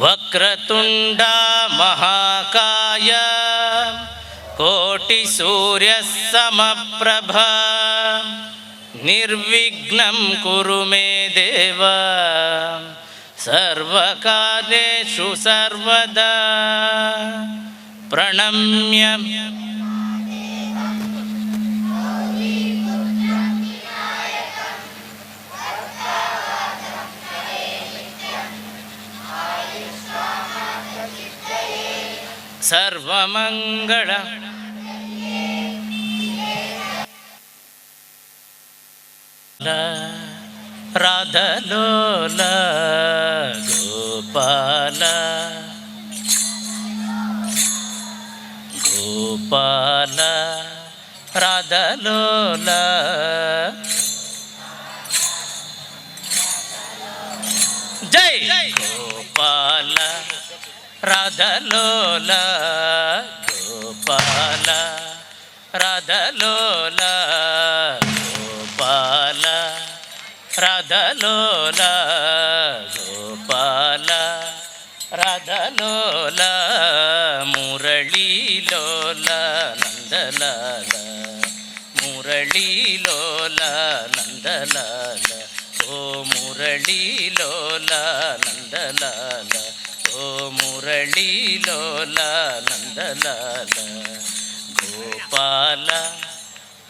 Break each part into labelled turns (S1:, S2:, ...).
S1: Vakratunda ಮಹಾಕಾಯ ಕೋಟಿ ಸೂರ್ಯ ಸಮಪ್ರಭಾ ನಿರ್ವಿಘ್ನಂ ಕುರು ಮೇ ದೇವ ಸರ್ವಕಾಲೇಷು ಸರ್ವದಾ. ಪ್ರಣಮ್ಯ ಸರ್ವಮಂಗಳ ರಾಧಲೋಲ ಗೋಪಾಲ ಗೋಪಾಲ ರಾಧಲೋಲ. ಜೈ ಗೋಪಾಲ ರಾಧಲೋಲ ಗೋಪಾಲ ರಾಧಲೋಲ ಗೋಪಾಲ ರಾಧಲೋಲ ಗೋಪಾಲ ರಾಧಲೋಲ ಮುರಳೀಲೋಲ ನಂದಲಾಲ ಮುರಳೀಲೋಲ ನಂದಲಾಲ ಓ ಮುರಳೀಲೋಲ ನಂದಲಾಲ ಓ ಮುರಳೀಲೋಲ ನಂದಲಾಲ ಗೋಪಾಲ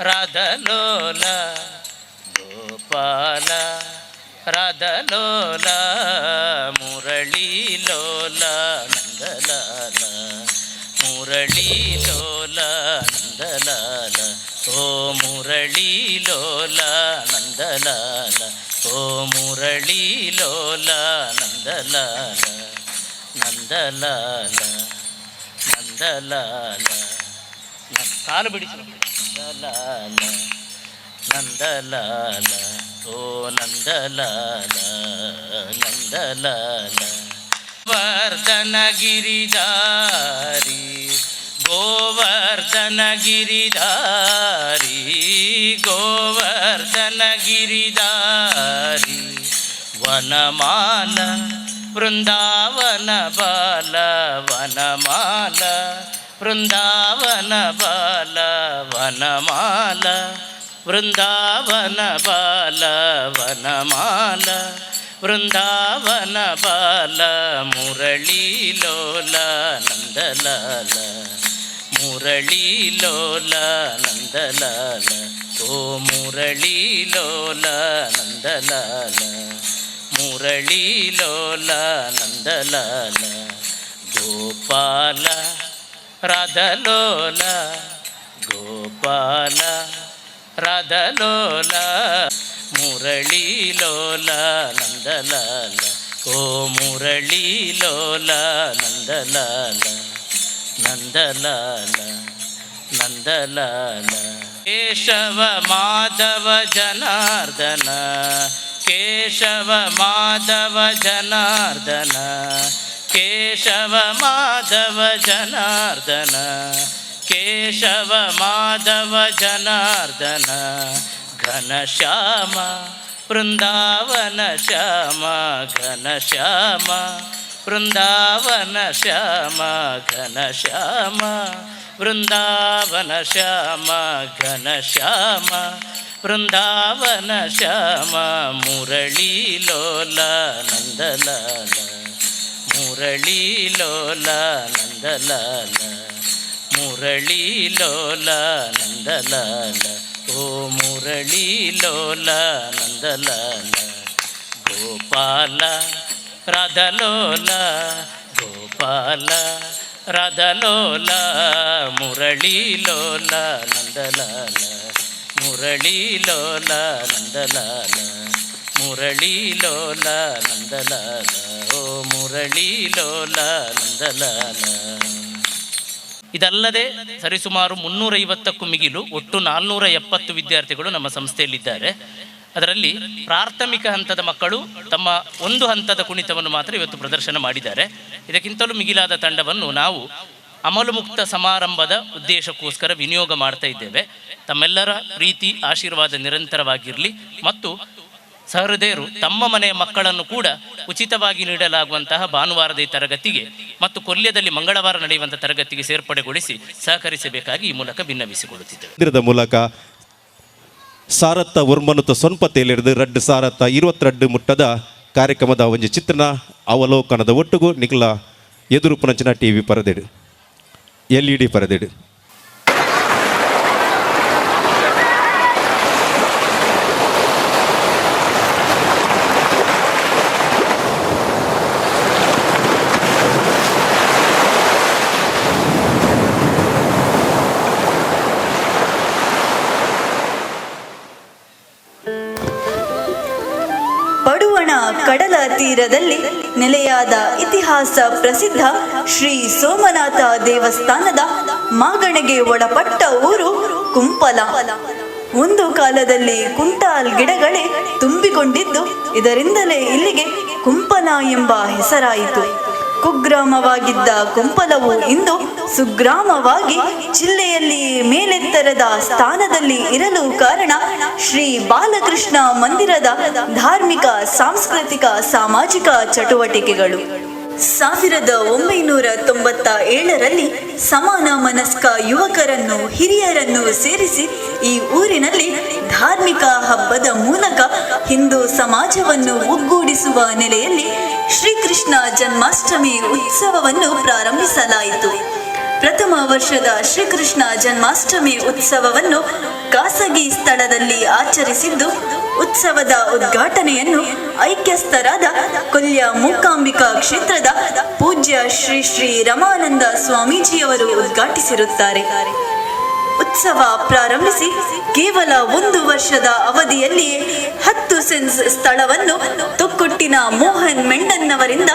S1: ರಾಧಲೋಲ ಗೋಪಾಲ ರಾಧಲೋಲ ಮುರಳೀಲೋಲ ನಂದಲಾಲ ಮುರಳೀಲೋಲ ನಂದಲಾಲ ಓ ಮುರಳೀಲೋಲ ನಂದಲಾಲ ಓ ಮುರಳೀಲೋಲ ನಂದಲಾಲ ನಂದಲಾಲ ನಂದಲಾಲ ಕಾಲು ಬಿಡಿಸಿ ನಂದಲಾಲ ನಂದಲಾಲ ಓ ನಂದಲಾಲ ನಂದಲಾಲ. ವರ್ಧನ ಗಿರಿಧಾರಿ ಗೋವರ್ಧನ ಗಿರಿಧಾರಿ ಗೋವರ್ಧನ ಗಿರಿಧಾರಿ ವನಮಾಲ ವೃಂದಾವನ ಬಾಲ ವನಮಾಲ ವೃಂದಾವನ ಬಾಲ ವನಮಾಲ ವೃಂದಾವನ ಬಾಲ ವನಮಾಲ ವೃಂದಾವನ ಬಾಲ ಮುರಳೀಲೋಲ ನಂದಲಾಲ ಮುರಳೀಲೋಲ ನಂದಲಾಲ ಓ ಮುರಳೀಲೋಲ ನಂದಲಾಲ ಮುರಳೀಲೋಲ ನಂದಲಾಲ ಗೋಪಾಲ ರಾಧಲೋಲ ಗೋಪಾಲ ರಾಧಲೋಲ ಮುರಳೀಲೋಲ ನಂದಲಾಲ ಓ ಮುರಳೀಲೋಲ ನಂದಲಾಲ ನಂದಲಾಲ ನಂದಲಾಲ. ಕೇಶವ ಮಾಧವ ಜನಾರ್ದನ ಕೇಶವ ಮಾಧವ ಜನಾರ್ದನ ಕೇಶವ ಮಾಧವ ಜನಾರ್ದನ ಕೇಶವ ಮಾಧವ ಜನಾರ್ದನ ಘನಶ್ಯಾಮ ವೃಂದಾವನ ಶ್ಯಾಮ ಘನಶ್ಯಾಮ ವೃಂದಾವನ ಶ್ಯಾಮ ಘನಶ್ಯಾಮ ವೃಂದಾವನ ಶ್ಯಾಮ ಘನಶ್ಯಾಮ ವೃಂದಾವನ ಶ್ಯಾಮ ಮುರಳೀಲೋಲ ನಂದಲಾಲ ಮುರಳೀಲೋಲ ನಂದಲಾಲ ಮುರಳೀಲೋಲ ನಂದಲಾಲ ಓ ಮುರಳೀಲೋಲ ನಂದಲಾಲ ಗೋಪಾಲ ರಾಧಲೋಲ ಗೋಪಾಲ ರಾಧಲೋಲ ಮುರಳೀಲೋಲ ನಂದಲಾಲ ಮುರಳೀಲೋಲ ನಂದಲಾಲ ಮುರಳೀಲೋಲ ನಂದಲಾಲ ಓ ಮುರಳೀಲೋಲ ನಂದಲಾಲ. ಇದಲ್ಲದೆ ಸರಿಸುಮಾರು 350ಕ್ಕೂ ಮಿಗಿಲು, ಒಟ್ಟು 470 ವಿದ್ಯಾರ್ಥಿಗಳು ನಮ್ಮ ಸಂಸ್ಥೆಯಲ್ಲಿದ್ದಾರೆ. ಅದರಲ್ಲಿ ಪ್ರಾಥಮಿಕ ಹಂತದ ಮಕ್ಕಳು ತಮ್ಮ ಒಂದು ಹಂತದ ಕುಣಿತವನ್ನು ಮಾತ್ರ ಇವತ್ತು ಪ್ರದರ್ಶನ ಮಾಡಿದ್ದಾರೆ. ಇದಕ್ಕಿಂತಲೂ ಮಿಗಿಲಾದ ತಂಡವನ್ನು ನಾವು ಅಮಲು ಮುಕ್ತ ಸಮಾರಂಭದ ಉದ್ದೇಶಕ್ಕೋಸ್ಕರ ವಿನಿಯೋಗ ಮಾಡ್ತಾ ಇದ್ದೇವೆ. ತಮ್ಮೆಲ್ಲರ ಪ್ರೀತಿ ಆಶೀರ್ವಾದ ನಿರಂತರವಾಗಿರಲಿ ಮತ್ತು ಸಹೃದಯರು ತಮ್ಮ ಮನೆಯ ಮಕ್ಕಳನ್ನು ಕೂಡ ಉಚಿತವಾಗಿ ನೀಡಲಾಗುವಂತಹ ಭಾನುವಾರದ ಈ ತರಗತಿಗೆ ಮತ್ತು ಕೊಲ್ಯದಲ್ಲಿ ಮಂಗಳವಾರ ನಡೆಯುವಂಥ ತರಗತಿಗೆ ಸೇರ್ಪಡೆಗೊಳಿಸಿ ಸಹಕರಿಸಬೇಕಾಗಿ ಈ ಮೂಲಕ ಬಿನ್ನವಿಸಿಕೊಳ್ಳುತ್ತಿದ್ದೇವೆ.
S2: ಮಂದಿರದ ಮೂಲಕ ಸಾರತ್ತ ಒರ್ಮನುತ ಸೊನ್ಪ ತೇಲಿರ್ದು ರಡ್ಡು ಸಾರತ್ತ 22 ಮುಟ್ಟದ ಕಾರ್ಯಕ್ರಮದ ಒಂಜಿ ಚಿತ್ರಣ ಅವಲೋಕನದ ಒಟ್ಟುಗು ನಿಖಲ ಎದುರು ಪುನಂಚಿನ ಟಿವಿ ಪರದೆಡು ಎಲ್ಇಡಿ ಪರದೆಡು.
S3: ಪಡುವಣ ಕಡಲ ತೀರದಲ್ಲಿ ನೆಲೆಯಾದ ಇತಿಹಾಸ ಪ್ರಸಿದ್ಧ ಶ್ರೀ ಸೋಮನಾಥ ದೇವಸ್ಥಾನದ ಮಾಗಣೆಗೆ ಒಳಪಟ್ಟ ಊರು ಕುಂಪಲ. ಒಂದು ಕಾಲದಲ್ಲಿ ಕುಂಟಾಲ್ ಗಿಡಗಳೇ ತುಂಬಿಕೊಂಡಿದ್ದು, ಇದರಿಂದಲೇ ಇಲ್ಲಿಗೆ ಕುಂಪಲ ಎಂಬ ಹೆಸರಾಯಿತು. ಕುಗ್ರಾಮವಾಗಿದ್ದ ಕುಂಪಲವು ಇಂದು ಸುಗ್ರಾಮವಾಗಿ ಜಿಲ್ಲೆಯಲ್ಲಿ ಮೇಲೆತ್ತರದ ಸ್ಥಾನದಲ್ಲಿ ಇರಲು ಕಾರಣ ಶ್ರೀ ಬಾಲಕೃಷ್ಣ ಮಂದಿರದ ಧಾರ್ಮಿಕ, ಸಾಂಸ್ಕೃತಿಕ, ಸಾಮಾಜಿಕ ಚಟುವಟಿಕೆಗಳು. 1997ರಲ್ಲಿ ಸಮಾನ ಮನಸ್ಕ ಯುವಕರನ್ನು, ಹಿರಿಯರನ್ನು ಸೇರಿಸಿ ಈ ಊರಿನಲ್ಲಿ ಧಾರ್ಮಿಕ ಹಬ್ಬದ ಮೂಲಕ ಹಿಂದೂ ಸಮಾಜವನ್ನು ಒಗ್ಗೂಡಿಸುವ ನೆಲೆಯಲ್ಲಿ ಶ್ರೀಕೃಷ್ಣ ಜನ್ಮಾಷ್ಟಮಿ ಉತ್ಸವವನ್ನು ಪ್ರಾರಂಭಿಸಲಾಯಿತು. ಪ್ರಥಮ ವರ್ಷದ ಶ್ರೀಕೃಷ್ಣ ಜನ್ಮಾಷ್ಟಮಿ ಉತ್ಸವವನ್ನು ಖಾಸಗಿ ಸ್ಥಳದಲ್ಲಿ ಆಚರಿಸಿದ್ದು, ಉತ್ಸವದ ಉದ್ಘಾಟನೆಯನ್ನು ಐಕ್ಯಸ್ಥರಾದ ಕೊಲ್ಯ ಮೂಕಾಂಬಿಕಾ ಕ್ಷೇತ್ರದ ಪೂಜ್ಯ ಶ್ರೀ ಶ್ರೀ ರಮಾನಂದ ಸ್ವಾಮೀಜಿಯವರು ಉದ್ಘಾಟಿಸಿರುತ್ತಾರೆ. ಉತ್ಸವ ಪ್ರಾರಂಭಿಸಿ ಕೇವಲ ಒಂದು ವರ್ಷದ ಅವಧಿಯಲ್ಲಿಯೇ 10 ಸೆನ್ಸ್ ಸ್ಥಳವನ್ನು ತೊಕ್ಕೊಟ್ಟಿನ ಮೋಹನ್ ಮೆಂಡನ್ನವರಿಂದ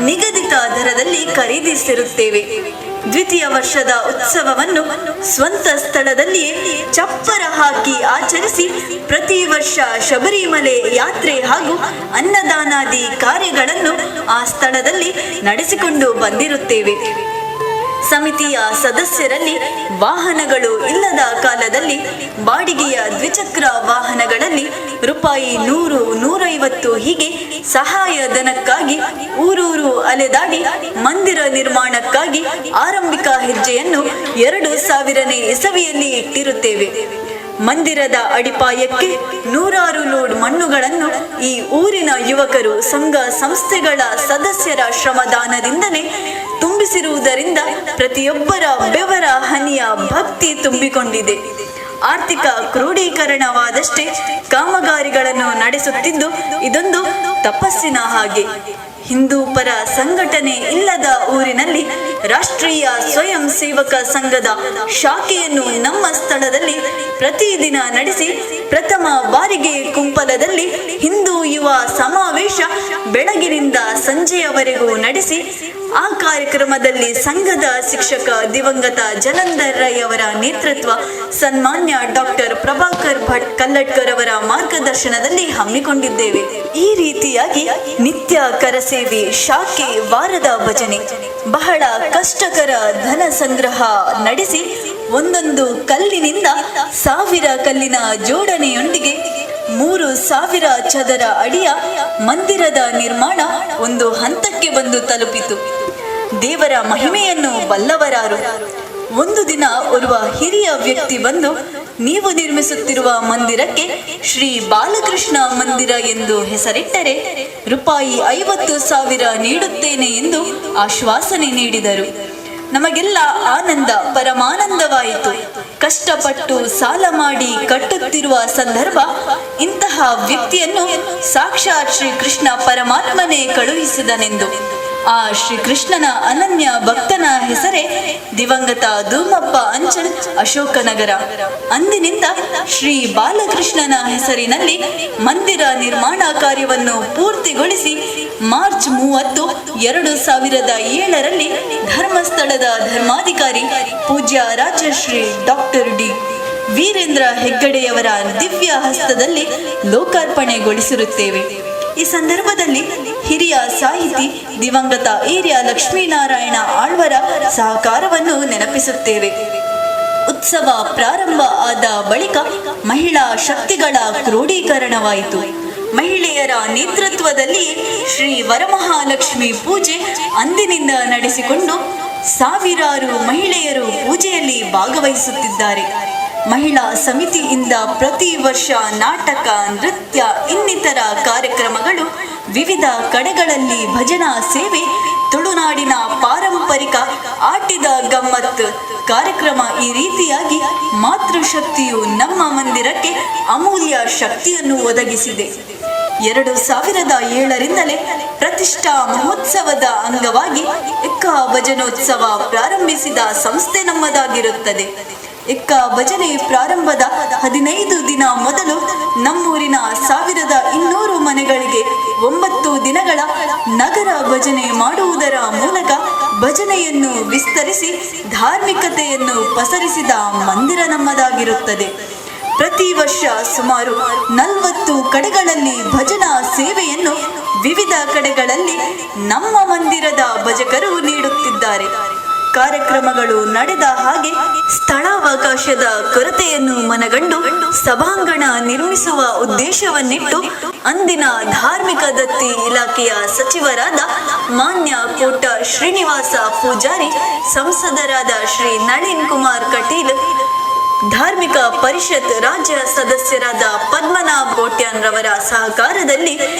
S3: ನಿಗದಿತ ದರದಲ್ಲಿ ಖರೀದಿಸಿರುತ್ತೇವೆ. ದ್ವಿತೀಯ ವರ್ಷದ ಉತ್ಸವವನ್ನು ಸ್ವಂತ ಸ್ಥಳದಲ್ಲಿಯೇ ಚಪ್ಪರ ಹಾಕಿ ಆಚರಿಸಿ, ಪ್ರತಿ ವರ್ಷ ಶಬರಿಮಲೆ ಯಾತ್ರೆ ಹಾಗೂ ಅನ್ನದಾನಾದಿ ಕಾರ್ಯಗಳನ್ನು ಆ ಸ್ಥಳದಲ್ಲಿ ನಡೆಸಿಕೊಂಡು ಬಂದಿರುತ್ತೇವೆ. ಸಮಿತಿಯ ಸದಸ್ಯರಲ್ಲಿ ವಾಹನಗಳು ಇಲ್ಲದ ಕಾಲದಲ್ಲಿ ಬಾಡಿಗೆಯ ದ್ವಿಚಕ್ರ ವಾಹನಗಳಲ್ಲಿ ರೂಪಾಯಿ 100, 150 ಹೀಗೆ ಸಹಾಯಧನಕ್ಕಾಗಿ ಊರೂರು ಅಲೆದಾಡಿ ಮಂದಿರ ನಿರ್ಮಾಣಕ್ಕಾಗಿ ಆರಂಭಿಕ ಹೆಜ್ಜೆಯನ್ನು 2000ನೇ ಇಸವಿಯಲ್ಲಿ ಇಟ್ಟಿರುತ್ತೇವೆ. ಮಂದಿರದ ಅಡಿಪಾಯಕ್ಕೆ ನೂರಾರು ಲೋಡ್ ಮಣ್ಣುಗಳನ್ನು ಈ ಊರಿನ ಯುವಕರು, ಸಂಘ ಸಂಸ್ಥೆಗಳ ಸದಸ್ಯರ ಶ್ರಮದಾನದಿಂದಲೇ ತುಂಬಿಸಿರುವುದರಿಂದ ಪ್ರತಿಯೊಬ್ಬರ ಬೆವರ ಹನಿಯ ಭಕ್ತಿ ತುಂಬಿಕೊಂಡಿದೆ. ಆರ್ಥಿಕ ಕ್ರೋಢೀಕರಣವಾದಷ್ಟೇ ಕಾಮಗಾರಿಗಳನ್ನು ನಡೆಸುತ್ತಿದ್ದು, ಇದೊಂದು ತಪಸ್ಸಿನ ಹಾಗೆ. ಹಿಂದೂ ಪರ ಸಂಘಟನೆ ಇಲ್ಲದ ಊರಿನಲ್ಲಿ ರಾಷ್ಟ್ರೀಯ ಸ್ವಯಂ ಸೇವಕ ಸಂಘದ ಶಾಖೆಯನ್ನು ನಮ್ಮ ಸ್ಥಳದಲ್ಲಿ ಪ್ರತಿದಿನ ನಡೆಸಿ, ಪ್ರಥಮ ಬಾರಿಗೆ ಕುಂಪಲದಲ್ಲಿ ಹಿಂದೂ ಯುವ ಸಮಾವೇಶ ಬೆಳಗಿನಿಂದ ಸಂಜೆಯವರೆಗೂ ನಡೆಸಿ, ಆ ಕಾರ್ಯಕ್ರಮದಲ್ಲಿ ಸಂಘದ ಶಿಕ್ಷಕ ದಿವಂಗತ ಜಲಂಧರ್ ರೈ ಅವರ ನೇತೃತ್ವ, ಸನ್ಮಾನ್ಯ ಡಾಕ್ಟರ್ ಪ್ರಭಾಕರ್ ಭಟ್ ಕಲ್ಲಡ್ಕರ್ ಅವರ ಮಾರ್ಗದರ್ಶನದಲ್ಲಿ ಹಮ್ಮಿಕೊಂಡಿದ್ದೇವೆ. ಈ ರೀತಿಯಾಗಿ ನಿತ್ಯ ಕರಸೇವೆ, ಶಾಖೆ, ವಾರದ ಭಜನೆ, ಬಹಳ ಕಷ್ಟಕರ ಧನ ಸಂಗ್ರಹ ನಡೆಸಿ ಒಂದೊಂದು ಕಲ್ಲಿನಿಂದ 1000 ಕಲ್ಲಿನ ಜೋಡಣೆಯೊಂದಿಗೆ 3000 ಚದರ ಅಡಿಯ ಮಂದಿರದ ನಿರ್ಮಾಣ ಒಂದು ಹಂತಕ್ಕೆ ಬಂದು ತಲುಪಿತು. ದೇವರ ಮಹಿಮೆಯನ್ನು ಬಲ್ಲವರಾರು? ಒಂದು ದಿನ ಓರ್ವ ಹಿರಿಯ ವ್ಯಕ್ತಿ ಬಂದು, ನೀವು ನಿರ್ಮಿಸುತ್ತಿರುವ ಮಂದಿರಕ್ಕೆ ಶ್ರೀ ಬಾಲಕೃಷ್ಣ ಮಂದಿರ ಎಂದು ಹೆಸರಿಟ್ಟರೆ ರೂಪಾಯಿ 50,000 ನೀಡುತ್ತೇನೆ ಎಂದು ಆಶ್ವಾಸನೆ ನೀಡಿದರು. ನಮಗೆಲ್ಲ ಆನಂದ ಪರಮಾನಂದವಾಯಿತು. ಕಷ್ಟಪಟ್ಟು ಸಾಲ ಮಾಡಿ ಕಟ್ಟುತ್ತಿರುವ ಸಂದರ್ಭ ಇಂತಹ ವ್ಯಕ್ತಿಯನ್ನು ಸಾಕ್ಷಾತ್ ಶ್ರೀಕೃಷ್ಣ ಪರಮಾತ್ಮನೇ ಕಳುಹಿಸಿದನೆಂದು. ಆ ಶ್ರೀಕೃಷ್ಣನ ಅನನ್ಯ ಭಕ್ತನ ಹೆಸರೇ ದಿವಂಗತ ಧೂಮಪ್ಪ ಅಂಚನ್, ಅಶೋಕನಗರ. ಅಂದಿನಿಂದ ಶ್ರೀ ಬಾಲಕೃಷ್ಣನ ಹೆಸರಿನಲ್ಲಿ ಮಂದಿರ ನಿರ್ಮಾಣ ಕಾರ್ಯವನ್ನು ಪೂರ್ತಿಗೊಳಿಸಿ ಮಾರ್ಚ್ 30, 2007ರಲ್ಲಿ ಧರ್ಮಸ್ಥಳದ ಧರ್ಮಾಧಿಕಾರಿ ಪೂಜ್ಯ ರಾಜಶ್ರೀ ಡಾಕ್ಟರ್ ಡಿ ವೀರೇಂದ್ರ ಹೆಗ್ಗಡೆಯವರ ದಿವ್ಯ ಹಸ್ತದಲ್ಲಿ ಲೋಕಾರ್ಪಣೆಗೊಳಿಸಿರುತ್ತೇವೆ. ಈ ಸಂದರ್ಭದಲ್ಲಿ ಹಿರಿಯ ಸಾಹಿತಿ ದಿವಂಗತ ಏರಿಯಾ ಲಕ್ಷ್ಮೀನಾರಾಯಣ ಆಳ್ವರ ಸಹಕಾರವನ್ನು ನೆನಪಿಸುತ್ತೇವೆ. ಉತ್ಸವ ಪ್ರಾರಂಭ ಆದ ಬಳಿಕ ಮಹಿಳಾ ಶಕ್ತಿಗಳ ಕ್ರೋಢೀಕರಣವಾಯಿತು. ಮಹಿಳೆಯರ ನೇತೃತ್ವದಲ್ಲಿ ಶ್ರೀ ವರಮಹಾಲಕ್ಷ್ಮಿ ಪೂಜೆ ಅಂದಿನಿಂದ ನಡೆಸಿಕೊಂಡು ಸಾವಿರಾರು ಮಹಿಳೆಯರು ಪೂಜೆಯಲ್ಲಿ ಭಾಗವಹಿಸುತ್ತಿದ್ದಾರೆ. ಮಹಿಳಾ ಸಮಿತಿಯಿಂದ ಪ್ರತಿ ವರ್ಷ ನಾಟಕ, ನೃತ್ಯ ಇನ್ನಿತರ ಕಾರ್ಯಕ್ರಮಗಳು, ವಿವಿಧ ಕಡೆಗಳಲ್ಲಿ ಭಜನಾ ಸೇವೆ, ತುಳುನಾಡಿನ ಪಾರಂಪರಿಕ ಆಟಿದ ಗಮ್ಮತ್ ಕಾರ್ಯಕ್ರಮ, ಈ ರೀತಿಯಾಗಿ ಮಾತೃಶಕ್ತಿಯು ನಮ್ಮ ಮಂದಿರಕ್ಕೆ ಅಮೂಲ್ಯ ಶಕ್ತಿಯನ್ನು ಒದಗಿಸಿದೆ. 2007ರಿಂದಲೇ ಪ್ರತಿಷ್ಠಾ ಮಹೋತ್ಸವದ ಅಂಗವಾಗಿ ಎಕ್ಕ ಭಜನೋತ್ಸವ ಪ್ರಾರಂಭಿಸಿದ ಸಂಸ್ಥೆ ನಮ್ಮದಾಗಿರುತ್ತದೆ. ಎಕ್ಕ ಭಜನೆ ಪ್ರಾರಂಭದ 15 ದಿನ ಮೊದಲು ನಮ್ಮೂರಿನ 1200 ಮನೆಗಳಿಗೆ 9 ದಿನಗಳ ನಗರ ಭಜನೆ ಮಾಡುವುದರ ಮೂಲಕ ಭಜನೆಯನ್ನು ವಿಸ್ತರಿಸಿ ಧಾರ್ಮಿಕತೆಯನ್ನು ಪಸರಿಸಿದ ಮಂದಿರ ನಮ್ಮದಾಗಿರುತ್ತದೆ. ಪ್ರತಿ ವರ್ಷ ಸುಮಾರು 40 ಕಡೆಗಳಲ್ಲಿ ಭಜನಾ ಸೇವೆಯನ್ನು ವಿವಿಧ ಕಡೆಗಳಲ್ಲಿ ನಮ್ಮ ಮಂದಿರದ ಭಜಕರು ನೀಡುತ್ತಿದ್ದಾರೆ. ಕಾರ್ಯಕ್ರಮಗಳು ನಡೆದ ಹಾಗೆ ಸ್ಥಳಾವಕಾಶದ ಕೊರತೆಯನ್ನು ಮನಗಂಡು ಸಭಾಂಗಣ ನಿರ್ಮಿಸುವ ಉದ್ದೇಶವನ್ನಿಟ್ಟು ಅಂದಿನ ಧಾರ್ಮಿಕ ದತ್ತಿ ಇಲಾಖೆಯ ಸಚಿವರಾದ ಮಾನ್ಯ ಕೋಟ ಶ್ರೀನಿವಾಸ ಪೂಜಾರಿ, ಸಂಸದರಾದ ಶ್ರೀ ನಳಿನ್ ಕುಮಾರ್ ಕಟೀಲ್, ಧಾರ್ಮಿಕ ಪರಿಷತ್ ರಾಜ್ಯ ಸದಸ್ಯರಾದ ಪದ್ಮನಾಭ್ ಕೋಟ್ಯಾನ್ ರವರ ಸಹಕಾರದಲ್ಲಿ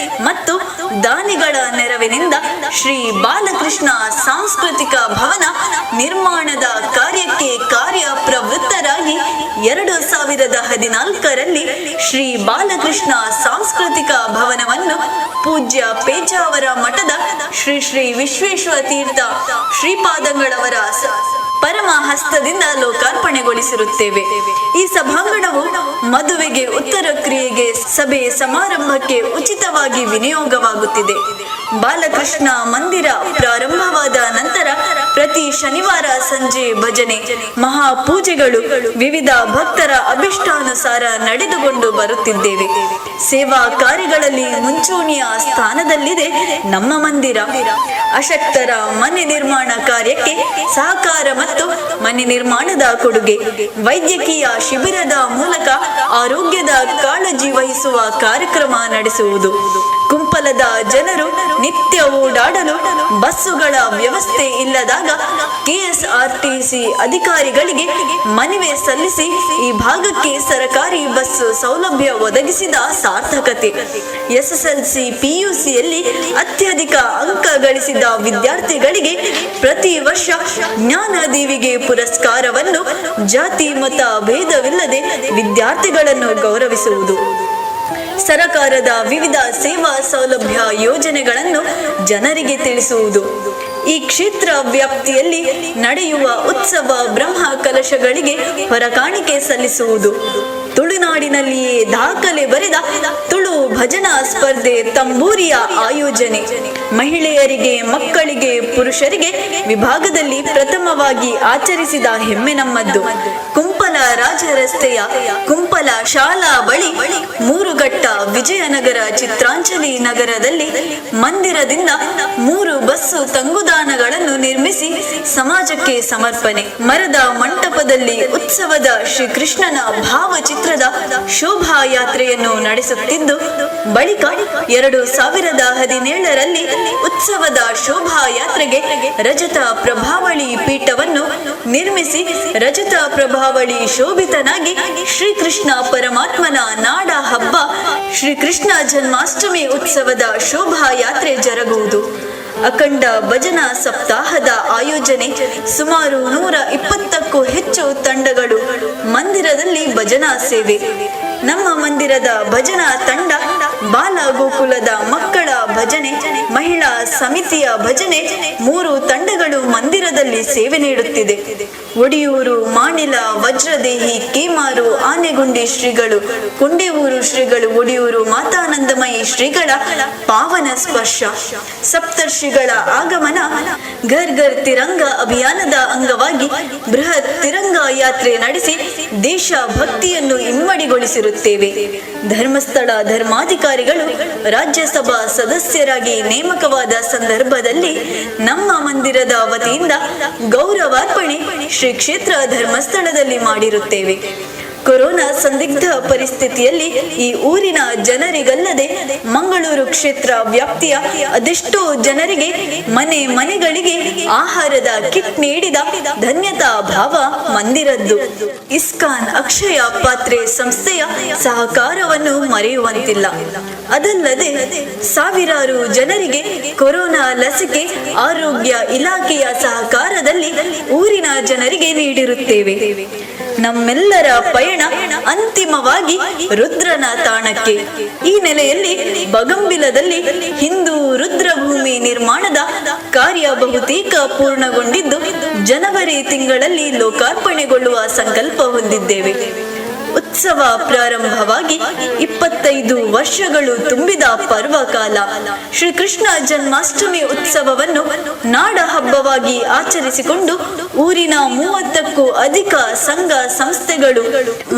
S3: ಮತ್ತು ದಾನಿಗಳ ನೆರವಿನಿಂದ ಶ್ರೀ ಬಾಲಕೃಷ್ಣ ಸಾಂಸ್ಕೃತಿಕ ಭವನ ನಿರ್ಮಾಣದ ಕಾರ್ಯಕ್ಕೆ ಕಾರ್ಯ ಪ್ರವೃತ್ತರಾಗಿ 2014ರಲ್ಲಿ ಶ್ರೀ ಬಾಲಕೃಷ್ಣ ಸಾಂಸ್ಕೃತಿಕ ಭವನವನ್ನು ಪೂಜ್ಯ ಪೇಜಾವರ ಮಠದ ಶ್ರೀ ಶ್ರೀ ವಿಶ್ವೇಶ್ವರ ತೀರ್ಥ ಶ್ರೀಪಾದಂಗಳವರ ಪರಮ ಹಸ್ತದಿಂದ ಲೋಕಾರ್ಪಣೆಗೊಳಿಸಿರುತ್ತೇವೆ. ಈ ಸಭಾಂಗಣವು ಮದುವೆಗೆ, ಉತ್ತರ ಕ್ರಿಯೆಗೆ, ಸಭೆ ಸಮಾರಂಭಕ್ಕೆ ಉಚಿತವಾಗಿ ವಿನಿಯೋಗವಾಗುತ್ತಿದೆ. ಬಾಲಕೃಷ್ಣ ಮಂದಿರ ಪ್ರಾರಂಭವಾದ ನಂತರ ಪ್ರತಿ ಶನಿವಾರ ಸಂಜೆ ಭಜನೆ, ಮಹಾಪೂಜೆಗಳು ವಿವಿಧ ಭಕ್ತರ ಅಭಿಷ್ಟಾನುಸಾರ ನಡೆದುಕೊಂಡು ಬರುತ್ತಿದ್ದೇವೆ. ಸೇವಾ ಕಾರ್ಯಗಳಲ್ಲಿ ಮುಂಚೂಣಿಯ ಸ್ಥಾನದಲ್ಲಿದೆ ನಮ್ಮ ಮಂದಿರ. ಅಶಕ್ತರ ಮನೆ ನಿರ್ಮಾಣ ಕಾರ್ಯಕ್ಕೆ ಸಹಕಾರ ಮತ್ತು ಮನೆ ನಿರ್ಮಾಣದ ಕೊಡುಗೆ, ವೈದ್ಯಕೀಯ ಶಿಬಿರದ ಮೂಲಕ ಆರೋಗ್ಯದ ಕಾಳಜಿ ವಹಿಸುವ ಕಾರ್ಯಕ್ರಮ ನಡೆಸುವುದು, ಕುಂಪಲದ ಜನರು ನಿತ್ಯ ಓಡಾಡಲು ಬಸ್ಸುಗಳ ವ್ಯವಸ್ಥೆ ಇಲ್ಲದಾಗ ಕೆಎಸ್ಆರ್ಟಿಸಿ ಅಧಿಕಾರಿಗಳಿಗೆ ಮನವಿ ಸಲ್ಲಿಸಿ ಈ ಭಾಗಕ್ಕೆ ಸರಕಾರಿ ಬಸ್ ಸೌಲಭ್ಯ ಒದಗಿಸಿದ ಸಾರ್ಥಕತೆ, ಎಸ್ಎಸ್ಎಲ್ಸಿ, ಪಿಯುಸಿಯಲ್ಲಿ ಅತ್ಯಧಿಕ ಅಂಕ ಗಳಿಸಿದ ವಿದ್ಯಾರ್ಥಿಗಳಿಗೆ ಪ್ರತಿ ವರ್ಷ ಜ್ಞಾನದೇವಿಗೆ ಪುರಸ್ಕಾರವನ್ನು, ಜಾತಿ ಮತ ಭೇದವಿಲ್ಲದೆ ವಿದ್ಯಾರ್ಥಿಗಳನ್ನು ಗೌರವಿಸುವುದು, ಸರಕಾರದ ವಿವಿಧ ಸೇವಾ ಸೌಲಭ್ಯ ಯೋಜನೆಗಳನ್ನು ಜನರಿಗೆ ತಿಳಿಸುವುದು, ಈ ಕ್ಷೇತ್ರ ವ್ಯಾಪ್ತಿಯಲ್ಲಿ ನಡೆಯುವ ಉತ್ಸವ ಬ್ರಹ್ಮ ಕಲಶಗಳಿಗೆ ಹೊರಕಾಣಿಕೆ ಸಲ್ಲಿಸುವುದು, ತುಳುನಾಡಿನಲ್ಲಿಯೇ ದಾಖಲೆ ಬರೆದ ತುಳು ಭಜನಾ ಸ್ಪರ್ಧೆ ತಂಬೂರಿಯ ಆಯೋಜನೆ, ಮಹಿಳೆಯರಿಗೆ, ಮಕ್ಕಳಿಗೆ, ಪುರುಷರಿಗೆ ವಿಭಾಗದಲ್ಲಿ ಪ್ರಥಮವಾಗಿ ಆಚರಿಸಿದ ಹೆಮ್ಮೆ ನಮ್ಮದ್ದು. ಕುಂಪಲ ರಾಜರಸ್ತೆಯ ಕುಂಪಲ ಶಾಲಾ ಬಳಿ ಮೂರುಘಟ್ಟ ವಿಜಯನಗರ ಚಿತ್ರಾಂಜಲಿ ನಗರದಲ್ಲಿ ಮಂದಿರದಿಂದ 3 ಬಸ್ಸು ತಂಗುದಾಣಗಳನ್ನು ನಿರ್ಮಿಸಿ ಸಮಾಜಕ್ಕೆ ಸಮರ್ಪಣೆ. ಮರದ ಮಂಟಪದಲ್ಲಿ ಉತ್ಸವದ ಶ್ರೀಕೃಷ್ಣನ ಭಾವಚಿತ್ರದ ಶೋಭಾಯಾತ್ರೆಯನ್ನು ನಡೆಸುತ್ತಿದ್ದು, ಬಳಿಕ 2017ರಲ್ಲಿ ಉತ್ಸವದ ಶೋಭಾಯಾತ್ರೆಗೆ ರಜತ ಪ್ರಭಾವಳಿ ಪೀಠವನ್ನು ನಿರ್ಮಿಸಿ ರಜತ ಪ್ರಭಾವಳಿ ಶೋಭಿತನಾಗಿ ಶ್ರೀಕೃಷ್ಣ ಪರಮಾತ್ಮನ ನಾಡ ಹಬ್ಬ ಶ್ರೀಕೃಷ್ಣ ಜನ್ಮಾಷ್ಟಮಿ ಉತ್ಸವದ ಶೋಭಾಯಾತ್ರೆ ಜರುಗುವುದು. ಅಖಂಡ ಭಜನಾ ಸಪ್ತಾಹದ ಆಯೋಜನೆ, ಸುಮಾರು 120ಕ್ಕೂ ಹೆಚ್ಚು ತಂಡಗಳು ಮಂದಿರದಲ್ಲಿ ಭಜನಾ ಸೇವೆ. ನಮ್ಮ ಮಂದಿರದ ಭಜನಾ ತಂಡ, ಬಾಲ ಗೋಕುಲದ ಮಕ್ಕಳ ಭಜನೆ, ಮಹಿಳಾ ಸಮಿತಿಯ ಭಜನೆ 3 ತಂಡಗಳು ಮಂದಿರದಲ್ಲಿ ಸೇವೆ ನೀಡುತ್ತಿದೆ. ಒಡಿಯೂರು, ಮಾಣಿಲ, ವಜ್ರದೇಹಿ, ಕೇಮಾರು, ಆನೆಗುಂಡಿ ಶ್ರೀಗಳು, ಕೊಂಡೇವೂರು ಶ್ರೀಗಳು, ಒಡಿಯೂರು ಮಾತಾನಂದಮಯಿ ಶ್ರೀಗಳ ಪಾವನ ಸ್ಪರ್ಶ, ಸಪ್ತರ್ಷಿಗಳ ಆಗಮನ, ಘರ್ ಘರ್ ತಿರಂಗ ಅಭಿಯಾನದ ಅಂಗವಾಗಿ ಬೃಹತ್ ತಿರಂಗ ಯಾತ್ರೆ ನಡೆಸಿ ದೇಶ ಭಕ್ತಿಯನ್ನು ಇಮ್ಮಡಿಗೊಳಿಸಿದೆ. ನಿರ್ಮಾಣಗೊಳಿಸಿರುತ್ತೇವೆ. ಧರ್ಮಸ್ಥಳ ಧರ್ಮಾಧಿಕಾರಿಗಳು ರಾಜ್ಯಸಭಾ ಸದಸ್ಯರಾಗಿ ನೇಮಕವಾದ ಸಂದರ್ಭದಲ್ಲಿ ನಮ್ಮ ಮಂದಿರದ ವತಿಯಿಂದ ಗೌರವಾರ್ಪಣೆ ಶ್ರೀ ಕ್ಷೇತ್ರ ಧರ್ಮಸ್ಥಳದಲ್ಲಿ ಮಾಡಿರುತ್ತೇವೆ. ಕೊರೋನಾ ಸಂದಿಗ್ಧ ಪರಿಸ್ಥಿತಿಯಲ್ಲಿ ಈ ಊರಿನ ಜನರಿಗಲ್ಲದೆ ಮಂಗಳೂರು ಕ್ಷೇತ್ರ ವ್ಯಾಪ್ತಿಯ ಅದೆಷ್ಟೋ ಜನರಿಗೆ ಮನೆ ಮನೆಗಳಿಗೆ ಆಹಾರದ ಕಿಟ್ ನೀಡಿದ ಧನ್ಯತಾ ಭಾವ ಮಂದಿರದ್ದು. ಇಸ್ಕಾನ್ ಅಕ್ಷಯ ಪಾತ್ರೆ ಸಂಸ್ಥೆಯ ಸಹಕಾರವನ್ನು ಮರೆಯುವಂತಿಲ್ಲ. ಅದಲ್ಲದೆ ಸಾವಿರಾರು ಜನರಿಗೆ ಕೊರೋನಾ ಲಸಿಕೆ ಆರೋಗ್ಯ ಇಲಾಖೆಯ ಸಹಕಾರದಲ್ಲಿ ಊರಿನ ಜನರಿಗೆ ನೀಡಿರುತ್ತೇವೆ. ನಮ್ಮೆಲ್ಲರ ಪಯಣ ಅಂತಿಮವಾಗಿ ರುದ್ರನ ತಾಣಕ್ಕೆ. ಈ ನೆಲೆಯಲ್ಲಿ ಬಗಂಬಿಲದಲ್ಲಿ ಹಿಂದೂ ರುದ್ರಭೂಮಿ ನಿರ್ಮಾಣದ ಕಾರ್ಯ ಬಹುತೇಕ ಪೂರ್ಣಗೊಂಡಿದ್ದು, ಜನವರಿ ತಿಂಗಳಲ್ಲಿ ಲೋಕಾರ್ಪಣೆಗೊಳ್ಳುವ ಸಂಕಲ್ಪ ಹೊಂದಿದ್ದೇವೆ. ಉತ್ಸವ ಪ್ರಾರಂಭವಾಗಿ 25 ವರ್ಷಗಳು ತುಂಬಿದ ಪರ್ವಕಾಲ. ಶ್ರೀಕೃಷ್ಣ ಜನ್ಮಾಷ್ಟಮಿ ಉತ್ಸವವನ್ನು ನಾಡ ಹಬ್ಬವಾಗಿ ಆಚರಿಸಿಕೊಂಡು ಊರಿನ 30ಕ್ಕೂ ಅಧಿಕ ಸಂಘ ಸಂಸ್ಥೆಗಳು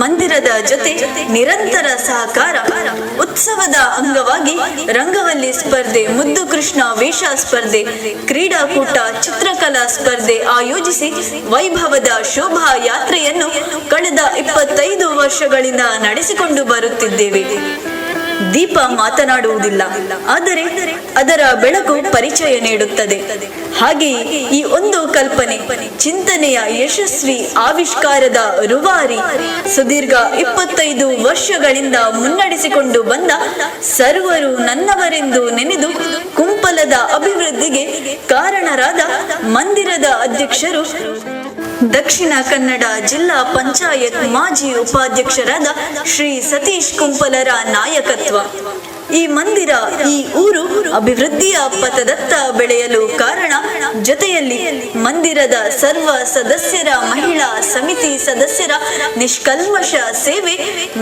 S3: ಮಂದಿರದ ಜೊತೆ ನಿರಂತರ ಸಹಕಾರ. ಉತ್ಸವದ ಅಂಗವಾಗಿ ರಂಗವಲ್ಲಿ ಸ್ಪರ್ಧೆ, ಮುದ್ದು ಕೃಷ್ಣ ವೇಷ ಸ್ಪರ್ಧೆ, ಕ್ರೀಡಾಕೂಟ, ಚಿತ್ರಕಲಾ ಸ್ಪರ್ಧೆ ಆಯೋಜಿಸಿ ವೈಭವದ ಶೋಭಾ ಯಾತ್ರೆಯನ್ನು ಕಳೆದ 25 ವರ್ಷಗಳಿಂದ ನಡೆಸಿಕೊಂಡು ಬರುತ್ತಿದ್ದೇವೆ. ದೀಪ ಮಾತನಾಡುವುದಿಲ್ಲ, ಆದರೆ ಅದರ ಬೆಳಕು ಪರಿಚಯ ನೀಡುತ್ತದೆ. ಹಾಗೆಯೇ ಈ ಒಂದು ಕಲ್ಪನೆ, ಚಿಂತನೆಯ ಯಶಸ್ವಿ ಆವಿಷ್ಕಾರದ ರೂವಾರಿ, ಸುದೀರ್ಘ 25 ವರ್ಷಗಳಿಂದ ಮುನ್ನಡೆಸಿಕೊಂಡು ಬಂದ, ಸರ್ವರು ನನ್ನವರೆಂದು ನೆನೆದು ಕುಂಪಲದ ಅಭಿವೃದ್ಧಿಗೆ ಕಾರಣರಾದ ಮಂದಿರದ ಅಧ್ಯಕ್ಷರು, ದಕ್ಷಿಣ ಕನ್ನಡ ಜಿಲ್ಲಾ ಪಂಚಾಯತ್ ಮಾಜಿ ಉಪಾಧ್ಯಕ್ಷರಾದ ಶ್ರೀ ಸತೀಶ್ ಕುಂಪಲರ ನಾಯಕತ್ವ. ಈ ಮಂದಿರ, ಈ ಊರು ಅಭಿವೃದ್ಧಿಯ ಪಥದತ್ತ ಬೆಳೆಯಲು ಕಾರಣ. ಜೊತೆಯಲ್ಲಿ ಮಂದಿರದ ಸರ್ವ ಸದಸ್ಯರ, ಮಹಿಳಾ ಸಮಿತಿ ಸದಸ್ಯರ ನಿಷ್ಕಲ್ಮಶ ಸೇವೆ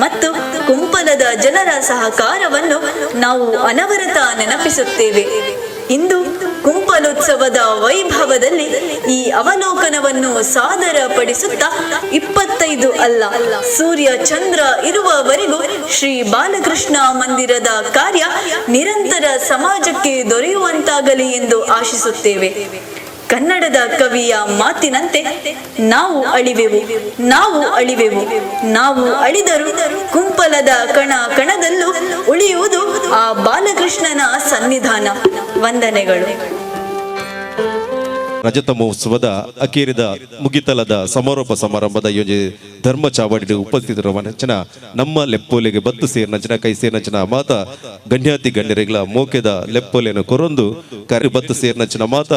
S3: ಮತ್ತು ಕುಂಪಲದ ಜನರ ಸಹಕಾರವನ್ನು ನಾವು ಅನವರತ ನೆನಪಿಸುತ್ತೇವೆ. ಇಂದು ಕುಂಪಲೋತ್ಸವದ ವೈಭವದಲ್ಲಿ ಈ ಅವಲೋಕನವನ್ನು ಸಾದರಪಡಿಸುತ್ತಾ, 25 ಅಲ್ಲ, ಸೂರ್ಯ ಚಂದ್ರ ಇರುವವರೆಗೂ ಶ್ರೀ ಬಾಲಕೃಷ್ಣ ಮಂದಿರದ ಕಾರ್ಯ ನಿರಂತರ ಸಮಾಜಕ್ಕೆ ದೊರೆಯುವಂತಾಗಲಿ ಎಂದು ಆಶಿಸುತ್ತೇವೆ. ಕನ್ನಡದ ಕವಿಯ ಮಾತಿನಂತೆ, ನಾವು ಅಳಿವೆವು, ನಾವು ಅಳಿವೆವು, ನಾವು ಅಳಿದರು ಕುಂಪಲದ ಕಣ ಕಣದಲ್ಲೂ ಉಳಿಯುವುದು ಆ ಬಾಲಕೃಷ್ಣನ ಸನ್ನಿಧಾನ. ವಂದನೆಗಳು.
S2: ರಜತ ಮಹೋತ್ಸವದ ಅಕೇರಿದ ಮುಗಿತಲದ ಸಮಾರೋಪ ಸಮಾರಂಭದ ಯೋಜನೆ ಧರ್ಮ ಚಾವಡಿ ಉಪಸ್ಥಿತರು ನಂಚನ ನಮ್ಮ ಲೆಪ್ಪೋಲೆಗೆ ಬತ್ತು ಸೇರ್ ನಂಚನ ಕೈ ಸೇರ್ ನಂಚನ ಮಾತ ಗಣ್ಯಾತಿ ಗಣ್ಯರಿಗಳ ಮೋಕೆದ ಲೆಪ್ಪೋಲೆಯನ್ನು ಕೊರೊಂದು ಕರೆ ಬತ್ತು ಸೇರ್ ನಂಚನ ಮಾತ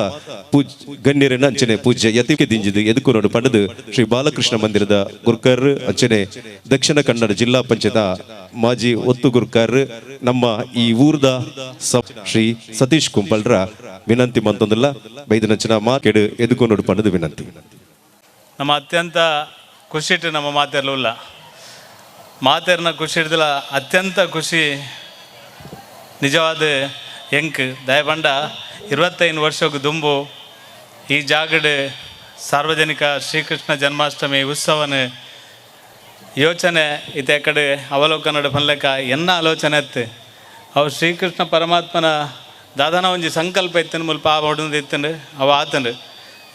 S2: ಪೂಜ್ ಗಣ್ಯರನ್ನ ಅಂಚನೆ ಪೂಜ್ಯ ಯತಿಗೆ ದಿಂಜಿದು ಎದುಕು ನೋಡು ಪಡೆದು ಶ್ರೀ ಬಾಲಕೃಷ್ಣ ಮಂದಿರದ ಗುರ್ಕರ್, ಅಂಚನೆ ದಕ್ಷಿಣ ಕನ್ನಡ ಜಿಲ್ಲಾ ಪಂಚಾಯತ್ ಮಾಜಿ ಒತ್ತು ಗುರ್ಕರ್, ನಮ್ಮ ಈ ಊರ್ದ ಶ್ರೀ ಸತೀಶ್ ಕುಂಪಲ್ರ ವಿನಂತಿ ಮಂತೊಂದಿಲ್ಲ ಬೈದನಂಚನ ಮಾಕೆಡು ಎದುಕು ನೋಡು ಪಡೆದು ವಿನಂತಿ.
S4: ನಮ್ಮ ಅತ್ಯಂತ ಖುಷಿಟ್ಟು ನಮ್ಮ ಮಾತೆರ್ಲುಲ್ಲ ಮಾತೆರ್ನ ಖುಷಿ ಹಿಡ್ದಿಲ್ಲ. ಅತ್ಯಂತ ಖುಷಿ ನಿಜವಾದ ಎಂಕ್ ದಯಪಂಡ 25 ವರ್ಷಕ್ಕೆ ದುಂಬು ಈ ಜಾಗಡ್ ಸಾರ್ವಜನಿಕ ಶ್ರೀಕೃಷ್ಣ ಜನ್ಮಾಷ್ಟಮಿ ಉತ್ಸವನ ಯೋಚನೆ ಇತ್ತೆ ಕಡೆ ಅವಲೋಕನಡು ಪನ್ಲೆಕ್ಕ ಎನ್ನ ಆಲೋಚನೆ ಇತ್ತು. ಅವು ಶ್ರೀಕೃಷ್ಣ ಪರಮಾತ್ಮನ ದಾದನ ಒಂಜಿ ಸಂಕಲ್ಪ ಇತ್ತನು ಮುಲ್ಪ ಆ ಹೊಡಂದು ಇತ್ತಂಡು ಅವ ಆತಂಡು.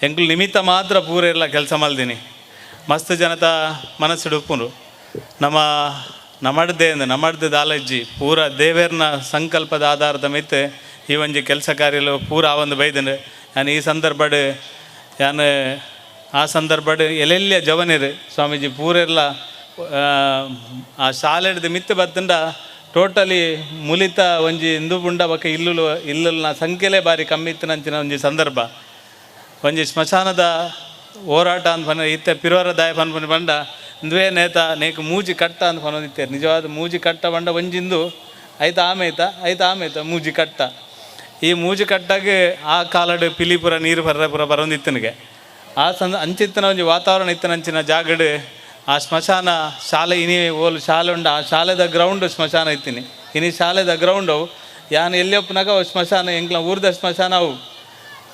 S4: ಎಂಕುಲು ನಿಮಿತ್ತ ಮಾತ್ರ ಪೂರ ಎಲ್ಲ ಕೆಲಸ ಮಲ್ದಿನಿ. ಮಸ್ತ್ ಜನತ ಮನಸ್ಸುಡು ಉಪ್ಪುಂಡು. ನಮ್ಮ ನಮಡ್ದೆ ಅಂದ್ ನಮಡ್ದೆ ದಾಲಜ್ಜಿ ಪೂರ ದೇವೇರ್ನ ಸಂಕಲ್ಪದ ಆಧಾರದ ಮಿತ್ತು ಈ ಒಂಜಿ ಕೆಲಸ ಕಾರ್ಯಲು ಪೂರ ಆ ಒಂದು ಬೈದಂಡು. ಯಾನ್ ಈ ಸಂದರ್ಭಡ್ ಯಾನ್ ಆ ಸಂದರ್ಭಡ್ ಎಲ್ಲೆಲ್ಲಿಯ ಜವನಿರು ಸ್ವಾಮೀಜಿ ಪೂರೆಲ್ಲ ಆ ಶಾಲೆಡ್ದು ಮಿತ್ತು ಬತ್ತಂಡ ಟೋಟಲಿ ಮುಲಿತ ಒಂಜಿ ಇಂದು ಪುಂಡ ಬೊಕ ಇಲ್ಲುಲು ಇಲ್ಲುಲ್ನ ಸಂಖ್ಯೆಲೇ ಬಾರಿ ಕಮ್ಮಿ ಇತ್ತಿನಂಚಿನ ಒಂಜಿ ಸಂದರ್ಭ. ಒಂಜಿ ಸ್ಮಶಾನದ ಹೋರಾಟ ಅಂತ ಪಂಡ ಇತ್ತೆ ಪಿರೋರ ದಾಯ ಪನ್ಪುನಿ ಪಂಡ ಇಂದುವೇ ನೇತ ನೇಕ್ ಮೂಜಿ ಕಟ್ಟ ಅಂತ ಪನೊಂದಿತ್ತೇರು. ನಿಜವಾದ ಮೂಜಿ ಕಟ್ಟ ಪಂಡ ಒಂಜಿಂದು ಐತ ಆಮೇತ ಐತ ಆಮೇತ ಮೂಜಿ ಕಟ್ಟ. ಈ ಮೂಜಿ ಕಟ್ಟಾಗ ಆ ಕಾಲಡ್ ಪಿಲಿಪುರ ನೀರು ಪರ್ರ ಪುರ ಬರೊಂದಿತ್ತನಿಗೆ. ಆ ಸಂದ ಅಂಚಿತ್ತನ ಒಂಜಿ ವಾತಾವರಣ ಇತ್ತನಂಚಿನ ಜಾಗಡ್ ಆ ಸ್ಮಶಾನ ಶಾಲೆ ಇನಿ ಓಲು ಶಾಲೆ ಉಂಡು, ಆ ಶಾಲೆದ ಗ್ರೌಂಡ್ ಸ್ಮಶಾನ ಇತ್ತೀನಿ. ಇನಿ ಶಾಲೆದ ಗ್ರೌಂಡ್ ಅವು ಯಾನ್ ಎಲ್ಲಿ ಒಪ್ಪನಾಗ ಅವು ಸ್ಮಶಾನ ಎಂಕ್ಲ ಊರ್ದ ಸ್ಮಶಾನ ಅವು.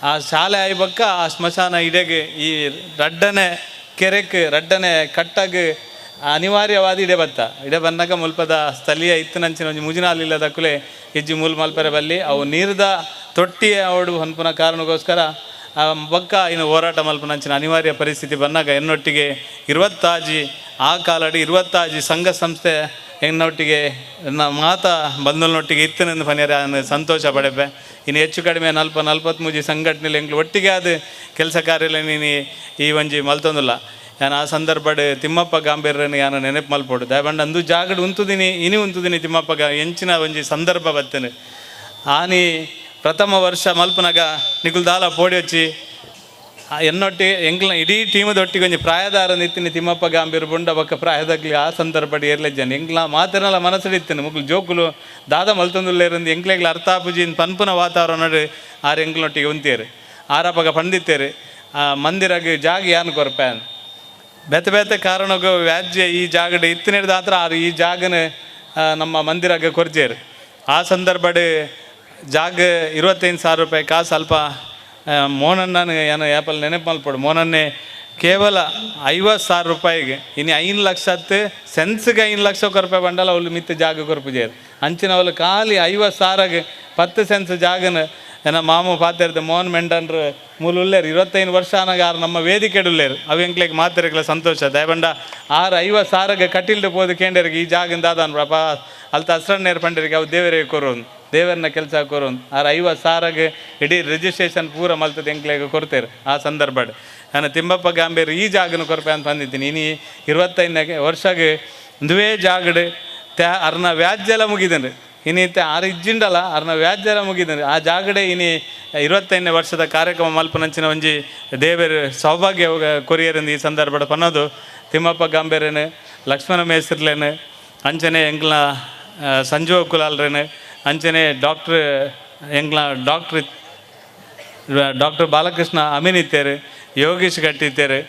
S4: ಆ ಶಾಲೆ ಆಯಿ ಬೊಕ್ಕ ಆ ಸ್ಮಶಾನ ಇಡೆಗೆ ಈ ರಡ್ಡನೆ ಕೆರೆಕ್ ರಡ್ಡನೆ ಕಟ್ಟಾಗ ಅನಿವಾರ್ಯವಾದ ಇಡೆ ಬತ್ತ ಇಡೆ ಬಂದಾಗ ಮುಲ್ಪದ ಸ್ಥಳೀಯ ಇತ್ತನಂಚಿನ ಒಂಜಿ ಮುಜಿನಾಲ್ ಇಲ್ಲದಕ್ಕುಲೆ ಇಜ್ಜಿ ಮೂಲ್ ಮಲ್ಪರೆ ಬಲ್ಲಿ ಅವು ನೀರ್ದ ತೊಟ್ಟಿ ಅವಡು ಹೊನ್ಪುನ ಕಾರಣಕ್ಕೋಸ್ಕರ ಆ ಬೊಕ್ಕ ಇನ್ನು ಹೋರಾಟ ಮಲ್ಪುನಂಚಿನ ಅನಿವಾರ್ಯ ಪರಿಸ್ಥಿತಿ ಬಂದಾಗ ಎನ್ನೊಟ್ಟಿಗೆ 26 ಆ ಕಾಲಡಿ 26 ಸಂಘ ಸಂಸ್ಥೆ ಎನ್ನೊಟ್ಟಿಗೆ ನನ್ನ ಮಾತ ಬಂಧುನೊಟ್ಟಿಗೆ ಇತ್ತನೆಂದು ಪನಿಯರ ಸಂತೋಷ ಪಡೆಪೆ. ಇನ್ನು ಹೆಚ್ಚು ಕಡಿಮೆ 40-43 ಸಂಘಟನೆಲಿ ಎಂಕ್ಲು ಒಟ್ಟಿಗೆ ಅದು ಕೆಲಸ ಕಾರ್ಯ ನೀನು ಈ ಒಂಜಿ ಮಲ್ತೊಂದಿಲ್ಲ. ಯಾನ್ ಆ ಸಂದರ್ಭಡ್ ತಿಮ್ಮಪ್ಪ ಗಾಂಭೀರ್ಯನ ಯಾನ ನೆನಪು ಮಲ್ಪೋಡು ದಯಬಂಡ ಅಂದು ಜಾಗಡ್ ಉಂತುದಿನಿ ಇನಿ ಉಂತುದಿನಿ ತಿಮ್ಮಪ್ಪ ಎಂಚಿನ ಒಂಜಿ ಸಂದರ್ಭ ಬತ್ತೇನೆ. ಆನಿ ಪ್ರಥಮ ವರ್ಷ ಮಲ್ಪನಾಗ ನಿಕುಲ್ ದಾಲ ಪೋಡಿ ವಚ್ಚಿ ಎನ್ನೊಟ್ಟಿ ಎಂಕ್ಲ ಇಡೀ ಟೀಮದೊಟ್ಟಿಗೆ ಒಂಜಿ ಪ್ರಾಯದಾರ ನಿತ್ತಿನಿ ತಿಮ್ಮಪ್ಪ ಗಾಂಭೀರ್ ಬುಂಡ ಬೊಕ್ಕ ಪ್ರಾಯದಾಗ್ಲಿ ಆ ಸಂದರ್ಭಡ್ ಏರ್ಲೆಜ್ಜನ್ ಎಂಕ್ಲ ಮಾತೆರ್ನಲ ಮನಸ್ಸಿಡಿತ್ತೇನೆ ಮುಕ್ಲು ಜೋಕುಲು ದಾದ ಮಲ್ತೊಂದುಲ್ಲೇರಂದು ಎಂಕ್ಲೆಗ್ಲ ಅರ್ಥ ಆಪುಜಿ ಪನ್ಪುನ ವಾತಾವರಣ ಆರ್ ಎಂಕ್ಲೊಟ್ಟಿಗೆ ಉಂತೇರು ಆರಪಗ ಪಂಡಿತ್ತೇರು ಆ ಮಂದಿರಗ್ ಜಾಗ ಯಾನ್ ಕೊರ್ಪೆ ಬೇತೆ ಬೇತೆ ಕಾರಣಕ್ಕೂ ವ್ಯಾಜ್ಯ ಈ ಜಾಗಡ್ ಇತ್ತಿನ ಆರು ಈ ಜಾಗನ ನಮ್ಮ ಮಂದಿರಗ್ ಕೊರ್ಜೇರು. ಆ ಸಂದರ್ಭಡ್ ಜಾಗ 25,000 ರೂಪಾಯಿ ಕಾಸು ಅಲ್ಪ ಮೋನನ್ನ ಏನು ಆ್ಯಪಲ್ ನೆನಪು ಮಲ್ಪಡು ಮೋನನ್ನೇ ಕೇವಲ 50,000 ರೂಪಾಯಿಗೆ ಇನ್ನು 5 ಲಕ್ಷ ಹತ್ತು ಸೆನ್ಸ್ಗೆ 5 ಲಕ್ಷ ರೂಪಾಯಿ ಬಂಡಲ ಅವಳು ಮಿತ್ತ ಜಾಗ ಕೊರ್ಪುಜೇರು ಅಂಚಿನ ಅವಳು ಖಾಲಿ 50,000ಗೆ 10 ಸೆನ್ಸ್ ಜಾಗನ ಏನ ಮಾಮು ಪಾತೆರ್ದ ಮೋಹನ್ ಮೆಂಡನ್ರು ಮೂಲ ಉಲ್ಲೇರು 25 ವರ್ಷ ಆನಾಗ ಆರು ನಮ್ಮ ವೇದಿಕೆ ಉಲ್ಲೇರು ಅವು ಎಂಕ್ಲೆಗ್ ಮಾತೆರ್ಗ್ಲ ಸಂತೋಷ ದಯಬಂಡ ಆರು 50,000ಗೆ ಕಟ್ಟಿಲ್ಡು ಪೋದು ಕೇಂಡರಿಗೆ ಈ ಜಾಗನ ದಾದಾನ್ ಅಪ್ಪ ಅಲ್ತ ಅಸ್ರಣ್ಣೇರು ಪಂಡರಿಗೆ ಅವು ದೇವರಿಗೆ ಕೊರೋನು ದೇವರನ್ನ ಕೆಲಸ ಕೊರೋನು ಆರು 50,000ಗೆ ಇಡೀ ರಿಜಿಸ್ಟ್ರೇಷನ್ ಪೂರ ಮಲ್ತದ ಎಂಕ್ಲೆಗ್ ಕೊಡ್ತೇರು. ಆ ಸಂದರ್ಭಡ್ ನಾನು ತಿಮ್ಮಪ್ಪ ಗಾಂಭೀರ್ ಈ ಜಾಗನ ಕೊರ್ಪೆ ಅಂತ ಬಂದಿದ್ದೀನಿ. ಇನಿ 25 ವರ್ಷಗೆ ಒಂದುವೇ ಜಾಗಡ್ ತ್ಯಾ ಅರ್ನ ವ್ಯಾಜ್ಯಲ ಮುಗಿದನು ಇನ್ನಿತ್ತ ಆರು ಇಜ್ಜಿಂಡಲ ಅರ್ನ ವ್ಯಾಜ್ಯಲ ಮುಗಿದನು ಆ ಜಾಗಡೆ ಇನಿ 25ನೇ ವರ್ಷದ ಕಾರ್ಯಕ್ರಮ ಮಲ್ಪನಂಚಿನ ಒಂಜಿ ದೇವರು ಸೌಭಾಗ್ಯ ಕೊರಿಯರಿಂದ ಈ ಸಂದರ್ಭದ ಪನ್ನೋದು ತಿಮ್ಮಪ್ಪ ಗಾಂಭೀರನು ಲಕ್ಷ್ಮಣ ಮೇಸ್ತ್ರಿಲೇನು ಅಂಚನೆ ಎಂಕ್ಲ ಸಂಜೀವ ಕುಲಾಲ್ರೇನು ಅಂಚನೆ ಡಾಕ್ಟ್ರ್ ಎಂಕ್ಲ ಡಾಕ್ಟ್ರ್ ಡಾಕ್ಟರ್ ಬಾಲಕೃಷ್ಣ ಅಮೀನ್ ಇತ್ತೇರು ಯೋಗೀಶ್ ಗಟ್ಟಿ ಇತ್ತೇರು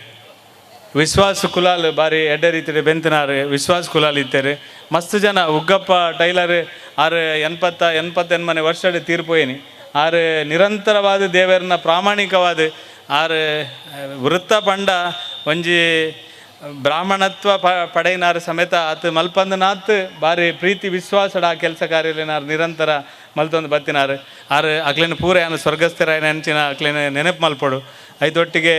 S4: ವಿಶ್ವಾಸ್ ಕುಲಾಲ್ ಬಾರಿ ಎಡ್ಡೆ ರೀತಿಯ ಬೆಂತನಾರು ವಿಶ್ವಾಸ್ ಕುಲಾಲ್ ಇತ್ತೇರು ಮಸ್ತ್ ಜನ ಉಗ್ಗಪ್ಪ ಟೈಲರ್ ಆರು 88 ವರ್ಷ ತೀರ್ಪೋಯಿನಿ ಆರು ನಿರಂತರವಾದ ದೇವರನ್ನ ಪ್ರಾಮಾಣಿಕವಾದ ಆರು ವೃತ್ತ ಪಂಡ ಒಂಜಿ ಬ್ರಾಹ್ಮಣತ್ವ ಪಡೆಯಿನಾರು ಸಮೇತ ಆತ ಮಲ್ಪಂದನಾತ್ ಬಾರಿ ಪ್ರೀತಿ ವಿಶ್ವಾಸಡ ಆ ಕೆಲಸ ಕಾರ್ಯಲೇನಾರು ನಿರಂತರ ಮಲ್ತೊಂದು ಬತ್ತಿನಾರು ಆರು ಅಕ್ಲೇನ ಪೂರ ಏನು ಸ್ವರ್ಗಸ್ಥರಾಯನ ಅಂಚಿನ ಅಕ್ಲೇನ ನೆನಪು ಮಲ್ಪಡು. ಐದೊಟ್ಟಿಗೆ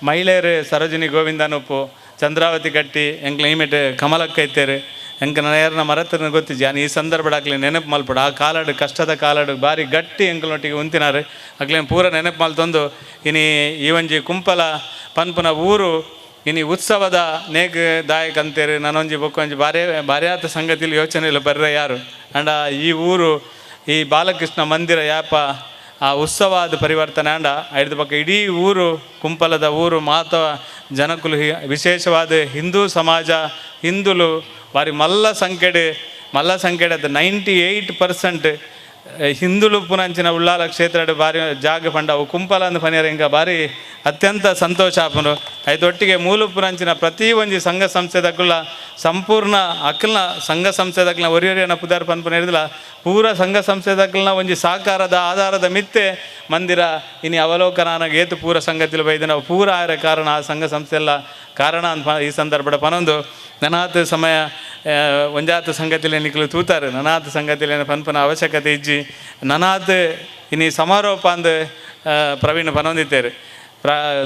S4: ಮಹಿಳೆಯರು ಸರೋಜಿನಿ ಗೋವಿಂದನುಪ್ಪು ಚಂದ್ರಾವತಿ ಕಟ್ಟಿ ಎಂಕ್ಲ ಈಮೆಟ್ ಕಮಲಕ್ಕ ಇತ್ತೇರು ಎಂಕ ನೇರ್ನ ಮರತನ ಗೊತ್ತಿಜ್ಜಿ ಈ ಸಂದರ್ಭ ಅಕ್ಲೆ ನೆನಪು ಮಲ್ಪಡು. ಆ ಕಾಲಡು ಕಷ್ಟದ ಕಾಲಡು ಬಾರಿ ಗಟ್ಟಿ ಎಂಕ್ಲೊಟ್ಟಿಗೆ ಉಂತಿನಾರು ಅಕ್ಲೇನ ಪೂರ ನೆನಪು ಮಲ್ತೊಂದು ಇನಿ ಈ ಒಂಜಿ ಕುಂಪಲ ಪನ್ಪುನ ಊರು ಇನಿ ಉತ್ಸವದ ನೇಗ್ ದಾಯಕ ಅಂತೇರಿ ನಾನೊಂಜಿ ಬೊಕ್ಕೊಂಜಿ ಬಾರಿ ಬಾರ್ಯಾತ ಸಂಗತಿಲಿ ಯೋಚನೆ ಇಲ್ಲ ಬರ್ರೆ ಯಾರು ಅಂಡ ಈ ಊರು ಈ ಬಾಲಕೃಷ್ಣ ಮಂದಿರ ಯಾಪ ಆ ಉತ್ಸವ ಅದು ಪರಿವರ್ತನೆ ಅಂಡ ಐದು ಪಕ್ಕ ಇಡೀ ಊರು ಕುಂಪಲದ ಊರು ಮಾತ ಜನಕುಲು ವಿಶೇಷವಾದ ಹಿಂದೂ ಸಮಾಜ ಹಿಂದುಲು ಬಾರಿ ಮಲ್ಲ ಸಂಖ್ಯೆಡ್ ಮಲ್ಲ ಸಂಖ್ಯೆಡ್ ಅದು 98% ಹಿಂದುಲು ಪುನಂಚಿನ ಉಳ್ಳಾಲ ಕ್ಷೇತ್ರ ಬಾರಿ ಜಾಗ ಪಂಡ ಅವು ಕುಂಪಲ ಅಂದ್ ಪನಿಯರ ಇಂಕ ಬಾರಿ ಅತ್ಯಂತ ಸಂತೋಷ ಆಪುಂಡು. ಐದೊಟ್ಟಿಗೆ ಮೂಲು ಪುನಂಚಿನ ಪ್ರತಿ ಒಂಜಿ ಸಂಘ ಸಂಸ್ಥೆದಕ್ಕುಲ ಸಂಪೂರ್ಣ ಅಕ್ಲ್ನ ಸಂಘ ಸಂಸ್ಥೆದಕ್ಲ್ನ ಒರಿಯೊರಿಯನ ಪುದಾರ್ ಪನ್ಪುನ ಹಿಡಿದಿಲ್ಲ ಪೂರ ಸಂಘ ಸಂಸ್ಥೆದಕ್ಲ್ನ ಒಂಜಿ ಸಹಕಾರದ ಆಧಾರದ ಮಿತ್ತೆ ಮಂದಿರ ಇನಿ ಅವಲೋಕನ ಏತು ಪೂರ ಸಂಗತಿಲು ಬೈದ ನಾವು ಪೂರ ಆರ ಕಾರಣ ಆ ಸಂಘ ಸಂಸ್ಥೆ ಎಲ್ಲ ಕಾರಣ ಅಂತ ಈ ಸಂದರ್ಭದ ಪನೊಂದು ನನಾತ್ ಸಮಯ ಒಂಜಾತ ಸಂಗತಿಲೆ ನಿಕ್ಲು ತೂತಾರೆ ನನಾತ್ ಸಂಗತಿಲೆ ಪನ್ಪನ ಅವಶ್ಯಕತೆ ಇಜ್ಜಿ ನನಾತ್ ಇನಿ ಸಮಾರೋಪ ಅಂದ್ ಪ್ರವೀಣ್ ಪನೊಂದಿತ್ತೇರು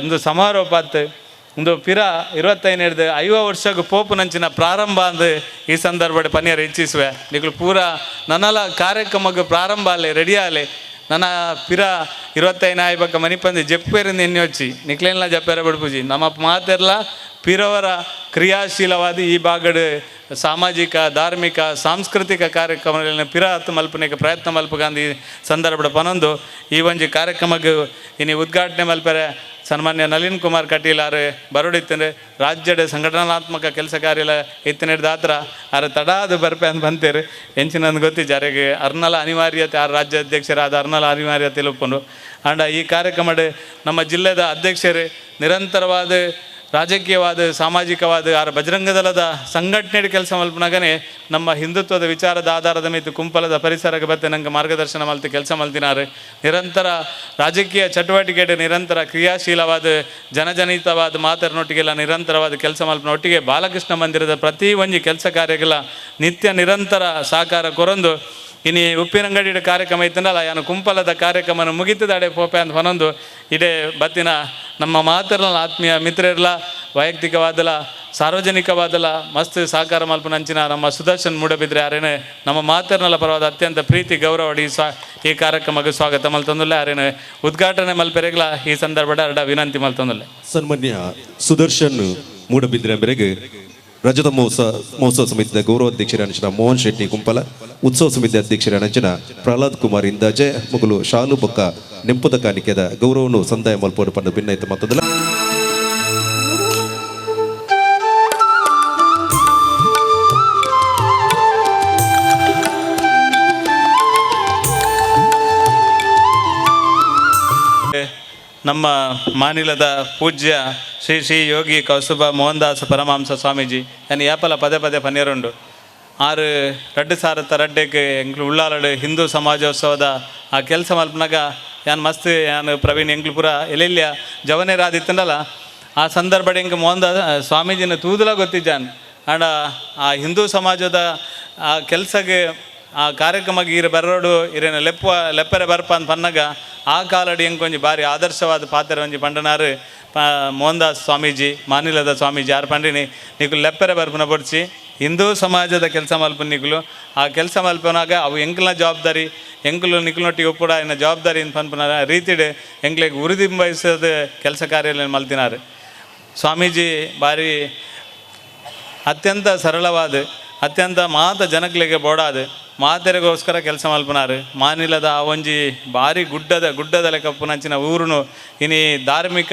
S4: ಒಂದು ಸಮಾರೋಪ ಆತ್ ಒಂದು ಪಿರ 25 50 ವರ್ಷಕ್ಕೆ ಪೋಪುನಂಚಿನ ಪ್ರಾರಂಭ ಅಂದ್ ಈ ಸಂದರ್ಭದ ಪನಿಯರ್ ಇಚ್ಛಿಸುವೆ ನಿಕ್ಲು ಪೂರ ನನ್ನಲ ಕಾರ್ಯಕ್ರಮಕ್ಕೆ ಪ್ರಾರಂಭ ಅಲ್ಲೇ ರೆಡಿ ಆಲೆ ನನ್ನ ಪಿರ 25 ಆಯ್ಬಕ್ಕ ಮನಿಪಂದು ಜಪ್ಪೇರಿಂದ ಎಣ್ಣೆ వచ్చి ನಿಕ್ಲೇನ್ಲ ಜಪ್ಪೇರ ಬಿಡ್ಪುಜಿ ನಮ್ಮ ಮಾತೆರ್ಲ ಪಿರವರ ಕ್ರಿಯಾಶೀಲವಾದ ಈ ಭಾಗಡ್ ಸಾಮಾಜಿಕ ಧಾರ್ಮಿಕ ಸಾಂಸ್ಕೃತಿಕ ಕಾರ್ಯಕ್ರಮಗಳಲ್ಲಿ ಪಿರ ಹತ್ತು ಮಲ್ಪನಿಗೆ ಪ್ರಯತ್ನ ಮಲ್ಪಗಂದು ಈ ಸಂದರ್ಭದ ಪನೊಂದು ಈ ಒಂಜಿ ಕಾರ್ಯಕ್ರಮಕ್ಕೆ ಇನಿ ಉದ್ಘಾಟನೆ ಮಲ್ಪರೆ ಸನ್ಮಾನ್ಯ ನಳಿನ್ ಕುಮಾರ್ ಕಟೀಲ್ ಆರು ಬರೋಡಿತ್ತಂದ್ರೆ ರಾಜ್ಯದ ಸಂಘಟನಾತ್ಮಕ ಕೆಲಸ ಕಾರ್ಯ ಇತ್ತಿನ ದಾತ್ರ ಆರು ತಡಾದ ಬರ್ಪೆ ಅಂತ ಬಂತೇರು ಎಂಚಿನ ಗೊತ್ತಿಜ್ಜಿ ಅರೆಗೆ ಅರ್ನಲ ಅನಿವಾರ್ಯತೆ ಆರು ರಾಜ್ಯ ಅಧ್ಯಕ್ಷರಾದ ಅರ್ನಲ ಅನಿವಾರ್ಯತೆ ಒಪ್ಪುಂಡು. ಅಂಡ ಈ ಕಾರ್ಯಕ್ರಮಡ್ ನಮ್ಮ ಜಿಲ್ಲೆದ ಅಧ್ಯಕ್ಷರು ನಿರಂತರವಾದ ರಾಜಕೀಯವಾದ ಸಾಮಾಜಿಕವಾದ ಆರ ಬಜರಂಗದಳದ ಸಂಘಟನೆ ಕೆಲಸ ಮಲ್ಪನಾಗನೇ ನಮ್ಮ ಹಿಂದುತ್ವದ ವಿಚಾರದ ಆಧಾರದ ಮೇಲೆ ಕುಂಪಲದ ಪರಿಸರಕ್ಕೆ ಬತ್ತೆ ನಂಗೆ ಮಾರ್ಗದರ್ಶನ ಮಲ್ತು ಕೆಲಸ ಮಲ್ತಿನಾರು. ನಿರಂತರ ರಾಜಕೀಯ ಚಟುವಟಿಕೆ, ನಿರಂತರ ಕ್ರಿಯಾಶೀಲವಾದ ಜನಜನಿತವಾದ ಮಾತರನೊಟ್ಟಿಗೆಲ್ಲ ನಿರಂತರವಾದ ಕೆಲಸ ಮಲ್ಪನೊಟ್ಟಿಗೆ ಬಾಲಕೃಷ್ಣ ಮಂದಿರದ ಪ್ರತಿ ಒಂಜಿ ಕೆಲಸ ಕಾರ್ಯಗಳ ನಿತ್ಯ ನಿರಂತರ ಸಹಕಾರ ಕೊರೊಂದು ಇನಿ ಉಪ್ಪಿನಂಗಡಿ ಕಾರ್ಯಕ್ರಮ ಇತ್ತಂದಲ್ಲ ಯಾನು ಕುಂಪಲದ ಕಾರ್ಯಕ್ರಮನ ಮುಗಿತದಾಡೆ ಪೋಪೆ ಅಂತ ಹೊನೊಂದು ಇಡೇ ಬತ್ತಿನ ನಮ್ಮ ಮಾತರ್ಲ ಆತ್ಮೀಯ ಮಿತ್ರರ್ಲ ವೈಯಕ್ತಿಕವಾದಲ ಸಾರ್ವಜನಿಕವಾದಲ ಮಸ್ತ್ ಸಹಕಾರ ಮಲ್ಪನಂಚಿನ ನಮ್ಮ ಸುದರ್ಶನ್ ಮೂಡಬಿದ್ರೆ ಯಾರೇನೆ ನಮ್ಮ ಮಾತರ್ನಲ ಪರವಾದ ಅತ್ಯಂತ ಪ್ರೀತಿ ಗೌರವ ಈ ಕಾರ್ಯಕ್ರಮಕ್ಕೆ ಸ್ವಾಗತ ಮಲ್ತೊಂದುಲ್ಲ. ಯಾರೇನೆ ಉದ್ಘಾಟನೆ ಮಲ್ಪೆರೆಗ್ಲ ಈ ಸಂದರ್ಭದ ಅರಡ ವಿನಂತಿ ಮಲ್ತೊಂದುಲ್ಲ.
S2: ಸನ್ಮಾನ್ಯ ಸುದರ್ಶನ್ ಮೂಡಬಿದ್ರೆ ಮೇರೆಗೆ ರಜತ ಮಹೋತ್ಸವ ಸಮಿತಿಯ ಗೌರವಾಧ್ಯಕ್ಷರ ಅಂಚಿನ ಮೋಹನ್ ಶೆಟ್ಟಿ ಕುಂಪಲ, ಉತ್ಸವ ಸಮಿತಿ ಅಧ್ಯಕ್ಷರ ಅಂಚಿನ ಪ್ರಹ್ಲಾದ್ ಕುಮಾರ್ ಇಂದಾಜೆ ಮೊಗಲು ಶಾಲು ಬೊಕ್ಕ ನೆಂಪುದ ಕಾಣಿಕೆದ ಗೌರವನು ಸಂದಾಯ ಮಲ್ಪೋಡು ಪಂಡ ಭಿನ್ನೈತ ಮತ್ತದಲ್ಲ.
S4: ನಮ್ಮ ಮಾನಿಲದ ಪೂಜ್ಯ ಶ್ರೀ ಶ್ರೀ ಯೋಗಿ ಕೌಸುಬ ಮೋಹನದಾಸ ಪರಮಹಂಸ ಸ್ವಾಮೀಜಿ ಯಾನ್ ಯಾಪಲ ಪದೇ ಪದೇ ಪನ್ನಿರುಂಡು. ಆರು ರಡ್ಡು ಸಾರತ್ತ ರಡ್ಡೆಗೆ ಎಂಕ್ಲು ಉಳ್ಳಾಲಡು ಹಿಂದೂ ಸಮಾಜೋತ್ಸವದ ಆ ಕೆಲಸ ಮಲ್ಪನಾಗ ಯಾನ್ ಮಸ್ತ್ ಯಾನ್ ಪ್ರವೀಣ್ ಎಂಕ್ಲು ಪೂರ ಎಲ್ಲೆಲ್ಲಿಯ ಜವನೇರಾದಿತ್ತಂಡಲ್ಲ ಆ ಸಂದರ್ಭ ಎಂಕ್ ಮೋಹನದಾಸ ಸ್ವಾಮೀಜಿನ ತೂದಲ ಗೊತ್ತಿದ್ದಾನ್. ಆಂಡ ಆ ಹಿಂದೂ ಸಮಾಜದ ಆ ಕೆಲಸಗೆ ಆ ಕಾರ್ಯಕ್ರಮಕ್ಕೆ ಈರೆ ಬರೋಡು ಇರೇನ ಲೆಪ್ಪ ಲೆಪ್ಪರೆ ಬರ್ಪ ಅಂತ ಪನ್ನಗ ಆ ಕಾಲಡಿ ಎಂಕೊಂಜಿ ಬಾರಿ ಆದರ್ಶವಾದ ಪಾತ್ರ ಒಂಜಿ ಪಂಡನಾರು ಮೋಹನದಾಸ್ ಸ್ವಾಮೀಜಿ ಮಾನಿಲದ ಸ್ವಾಮೀಜಿ ಯಾರು ಪಂಡಿನಿ ನಿಕುಲು ಲೆಪ್ಪರೆ ಬರ್ಪುನ ಬೊಡ್ಚಿ ಹಿಂದೂ ಸಮಾಜದ ಕೆಲಸ ಮಲ್ಪು ನಿಕುಲು ಆ ಕೆಲಸ ಮಲ್ಪನಾಗ ಅವು ಎಂಕಲ್ನ ಜವಾಬ್ದಾರಿ ಎಂಕುಲು ನಿಕುಲೊಟ್ಟಿಗೆ ಒಪ್ಪುಡ ಎನ್ನ ಜವಾಬ್ದಾರಿ ಪನ್ಪುನ ರೀತಿಡ್ ಎಂಕ್ಲೆಗ್ ಉರುದಿ ಬಯಸದ ಕೆಲಸ ಕಾರ್ಯ ಮಲ್ತಿನಾರು. ಸ್ವಾಮೀಜಿ ಬಾರಿ ಅತ್ಯಂತ ಸರಳವಾದ ಅತ್ಯಂತ ಮಾತ ಜನಕ್ಲೆಗೆ ಬೋಡಾದ ಮಾತೆರೆಗೋಸ್ಕರ ಕೆಲಸ ಮಲ್ಪನಾರು. ಮಾನಿಲದ ಆ ಒಂಜಿ ಭಾರಿ ಗುಡ್ಡದ ಗುಡ್ಡದ ಲೆಕ್ಕ ಪುನಂಚಿನ ಊರುನು ಇನಿ ಧಾರ್ಮಿಕ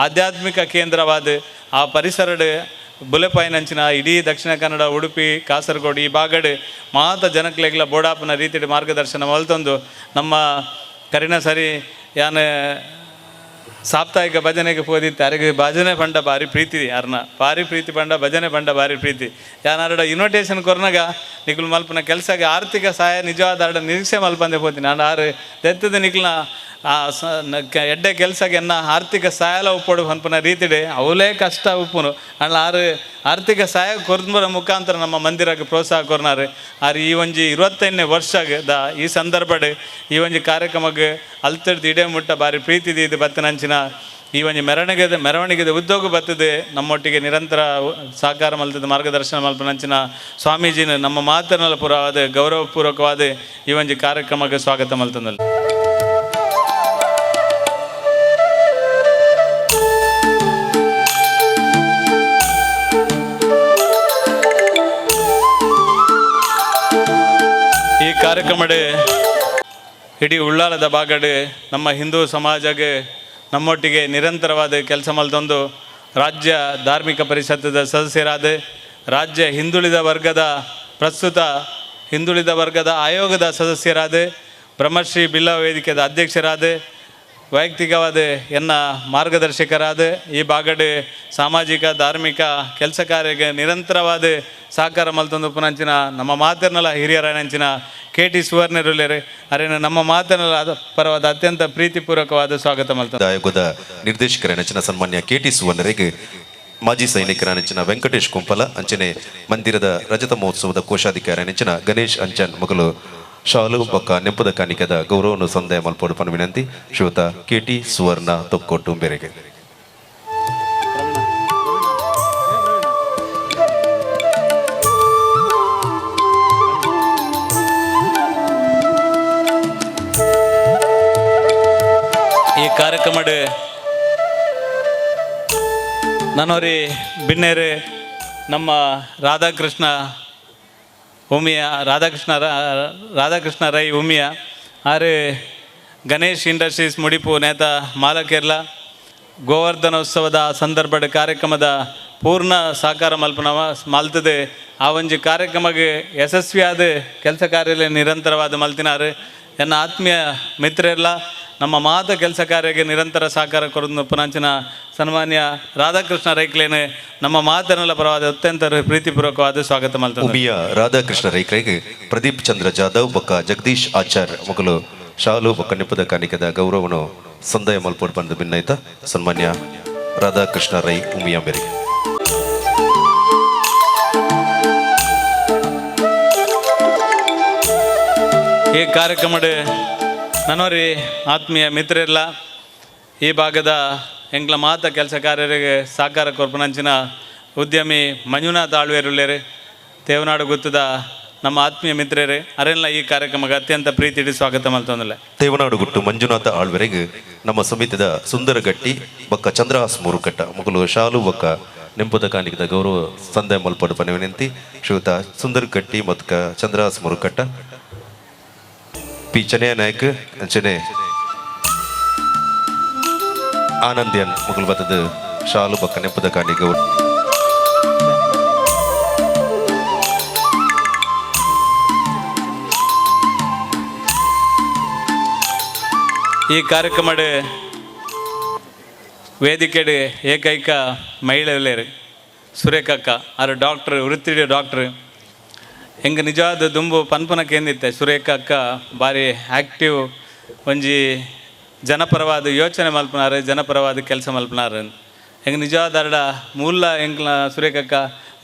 S4: ಆಧ್ಯಾತ್ಮಿಕ ಕೇಂದ್ರವಾದ ಆ ಪರಿಸರಡ್ ಬುಲೆಪಾಯಿನಂಚಿನ ಇಡೀ ದಕ್ಷಿಣ ಕನ್ನಡ ಉಡುಪಿ ಕಾಸರಗೋಡು ಈ ಭಾಗಡ್ ಮಾತ ಜನಕ್ಲೆಗ್ಲ ಬೋಡಾಪನ ರೀತಿಡ್ ಮಾರ್ಗದರ್ಶನ ಮಲ್ತೊಂದು ನಮ್ಮ ಕರಿನ ಸರಿ ಯಾನ್ ಸಾಪ್ತಾಹಿಕ ಭಜನೆಗೆ ಪೋದಿತ್ತು ಅರೆಗೆ ಭಜನೆ ಪಂಡ ಭಾರಿ ಪ್ರೀತಿ ಯಾರನ್ನ ಭಾರಿ ಪ್ರೀತಿ ಪಂಡ ಭಜನೆ ಪಂಡ ಭಾರಿ ಪ್ರೀತಿ ಯಾನಾರಡ ಇನ್ವಿಟೇಷನ್ ಕೊರ್ನಾಗ ನಿಕುಲು ಮಲ್ಪನ ಕೆಲಸಗೆ ಆರ್ಥಿಕ ಸಹಾಯ ನಿಜವಾದ ಅರಡ ನಿರೀಕ್ಷೆ ಮಲ್ಪಂದೆ ಪೋತೀನಿ. ನಾನು ಆರು ದೆತ್ತದ ನಿಕ್ಲನ ಆ ಎಡ್ಡೆ ಕೆಲಸಗೆ ಎನ್ನ ಆರ್ಥಿಕ ಸಹಾಯ ಉಪ್ಪೋಡು ಪನ್ಪುನ ರೀತಿಡೆ ಅವಲೇ ಕಷ್ಟ ಉಪ್ಪುನು ಅಣ್ಣ ಆರು ಆರ್ಥಿಕ ಸಹಾಯ ಕೊರ್ದ ಮುಖಾಂತರ ನಮ್ಮ ಮಂದಿರಕ್ಕೆ ಪ್ರೋತ್ಸಾಹ ಕೊರ್ನಾರು. ಆರು ಈ ಒಂಜಿ 25ನೇ ವರ್ಷ the ಈ ಸಂದರ್ಭಡ್ ಈ ಒಂಜಿ ಕಾರ್ಯಕ್ರಮಕ್ಕೆ ಅಲ್ತಡ್ದು ಇಡೇ ಮುಟ್ಟ ಭಾರಿ ಪ್ರೀತಿ ಇದು ಬತ್ತನಂಚಿನ ಈ ಒಂಜಿ ಮೆರವಣಿಗೆದ ಉದ್ಯೋಗ ಬರ್ತದೆ ನಮ್ಮೊಟ್ಟಿಗೆ ನಿರಂತರ ಸಹಕಾರ ಮಲ್ತದ ಮಾರ್ಗದರ್ಶನ ಮಲ್ಪನಂಚಿನ ಸ್ವಾಮೀಜಿನ ನಮ್ಮ ಮಾತನಲ ಪೂರವಾದ ಗೌರವಪೂರ್ವಕವಾದ ಈ ಒಂಜಿ ಕಾರ್ಯಕ್ರಮಕ್ಕೆ ಸ್ವಾಗತ ಮಲ್ತಂದಲ್ಲ. ಈ ಕಾರ್ಯಕ್ರಮಡೆ ಇಡೀ ಉಳ್ಳಾಲದ ಭಾಗಡೆ ನಮ್ಮ ಹಿಂದೂ ಸಮಾಜಕ್ಕೆ ನಮ್ಮೊಟ್ಟಿಗೆ ನಿರಂತರವಾದ ಕೆಲಸ ಮಲ್ತೊಂದು ರಾಜ್ಯ ಧಾರ್ಮಿಕ ಪರಿಷತ್ತದ ಸದಸ್ಯರಾದ ರಾಜ್ಯ ಹಿಂದುಳಿದ ವರ್ಗದ ಪ್ರಸ್ತುತ ಹಿಂದುಳಿದ ವರ್ಗದ ಆಯೋಗದ ಸದಸ್ಯರಾದ ಬ್ರಹ್ಮಶ್ರೀ ಬಿಲ್ಲವ ವೇದಿಕೆದ ಅಧ್ಯಕ್ಷರಾದ ವೈಯಕ್ತಿಕವಾದ ಎನ್ನ ಮಾರ್ಗದರ್ಶಕರಾದ ಈ ಭಾಗಡೆ ಸಾಮಾಜಿಕ ಧಾರ್ಮಿಕ ಕೆಲಸ ಕಾರ್ಯಕ್ಕೆ ನಿರಂತರವಾದ ಸಹಕಾರ ಮಲ್ತೊಂದು ಪುನಂಚಿನ ನಮ್ಮ ಮಾತಿರ್ನಲ ಹಿರಿಯರ ಕೆ ಟಿ ಸುವರ್ಣರುಲ್ಲೇರು ಅರೇನ ನಮ್ಮ ಮಾತಿನಲ್ಲ ಪರವಾದ ಅತ್ಯಂತ ಪ್ರೀತಿಪೂರ್ವಕವಾದ ಸ್ವಾಗತ ಮಲ್ತ.
S2: ಆಯೋಗದ ನಿರ್ದೇಶಕರ ನೆಚ್ಚಿನ ಸನ್ಮಾನ್ಯ ಕೆ ಟಿ ಸುವರ್ಣರಿಗೆ ಮಾಜಿ ಸೈನಿಕರ ನೆಚ್ಚಿನ ವೆಂಕಟೇಶ್ ಕುಂಪಲ ಅಂಚನೆ ಮಂದಿರದ ರಜತ ಮಹೋತ್ಸವದ ಕೋಶಾಧಿಕಾರಿ ನೆಚ್ಚಿನ ಗಣೇಶ್ ಅಂಚನ್ ಮಗಲು ಶಾಲು ಬೊಕ್ಕ ನೆಂಪುದ ಕಾಣಿಕೆದ ಗೌರವವನ್ನು ಸಂದಾಯ ಮಲ್ಪೋಡು ಪನ ವಿನಂತಿ ಶ್ರೀಯುತ ಕೆ ಟಿ ಸುವರ್ಣ ತೊಕ್ಕೊಟ್ಟು ಬೇರೆಗೆ.
S4: ಈ ಕಾರ್ಯಕ್ರಮಡ್ ನನ್ನೋರಿ ಬಿನ್ನೇರು ನಮ್ಮ ರಾಧಾಕೃಷ್ಣ ಉಮಿಯ ರಾಧಾಕೃಷ್ಣ ರಾಧಾಕೃಷ್ಣ ರೈ ಉಮಿಯ ಆರು ಗಣೇಶ್ ಇಂಡಸ್ಟ್ರೀಸ್ ಮುಡಿಪು ನೇತ ಮಾಲಕೇರ್ಲ ಗೋವರ್ಧನೋತ್ಸವದ ಸಂದರ್ಭದ ಕಾರ್ಯಕ್ರಮದ ಪೂರ್ಣ ಸಹಕಾರ ಮಲ್ಪನವ ಮಲ್ತದೆ ಆ ಒಂಜಿ ಕಾರ್ಯಕ್ರಮಕ್ಕೆ ಯಶಸ್ವಿಯಾದ ಕೆಲಸ ಕಾರ್ಯ ನಿರಂತರವಾದ ಮಲ್ತಿನಾರು. ಎನ್ನ ಆತ್ಮೀಯ ಮಿತ್ರರೆಲ್ಲ ನಮ್ಮ ಮಾತ ಕೆಲಸ ಕಾರ್ಯಕ್ಕೆ ನಿರಂತರ ಸಹಕಾರ ಕೊರದು ಪುನಾಂಚಿನ ಸನ್ಮಾನ್ಯ ರಾಧಾಕೃಷ್ಣ ರೈಕ್ಲೇನೆ ನಮ್ಮ ಮಾತನೆಲ್ಲ ಪರವಾದ ಅತ್ಯಂತ ಪ್ರೀತಿಪೂರ್ವಕವಾದ ಸ್ವಾಗತ ಮಲ್ತದೆ.
S2: ಉಮಿಯ ರಾಧಾಕೃಷ್ಣ ರೈಕ್ರೈಗ್ ಪ್ರದೀಪ್ ಚಂದ್ರ ಜಾಧವ್ ಬೊಕ್ಕ ಜಗದೀಶ್ ಆಚಾರ್ ಮೊಗಲು ಶಾಲು ಬೊಕ್ಕ ನಿಪ್ಪದ ಕಾಣಿಕೆದ ಗೌರವನು ಸಂದಾಯ ಮಲ್ಪೋಡ್ ಬಂದು ಭಿನ್ನೈತ ಸನ್ಮಾನ್ಯ ರಾಧಾಕೃಷ್ಣ ರೈ ಉಮಿಯ ಮೇರೆಗೆ.
S4: ಈ ಕಾರ್ಯಕ್ರಮದ ನನ್ನೋರಿ ಆತ್ಮೀಯ ಮಿತ್ರರೆಲ್ಲ, ಈ ಭಾಗದ ಎಂಗ್ಲ ಮಾತ ಕೆಲಸ ಕಾರ್ಯರಿಗೆ ಸಹಕಾರ ಕೊರ್ಪನಂಚಿನ ಉದ್ಯಮಿ ಮಂಜುನಾಥ್ ಆಳ್ವೇರುಳ್ಳೇರು, ತೇವನಾಡು ಗುತ್ತದ ನಮ್ಮ ಆತ್ಮೀಯ ಮಿತ್ರರೇ, ಅರೆಲ್ಲ ಈ ಕಾರ್ಯಕ್ರಮಕ್ಕೆ ಅತ್ಯಂತ ಪ್ರೀತಿ ಇಡಿ ಸ್ವಾಗತ ಮಲ್ತೊಂದಿಲ್ಲ.
S2: ತೇವನಾಡು ಗುಟ್ಟು ಮಂಜುನಾಥ ಆಳ್ವೆರೆಗ್ ನಮ್ಮ ಸಮಿತಿದ ಸುಂದರಗಟ್ಟಿ ಬೊಕ್ಕ ಚಂದ್ರಹಾಸ್ ಮೂರುಕಟ್ಟ ಮೊಗಲು ಶಾಲು ಬೊಕ್ಕ ನೆಂಪುದ ಕಾಣಿಕೆದ ಗೌರವ ಸಂದಾಯ ಮಲ್ಪಡು ಪನ ವಿನಂತಿ. ಶ್ರೀಯುತ ಸುಂದರಗಟ್ಟಿ ಮತ್ತು ಚಂದ್ರಹಾಸ್ ಮುರುಕಟ್ಟ, ಪಿ ಚನೆಯ ನಾಯಕ್ ಅಂಚನೆ ಆನಂದ್ಯನ್ ಮೊಗಲು ಬತ್ತದ ಶಾಲು ಬೊಕ್ಕ ನೆಂಪುದ ಕಾಣಿಕೆ.
S4: ಈ ಕಾರ್ಯಕ್ರಮದ ವೇದಿಕೆಡ್ ಏಕೈಕ ಮಹಿಳೆಯರು ಸುರೇಖಕ್ಕ ಆರು ಡಾಕ್ಟ್ರ್, ವೃತ್ತಿ ಡಾಕ್ಟ್ರ್. ಹೆಂಗೆ ನಿಜವಾದ ದುಂಬು ಪನ್ಪನ ಕೇಂದಿತ್ತೆ ಸುರೇಖಕ್ಕ ಭಾರಿ ಆ್ಯಕ್ಟಿವ್, ಒಂಜಿ ಜನಪರವಾದ ಯೋಚನೆ ಮಲ್ಪನಾರು, ಜನಪರವಾದ ಕೆಲಸ ಮಲ್ಪನಾರು. ಹೆಂಗೆ ನಿಜವಾದ ಅರಡ ಮೂಲ ಎಂಕ್ಲ ಸುರೇಖಕ್ಕ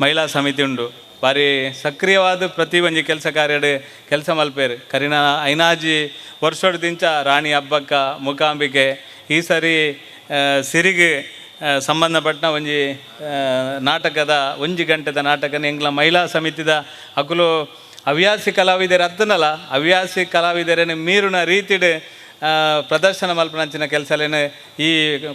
S4: ಮಹಿಳಾ ಸಮಿತಿ ಉಂಡು, ಭಾರಿ ಸಕ್ರಿಯವಾದ ಪ್ರತಿ ಒಂಜಿ ಕೆಲಸ ಕಾರ್ಯಡ್ ಕೆಲಸ ಮಲ್ಪೇರು. ಕರಿನ ಐನಾಜಿ ವರ್ಷೋಡು ದಿಂಚ ರಾಣಿ ಹಬ್ಬಕ್ಕ ಮೂಕಾಂಬಿಕೆ ಈ ಸರಿ ಸಿರಿಗೆ ಸಂಬಂಧಪಟ್ಟ ಒಂಜಿ ನಾಟಕದ ಒಂಜಿ ಗಂಟೆದ ನಾಟಕನ ಎಂಕ್ಲ ಮಹಿಳಾ ಸಮಿತಿದ ಅಕುಲು ಹವ್ಯಾಸಿ ಕಲಾವಿದರು ಅತ್ತನಲ್ಲ, ಹವ್ಯಾಸಿ ಕಲಾವಿದರೇನು ಮೀರುನ ರೀತಿಡ್ ಪ್ರದರ್ಶನ ಮಲ್ಪನಂಚಿನ ಕೆಲಸಲೇನೆ ಈ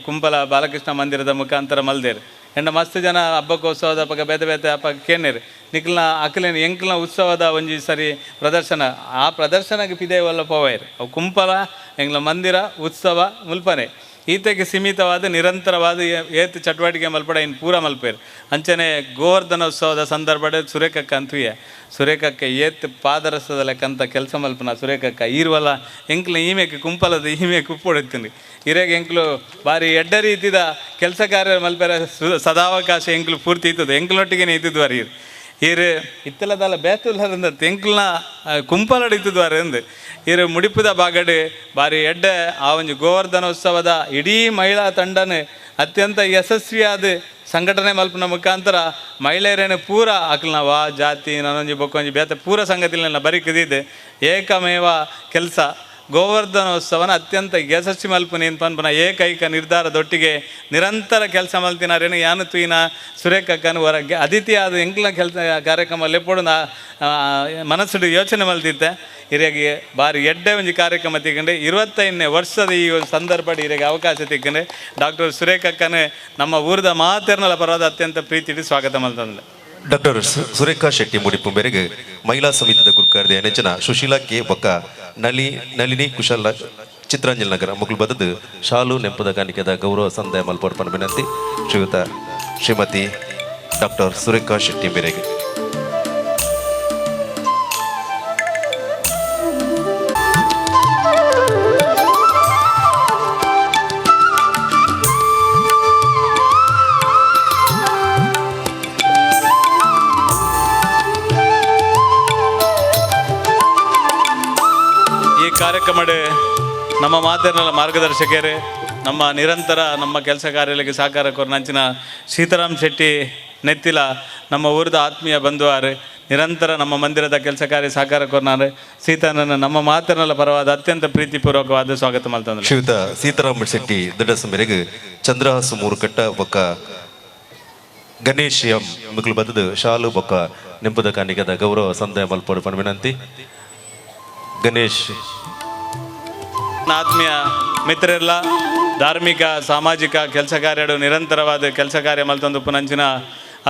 S4: ಕುಂಪಲ ಬಾಲಕೃಷ್ಣ ಮಂದಿರದ ಮುಖಾಂತರ ಮಲ್ದೇರು. ಎಂಡ ಮಸ್ತ್ ಜನ ಹಬ್ಬಕ್ಕೋತ್ಸವದ ಪಕ್ಕ ಬೇತೆ ಬೇತೆ ಹಬ್ಬ ಕೇನೇರು ನಿಕ್ಲ್ನ ಅಕ್ಲೇನು ಎಂಕ್ಲ್ನ ಉತ್ಸವದ ಒಂಜಿ ಸರಿ ಪ್ರದರ್ಶನ, ಆ ಪ್ರದರ್ಶನಕ್ಕೆ ಪಿದೇವಲ್ಲ ಪೋವೈರ್ ಅವು ಕುಂಪಲ ಎಂಕ್ಲ ಮಂದಿರ ಉತ್ಸವ ಮುಲ್ಪನೆ ಈತೆಗೆ ಸೀಮಿತವಾದ ನಿರಂತರವಾದ ಏತ್ ಚಟುವಟಿಕೆ ಮಲ್ಪಡ ಇನ್ನು ಪೂರ ಮಲ್ಪೇರು. ಅಂಚನೆ ಗೋವರ್ಧನ ಉತ್ಸವದ ಸಂದರ್ಭ ಸುರೇಖಕ್ಕ ಅಂತುಯೆ ಸುರೇಖಕ್ಕ ಏತ್ ಪಾದರಸದ ಲೆಕ್ಕಂತ ಕೆಲಸ ಮಲ್ಪನ ಸುರೇಖಕ್ಕ ಈರ್ವಲ ಎಂಕ್ಲ ಈಮೆಕ್ ಕುಂಪಲದ ಈಮೆಕ್ ಉಪ್ಪೊಡುತ್ತೀನಿ ಇರೆಗೆ ಎಂಕ್ಲು ಭಾರಿ ಎಡ್ಡ ರೀತಿದ ಕೆಲಸ ಕಾರ್ಯ ಮಲ್ಪೆರ ಸದಾವಕಾಶ ಎಂಕ್ಲು ಪೂರ್ತಿ ಇತ್ತದ ಎಂಕ್ಲೊಟ್ಟಿಗೆ ಇತ್ತಿದ್ವಾರಿ ಇರು ಇರು ಇತ್ತಲದಲ್ಲ ಬೇತುಲ್ಲದಂದ ಎಂಕ್ಲ್ನ ಕುಂಪಲಡ್ ಇತ್ತದ್ವಾರಿ ಅಂದು ಇರು ಮುಡಿಪುದ ಬಾಗಡು ಭಾರಿ ಎಡ್ಡೆ ಆ ಒಂಜಿ ಗೋವರ್ಧನೋತ್ಸವದ ಇಡೀ ಮಹಿಳಾ ತಂಡನ ಅತ್ಯಂತ ಯಶಸ್ವಿಯಾದ ಸಂಘಟನೆ ಮಲ್ಪನ ಮುಖಾಂತರ ಮಹಿಳೆಯರೇನು ಪೂರ ಅಕ್ಲ್ನ ವಾ ಜಾತಿ ನಾನೊಂಜಿ ಬೊಕ್ಕೊಂಜಿ ಬೇತೆ ಪೂರ ಸಂಗತಿಗಳನ್ನ ಬರಿ ಕದಿದೆ ಏಕಮೇವ ಕೆಲಸ ಗೋವರ್ಧನೋತ್ಸವನ ಅತ್ಯಂತ ಯಶಸ್ವಿ ಮಲ್ಪುನಿ ಪನ್ಪನ ಏಕೈಕ ನಿರ್ಧಾರದೊಟ್ಟಿಗೆ ನಿರಂತರ ಕೆಲಸ ಮಲ್ತಿನಾರೇನು ಯಾನು ತೂಯಿನ ಸುರೇಖಕ್ಕನು ಹೊರಗೆ ಅತಿಥಿಯಾದ ಎಂಕ್ಲ ಕೆಲಸ ಕಾರ್ಯಕ್ರಮ ಲೆಪ್ಪೊಡು ನಾ ಮನಸ್ಸುಡು ಯೋಚನೆ ಮಲ್ತಿತ್ತೆ. ಹಿರಿಯಾಗಿ ಬಾರಿ ಎಡ್ಡೆ ಒಂಜಿ ಕಾರ್ಯಕ್ರಮ ತಿಕ್ಕಂಡೆ 25ನೇ ವರ್ಷದ ಈ ಒಂದು ಸಂದರ್ಭ ಹಿರಿಯಾಗಿ ಅವಕಾಶ ತಿಕ್ಕಂಡೆ ಡಾಕ್ಟರ್ ಸುರೇಖಕ್ಕನೇ ನಮ್ಮ ಊರದ ಮಾತೆರ್ನಲ ಪರವಾದ ಅತ್ಯಂತ ಪ್ರೀತಿ ಸ್ವಾಗತ ಮಲ್ತಂದ್ರೆ.
S2: ಡಾಕ್ಟರ್ ಸುರೇಖಾ ಶೆಟ್ಟಿ ಮುಡಿಪು ಮೇರೆಗೆ ಮಹಿಳಾ ಸಮಿತಿದ ಗುರುಕಾರ್ಯ ನೆಂಚಿನ ಸುಶೀಲಾ ಕೆ ಬೊಕ್ಕ ನಳಿನಿ ಕುಶಲ ಚಿತ್ರಾಂಜಲಿ ನಗರ ಮುಗುಲ್ ಬದದು ಶಾಲು ನೆಂಪದ ಕಾಣಿಕೆದ ಗೌರವ ಸಂದಾಯ ಮಲ್ಪರ್ಪಣ ವಿನಂತಿ ಶ್ರೀಯುತ ಶ್ರೀಮತಿ ಡಾಕ್ಟರ್ ಸುರೇಖಾ ಶೆಟ್ಟಿ ಮೇರೆಗೆ.
S4: ಈ ಕಾರ್ಯಕ್ರಮದ ನಮ್ಮ ಮಾತಿನ ಮಾರ್ಗದರ್ಶಕರೇ ನಮ್ಮ ನಿರಂತರ ನಮ್ಮ ಕೆಲಸ ಕಾರ್ಯಗಳಿಗೆ ಸಹಕಾರ ಕೊರನಂಚಿನ ಸೀತಾರಾಮ್ ಶೆಟ್ಟಿ ನೆತ್ತಿಲ ನಮ್ಮ ಊರದ ಆತ್ಮೀಯ ಬಂಧುವಾರು ನಿರಂತರ ನಮ್ಮ ಮಂದಿರದ ಕೆಲಸ ಕಾರ್ಯ ಸಹಕಾರ ಕೊರ್ನಾರು ಸೀತಾನನ್ನು ನಮ್ಮ ಮಾತಿನಲ್ಲ ಪರವಾದ ಅತ್ಯಂತ ಪ್ರೀತಿಪೂರ್ವಕವಾದ ಸ್ವಾಗತ ಮಲ್ತಂದ್ರೆ.
S2: ಶ್ರೀಯುತ ಸೀತಾರಾಮ್ ಶೆಟ್ಟಿ ದೊಡ್ಡ ಮೇರೆಗೆ ಚಂದ್ರಹಾಸು ಮೂರುಕಟ್ಟ ಬೊಕ್ಕ ಗಣೇಶ್ ಎಂ ಮುಗುಲ್ ಬದದು ಶಾಲು ಬೊಕ್ಕ ನೆಂಪುದ ಕಾಣಿಕೆದ ಗೌರವ ಸಂದಾಯ ಮಲ್ಪಡು ಪಣ ವಿನಂತಿ. ಗಣೇಶ್.
S4: ಆತ್ಮೀಯ ಮಿತ್ರರೆಲ್ಲ ಧಾರ್ಮಿಕ ಸಾಮಾಜಿಕ ಕೆಲಸ ಕಾರ್ಯಗಳು ನಿರಂತರವಾದ ಕೆಲಸ ಕಾರ್ಯ ಮಲ್ತೊಂದು ಪುನಂಚಿನ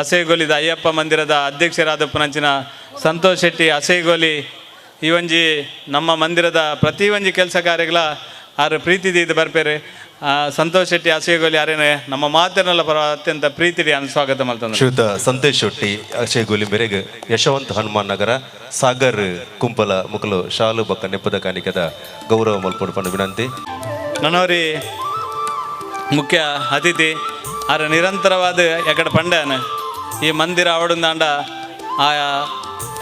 S4: ಅಸೇಗೋಲಿದ ಅಯ್ಯಪ್ಪ ಮಂದಿರದ ಅಧ್ಯಕ್ಷರಾದ ಪುನಂಚಿನ ಸಂತೋಷ್ ಶೆಟ್ಟಿ ಅಸೇಗೋಲಿ ಈ ಒಂಜಿ ನಮ್ಮ ಮಂದಿರದ ಪ್ರತಿ ಒಂಜಿ ಕೆಲಸ ಕಾರ್ಯಗಳ ಆರು ಪ್ರೀತಿ ದೀದ್ ಬರ್ಪೇರೆ. ಸಂತೋಷ್ ಶೆಟ್ಟಿ ಅಸೇಗೋಲಿ ಆರೇನೆ ನಮ್ಮ ಮಾತಿನಲ್ಲ ಪರ ಅತ್ಯಂತ ಪ್ರೀತಿ ಸ್ವಾಗತ ಮಲ್ತಂದ್ರೆ.
S2: ಶ್ರೀಯುತ ಸಂತೋಷ್ ಶೆಟ್ಟಿ ಅಕ್ಷಯಗೋಲಿ ಮೇರೆಗೆ ಯಶವಂತ್ ಹನುಮಾನ್ ನಗರ ಸಾಗರ್ ಕುಂಪಲ ಮುಕಲು ಶಾಲು ಬೊಕ್ಕ ನೆಪ್ಪದ ಕಾಣಿಕೆದ ಗೌರವ ಮಲ್ಪಡು ಪಣ ವಿನಂತಿ.
S4: ನನೋರಿ ಮುಖ್ಯ ಅತಿಥಿ ಆರ ನಿರಂತರವಾದ ಎಕಡೆ ಪಂಡ್ಯಾನ ಈ ಮಂದಿರ ಅವಡುಂದಾಂಡ ಆ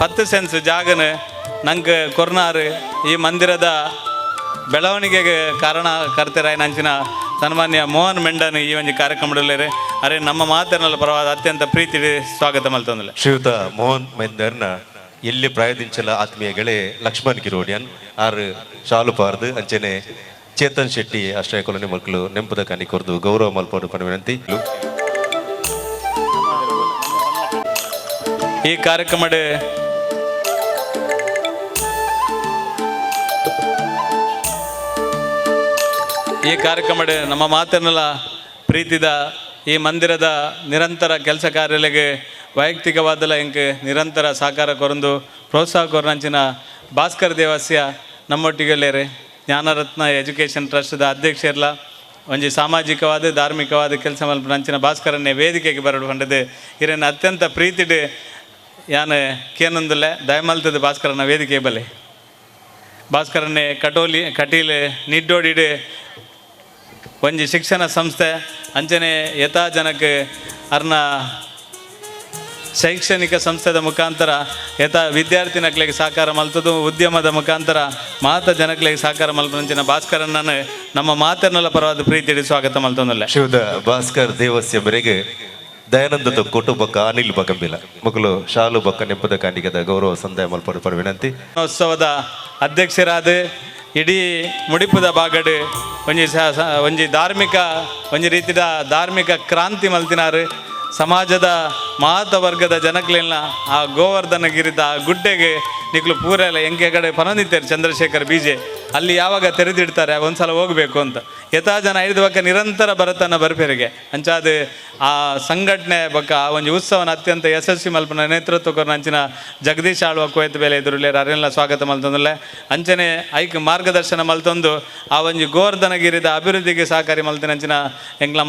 S4: 10 ಸೆನ್ಸ್ ಜಾಗನ ನಂಗೆ ಕೊರ್ನಾರು ಈ ಮಂದಿರದ ಬೆಳವಣಿಗೆಗೆ ಕಾರಣ ಕರ್ತೆರಾಯನಂಚಿನ ಸನ್ಮಾನ್ಯ ಮೋಹನ್ ಮೆಂಡನ್ ಈ ಒಂದು ಕಾರ್ಯಕ್ರಮದಲ್ಲಿ ಅರೆ ನಮ್ಮ ಮಾತಿನಲ್ಲಿ ಪರವಾದ ಅತ್ಯಂತ ಪ್ರೀತಿ ಸ್ವಾಗತ ಮಲ್ತೊಂದಿಲ್ಲ.
S2: ಶ್ರೀಯುತ ಮೋಹನ್ ಮೆಂದರ್ನ ಎಲ್ಲಿ ಪ್ರಾಯದಿಂಚಲ ಆತ್ಮೀಯ ಗೆಳೆ ಲಕ್ಷ್ಮಣ್ ಕಿರೋಡಿಯನ್ ಆರು ಶಾಲು ಪಾರ್ದು ಅಂಚನೆ ಚೇತನ್ ಶೆಟ್ಟಿ ಆಶ್ರಯ ಕಾಲೋನಿ ಮಕ್ಕಳು ನೆಂಪುದ ಕಾನಿ ಕೊರ್ದು ಗೌರವ ಮಲ್ಪೋಡು ಪಂಡ ವಿನಂತಿ.
S4: ಈ ಕಾರ್ಯಕ್ರಮದ ನಮ್ಮ ಮಾತನ್ನೆಲ್ಲ ಪ್ರೀತಿದ ಈ ಮಂದಿರದ ನಿರಂತರ ಕೆಲಸ ಕಾರ್ಯಗಳಿಗೆ ವೈಯಕ್ತಿಕವಾದಲ್ಲ ಇಂಕ್ ನಿರಂತರ ಸಹಕಾರ ಕೊರಂದು ಪ್ರೋತ್ಸಾಹ ಕೊರನಂಚಿನ ಭಾಸ್ಕರ್ ದೇವಸ್ಯ ನಮ್ಮೊಟ್ಟಿಗೆಲ್ಲೇರೆ ಜ್ಞಾನರತ್ನ ಎಜುಕೇಷನ್ ಟ್ರಸ್ಟ್ದ ಅಧ್ಯಕ್ಷರ್ಲ ಒಂಜಿ ಸಾಮಾಜಿಕವಾದ ಧಾರ್ಮಿಕವಾದ ಕೆಲಸ ಮಲ್ಪನಂಚಿನ ಭಾಸ್ಕರನ್ನೇ ವೇದಿಕೆಗೆ ಬರಡು ಪಂಡದು ಇರನ್ನ ಅತ್ಯಂತ ಪ್ರೀತಿಡು ಯಾನ್ ಕೇನೊಂದುಲ್ಲೆ ದಯಮಲ್ತದ ಭಾಸ್ಕರನ ವೇದಿಕೆ ಬಲೆ. ಭಾಸ್ಕರನ್ನೇ ಕಟೋಲಿ ಕಟೀಲ್ ನಿಡ್ಡೋಡಿಡು ಒಂಜಿ ಶಿಕ್ಷಣ ಸಂಸ್ಥೆ ಅಂಚನೆ ಯಥಾ ಜನಕ್ಕೆ ಅರ್ನ ಶೈಕ್ಷಣಿಕ ಸಂಸ್ಥೆದ ಮುಖಾಂತರ ಯಥಾ ವಿದ್ಯಾರ್ಥಿ ನಕ್ಲೆಗೆ ಸಹಕಾರ ಮಲ್ತದು ಉದ್ಯಮದ ಮುಖಾಂತರ ಮಾತ ಜನಕ್ಲೆಗೆ ಸಹಕಾರ ಮಲ್ಪನಂಚಿನ ಭಾಸ್ಕರನ್ನ ನಮ್ಮ ಮಾತನ್ನೆಲ್ಲ ಪರವಾದ ಪ್ರೀತಿ ಸ್ವಾಗತ ಮಲ್ತೊಂದಲ್ಲ.
S2: ಶ್ರೀಯುತ ಭಾಸ್ಕರ್ ದೇವಸ್ಯ ಮೇರೆಗೆ ದಯಾನಂದ ತೊಕ್ಕೋಟು ಬೊಕ್ಕ ಅನಿಲ್ ಬಕಂಬಿಲ ಮಕ್ಕಳು ಶಾಲು ಬೊಕ್ಕ ನೆಂಪದ ಕಾಣಿಕೆದ ಗೌರವ ಸಂದಾಯ ಮಲ್ಪಡು ಪರ ವಿನಂತಿ.
S4: ಉತ್ಸವದ ಅಧ್ಯಕ್ಷರಾದ ಇಡೀ ಮುಡಿಪುದ ಬಾಗಡು ಒಂಜಿ ಒಂಜಿ ಧಾರ್ಮಿಕ ಒಂಜಿ ರೀತಿಯ ಧಾರ್ಮಿಕ ಕ್ರಾಂತಿ ಮಲ್ತಿನಾರು ಸಮಾಜದ ಮಾತ ವರ್ಗದ ಜನಕ್ಲೆಲ್ಲ ಆ ಗೋವರ್ಧನಗಿರಿದ ಆ ಗುಡ್ಡೆಗೆ ನಿಕ್ಲು ಪೂರೆಲ್ಲ ಎಂಕೆ ಕಡೆ ಪನೊಂದಿತ್ತಾರೆ ಚಂದ್ರಶೇಖರ್ ಬೀಜೆ ಅಲ್ಲಿ ಯಾವಾಗ ತೆರೆದಿಡ್ತಾರೆ ಒಂದ್ಸಲ ಹೋಗಬೇಕು ಅಂತ ಯಥಾ ಜನ ಐದು ಬಕ್ಕ ನಿರಂತರ ಬರತನ ಬರ್ಪೇರಿಗೆ ಅಂಚಾದ ಆ ಸಂಘಟನೆ ಬಕ್ಕ ಆ ಒಂಜಿ ಉತ್ಸವನ ಅತ್ಯಂತ ಯಶಸ್ವಿ ಮಲ್ಪನ ನೇತೃತ್ವ ಕೊರ್ನ ಅಂಚಿನ ಜಗದೀಶ್ ಆಳ್ವ ಕೋಯತ್ ಬೇಲೆ ಎದುರುಲ್ಲೇರ್ ಅರೆಲ್ಲ ಸ್ವಾಗತ ಮಲ್ತೊಂದುಲ್ಲೆ. ಅಂಚನೆ ಐಕ್ ಮಾರ್ಗದರ್ಶನ ಮಲ್ತೊಂದು ಆ ಒಂಜಿ ಗೋವರ್ಧನಗಿರಿದ ಅಭಿವೃದ್ಧಿಗೆ ಸಹಕಾರಿ ಮಲ್ತಿನ ಅಂಚಿನ ಎಂಗ್ಲ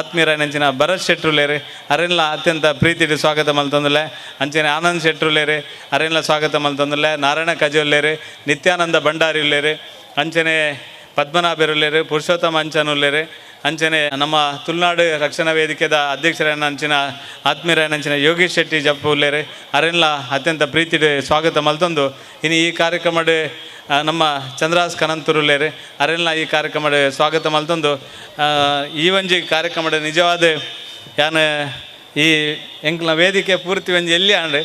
S4: ಆತ್ಮೀಯರ ಅಂಚಿನ ಭರತ್ ಶೆಟ್ರುಲೇರು ಅರೆಲ್ಲ ಅತ್ಯಂತ ಪ್ರೀತಿಡು ಸ್ವಾಗತ ಮಲ್ತೊಂದುಲ್ಲೆ. ಅಂಚನೆ ಆನಂದ್ ಶೆಟ್ರುಲೇರು ಅರೆಲ್ಲ ಸ್ವಾಗತ ಮಲ್ತೊಂದುಲ್ಲೆ. ನಾರಾಯಣ ಕಜೋಲ್ಲೇರು ನಿತ್ಯಾನಂದ ಭಂಡಾರಿ ಉಲ್ಲೇರು ಅಂಚನೆ ಪದ್ಮನಾಭರುಲ್ಲೇರು ಪುರುಷೋತ್ತಮ ಅಂಚನುಲ್ಲೇರು ಅಂಚನೆ ನಮ್ಮ ತುಳುನಾಡು ರಕ್ಷಣಾ ವೇದಿಕೆದ ಅಧ್ಯಕ್ಷರಾಯನ ಅಂಚಿನ ಆತ್ಮೀಯರಾಯನ ಅಂಚಿನ ಯೋಗೀಶ್ ಶೆಟ್ಟಿ ಜಪ್ಪು ಉಲ್ಲೇರು ಅರೆಲ್ಲ ಅತ್ಯಂತ ಪ್ರೀತಿಡು ಸ್ವಾಗತ ಮಲ್ತೊಂದು ಇನ್ನು ಈ ಕಾರ್ಯಕ್ರಮಡ್ ನಮ್ಮ ಚಂದ್ರಾಸ್ ಕನಂತುರುಲ್ಲೇರು ಅರೆಲ್ಲ ಈ ಕಾರ್ಯಕ್ರಮಡ್ ಸ್ವಾಗತ ಮಲ್ತೊಂದು ಈ ಒಂಜಿ ಕಾರ್ಯಕ್ರಮಡ್ ನಿಜವಾದ ಯಾನ್ ಈ ಎಂಕ್ಲ ವೇದಿಕೆ ಪೂರ್ತಿ ಒಂಜಿ ಎಲ್ಲಿ ಆಂಡ್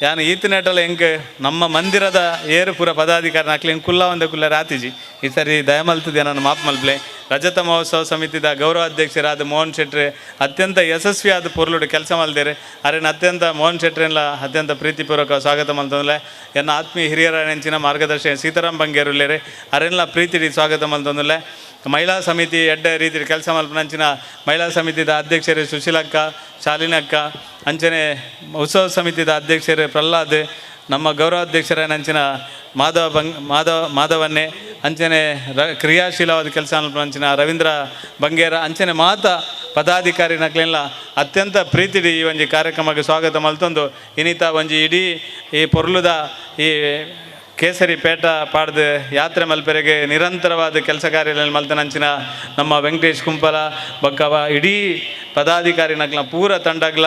S4: ಯಾನ್ ಈತನೇಟಲ ಎಂಕ್ ನಮ್ಮ ಮಂದಿರದ ಏರು ಪೂರ ಪದಾಧಿಕಾರಿ ನಕ್ಲೆ ಕುಲ್ಲ ಒಂದ ಕುಲ್ಲ ರಾತಿಜಿ ಈ ಸರಿ ದಯಮಲ್ತದೆ ನಾನು ಮಾಪ್ ಮಲ್ಪ್ಲೆ. ರಜತ ಮಹೋತ್ಸವ ಸಮಿತಿದ ಗೌರವಾಧ್ಯಕ್ಷರಾದ ಮೋಹನ್ ಶೆಟ್ರೆ ಅತ್ಯಂತ ಯಶಸ್ವಿಯಾದ ಪೊರ್ಲುಡು ಕೆಲಸ ಮಲ್ದೇರೆ ಅರೆನ ಅತ್ಯಂತ ಮೋಹನ್ ಶೆಟ್ರೆನ್ಲ ಅತ್ಯಂತ ಪ್ರೀತಿಪೂರ್ವಕ ಸ್ವಾಗತ ಮಲ್ತೊಂದುಲ್ಲೆ. ಎನ್ನ ಆತ್ಮೀಯ ಹಿರಿಯರ ನೆಂಚಿನ ಮಾರ್ಗದರ್ಶಕ ಸೀತಾರಾಮ್ ಬಂಗೇರುಲ್ಲೇರೆ ಅರೆನ್ಲ ಪ್ರೀತಿ ಸ್ವಾಗತ ಮಲ್ತೊಂದುಲ್ಲೆ. ಮಹಿಳಾ ಸಮಿತಿ ಎಡ್ಡೆ ರೀತಿ ಕೆಲಸ ಮಲ್ಪನಂಚಿನ ಮಹಿಳಾ ಸಮಿತಿದ ಅಧ್ಯಕ್ಷರು ಸುಶೀಲಕ್ಕ ಶಾಲಿನಕ್ಕ ಅಂಚನೆ ಉತ್ಸವ ಸಮಿತಿದ ಅಧ್ಯಕ್ಷರು ಪ್ರಹ್ಲಾದ್ ನಮ್ಮ ಗೌರವಾಧ್ಯಕ್ಷರ ನಂಚಿನ ಮಾಧವ ಬಂಗ್ ಮಾಧವ ಮಾಧವನ್ನೇ ಅಂಚನೆ ಕ್ರಿಯಾಶೀಲವಾದ ಕೆಲಸ ಅಂಚಿನ ರವೀಂದ್ರ ಬಂಗೇರ ಅಂಚನೆ ಮಾತ ಪದಾಧಿಕಾರಿ ನಕ್ಲೆಲ್ಲ ಅತ್ಯಂತ ಪ್ರೀತಿಡಿ ಈ ಒಂಜಿ ಕಾರ್ಯಕ್ರಮಕ್ಕೆ ಸ್ವಾಗತ ಮಲ್ತೊಂದು ಇನ್ನಿತ ಒಂಜಿ ಇಡೀ ಈ ಪೊರ್ಲುದ ಈ ಕೇಸರಿ ಪೇಟ ಪಾಡ್ದು ಯಾತ್ರೆ ಮಲ್ಪೆರೆಗೆ ನಿರಂತರವಾದ ಕೆಲಸ ಕಾರ್ಯಗಳಲ್ಲಿ ಮಲ್ತನಂಚಿನ ನಮ್ಮ ವೆಂಕಟೇಶ್ ಕುಂಪಲ ಬಕ್ಕವ ಇಡೀ ಪದಾಧಿಕಾರಿ ನಕ್ಲ ಪೂರ ತಂಡಗ್ಲ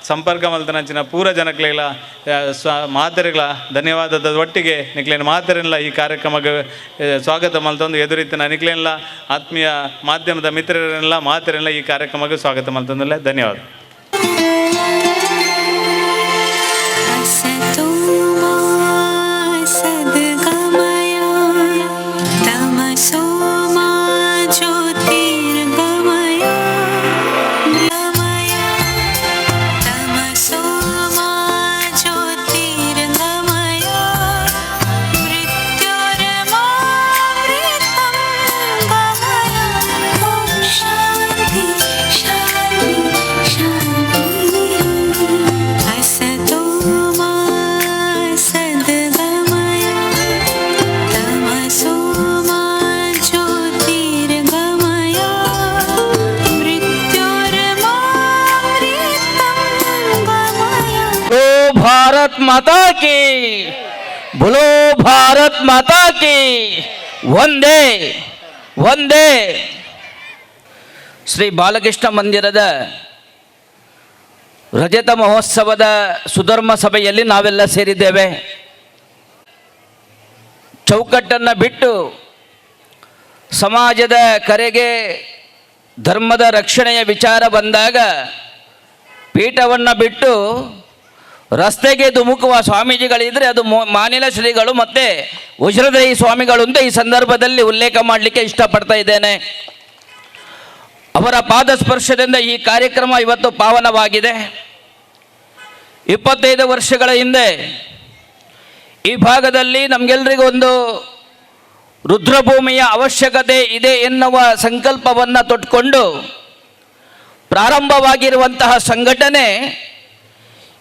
S4: ಸಂಪರ್ಕ ಮಲ್ತನಂಚಿನ ಪೂರ ಜನಕ್ಲೆಗ್ಲ ಮಾತೆರೆಗ್ಲ ಧನ್ಯವಾದದ ಒಟ್ಟಿಗೆ ನಿಕ್ಲೇನ ಮಾತೆರೆಲ್ಲ ಈ ಕಾರ್ಯಕ್ರಮಕ್ಕೆ ಸ್ವಾಗತ ಮಲ್ತೊಂದು ಎದುರಿತ್ತಿನ ನಿಕ್ಲೇನ್ಲ ಆತ್ಮೀಯ ಮಾಧ್ಯಮದ ಮಿತ್ರರೆಲ್ಲ ಮಾತೆರೆಲ್ಲ ಈ ಕಾರ್ಯಕ್ರಮಕ್ಕೆ ಸ್ವಾಗತ ಮಲ್ತೊಂದುಲ್ಲೆ. ಧನ್ಯವಾದ.
S5: असतो मा सद्गमय तमसो मा ज्योतिर्गमय गमय तमसो मा ज्योतिर्गमय मृत्योर्मामृतं गमय। ॐ शान्ति शान्ति शान्तिः। असतो मा सद्गमय तमसो मा ज्योतिर्गमय मृत्योर्मामृतं गमय।
S6: बोलो भारत माता की, बोलो भारत माता की, वंदे ಒಂದೇ. ಶ್ರೀ ಬಾಲಕೃಷ್ಣ ಮಂದಿರದ ರಜತ ಮಹೋತ್ಸವದ ಸುಧರ್ಮ ಸಭೆಯಲ್ಲಿ ನಾವೆಲ್ಲ ಸೇರಿದ್ದೇವೆ. ಚೌಕಟ್ಟನ್ನು ಬಿಟ್ಟು ಸಮಾಜದ ಕರೆಗೆ ಧರ್ಮದ ರಕ್ಷಣೆಯ ವಿಚಾರ ಬಂದಾಗ ಪೀಠವನ್ನು ಬಿಟ್ಟು ರಸ್ತೆಗೆ ಧುಮುಕುವ ಸ್ವಾಮೀಜಿಗಳಿದ್ದರೆ ಅದು ಮಾನಿಲ ಶ್ರೀಗಳು ಮತ್ತು ವಜ್ರದೇಹಿ ಸ್ವಾಮಿಗಳು ಅಂತ ಈ ಸಂದರ್ಭದಲ್ಲಿ ಉಲ್ಲೇಖ ಮಾಡಲಿಕ್ಕೆ ಇಷ್ಟಪಡ್ತಾ ಇದ್ದೇನೆ. ಅವರ ಪಾದಸ್ಪರ್ಶದಿಂದ ಈ ಕಾರ್ಯಕ್ರಮ ಇವತ್ತು ಪಾವನವಾಗಿದೆ. 25 ವರ್ಷಗಳ ಹಿಂದೆ ಈ ಭಾಗದಲ್ಲಿ ನಮಗೆಲ್ಲರಿಗೂ ಒಂದು ರುದ್ರಭೂಮಿಯ ಅವಶ್ಯಕತೆ ಇದೆ ಎನ್ನುವ ಸಂಕಲ್ಪವನ್ನು ತೊಟ್ಟುಕೊಂಡು ಪ್ರಾರಂಭವಾಗಿರುವಂತಹ ಸಂಘಟನೆ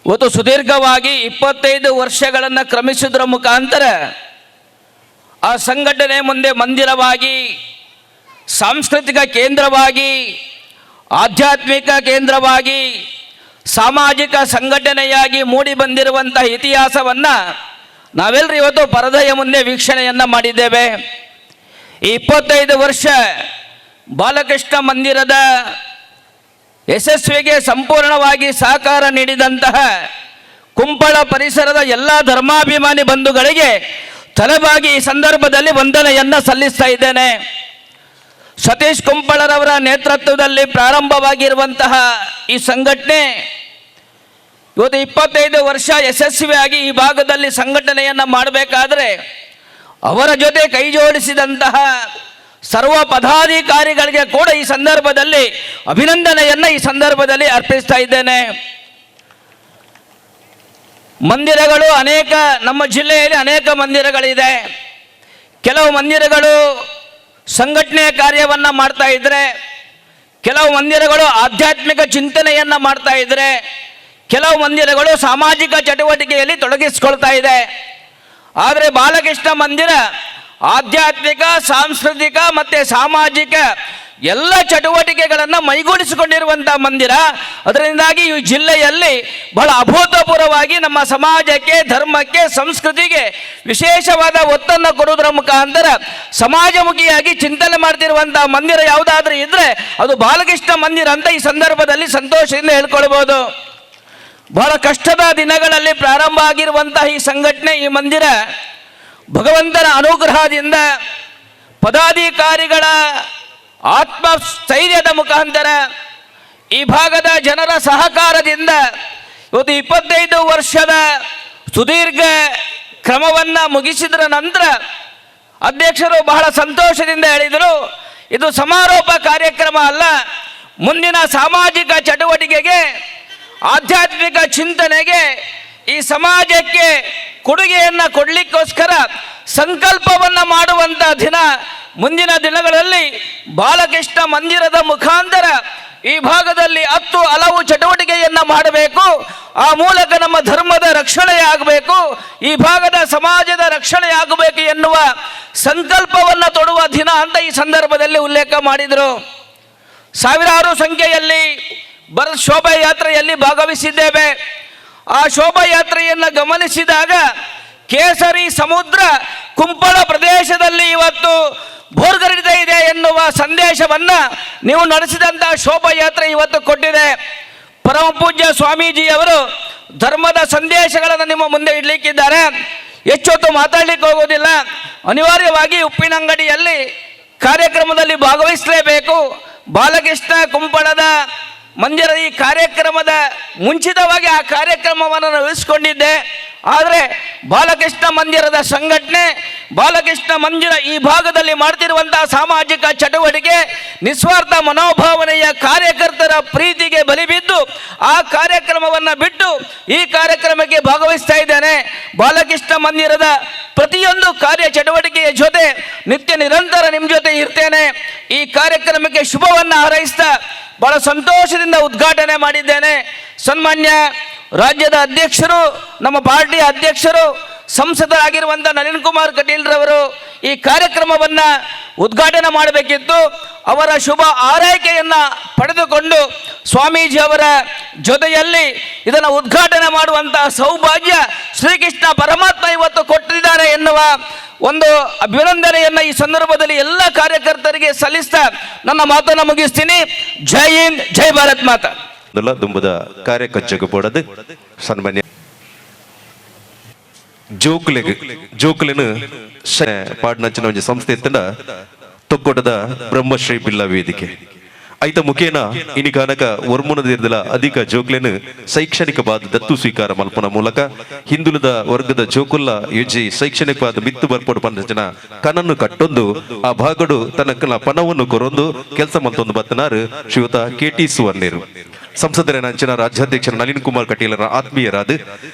S6: ಇವತ್ತು ಸುದೀರ್ಘವಾಗಿ 25 ವರ್ಷಗಳನ್ನು ಕ್ರಮಿಸುವುದರ ಮುಖಾಂತರ ಆ ಸಂಘಟನೆ ಮುಂದೆ ಮಂದಿರವಾಗಿ, ಸಾಂಸ್ಕೃತಿಕ ಕೇಂದ್ರವಾಗಿ, ಆಧ್ಯಾತ್ಮಿಕ ಕೇಂದ್ರವಾಗಿ, ಸಾಮಾಜಿಕ ಸಂಘಟನೆಯಾಗಿ ಮೂಡಿ ಬಂದಿರುವಂತಹ ಇತಿಹಾಸವನ್ನು ನಾವೆಲ್ಲರೂ ಇವತ್ತು ಪರದೆಯ ಮುಂದೆ ವೀಕ್ಷಣೆಯನ್ನು ಮಾಡಿದ್ದೇವೆ. ಈ 25 ವರ್ಷ ಬಾಲಕೃಷ್ಣ ಮಂದಿರದ ಯಶಸ್ವಿಗೆ ಸಂಪೂರ್ಣವಾಗಿ ಸಹಕಾರ ನೀಡಿದಂತಹ ಕುಂಪಳ ಪರಿಸರದ ಎಲ್ಲ ಧರ್ಮಾಭಿಮಾನಿ ಬಂಧುಗಳಿಗೆ ತಲೆಬಾಗಿ ಈ ಸಂದರ್ಭದಲ್ಲಿ ವಂದನೆಯನ್ನು ಸಲ್ಲಿಸ್ತಾ ಇದ್ದೇನೆ. ಸತೀಶ್ ಕುಂಪಳರವರ ನೇತೃತ್ವದಲ್ಲಿ ಪ್ರಾರಂಭವಾಗಿರುವಂತಹ ಈ ಸಂಘಟನೆ ಇವತ್ತು 25 ವರ್ಷ ಯಶಸ್ವಿಯಾಗಿ ಈ ಭಾಗದಲ್ಲಿ ಸಂಘಟನೆಯನ್ನು ಮಾಡಬೇಕಾದ್ರೆ ಅವರ ಜೊತೆ ಕೈ ಜೋಡಿಸಿದಂತಹ ಸರ್ವ ಪದಾಧಿಕಾರಿಗಳಿಗೆ ಕೂಡ ಈ ಸಂದರ್ಭದಲ್ಲಿ ಅಭಿನಂದನೆಯನ್ನು ಈ ಸಂದರ್ಭದಲ್ಲಿ ಅರ್ಪಿಸ್ತಾ ಇದ್ದೇನೆ. ಮಂದಿರಗಳು ಅನೇಕ, ನಮ್ಮ ಜಿಲ್ಲೆಯಲ್ಲಿ ಅನೇಕ ಮಂದಿರಗಳಿದೆ. ಕೆಲವು ಮಂದಿರಗಳು ಸಂಘಟನೆಯ ಕಾರ್ಯವನ್ನು ಮಾಡ್ತಾ ಇದ್ದರೆ, ಕೆಲವು ಮಂದಿರಗಳು ಆಧ್ಯಾತ್ಮಿಕ ಚಿಂತನೆಯನ್ನು ಮಾಡ್ತಾ ಇದ್ದರೆ, ಕೆಲವು ಮಂದಿರಗಳು ಸಾಮಾಜಿಕ ಚಟುವಟಿಕೆಯಲ್ಲಿ ತೊಡಗಿಸಿಕೊಳ್ತಾ ಇದೆ. ಆದರೆ ಬಾಲಕೃಷ್ಣ ಮಂದಿರ ಆಧ್ಯಾತ್ಮಿಕ, ಸಾಂಸ್ಕೃತಿಕ ಮತ್ತು ಸಾಮಾಜಿಕ ಎಲ್ಲ ಚಟುವಟಿಕೆಗಳನ್ನು ಮೈಗೂಡಿಸಿಕೊಂಡಿರುವಂಥ ಮಂದಿರ. ಅದರಿಂದಾಗಿ ಈ ಜಿಲ್ಲೆಯಲ್ಲಿ ಬಹಳ ಅಭೂತಪೂರ್ವವಾಗಿ ನಮ್ಮ ಸಮಾಜಕ್ಕೆ, ಧರ್ಮಕ್ಕೆ, ಸಂಸ್ಕೃತಿಗೆ ವಿಶೇಷವಾದ ಒತ್ತನ್ನು ಕೊಡುವುದರ ಮುಖಾಂತರ ಸಮಾಜಮುಖಿಯಾಗಿ ಚಿಂತನೆ ಮಾಡ್ತಿರುವಂಥ ಮಂದಿರ ಯಾವುದಾದ್ರೂ ಇದ್ದರೆ ಅದು ಬಾಲಕೃಷ್ಣ ಮಂದಿರ ಅಂತ ಈ ಸಂದರ್ಭದಲ್ಲಿ ಸಂತೋಷದಿಂದ ಹೇಳ್ಕೊಳ್ಬೋದು. ಬಹಳ ಕಷ್ಟದ ದಿನಗಳಲ್ಲಿ ಪ್ರಾರಂಭ ಆಗಿರುವಂತಹ ಈ ಸಂಘಟನೆ, ಈ ಮಂದಿರ ಭಗವಂತನ ಅನುಗ್ರಹದಿಂದ ಪದಾಧಿಕಾರಿಗಳ ಆತ್ಮಸ್ಥೈರ್ಯದ ಮುಖಾಂತರ ಈ ಭಾಗದ ಜನರ ಸಹಕಾರದಿಂದ ಇವತ್ತು 25 ವರ್ಷದ ಸುದೀರ್ಘ ಕ್ರಮವನ್ನು ಮುಗಿಸಿದ ನಂತರ ಅಧ್ಯಕ್ಷರು ಬಹಳ ಸಂತೋಷದಿಂದ ಹೇಳಿದರು, ಇದು ಸಮಾರೋಪ ಕಾರ್ಯಕ್ರಮ ಅಲ್ಲ, ಮುಂದಿನ ಸಾಮಾಜಿಕ ಚಟುವಟಿಕೆಗೆ, ಆಧ್ಯಾತ್ಮಿಕ ಚಿಂತನೆಗೆ, ಈ ಸಮಾಜಕ್ಕೆ ಕೊಡುಗೆಯನ್ನು ಕೊಡಲಿಕ್ಕೋಸ್ಕರ ಸಂಕಲ್ಪವನ್ನು ಮಾಡುವಂಥ ದಿನ. ಮುಂದಿನ ದಿನಗಳಲ್ಲಿ ಬಾಲಕೃಷ್ಣ ಮಂದಿರದ ಮುಖಾಂತರ ಈ ಭಾಗದಲ್ಲಿ 10 ಹಲವು ಚಟುವಟಿಕೆಯನ್ನು ಮಾಡಬೇಕು, ಆ ಮೂಲಕ ನಮ್ಮ ಧರ್ಮದ ರಕ್ಷಣೆಯಾಗಬೇಕು, ಈ ಭಾಗದ ಸಮಾಜದ ರಕ್ಷಣೆಯಾಗಬೇಕು ಎನ್ನುವ ಸಂಕಲ್ಪವನ್ನು ತೊಡುವ ದಿನ ಅಂತ ಈ ಸಂದರ್ಭದಲ್ಲಿ ಉಲ್ಲೇಖ ಮಾಡಿದರು. ಸಾವಿರಾರು ಸಂಖ್ಯೆಯಲ್ಲಿ ಶೋಭಾಯಾತ್ರೆಯಲ್ಲಿ ಭಾಗವಹಿಸಿದ್ದೇವೆ. ಆ ಶೋಭಾಯಾತ್ರೆಯನ್ನು ಗಮನಿಸಿದಾಗ ಕೇಸರಿ ಸಮುದ್ರ ಕುಂಪಳ ಪ್ರದೇಶದಲ್ಲಿ ಇವತ್ತು ಭೋರ್ಗರಿತಾ ಇದೆ ಎನ್ನುವ ಸಂದೇಶವನ್ನು ನೀವು ನಡೆಸಿದಂಥ ಶೋಭಾಯಾತ್ರೆ ಇವತ್ತು ಕೊಟ್ಟಿದೆ. ಪರಮ ಪೂಜ್ಯ ಸ್ವಾಮೀಜಿಯವರು ಧರ್ಮದ ಸಂದೇಶಗಳನ್ನು ನಿಮ್ಮ ಮುಂದೆ ಇಡಲಿಕ್ಕಿದ್ದಾರೆ. ಹೆಚ್ಚೊತ್ತು ಮಾತಾಡಲಿಕ್ಕೆ ಹೋಗೋದಿಲ್ಲ. ಅನಿವಾರ್ಯವಾಗಿ ಉಪ್ಪಿನಂಗಡಿಯಲ್ಲಿ ಕಾರ್ಯಕ್ರಮದಲ್ಲಿ ಭಾಗವಹಿಸಲೇಬೇಕು. ಬಾಲಕೃಷ್ಣ ಕುಂಪಳದ ಮಂದಿರದ ಈ ಕಾರ್ಯಕ್ರಮದ ಮುಂಚಿತವಾಗಿ ಆ ಕಾರ್ಯಕ್ರಮವನ್ನು ಉಳಿಸಿಕೊಂಡಿದ್ದೆ. ಆದರೆ ಬಾಲಕೃಷ್ಣ ಮಂದಿರದ ಸಂಘಟನೆ, ಬಾಲಕೃಷ್ಣ ಮಂದಿರ ಈ ಭಾಗದಲ್ಲಿ ಮಾಡ್ತಿರುವಂತಹ ಸಾಮಾಜಿಕ ಚಟುವಟಿಕೆ, ನಿಸ್ವಾರ್ಥ ಮನೋಭಾವನೆಯ ಕಾರ್ಯಕರ್ತರ ಪ್ರೀತಿಗೆ ಬಲಿಬಿದ್ದು ಆ ಕಾರ್ಯಕ್ರಮವನ್ನು ಬಿಟ್ಟು ಈ ಕಾರ್ಯಕ್ರಮಕ್ಕೆ ಭಾಗವಹಿಸ್ತಾ ಇದ್ದೇನೆ. ಬಾಲಕೃಷ್ಣ ಮಂದಿರದ ಪ್ರತಿಯೊಂದು ಕಾರ್ಯ ಚಟುವಟಿಕೆಯ ಜೊತೆ ನಿತ್ಯ ನಿರಂತರ ನಿಮ್ಮ ಜೊತೆ ಇರ್ತೇನೆ. ಈ ಕಾರ್ಯಕ್ರಮಕ್ಕೆ ಶುಭವನ್ನು ಹಾರೈಸ್ತಾ ಬಹಳ ಸಂತೋಷದಿಂದ ಉದ್ಘಾಟನೆ ಮಾಡಿದ್ದೇನೆ. ಸನ್ಮಾನ್ಯ ರಾಜ್ಯದ ಅಧ್ಯಕ್ಷರು, ನಮ್ಮ ಪಾರ್ಟಿಯ ಅಧ್ಯಕ್ಷರು, ಸಂಸದರಾಗಿರುವಂಥ ನಳಿನ್ ಕುಮಾರ್ ಕಟೀಲ್ರವರು ಈ ಕಾರ್ಯಕ್ರಮವನ್ನು ಉದ್ಘಾಟನೆ ಮಾಡಬೇಕಿತ್ತು. ಅವರ ಶುಭ ಆರೈಕೆಯನ್ನು ಪಡೆದುಕೊಂಡು ಸ್ವಾಮೀಜಿಯವರ ಜೊತೆಯಲ್ಲಿ ಇದನ್ನು ಉದ್ಘಾಟನೆ ಮಾಡುವಂಥ ಸೌಭಾಗ್ಯ ಶ್ರೀಕೃಷ್ಣ ಪರಮಾತ್ಮ ಇವತ್ತು ಕೊಟ್ಟಿದ್ದಾರೆ ಎನ್ನುವ ಒಂದು ಒಂದು ಅಭಿನಂದನೆಯನ್ನ ಈ ಸಂದರ್ಭದಲ್ಲಿ ಎಲ್ಲ ಕಾರ್ಯಕರ್ತರಿಗೆ ಸಲ್ಲಿಸ್ತಾ ನನ್ನ ಮಾತನ್ನು ಮುಗಿಸ್ತೀನಿ. ಜೈ ಹಿಂದ್, ಜೈ ಭಾರತ್ ಮಾತಾ.
S2: ದುಂಬದ ಕಾರ್ಯಕಜ್ಜಗ ಬೋಡದು ಸನ್ಮಾನ್ಯ ಜೋಕುಲೆಗ್ ಜೋಕುಲೆನು ಪಾಡ್ನಂಚಿನ ಒಂಜಿ ಸಂಸ್ಥೆ ಇತ್ತಂಡ ತೊಕ್ಕೊಟದ ಬ್ರಹ್ಮಶ್ರೀ ಬಿಲ್ಲ ವೇದಿಕೆ. ಐತ ಮುಖೇನ ಇನಿ ಕಾನಕ ವರ್ಮುನದಿರ್ದಲ ಅಧಿಕ ಜೋಕ್ಲೆನು ಶೈಕ್ಷಣಿಕವಾದ ದತ್ತು ಸ್ವೀಕಾರ ಮಲ್ಪನ ಮೂಲಕ ಹಿಂದುಳಿದ ವರ್ಗದ ಜೋಕುಲ್ಲ ಯುಜಿ ಶೈಕ್ಷಣಿಕವಾದ ಮಿತ್ತು ಬರ್ಪೋಡು ಪಂಚನ ಕನನ್ನು ಕಟ್ಟೊಂದು ಆ ಭಾಗಡು ತನ್ನ ಪಣವನ್ನು ಕೊರೊಂದು ಕೆಲಸ ಮಲ್ತೊಂದು ಬತ್ತನಾರು ಶ್ರೀಯುತ ಕೆ ಟಿ ಸುವರ್ಣೇರು, ಸಂಸದರ ನಂಚಿನ ರಾಜ್ಯಾಧ್ಯಕ್ಷರ ನಳಿನ್ ಕುಮಾರ್ ಕಟೀಲರ ಆತ್ಮೀಯರಾದ.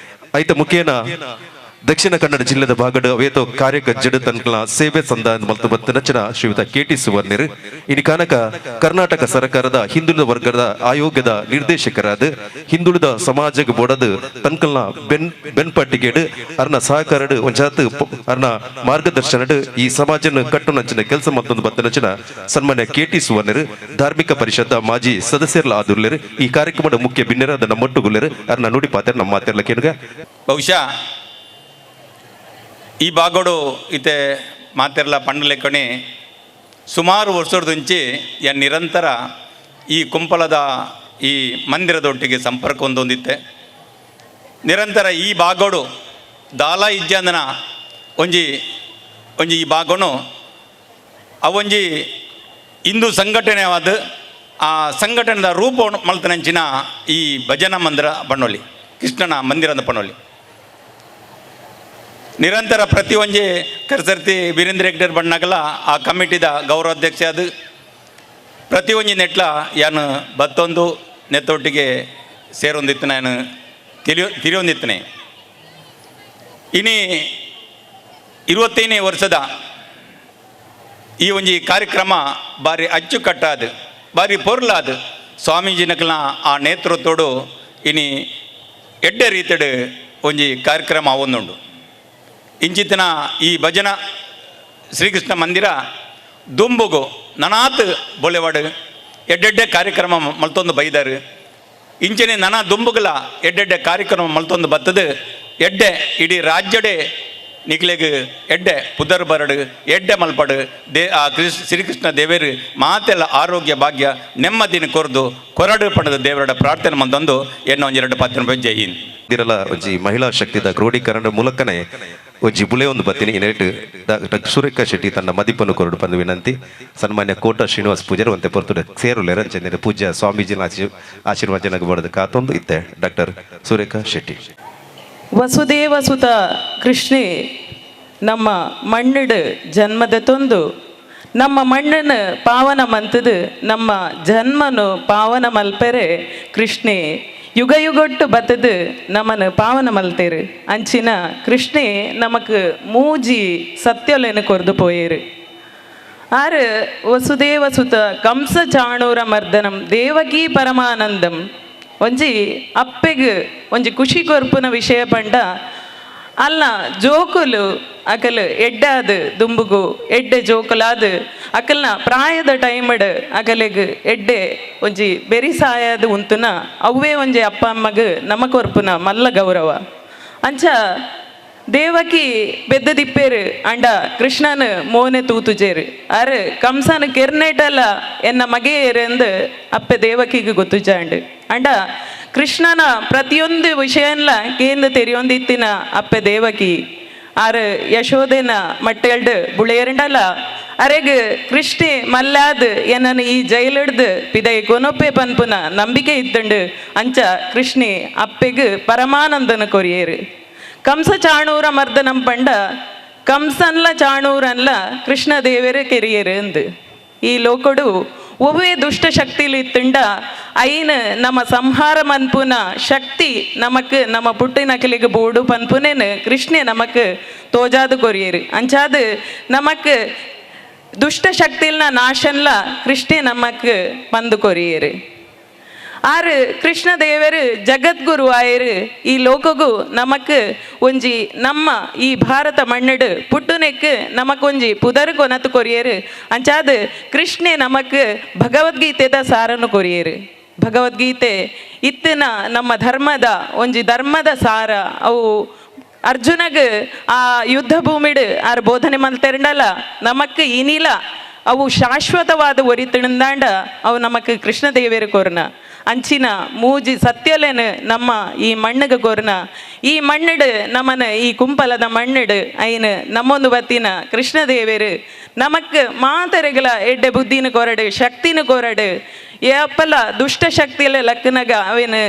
S2: ಐತ ಮುಖೇನ ದಕ್ಷಿಣ ಕನ್ನಡ ಜಿಲ್ಲೆದ ಭಾಗಡ್ ಅವೇತೋ ಕಾರ್ಯಕಜ್ಜಡು ತನ್ಕಲ ಸೇವೆ ಸಂದಾನ ಮಲ್ತು ಬತ್ತನಚನ ಶ್ರೀಯುತ ಕೆ ಟಿ ಸುವರ್ಣಿರ್ ಇನಿ ಕಾನಕ ಕರ್ನಾಟಕ ಸರ್ಕಾರದ ಹಿಂದುಳಿದ ವರ್ಗದ ಆಯೋಗದ ನಿರ್ದೇಶಕರಾದ ಹಿಂದುಳಿದ ಸಮಾಜಕ್ಕೆ ಬೋಡದು ತನ್ಕಲ್ನ ಬೆನ್ ಬೆನ್ಪಟ್ಟಿಗೆಡು ಅರ್ನ ಸಹಕಾರಡು ಒಂಜಾತ್ ಅರ್ನ ಮಾರ್ಗದರ್ಶನಡು ಈ ಸಮಾಜನ ಕಟ್ಟುನಂಚಿನ ಕೆಲಸ ಮತ್ತೊಂದು ಬತ್ತನಂಚಿನ ಸನ್ಮಾನ್ಯ ಕೆ ಟಿ ಸುವರ್ಣಿರ್ ಧಾರ್ಮಿಕ ಪರಿಷತ್ ಮಾಜಿ ಸದಸ್ಯರ್ಲ ಆದುರ್ಲೆರ್. ಈ ಕಾರ್ಯಕ್ರಮದ ಮುಖ್ಯ ಬಿನ್ನೆರಾದ ನಮ್ಮೊಟ್ಟುಗುಲ್ಲೆರ್. ಅರ್ನ ನುಡಿ ಪಾತ್ರ ನಮ್ಮ ಮಾತೆರ್ಲ ಕೇಳುಗ.
S7: ಬಹುಶಃ ಈ ಭಾಗಡು ಇತ್ತೆ ಮಾತೆರ್ಲ ಪಂಡಲೆಕ್ಕಣಿ ಸುಮಾರು ವರ್ಷದಂಚಿ ನಿರಂತರ ಈ ಕುಂಪಲದ ಈ ಮಂದಿರದೊಟ್ಟಿಗೆ ಸಂಪರ್ಕ ಹೊಂದೊಂದಿತ್ತೆ. ನಿರಂತರ ಈ ಭಾಗಡು ದಾಲ ಇಜ್ಜಂದನ ಒಂಜಿ ಒಂಜಿ ಈ ಭಾಗನು ಅವೊಂಜಿ ಹಿಂದೂ ಸಂಘಟನೆವಾದ ಆ ಸಂಘಟನೆದ ರೂಪ ಮಲ್ತನಂಚಿನ ಈ ಭಜನಾ ಮಂದಿರ ಬಣ್ಣೊಲಿ, ಕೃಷ್ಣನ ಮಂದಿರದ ಪಣೋಲಿ. ನಿರಂತರ ಪ್ರತಿ ಒಂಜಿ ಕರ್ಸರ್ತಿ ವೀರೇಂದ್ರ ಹೆಗ್ಡೆರ್ ಬಣ್ಣಗಲ ಆ ಕಮಿಟಿದ ಗೌರವಾಧ್ಯಕ್ಷ ಅದು ಪ್ರತಿ ಒಂಜಿ ನೆಟ್ಲ ಯಾನು ಬತ್ತೊಂದು ನೆತ್ತೊಟ್ಟಿಗೆ ಸೇರೊಂದಿತ್ತು, ನಾನು ತಿಳಿಯೊಂದಿತ್ತನೆ. ಇನಿ 25ನೇ ವರ್ಷದ ಈ ಒಂಜಿ ಕಾರ್ಯಕ್ರಮ ಬಾರಿ ಅಚ್ಚುಕಟ್ಟಾದ, ಬಾರಿ ಪೊರ್ಲಾದ ಸ್ವಾಮೀಜಿನಕಲ್ನ ಆ ನೇತೃತ್ವಡು ಇನಿ ಎಡ್ಡೆ ರೀತಿಡು ಒಂಜಿ ಕಾರ್ಯಕ್ರಮ ಒಂದುಂಡು. ಇಂಚಿತನ ಈ ಭಜನಾ ಶ್ರೀಕೃಷ್ಣ ಮಂದಿರ ದುಂಬುಗು ನನಾತ್ ಬೊಳೆವಾಡು ಎಡ್ಡೆಡ್ಡೆ ಕಾರ್ಯಕ್ರಮ ಮಲ್ತೊಂದು ಬೈದಾರು. ಇಂಚನೆ ನನ ದುಂಬುಗಲ ಎಡ್ಡೆಡ್ಡೆ ಕಾರ್ಯಕ್ರಮ ಮಲ್ತೊಂದು ಬತ್ತದು ಎಡ್ಡೆ ಇಡೀ ರಾಜ್ಯಡೆ ನಿಕ್ಲೆಗ್ ಎಡ್ಡೆ ಪುದರ್ ಬರಡು ಎಡ್ಡೆ ಮಲ್ಪಡು they ಆ ಶ್ರೀಕೃಷ್ಣ ದೇವೇರು ಮಾತೆಲ್ಲ ಆರೋಗ್ಯ ಭಾಗ್ಯ ನೆಮ್ಮದಿನ ಕೊರ್ದು ಕೊರಡು ಪಡೆದ ದೇವರ ಪ್ರಾರ್ಥನೆ ಮಂದೊಂದು ಎನ್ನ ಒಂಜೆರಡು ಪತ್ರ. ಜೈ ಹಿಂದ್.
S2: ಇರಲ ಒಂಜಿ ಮಹಿಳಾ ಶಕ್ತಿದ ಕ್ರೋಢೀಕರಣ ಮೂಲಕನೇ ಒಂಜಿ ಬುಲೆ ಒಂದು ಬತ್ತಿನಿ. ಇನೇಟ್ ಡಾಕ್ಟರ್ ಸುರೇಖಾ ಶೆಟ್ಟಿ ತನ್ನ ಮದಿಪನ್ನು ಕೊರಡು ಪಂದು ವಿನಂತಿ. ಸನ್ಮಾನ್ಯ ಕೋಟ ಶ್ರೀನಿವಾಸ್ ಪೂಜಾರಿ ಒಂತೆ ಪೊರ್ತುಡ ಸೇರುಲೆರ ಅಂಚನೆ ಪೂಜ್ಯ ಸ್ವಾಮೀಜಿನ ಆಶೀರ್ವಚನಕ್ಕೆ ಬಡದು ಕಾತೊಂದು ಇತ್ತೆ ಡಾಕ್ಟರ್ ಸುರೇಖಾ ಶೆಟ್ಟಿ.
S8: ವಸುದೇವ ಸುತ ಕೃಷ್ಣೆ ನಮ್ಮ ಮಣ್ಣಿಡು ಜನ್ಮದ ತೊಂದು ನಮ್ಮ ಮಣ್ಣನ್ನು ಪಾವನ ಮಂತದು ನಮ್ಮ ಜನ್ಮನು ಪಾವನ ಮಲ್ಪೆರೆ ಕೃಷ್ಣೆ ಯುಗ ಯುಗೊಟ್ಟು ಬತ್ತದು ನಮ್ಮನ್ನು ಪಾವನ ಮಲ್ತೇರು. ಅಂಚಿನ ಕೃಷ್ಣೆ ನಮಕ್ ಮೂಜಿ ಸತ್ಯೊಲೆನು ಕೊರ್ದು ಪೋಯೇರು. ಆರು ವಸುದೇವ ಸುತ ಕಂಸ ಚಾಣೂರ ಮರ್ದನಂ ದೇವಕಿ ಪರಮಾನಂದಂ. ಒಂಜಿ ಅಪ್ಪೆಗ್ ಒಂಜಿ ಖುಷಿ ಕೊರ್ಪುನ ವಿಷಯ ಪಂಡ ಅಲ್ಲ ಜೋಕುಲು ಅಕಲ್ ಎಡ್ಡಾದ್ ದುಂಬುಗು ಎಡ್ಡೆ ಜೋಕುಲಾದ್ ಅಕಲ್ನ ಪ್ರಾಯದ ಟೈಮಡ್ ಅಕಲೆಗ್ ಎಡ್ಡೆ ಒಂಜಿ ಬೆರಿ ಸಾಯದ ಉಂತುನ ಅವ್ವೇ ಒಂಜಿ ಅಪ್ಪ ಅಮ್ಮಗ್ ನಮ ಕೊರ್ಪುನ ಮಲ್ಲ ಗೌರವ. ಅಂಚ ದೇವಕಿ ಬೆದ್ದದಿಪ್ಪೇರು ಅಂಡ ಕೃಷ್ಣನ ಮೋನೆ ತೂತುಜೇರು. ಆರು ಕಂಸನ ಕೆರ್ನೇಟಲ್ಲ ಎನ್ನ ಮಗೆಯೇರೆಂದು ಅಪ್ಪೆ ದೇವಕಿಗೆ ಗೊತ್ತುಜಾಂಡು. ಅಂಡ ಕೃಷ್ಣನ ಪ್ರತಿಯೊಂದು ವಿಷಯನ್ಲ ಕೇಂದ್ರ ತೆರಿಯೊಂದಿತ್ತಿನ ಅಪ್ಪೆ ದೇವಕಿ ಆರು ಯಶೋದೆನ ಮಟ್ಟೆಲ್ಡು ಬುಳೆಯರಂಡಲ್ಲ ಅರೆಗ್ ಕೃಷ್ಣೆ ಮಲ್ಲಾದ್ ಎನ್ನನು ಈ ಜೈಲಿಡ್ದು ಪಿದೈ ಕೊನೊಪ್ಪೆ ಪನ್ಪುನ ನಂಬಿಕೆ ಇತ್ತಂಡು. ಅಂಚ ಕೃಷ್ಣೆ ಅಪ್ಪೆಗ್ ಪರಮಾನಂದನ ಕೊರಿಯೇರು. ಕಂಸ ಚಾಣೂರ ಮರ್ದನಂ ಪಂಡ ಕಂಸನ್ಲ ಚಾಣೂರನ್ಲ ಕೃಷ್ಣ ದೇವರ ಕೆರಿಯರು ಅಂದು. ಈ ಲೋಕಡು ಒವ್ವೇ ದುಷ್ಟ ಶಕ್ತಿಲಿ ಇತ್ತುಂಡ ಐನ್ ನಮ್ಮ ಸಂಹಾರ ಮನ್ಪುನ ಶಕ್ತಿ ನಮಕ್ ನಮ್ಮ ಪುಟ್ಟಿನಕಲಿಗೆ ಬೋಡು ಪನ್ಪುನೇನು ಕೃಷ್ಣೆ ನಮಕ್ ತೋಜಾದು ಕೊರಿಯರು. ಅಂಚಾದು ನಮಕ್ ದುಷ್ಟ ಶಕ್ತಿಲ್ನ ನಾಶನ್ಲ ಕೃಷ್ಣೆ ನಮಕ್ ಪಂದು ಕೊರಿಯರು. ಆರು ಕೃಷ್ಣ ದೇವರು ಜಗದ್ಗುರು ಆಯರು. ಈ ಲೋಕಗು ನಮಕ್ ಒಂಜಿ ನಮ್ಮ ಈ ಭಾರತ ಮಣ್ಣಡು ಪುಟ್ಟುನೆಕ್ ನಮಕೊಂಜಿ ಪುದರ್ ಕೊನತು ಕೊರಿಯರು. ಅಂಚಾದು ಕೃಷ್ಣೆ ನಮಕ್ ಭಗವದ್ಗೀತೆದ ಸಾರನು ಕೊರಿಯರು. ಭಗವದ್ಗೀತೆ ಇತ್ತಿನ ನಮ್ಮ ಧರ್ಮದ ಒಂಜಿ ಧರ್ಮದ ಸಾರ. ಅವು ಅರ್ಜುನಗ್ ಆ ಯುದ್ಧ ಭೂಮಿಡ್ ಆರ್ ಬೋಧನೆ ಮಲ್ತೆರಂಡಲ ನಮಕ್ ಇನಿಲ ಅವು ಶಾಶ್ವತವಾದ ಒರಿತಿಣಂದಾಂಡ ಅವು ನಮಕ್ ಕೃಷ್ಣದೇವೇರು ಕೋರ್ನ ಅಂಚಿನ ಮೂಜಿ ಸತ್ಯಲೇನು ನಮ್ಮ ಈ ಮಣ್ಣುಗ ಕೋರ್ನ. ಈ ಮಣ್ಣಿಡು ನಮನ ಈ ಕುಂಪಲದ ಮಣ್ಣಿಡು ಐನು ನಮ್ಮೊಂದು ಬತ್ತಿನ ಕೃಷ್ಣದೇವೇರು ನಮಕ್ ಮಾತರೆಗಳ ಎಡ್ಡೆ ಬುದ್ಧಿನ ಕೋರಡು, ಶಕ್ತಿನ ಕೋರಡು, ಏಪಲ ದುಷ್ಟ ಶಕ್ತಿಲ ಲಕ್ಕನಗ ಅವೇನು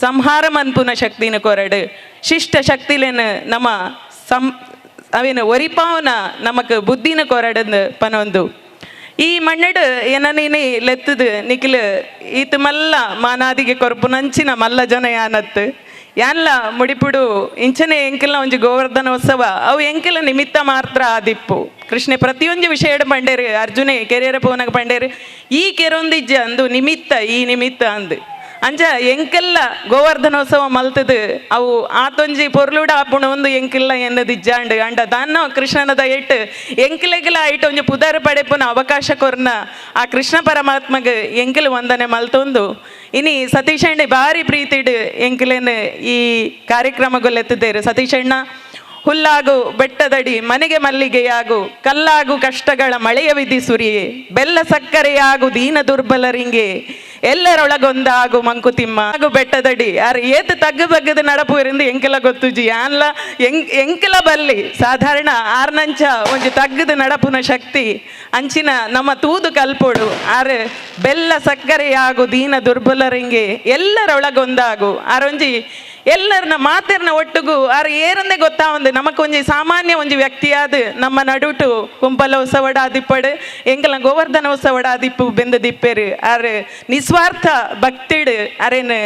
S8: ಸಂಹಾರ ಮನ್ಪುನ ಶಕ್ತಿನ ಕೋರಡು, ಶಿಷ್ಟ ಶಕ್ತಿಲೇನು ನಮ್ಮ ಅವೇನು ಒರಿಪಾವನ ನಮಕ್ ಬುದ್ಧಿನ ಕೋರಡಂದು ಪನೊಂದು. ಈ ಮಣ್ಣಡು ಏನನೇನೆ ಲೆತ್ತದು ನಿಖಿಲ್ ಈತ ಮಲ್ಲ ಮಾನಾದಿಗೆ ಕೊರ್ಪುನಂಚಿನ ಮಲ್ಲ ಜನ ಯಾನತ್ತು ಯಾನ್ಲ ಮುಡಿಪುಡು ಇಂಚನೆ ಎಂಕಿಲ್ನ ಒಂಜಿ ಗೋವರ್ಧನೋತ್ಸವ ಅವು ಎಂಕಿಲ ನಿಮಿತ್ತ ಮಾತ್ರ ಆದಿಪ್ಪು. ಕೃಷ್ಣೆ ಪ್ರತಿಯೊಂಜಿ ವಿಷಯಡ್ ಪಂಡೇರು, ಅರ್ಜುನೆ ಕೆರೆಯರ ಪೋನಗ ಪಂಡೇರು ಈ ಕೆರೊಂದಿಜ್ಜ ಅಂದು ನಿಮಿತ್ತ ಈ ನಿಮಿತ್ತ ಅಂದು ಅಂಚ ಎಂಕೆಲ್ಲ ಗೋವರ್ಧನೋತ್ಸವ ಮಲ್ತದು ಅವು ಆತೊಂಜಿ ಪೊರ್ಲುಡ ಆಪುಣ ಒಂದು ಎಂಕಿಲ್ಲ ಎನ್ನದಿಜ್ಜಾಂಡು ಅಂಡ ದಾನ್ನ ಕೃಷ್ಣನ ದಯೆಟ್ಟು ಎಂಕಿಲೆಗಿಲ ಐಟ್ ಒಂಜಿ ಪುದರ್ ಪಡೆಪುನ ಅವಕಾಶ ಕೊರ್ನ ಆ ಕೃಷ್ಣ ಪರಮಾತ್ಮಗ್ ಎಂಕಿಲ್ ವಂದನೆ ಮಲ್ತೊಂದು. ಇನಿ ಸತೀಶಣ್ಣೆ ಭಾರಿ ಪ್ರೀತಿಡ್ ಎಂಕಿಲೇನು ಈ ಕಾರ್ಯಕ್ರಮಗೊಲ್ಲೆತ್ತಿದ್ದೇರು. ಸತೀಶಣ್ಣ ಹುಲ್ಲಾಗು ಬೆಟ್ಟದಡಿ ಮನೆಗೆ ಮಲ್ಲಿಗೆಯಾಗು ಕಲ್ಲಾಗು ಕಷ್ಟಗಳ ಮಳೆಯ ವಿಧಿ ಸುರಿಯೇ ಬೆಲ್ಲ ಸಕ್ಕರೆಯಾಗು ದೀನ ದುರ್ಬಲರಿಂಗೆ ಎಲ್ಲರೊಳಗೊಂದಾಗು ಮಂಕುತಿಮ್ಮ ಆಗು ಬೆಟ್ಟದಡಿ ಯಾರು ಏತು ತಗ್ಗು ಬಗ್ಗದ ನಡಪು ಇರಿಂದ ಎಂಕೆಲ ಗೊತ್ತುಜಿ ಯಾನ್ಲ ಎಂಕೆಲ ಬಲ್ಲಿ ಸಾಧಾರಣ ಆರ್ನಂಚ ಒಂಜಿ ತಗ್ಗದ ನಡಪುನ ಶಕ್ತಿ ಅಂಚಿನ ನಮ್ಮ ತೂದು ಕಲ್ಪೋಡು ಆರು ಬೆಲ್ಲ ಸಕ್ಕರೆಯಾಗು ದೀನ ದುರ್ಬಲರಿಂಗೆ ಎಲ್ಲರೊಳಗೊಂದಾಗು ಆರೊಂಜಿ ಎಲ್ಲರನ್ನ ಮಾತಿರ್ನ ಒಟ್ಟುಗು ಆರು ಏರಂದೆ ಗೊತ್ತಾ ಒಂದು ನಮಕೊಂಜಿ ಸಾಮಾನ್ಯ ಒಂಜಿ ವ್ಯಕ್ತಿಯಾದ ನಮ್ಮ ನಡುಟು ಕುಂಪಲ ಉತ್ಸವಡ ಆದಿಪ್ಪಡು ಎಂಕಲ ಗೋವರ್ಧನ ಉತ್ಸವಡ ಆದಿಪ್ಪು ಬೆಂದ ದಿಪ್ಪೇರು ಆರು ನಿಸ್ವಾರ್ಥ ಭಕ್ತಿಡು ಅರೇನು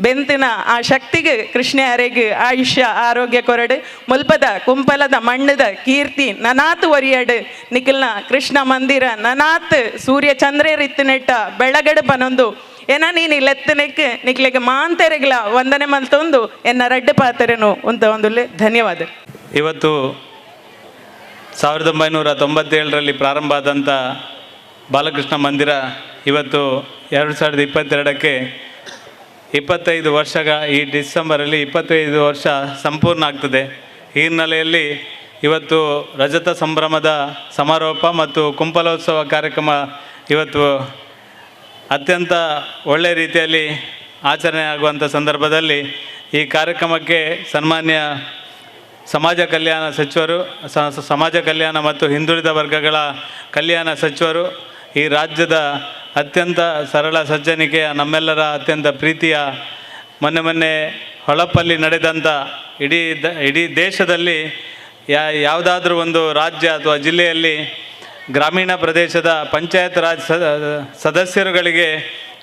S8: ಬೆಂತಿನ ಆ ಶಕ್ತಿಗೆ ಕೃಷ್ಣ ಅರೆಗ್ ಆಯುಷ್ಯ ಆರೋಗ್ಯ ಕೊರಡು ಮುಲ್ಪದ ಕುಂಪಲದ ಮಣ್ಣದ ಕೀರ್ತಿ ನನಾತ್ ಒರಿಯಡು ನಿಖಲ್ನ ಕೃಷ್ಣ ಮಂದಿರ ನನಾತ್ ಸೂರ್ಯ ಚಂದ್ರೇರಿತ್ತು ನೆಟ್ಟ ಬೆಳಗಡು ಪನೊಂದು ಏನ ನೀನು ಇಲ್ಲೆತ್ತನೆಕ್ ನಿಕ್ಲೆಗ್ ಮಾಂತೆರೆಗ್ಲ ವಂದನೆ ಮಲ್ತೊಂದು ಎನ್ನ ರಡ್ಡೆ ಪಾತೆರೆನು ಅಂತ ಒಂದು ಧನ್ಯವಾದ.
S4: ಇವತ್ತು 1997ರಲ್ಲಿ ಪ್ರಾರಂಭ ಆದಂಥ ಬಾಲಕೃಷ್ಣ ಮಂದಿರ ಇವತ್ತು 2022ಕ್ಕೆ 25 ವರ್ಷ ಈ ಡಿಸೆಂಬರಲ್ಲಿ 25 ವರ್ಷ ಸಂಪೂರ್ಣ ಆಗ್ತದೆ. ಈ ಹಿನ್ನೆಲೆಯಲ್ಲಿ ಇವತ್ತು ರಜತ ಸಂಭ್ರಮದ ಸಮಾರೋಪ ಮತ್ತು ಕುಂಪಲೋತ್ಸವ ಕಾರ್ಯಕ್ರಮ ಇವತ್ತು ಅತ್ಯಂತ ಒಳ್ಳೆಯ ರೀತಿಯಲ್ಲಿ ಆಚರಣೆ ಆಗುವಂಥ ಸಂದರ್ಭದಲ್ಲಿ ಈ ಕಾರ್ಯಕ್ರಮಕ್ಕೆ ಸನ್ಮಾನ್ಯ ಸಮಾಜ ಕಲ್ಯಾಣ ಸಚಿವರು, ಸಮಾಜ ಕಲ್ಯಾಣ ಮತ್ತು ಹಿಂದುಳಿದ ವರ್ಗಗಳ ಕಲ್ಯಾಣ ಸಚಿವರು, ಈ ರಾಜ್ಯದ ಅತ್ಯಂತ ಸರಳ ಸಜ್ಜನಿಕೆಯ ನಮ್ಮೆಲ್ಲರ ಅತ್ಯಂತ ಪ್ರೀತಿಯ ಮೊನ್ನೆ ಮೊನ್ನೆ ಹೊಳಪಲ್ಲಿ ನಡೆದಂಥ ಇಡೀ ದೇಶದಲ್ಲಿ ಯಾವುದಾದ್ರೂ ಒಂದು ರಾಜ್ಯ ಅಥವಾ ಜಿಲ್ಲೆಯಲ್ಲಿ ಗ್ರಾಮೀಣ ಪ್ರದೇಶದ ಪಂಚಾಯತ್ ರಾಜ್ ಸದಸ್ಯರುಗಳಿಗೆ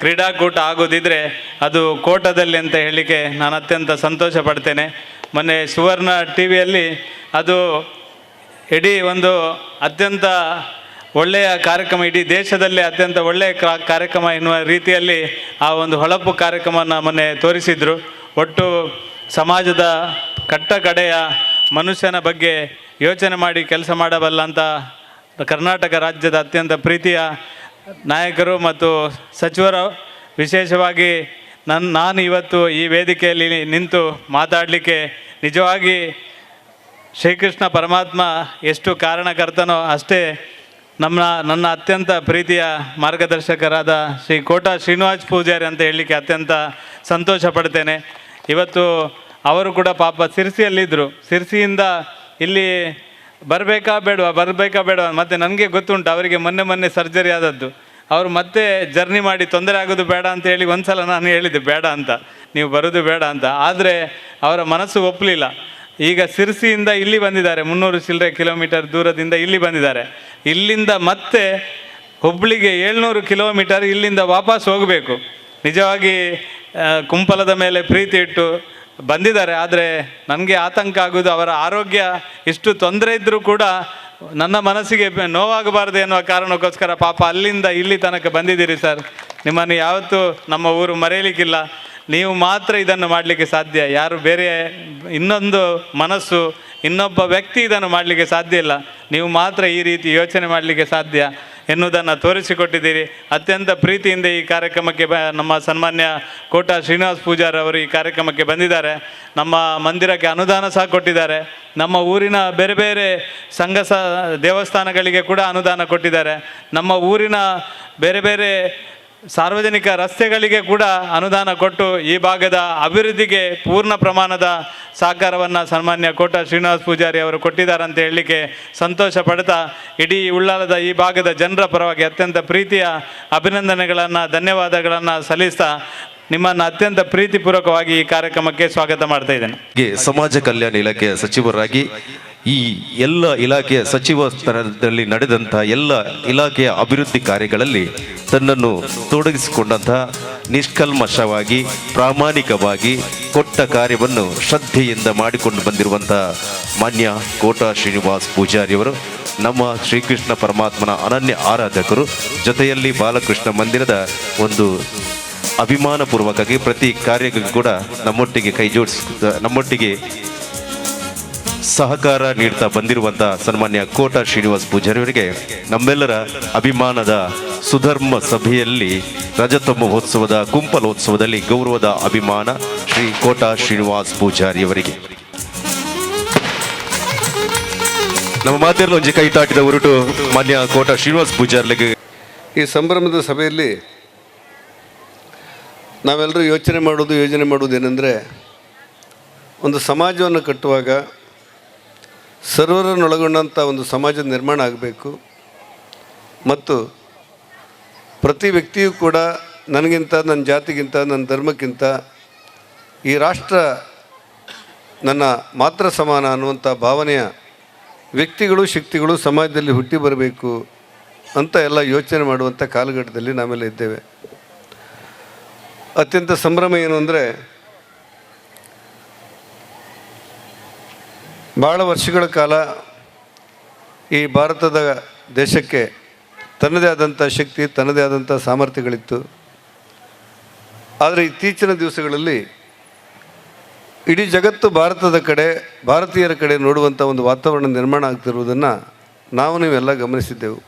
S4: ಕ್ರೀಡಾಕೂಟ ಆಗೋದಿದ್ರೆ ಅದು ಕೋಟದಲ್ಲಿ ಅಂತ ಹೇಳಲಿಕ್ಕೆ ನಾನು ಅತ್ಯಂತ ಸಂತೋಷ ಪಡ್ತೇನೆ. ಮೊನ್ನೆ ಸುವರ್ಣ ಟಿ ವಿಯಲ್ಲಿ ಅದು ಇಡೀ ಒಂದು ಅತ್ಯಂತ ಒಳ್ಳೆಯ ಕಾರ್ಯಕ್ರಮ, ಇಡೀ ದೇಶದಲ್ಲೇ ಅತ್ಯಂತ ಒಳ್ಳೆಯ ಕಾರ್ಯಕ್ರಮ ಎನ್ನುವ ರೀತಿಯಲ್ಲಿ ಆ ಒಂದು ಹೊಳಪು ಕಾರ್ಯಕ್ರಮವನ್ನು ಮೊನ್ನೆ ತೋರಿಸಿದರು. ಒಟ್ಟು ಸಮಾಜದ ಕಟ್ಟ ಕಡೆಯ ಮನುಷ್ಯನ ಬಗ್ಗೆ ಯೋಚನೆ ಮಾಡಿ ಕೆಲಸ ಮಾಡಬಲ್ಲ ಅಂತ ಕರ್ನಾಟಕ ರಾಜ್ಯದ ಅತ್ಯಂತ ಪ್ರೀತಿಯ ನಾಯಕರು ಮತ್ತು ಸಚಿವರು, ವಿಶೇಷವಾಗಿ ನಾನು ಇವತ್ತು ಈ ವೇದಿಕೆಯಲ್ಲಿ ನಿಂತು ಮಾತಾಡಲಿಕ್ಕೆ ನಿಜವಾಗಿ ಶ್ರೀಕೃಷ್ಣ ಪರಮಾತ್ಮ ಎಷ್ಟು ಕಾರಣಕರ್ತನೋ ಅಷ್ಟೇ ನನ್ನ ಅತ್ಯಂತ ಪ್ರೀತಿಯ ಮಾರ್ಗದರ್ಶಕರಾದ ಶ್ರೀ ಕೋಟ ಶ್ರೀನಿವಾಸ್ ಪೂಜಾರಿ ಅಂತ ಹೇಳಲಿಕ್ಕೆ ಅತ್ಯಂತ ಸಂತೋಷ ಪಡ್ತೇನೆ. ಇವತ್ತು ಅವರು ಕೂಡ ಪಾಪ ಸಿರ್ಸಿಯಲ್ಲಿದ್ದರು. ಸಿರ್ಸಿಯಿಂದ ಇಲ್ಲಿ ಬರಬೇಕಾ ಬೇಡವಾ, ಬರಬೇಕಾ ಬೇಡವಾ, ಮತ್ತು ನನಗೆ ಗೊತ್ತುಂಟು ಅವರಿಗೆ ಮೊನ್ನೆ ಮೊನ್ನೆ ಸರ್ಜರಿ ಆದದ್ದು. ಅವರು ಮತ್ತೆ ಜರ್ನಿ ಮಾಡಿ ತೊಂದರೆ ಆಗೋದು ಬೇಡ ಅಂತ ಹೇಳಿ ಒಂದು ಸಲ ನಾನು ಹೇಳಿದ್ದೆ ಬೇಡ ಅಂತ, ನೀವು ಬರೋದು ಬೇಡ ಅಂತ. ಆದರೆ ಅವರ ಮನಸ್ಸು ಒಪ್ಪಲಿಲ್ಲ. ಈಗ ಸಿರ್ಸಿಯಿಂದ ಇಲ್ಲಿ ಬಂದಿದ್ದಾರೆ, 300 ಚಿಲ್ಲರೆ ಕಿಲೋಮೀಟರ್ ದೂರದಿಂದ ಇಲ್ಲಿ ಬಂದಿದ್ದಾರೆ. ಇಲ್ಲಿಂದ ಮತ್ತೆ ಹುಬ್ಳಿಗೆ 700 ಕಿಲೋಮೀಟರ್ ಇಲ್ಲಿಂದ ವಾಪಸ್ ಹೋಗಬೇಕು. ನಿಜವಾಗಿ ಕುಂಪಲದ ಮೇಲೆ ಪ್ರೀತಿ ಇಟ್ಟು ಬಂದಿದ್ದಾರೆ. ಆದರೆ ನನಗೆ ಆತಂಕ ಆಗೋದು ಅವರ ಆರೋಗ್ಯ ಇಷ್ಟು ತೊಂದರೆ ಇದ್ದರೂ ಕೂಡ ನನ್ನ ಮನಸ್ಸಿಗೆ ನೋವಾಗಬಾರದು ಎನ್ನುವ ಕಾರಣಕ್ಕೋಸ್ಕರ ಪಾಪ ಅಲ್ಲಿಂದ ಇಲ್ಲಿ ತನಕ ಬಂದಿದ್ದೀರಿ ಸರ್. ನಿಮ್ಮನ್ನು ಯಾವತ್ತೂ ನಮ್ಮ ಊರು ಮರೆಯಲಿಕ್ಕಿಲ್ಲ. ನೀವು ಮಾತ್ರ ಇದನ್ನು ಮಾಡಲಿಕ್ಕೆ ಸಾಧ್ಯ, ಯಾರು ಬೇರೆ ಇನ್ನೊಂದು ಮನಸ್ಸು ಇನ್ನೊಬ್ಬ ವ್ಯಕ್ತಿ ಇದನ್ನು ಮಾಡಲಿಕ್ಕೆ ಸಾಧ್ಯ ಇಲ್ಲ, ನೀವು ಮಾತ್ರ ಈ ರೀತಿ ಯೋಚನೆ ಮಾಡಲಿಕ್ಕೆ ಸಾಧ್ಯ ಎನ್ನುವುದನ್ನು ತೋರಿಸಿಕೊಟ್ಟಿದ್ದೀರಿ. ಅತ್ಯಂತ ಪ್ರೀತಿಯಿಂದ ಈ ಕಾರ್ಯಕ್ರಮಕ್ಕೆ ನಮ್ಮ ಸನ್ಮಾನ್ಯ ಕೋಟ ಶ್ರೀನಿವಾಸ್ ಪೂಜಾರ್ ಅವರು ಈ ಕಾರ್ಯಕ್ರಮಕ್ಕೆ ಬಂದಿದ್ದಾರೆ. ನಮ್ಮ ಮಂದಿರಕ್ಕೆ ಅನುದಾನ ಸಹ ಕೊಟ್ಟಿದ್ದಾರೆ. ನಮ್ಮ ಊರಿನ ಬೇರೆ ಬೇರೆ ಸಂಘ ದೇವಸ್ಥಾನಗಳಿಗೆ ಕೂಡ ಅನುದಾನ ಕೊಟ್ಟಿದ್ದಾರೆ. ನಮ್ಮ ಊರಿನ ಬೇರೆ ಬೇರೆ ಸಾರ್ವಜನಿಕ ರಸ್ತೆಗಳಿಗೆ ಕೂಡ ಅನುದಾನ ಕೊಟ್ಟು ಈ ಭಾಗದ ಅಭಿವೃದ್ಧಿಗೆ ಪೂರ್ಣ ಪ್ರಮಾಣದ ಸಹಕಾರವನ್ನು ಸನ್ಮಾನ್ಯ ಕೋಟ ಶ್ರೀನಿವಾಸ್ ಪೂಜಾರಿ ಅವರು ಕೊಟ್ಟಿದ್ದಾರೆ ಅಂತ ಹೇಳಲಿಕ್ಕೆ ಸಂತೋಷ ಪಡ್ತಾ ಇಡೀ ಉಳ್ಳಾಲದ ಈ ಭಾಗದ ಜನರ ಪರವಾಗಿ ಅತ್ಯಂತ ಪ್ರೀತಿಯ ಅಭಿನಂದನೆಗಳನ್ನು, ಧನ್ಯವಾದಗಳನ್ನು ಸಲ್ಲಿಸ್ತಾ ನಿಮ್ಮನ್ನು ಅತ್ಯಂತ ಪ್ರೀತಿಪೂರ್ವಕವಾಗಿ ಈ ಕಾರ್ಯಕ್ರಮಕ್ಕೆ ಸ್ವಾಗತ ಮಾಡ್ತಾ ಇದ್ದೇನೆ.
S2: ಸಮಾಜ ಕಲ್ಯಾಣ ಇಲಾಖೆಯ ಸಚಿವರಾಗಿ ಈ ಎಲ್ಲ ಇಲಾಖೆಯ ಸಚಿವ ಸ್ಥಾನದಲ್ಲಿ ನಡೆದಂತಹ ಎಲ್ಲ ಇಲಾಖೆಯ ಅಭಿವೃದ್ಧಿ ಕಾರ್ಯಗಳಲ್ಲಿ ತನ್ನನ್ನು ತೊಡಗಿಸಿಕೊಂಡಂತಹ ನಿಷ್ಕಲ್ಮಶವಾಗಿ ಪ್ರಾಮಾಣಿಕವಾಗಿ ಕೊಟ್ಟ ಕಾರ್ಯವನ್ನು ಶ್ರದ್ಧೆಯಿಂದ ಮಾಡಿಕೊಂಡು ಬಂದಿರುವಂತಹ ಮಾನ್ಯ ಕೋಟ ಶ್ರೀನಿವಾಸ್ ಪೂಜಾರಿಯವರು ನಮ್ಮ ಶ್ರೀಕೃಷ್ಣ ಪರಮಾತ್ಮನ ಅನನ್ಯ ಆರಾಧಕರು. ಜೊತೆಯಲ್ಲಿ ಬಾಲಕೃಷ್ಣ ಮಂದಿರದ ಒಂದು ಅಭಿಮಾನಪೂರ್ವಕವಾಗಿ ಪ್ರತಿ ಕಾರ್ಯಕ್ಕೂ ಕೂಡ ನಮ್ಮೊಟ್ಟಿಗೆ ಕೈ ಜೋಡಿಸ್ ನಮ್ಮೊಟ್ಟಿಗೆ ಸಹಕಾರ ನೀಡ್ತಾ ಬಂದಿರುವಂತಹ ಸನ್ಮಾನ್ಯ ಕೋಟ ಶ್ರೀನಿವಾಸ್ ಪೂಜಾರಿಯವರಿಗೆ ನಮ್ಮೆಲ್ಲರ ಅಭಿಮಾನದ ಸುಧರ್ಮ ಸಭೆಯಲ್ಲಿ ರಜತ ಮಹೋತ್ಸವದ ಕುಂಪಲೋತ್ಸವದಲ್ಲಿ ಗೌರವದ ಅಭಿಮಾನ ಶ್ರೀ ಕೋಟ ಶ್ರೀನಿವಾಸ್ ಪೂಜಾರಿಯವರಿಗೆ. ನಮ್ಮ ಮಾತೆಲ್ಲ ಒಂಜಿ ಕೈ ತಾಟಿದ ಹೊರಟು ಮಾನ್ಯ ಕೋಟ ಶ್ರೀನಿವಾಸ್ ಪೂಜಾರ್ಲಿಗೆ.
S9: ಈ ಸಂಭ್ರಮದ ಸಭೆಯಲ್ಲಿ ನಾವೆಲ್ಲರೂ ಯೋಚನೆ ಮಾಡೋದು ಯೋಜನೆ ಮಾಡುವುದೇನೆಂದರೆ, ಒಂದು ಸಮಾಜವನ್ನು ಕಟ್ಟುವಾಗ ಸರ್ವರನ್ನೊಳಗೊಂಡಂಥ ಒಂದು ಸಮಾಜದ ನಿರ್ಮಾಣ ಆಗಬೇಕು ಮತ್ತು ಪ್ರತಿ ವ್ಯಕ್ತಿಯೂ ಕೂಡ ನನಗಿಂತ, ನನ್ನ ಜಾತಿಗಿಂತ, ನನ್ನ ಧರ್ಮಕ್ಕಿಂತ ಈ ರಾಷ್ಟ್ರ ನನ್ನ ಮಾತ್ರ ಸಮಾನ ಅನ್ನುವಂಥ ಭಾವನೆಯ ವ್ಯಕ್ತಿಗಳು, ಶಕ್ತಿಗಳು ಸಮಾಜದಲ್ಲಿ ಹುಟ್ಟಿ ಬರಬೇಕು ಅಂತ ಎಲ್ಲ ಯೋಚನೆ ಮಾಡುವಂಥ ಕಾಲಘಟ್ಟದಲ್ಲಿ ನಾವೆಲ್ಲ ಇದ್ದೇವೆ. ಅತ್ಯಂತ ಸಂಭ್ರಮ ಏನು ಅಂದರೆ, ಭಾಳ ವರ್ಷಗಳ ಕಾಲ ಈ ಭಾರತದ ದೇಶಕ್ಕೆ ತನ್ನದೇ ಆದಂಥ ಶಕ್ತಿ, ತನ್ನದೇ ಆದಂಥ ಸಾಮರ್ಥ್ಯಗಳಿತ್ತು. ಆದರೆ ಇತ್ತೀಚಿನ ದಿವಸಗಳಲ್ಲಿ ಇಡೀ ಜಗತ್ತು ಭಾರತದ ಕಡೆ, ಭಾರತೀಯರ ಕಡೆ ನೋಡುವಂಥ ಒಂದು ವಾತಾವರಣ ನಿರ್ಮಾಣ ಆಗ್ತಿರುವುದನ್ನು ನಾವು ನೀವೆಲ್ಲ ಗಮನಿಸಿದ್ದೆವು.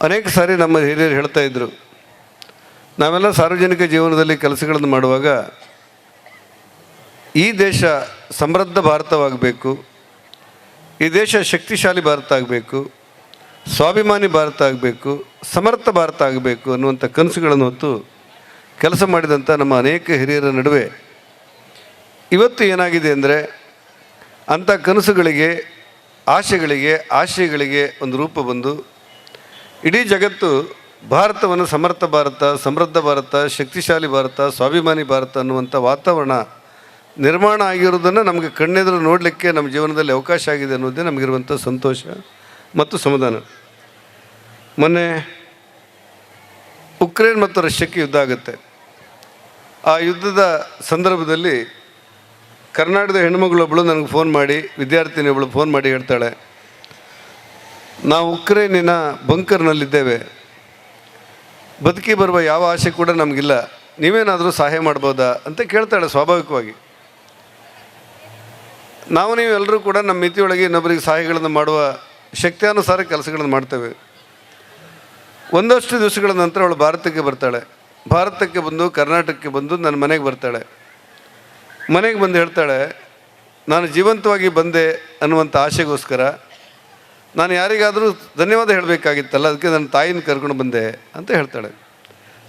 S9: ಅನೇಕ ಸಾರಿ ನಮ್ಮ ಹಿರಿಯರು ಹೇಳ್ತಾ ಇದ್ದರು, ನಾವೆಲ್ಲ ಸಾರ್ವಜನಿಕ ಜೀವನದಲ್ಲಿ ಕೆಲಸಗಳನ್ನು ಮಾಡುವಾಗ ಈ ದೇಶ ಸಮೃದ್ಧ ಭಾರತವಾಗಬೇಕು, ಈ ದೇಶ ಶಕ್ತಿಶಾಲಿ ಭಾರತ ಆಗಬೇಕು, ಸ್ವಾಭಿಮಾನಿ ಭಾರತ ಆಗಬೇಕು, ಸಮರ್ಥ ಭಾರತ ಆಗಬೇಕು ಅನ್ನುವಂಥ ಕನಸುಗಳನ್ನು ಹೊತ್ತು ಕೆಲಸ ಮಾಡಿದಂಥ ನಮ್ಮ ಅನೇಕ ಹಿರಿಯರ ನಡುವೆ ಇವತ್ತು ಏನಾಗಿದೆ ಅಂದರೆ, ಅಂಥ ಕನಸುಗಳಿಗೆ, ಆಶೆಗಳಿಗೆ, ಆಶಯಗಳಿಗೆ ಒಂದು ರೂಪ ಬಂದು ಇಡೀ ಜಗತ್ತು ಭಾರತವನ್ನು ಸಮರ್ಥ ಭಾರತ, ಸಮೃದ್ಧ ಭಾರತ, ಶಕ್ತಿಶಾಲಿ ಭಾರತ, ಸ್ವಾಭಿಮಾನಿ ಭಾರತ ಅನ್ನುವಂಥ ವಾತಾವರಣ ನಿರ್ಮಾಣ ಆಗಿರೋದನ್ನು ನಮಗೆ ಕಣ್ಣೆದುರು ನೋಡಲಿಕ್ಕೆ ನಮ್ಮ ಜೀವನದಲ್ಲಿ ಅವಕಾಶ ಆಗಿದೆ ಅನ್ನೋದೇ ನಮಗಿರುವಂಥ ಸಂತೋಷ ಮತ್ತು ಸಮಾಧಾನ. ಮೊನ್ನೆ ಉಕ್ರೇನ್ ಮತ್ತು ರಷ್ಯಾಕ್ಕೆ ಯುದ್ಧ ಆಗುತ್ತೆ. ಆ ಯುದ್ಧದ ಸಂದರ್ಭದಲ್ಲಿ ಕರ್ನಾಟಕದ ಹೆಣ್ಮಗಳೊಬ್ಬಳು ನನಗೆ ಫೋನ್ ಮಾಡಿ, ವಿದ್ಯಾರ್ಥಿನಿಯೊಬ್ಬಳು ಫೋನ್ ಮಾಡಿ ಹೇಳ್ತಾಳೆ, ನಾವು ಉಕ್ರೇನಿನ ಬಂಕರ್ನಲ್ಲಿದ್ದೇವೆ, ಬದುಕಿ ಬರುವ ಯಾವ ಆಸೆ ಕೂಡ ನಮಗಿಲ್ಲ, ನೀವೇನಾದರೂ ಸಹಾಯ ಮಾಡ್ಬೋದಾ ಅಂತ ಕೇಳ್ತಾಳೆ. ಸ್ವಾಭಾವಿಕವಾಗಿ ನಾವು ನೀವೆಲ್ಲರೂ ಕೂಡ ನಮ್ಮ ಮಿತಿಯೊಳಗೆ ಇನ್ನೊಬ್ಬರಿಗೆ ಸಹಾಯಗಳನ್ನು ಮಾಡುವ ಶಕ್ತಿಯಾನುಸಾರ ಕೆಲಸಗಳನ್ನು ಮಾಡ್ತೇವೆ. ಒಂದಷ್ಟು ದಿವಸಗಳ ನಂತರ ಅವಳು ಭಾರತಕ್ಕೆ ಬರ್ತಾಳೆ. ಭಾರತಕ್ಕೆ ಬಂದು ಕರ್ನಾಟಕಕ್ಕೆ ಬಂದು ನನ್ನ ಮನೆಗೆ ಬರ್ತಾಳೆ. ಮನೆಗೆ ಬಂದು ಹೇಳ್ತಾಳೆ, ನಾನು ಜೀವಂತವಾಗಿ ಬಂದೆ ಅನ್ನುವಂಥ ಆಶೆಗೋಸ್ಕರ ನಾನು ಯಾರಿಗಾದರೂ ಧನ್ಯವಾದ ಹೇಳಬೇಕಾಗಿತ್ತಲ್ಲ, ಅದಕ್ಕೆ ನನ್ನ ತಾಯಿನ ಕರ್ಕೊಂಡು ಬಂದೆ ಅಂತ ಹೇಳ್ತಾಳೆ.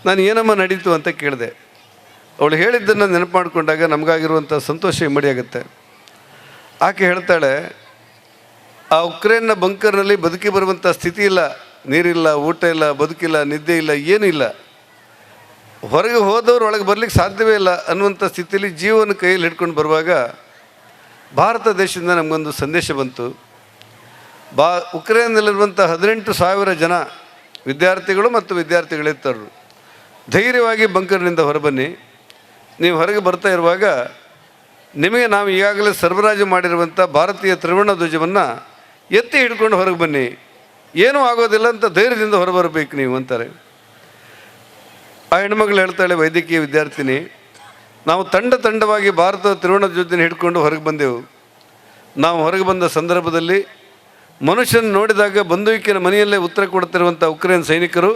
S9: ನಾನು ಏನಮ್ಮ ನಡೀತು ಅಂತ ಕೇಳಿದೆ. ಅವಳು ಹೇಳಿದ್ದನ್ನು ನೆನಪು ಮಾಡಿಕೊಂಡಾಗ ನಮಗಾಗಿರುವಂಥ ಸಂತೋಷ ಇಮ್ಮಡಿಯಾಗುತ್ತೆ. ಆಕೆ ಹೇಳ್ತಾಳೆ, ಆ ಉಕ್ರೇನ್ನ ಬಂಕರ್ನಲ್ಲಿ ಬದುಕಿ ಬರುವಂಥ ಸ್ಥಿತಿ ಇಲ್ಲ, ನೀರಿಲ್ಲ, ಊಟ ಇಲ್ಲ, ಬದುಕಿಲ್ಲ, ನಿದ್ದೆ ಇಲ್ಲ, ಏನೂ ಇಲ್ಲ, ಹೊರಗೆ ಹೋದವರು ಒಳಗೆ ಬರಲಿಕ್ಕೆ ಸಾಧ್ಯವೇ ಇಲ್ಲ ಅನ್ನುವಂಥ ಸ್ಥಿತಿಯಲ್ಲಿ ಜೀವನ ಕೈಯಲ್ಲಿ ಹಿಡ್ಕೊಂಡು ಬರುವಾಗ ಭಾರತ ದೇಶದಿಂದ ನಮಗೊಂದು ಸಂದೇಶ ಬಂತು. ಉಕ್ರೇನ್ನಲ್ಲಿರುವಂಥ 18,000 ಜನ ವಿದ್ಯಾರ್ಥಿಗಳು ಮತ್ತು ವಿದ್ಯಾರ್ಥಿಗಳಿತ್ತರು ಧೈರ್ಯವಾಗಿ ಬಂಕರ್ನಿಂದ ಹೊರಬನ್ನಿ, ನೀವು ಹೊರಗೆ ಬರ್ತಾ ಇರುವಾಗ ನಿಮಗೆ ನಾವು ಈಗಾಗಲೇ ಸರಬರಾಜು ಮಾಡಿರುವಂಥ ಭಾರತೀಯ ತ್ರಿವರ್ಣ ಧ್ವಜವನ್ನು ಎತ್ತಿ ಹಿಡ್ಕೊಂಡು ಹೊರಗೆ ಬನ್ನಿ, ಏನೂ ಆಗೋದಿಲ್ಲ ಅಂತ ಧೈರ್ಯದಿಂದ ಹೊರಬರಬೇಕು ನೀವು ಅಂತಾರೆ. ಆ ಹೆಣ್ಮಗಳು ಹೇಳ್ತಾಳೆ, ವೈದ್ಯಕೀಯ ವಿದ್ಯಾರ್ಥಿನಿ, ನಾವು ತಂಡ ತಂಡವಾಗಿ ಭಾರತದ ತ್ರಿವರ್ಣ ಧ್ವಜನ ಹಿಡ್ಕೊಂಡು ಹೊರಗೆ ಬಂದೆವು. ನಾವು ಹೊರಗೆ ಬಂದ ಸಂದರ್ಭದಲ್ಲಿ ಮನುಷ್ಯನ ನೋಡಿದಾಗ ಬಂದೂಕಿನ ಮನೆಯಲ್ಲೇ ಉತ್ತರ ಕೊಡ್ತಿರುವಂಥ ಉಕ್ರೇನ್ ಸೈನಿಕರು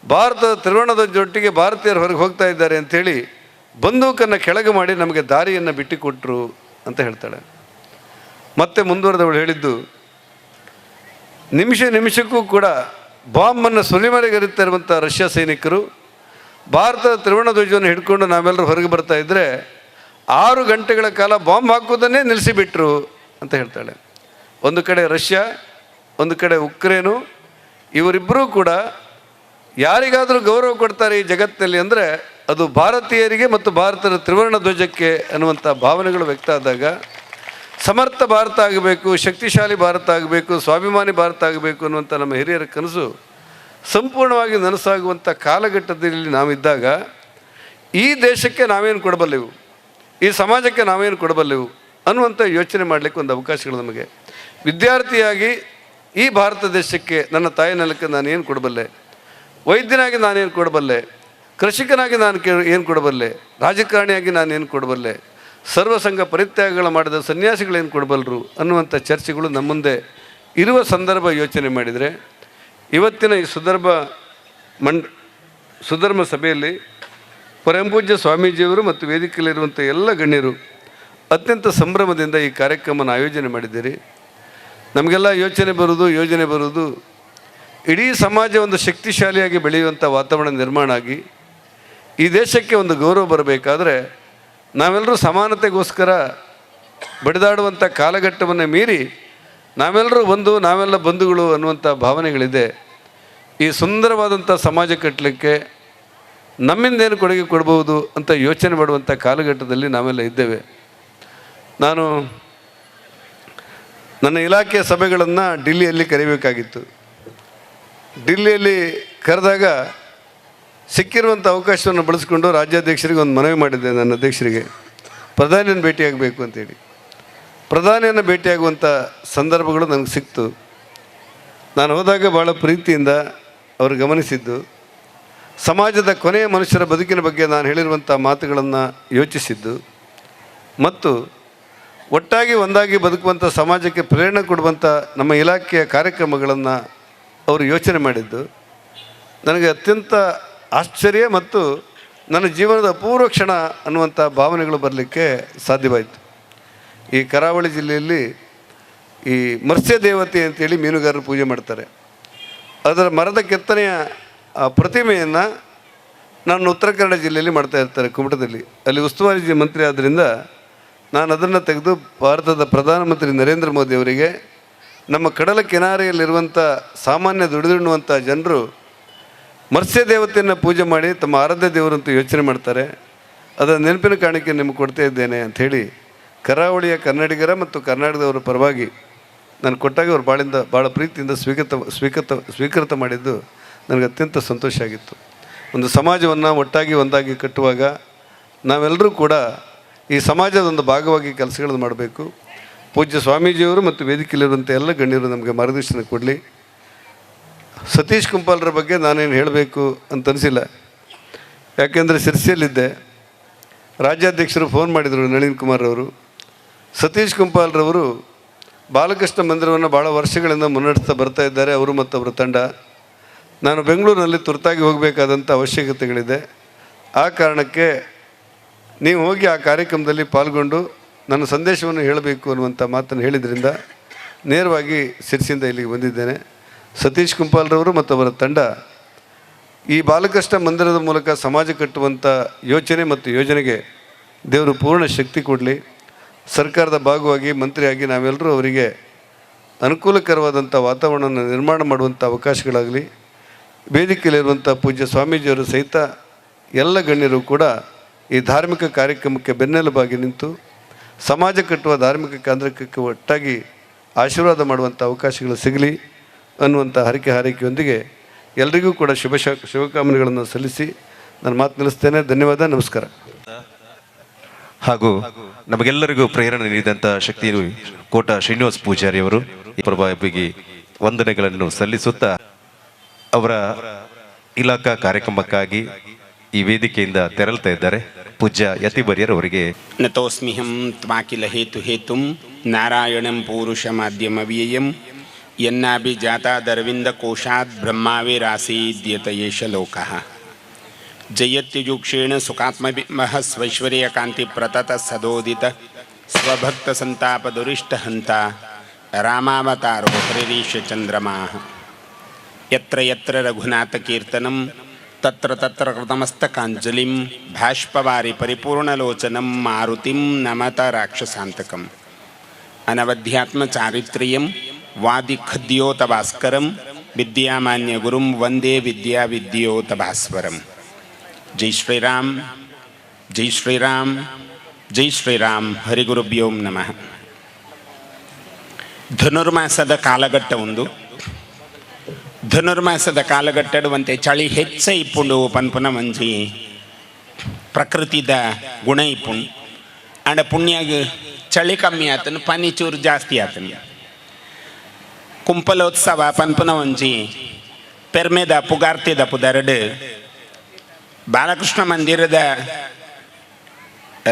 S9: ಭಾರತದ ತ್ರಿವರ್ಣದ ಜೊಟ್ಟಿಗೆ ಭಾರತೀಯರು ಹೊರಗೆ ಹೋಗ್ತಾ ಇದ್ದಾರೆ ಅಂಥೇಳಿ ಬಂದೂಕನ್ನು ಕೆಳಗೆ ಮಾಡಿ ನಮಗೆ ದಾರಿಯನ್ನು ಬಿಟ್ಟುಕೊಟ್ರು ಅಂತ ಹೇಳ್ತಾಳೆ. ಮತ್ತೆ ಮುಂದುವರೆದವಳು ಹೇಳಿದ್ದು, ನಿಮಿಷ ನಿಮಿಷಕ್ಕೂ ಕೂಡ ಬಾಂಬನ್ನು ಸುಲಿಮರೆಗರಿತಾ ಇರುವಂಥ ರಷ್ಯಾ ಸೈನಿಕರು ಭಾರತದ ತ್ರಿವರ್ಣ ಧ್ವಜವನ್ನು ಹಿಡ್ಕೊಂಡು ನಾವೆಲ್ಲರೂ ಹೊರಗೆ ಬರ್ತಾ ಇದ್ದರೆ 6 ಗಂಟೆಗಳ ಕಾಲ ಬಾಂಬ್ ಹಾಕುವುದನ್ನೇ ನಿಲ್ಲಿಸಿಬಿಟ್ರು ಅಂತ ಹೇಳ್ತಾಳೆ. ಒಂದು ಕಡೆ ರಷ್ಯಾ, ಒಂದು ಕಡೆ ಉಕ್ರೇನು, ಇವರಿಬ್ಬರೂ ಕೂಡ ಯಾರಿಗಾದರೂ ಗೌರವ ಕೊಡ್ತಾರೆ ಈ ಜಗತ್ತಿನಲ್ಲಿ ಅಂದರೆ ಅದು ಭಾರತೀಯರಿಗೆ ಮತ್ತು ಭಾರತದ ತ್ರಿವರ್ಣ ಧ್ವಜಕ್ಕೆ ಅನ್ನುವಂಥ ಭಾವನೆಗಳು ವ್ಯಕ್ತ ಆದಾಗ ಸಮರ್ಥ ಭಾರತ ಆಗಬೇಕು, ಶಕ್ತಿಶಾಲಿ ಭಾರತ ಆಗಬೇಕು, ಸ್ವಾಭಿಮಾನಿ ಭಾರತ ಆಗಬೇಕು ಅನ್ನುವಂಥ ನಮ್ಮ ಹಿರಿಯರ ಕನಸು ಸಂಪೂರ್ಣವಾಗಿ ನನಸಾಗುವಂಥ ಕಾಲಘಟ್ಟದಲ್ಲಿ ನಾವಿದ್ದಾಗ ಈ ದೇಶಕ್ಕೆ ನಾವೇನು ಕೊಡಬಲ್ಲೆವು, ಈ ಸಮಾಜಕ್ಕೆ ನಾವೇನು ಕೊಡಬಲ್ಲೆವು ಅನ್ನುವಂಥ ಯೋಚನೆ ಮಾಡಲಿಕ್ಕೆ ಒಂದು ಅವಕಾಶಗಳು ನಮಗೆ. ವಿದ್ಯಾರ್ಥಿಯಾಗಿ ಈ ಭಾರತ ದೇಶಕ್ಕೆ, ನನ್ನ ತಾಯಿ ನೆಲಕ್ಕೆ ನಾನೇನು ಕೊಡಬಲ್ಲೆ, ವೈದ್ಯನಾಗಿ ನಾನೇನು ಕೊಡಬಲ್ಲೆ, ಕೃಷಿಕನಾಗಿ ನಾನು ಏನು ಕೊಡಬಲ್ಲೆ, ರಾಜಕಾರಣಿಯಾಗಿ ನಾನೇನು ಕೊಡಬಲ್ಲೆ, ಸರ್ವಸಂಘ ಪರಿತ್ಯಾಗಗಳ ಮಾಡಿದ ಸನ್ಯಾಸಿಗಳೇನು ಕೊಡಬಲ್ಲರು ಅನ್ನುವಂಥ ಚರ್ಚೆಗಳು ನಮ್ಮ ಮುಂದೆ ಇರುವ ಸಂದರ್ಭ ಯೋಚನೆ ಮಾಡಿದರೆ ಇವತ್ತಿನ ಈ ಸುಧರ್ಮ ಸಭೆಯಲ್ಲಿ ಪರಂಪೂಜ್ಯ ಸ್ವಾಮೀಜಿಯವರು ಮತ್ತು ವೇದಿಕೆಯಲ್ಲಿರುವಂಥ ಎಲ್ಲ ಗಣ್ಯರು ಅತ್ಯಂತ ಸಂಭ್ರಮದಿಂದ ಈ ಕಾರ್ಯಕ್ರಮವನ್ನು ಆಯೋಜನೆ ಮಾಡಿದ್ದೀರಿ. ನಮಗೆಲ್ಲ ಯೋಚನೆ ಬರುವುದು, ಯೋಜನೆ ಬರುವುದು, ಇಡೀ ಸಮಾಜ ಒಂದು ಶಕ್ತಿಶಾಲಿಯಾಗಿ ಬೆಳೆಯುವಂಥ ವಾತಾವರಣ ನಿರ್ಮಾಣ ಆಗಿ ಈ ದೇಶಕ್ಕೆ ಒಂದು ಗೌರವ ಬರಬೇಕಾದ್ರೆ ನಾವೆಲ್ಲರೂ ಸಮಾನತೆಗೋಸ್ಕರ ಬಡಿದಾಡುವಂಥ ಕಾಲಘಟ್ಟವನ್ನು ಮೀರಿ ನಾವೆಲ್ಲರೂ ಒಂದು, ನಾವೆಲ್ಲ ಬಂಧುಗಳು ಅನ್ನುವಂಥ ಭಾವನೆಗಳಿದೆ. ಈ ಸುಂದರವಾದಂಥ ಸಮಾಜ ಕಟ್ಟಲಿಕ್ಕೆ ನಮ್ಮಿಂದೇನು ಕೊಡುಗೆ ಕೊಡ್ಬೋದು ಅಂತ ಯೋಚನೆ ಮಾಡುವಂಥ ಕಾಲಘಟ್ಟದಲ್ಲಿ ನಾವೆಲ್ಲ ಇದ್ದೇವೆ. ನಾನು ನನ್ನ ಇಲಾಖೆಯ ಸಭೆಗಳನ್ನು ಡಿಲ್ಲಿಯಲ್ಲಿ ಕರೀಬೇಕಾಗಿತ್ತು. ಡಿಲ್ಲಿಯಲ್ಲಿ ಕರೆದಾಗ ಸಿಕ್ಕಿರುವಂಥ ಅವಕಾಶವನ್ನು ಬಳಸಿಕೊಂಡು ರಾಜ್ಯಾಧ್ಯಕ್ಷರಿಗೆ ಒಂದು ಮನವಿ ಮಾಡಿದ್ದೆ. ನನ್ನ ಅಧ್ಯಕ್ಷರಿಗೆ ಪ್ರಧಾನಿಯನ್ನು ಭೇಟಿಯಾಗಬೇಕು ಅಂತೇಳಿ. ಪ್ರಧಾನಿಯನ್ನು ಭೇಟಿಯಾಗುವಂಥ ಸಂದರ್ಭಗಳು ನನಗೆ ಸಿಕ್ತು. ನಾನು ಹೋದಾಗ ಭಾಳ ಪ್ರೀತಿಯಿಂದ ಅವರು ಗಮನಿಸಿದ್ದು, ಸಮಾಜದ ಕೊನೆಯ ಮನುಷ್ಯರ ಬದುಕಿನ ಬಗ್ಗೆ ನಾನು ಹೇಳಿರುವಂಥ ಮಾತುಗಳನ್ನು ಯೋಚಿಸಿದ್ದು ಮತ್ತು ಒಟ್ಟಾಗಿ ಒಂದಾಗಿ ಬದುಕುವಂಥ ಸಮಾಜಕ್ಕೆ ಪ್ರೇರಣೆ ಕೊಡುವಂಥ ನಮ್ಮ ಇಲಾಖೆಯ ಕಾರ್ಯಕ್ರಮಗಳನ್ನು ಅವರು ಯೋಚನೆ ಮಾಡಿದ್ದು ನನಗೆ ಅತ್ಯಂತ ಆಶ್ಚರ್ಯ ಮತ್ತು ನನ್ನ ಜೀವನದ ಅಪೂರ್ವ ಕ್ಷಣ ಅನ್ನುವಂಥ ಭಾವನೆಗಳು ಬರಲಿಕ್ಕೆ ಸಾಧ್ಯವಾಯಿತು. ಈ ಕರಾವಳಿ ಜಿಲ್ಲೆಯಲ್ಲಿ ಈ ಮತ್ಸ್ಯ ದೇವತೆ ಅಂತೇಳಿ ಮೀನುಗಾರರು ಪೂಜೆ ಮಾಡ್ತಾರೆ. ಅದರ ಮರದ ಕೆತ್ತನೆಯ ಆ ಪ್ರತಿಮೆಯನ್ನು ನಾನು ಉತ್ತರ ಕನ್ನಡ ಜಿಲ್ಲೆಯಲ್ಲಿ ಮಾಡ್ತಾ ಇರ್ತಾರೆ, ಕುಮಟದಲ್ಲಿ. ಅಲ್ಲಿ ಉಸ್ತುವಾರಿ ಮಂತ್ರಿ ಆದ್ದರಿಂದ ನಾನು ಅದನ್ನು ತೆಗೆದು ಭಾರತದ ಪ್ರಧಾನಮಂತ್ರಿ ನರೇಂದ್ರ ಮೋದಿ ಅವರಿಗೆ ನಮ್ಮ ಕಡಲ ಕಿನಾರೆಯಲ್ಲಿರುವಂಥ ಸಾಮಾನ್ಯ ದುಡಿದುಣ್ಣುವಂಥ ಜನರು ಮತ್ಸ್ಯ ದೇವತೆಯನ್ನು ಪೂಜೆ ಮಾಡಿ ತಮ್ಮ ಆರಾಧ್ಯ ದೇವರು ಅಂತ ಯೋಚನೆ ಮಾಡ್ತಾರೆ, ಅದರ ನೆನಪಿನ ಕಾಣಿಕೆ ನಿಮಗೆ ಕೊಡ್ತಾ ಇದ್ದೇನೆ ಅಂಥೇಳಿ ಕರಾವಳಿಯ ಕನ್ನಡಿಗರ ಮತ್ತು ಕರ್ನಾಟಕದವರ ಪರವಾಗಿ ನಾನು ಕೊಟ್ಟಾಗ ಅವ್ರು ಭಾಳ ಪ್ರೀತಿಯಿಂದ ಸ್ವೀಕೃತ ಮಾಡಿದ್ದು ನನಗೆ ಅತ್ಯಂತ ಸಂತೋಷ ಆಗಿತ್ತು. ಒಂದು ಸಮಾಜವನ್ನು ಒಟ್ಟಾಗಿ ಒಂದಾಗಿ ಕಟ್ಟುವಾಗ ನಾವೆಲ್ಲರೂ ಕೂಡ ಈ ಸಮಾಜದ ಒಂದು ಭಾಗವಾಗಿ ಕೆಲಸಗಳನ್ನು ಮಾಡಬೇಕು. ಪೂಜ್ಯ ಸ್ವಾಮೀಜಿಯವರು ಮತ್ತು ವೇದಿಕೆಯಲ್ಲಿರುವಂಥ ಎಲ್ಲ ಗಣ್ಯರು ನಮಗೆ ಮಾರ್ಗದರ್ಶನ ಕೊಡಲಿ. ಸತೀಶ್ ಕುಂಪಾಲರ ಬಗ್ಗೆ ನಾನೇನು ಹೇಳಬೇಕು ಅಂತ ಅನಿಸಿಲ್ಲ, ಯಾಕೆಂದರೆ ಸಿರ್ಸಿಯಲ್ಲಿದ್ದೆ. ರಾಜ್ಯಾಧ್ಯಕ್ಷರು ಫೋನ್ ಮಾಡಿದರು, ನಳಿನ್ ಕುಮಾರ್ ಅವರು. ಸತೀಶ್ ಕುಂಪಾಲರವರು ಬಾಲಕೃಷ್ಣ ಮಂದಿರವನ್ನು ಭಾಳ ವರ್ಷಗಳಿಂದ ಮುನ್ನಡೆಸ್ತಾ ಬರ್ತಾ ಇದ್ದಾರೆ, ಅವರು ಮತ್ತು ಅವರ ತಂಡ. ನಾನು ಬೆಂಗಳೂರಿನಲ್ಲಿ ತುರ್ತಾಗಿ ಹೋಗಬೇಕಾದಂಥ ಅವಶ್ಯಕತೆಗಳಿದೆ, ಆ ಕಾರಣಕ್ಕೆ ನೀವು ಹೋಗಿ ಆ ಕಾರ್ಯಕ್ರಮದಲ್ಲಿ ಪಾಲ್ಗೊಂಡು ನನ್ನ ಸಂದೇಶವನ್ನು ಹೇಳಬೇಕು ಅನ್ನುವಂಥ ಮಾತನ್ನು ಹೇಳಿದ್ರಿಂದ ನೇರವಾಗಿ ಸಿರ್ಸಿಂದ ಇಲ್ಲಿಗೆ ಬಂದಿದ್ದೇನೆ. ಸತೀಶ್ ಕುಂಪಾಲರವರು ಮತ್ತು ಅವರ ತಂಡ ಈ ಬಾಲಕೃಷ್ಣ ಮಂದಿರದ ಮೂಲಕ ಸಮಾಜ ಕಟ್ಟುವಂಥ ಯೋಚನೆ ಮತ್ತು ಯೋಜನೆಗೆ ದೇವರು ಪೂರ್ಣ ಶಕ್ತಿ ಕೊಡಲಿ. ಸರ್ಕಾರದ ಭಾಗವಾಗಿ ಮಂತ್ರಿಯಾಗಿ ನಾವೆಲ್ಲರೂ ಅವರಿಗೆ ಅನುಕೂಲಕರವಾದಂಥ ವಾತಾವರಣವನ್ನು ನಿರ್ಮಾಣ ಮಾಡುವಂಥ ಅವಕಾಶಗಳಾಗಲಿ. ವೇದಿಕೆಯಲ್ಲಿರುವಂಥ ಪೂಜ್ಯ ಸ್ವಾಮೀಜಿಯವರು ಸಹಿತ ಎಲ್ಲ ಗಣ್ಯರು ಕೂಡ ಈ ಧಾರ್ಮಿಕ ಕಾರ್ಯಕ್ರಮಕ್ಕೆ ಬೆನ್ನೆಲುಬಾಗಿ ನಿಂತು ಸಮಾಜ ಕಟ್ಟುವ ಧಾರ್ಮಿಕ ಕೇಂದ್ರಕ್ಕೆ ಒಟ್ಟಾಗಿ ಆಶೀರ್ವಾದ ಮಾಡುವಂಥ ಅವಕಾಶಗಳು ಸಿಗಲಿ ಅನ್ನುವಂಥ ಹಾರೈಕೆಯೊಂದಿಗೆ ಎಲ್ರಿಗೂ ಕೂಡ ಶುಭಕಾಮನೆಗಳನ್ನು ಸಲ್ಲಿಸಿ ನಾನು ಮಾತು ನಿಲ್ಲಿಸ್ತೇನೆ. ಧನ್ಯವಾದ, ನಮಸ್ಕಾರ.
S2: ಹಾಗೂ ನಮಗೆಲ್ಲರಿಗೂ ಪ್ರೇರಣೆ ನೀಡಿದಂಥ ಶಕ್ತಿ ಕೋಟ ಶ್ರೀನಿವಾಸ ಪೂಜಾರಿ ಅವರು ಪ್ರಭಾವಿಗೆ ವಂದನೆಗಳನ್ನು ಸಲ್ಲಿಸುತ್ತಾ ಅವರ ಇಲಾಖಾ ಕಾರ್ಯಕ್ರಮಕ್ಕಾಗಿ ಈ ವೇದಿಕೆಯಿಂದ ತೆರಳುತ್ತಾ ಇದ್ದಾರೆ. ಪೂಜ್ಯ ಯತಿಬರ್ಯರವರಿಗೆ
S10: ನತೋಸ್ಮಿಹಂ ತ್ವಾಕಿಲ ಹೇತು ಹೇತುಂ ನಾರಾಯಣಂ ಪೂರುಷಮಾದ್ಯಮವ್ಯಯಂ ಯನ್ನಾಭಿಜಾತಾದರವಿಂದಕೋಶಾತ್ ಬ್ರಹ್ಮಾವಿರಾಸೀದ್ಯತ ಏಷ ಲೋಕಃ. ಜಯತ್ಯುಜುಕ್ಷೇಣ ಸುಖಾತ್ಮಬಿಂಬಃ ಸ್ವೈಶ್ವರ್ಯಕಾಂತಿ ಪ್ರತತ ಸದೋದಿತ ಸ್ವಭಕ್ತಸಂತಾಪದುರಿಷ್ಟಹಂತ ರಾಮಾವತಾರೋ ಹರಿರೀಶ ಚಂದ್ರಮಾಃ. ಯತ್ರ ಯತ್ರ ರಘುನಾಥಕೀರ್ತನಂ ತತ್ರ ತತ್ರ ಕೃತಮಸ್ತಕಾಂಜಲಿಂ ಭಾಷ್ಪವಾರಿ ಪರಿಪೂರ್ಣಲೋಚನಂ ಮಾರುತಿಂ ನಮತ ರಾಕ್ಷಸಾಂತಕಂ. ಅನವಧ್ಯಾತ್ಮಚಾರಿತ್ರ್ಯಂ ವಾದಿಖದ್ಯೋತಭಾಸ್ಕರಂ ವಿದ್ಯಾಮಾನ್ಯ ಗುರುಂ ವಂದೇ ವಿದ್ಯಾ ವಿದ್ಯೋತಭಾಸ್ವರಂ. ಜೈ ಶ್ರೀರಾಮ್, ಜೈ ಶ್ರೀರಾಮ್, ಜೈ ಶ್ರೀರಾಮ್. ಹರಿಗುರುಭ್ಯೋಂ ನಮಃ. ಧನುರ್ಮಾಸದ ಕಾಲಘಟ್ಟ ಒಂದು. ಧನುರ್ಮಾಸದ ಕಾಲಘಟ್ಟಡುವಂತೆ ಚಳಿ ಹೆಚ್ಚ ಇಪ್ಪುಂಡು ಪನ್ಪುನ ಮಂಜಿ ಪ್ರಕೃತಿದ ಗುಣ ಇಪ್ಪುಂಡು. ಅಂಡ ಪುಣ್ಯಾಗ ಚಳಿ ಕಮ್ಮಿ ಆತನು, ಪನಿ ಚೂರು ಜಾಸ್ತಿ ಆತನು. ಕುಂಪಲೋತ್ಸವ ಪನ್ಪುನ ಒಂಜಿ ಪೆರ್ಮೆದ ಪುಗಾರ್ತಿದ ಪುದರಡು ಬಾಲಕೃಷ್ಣ ಮಂದಿರದ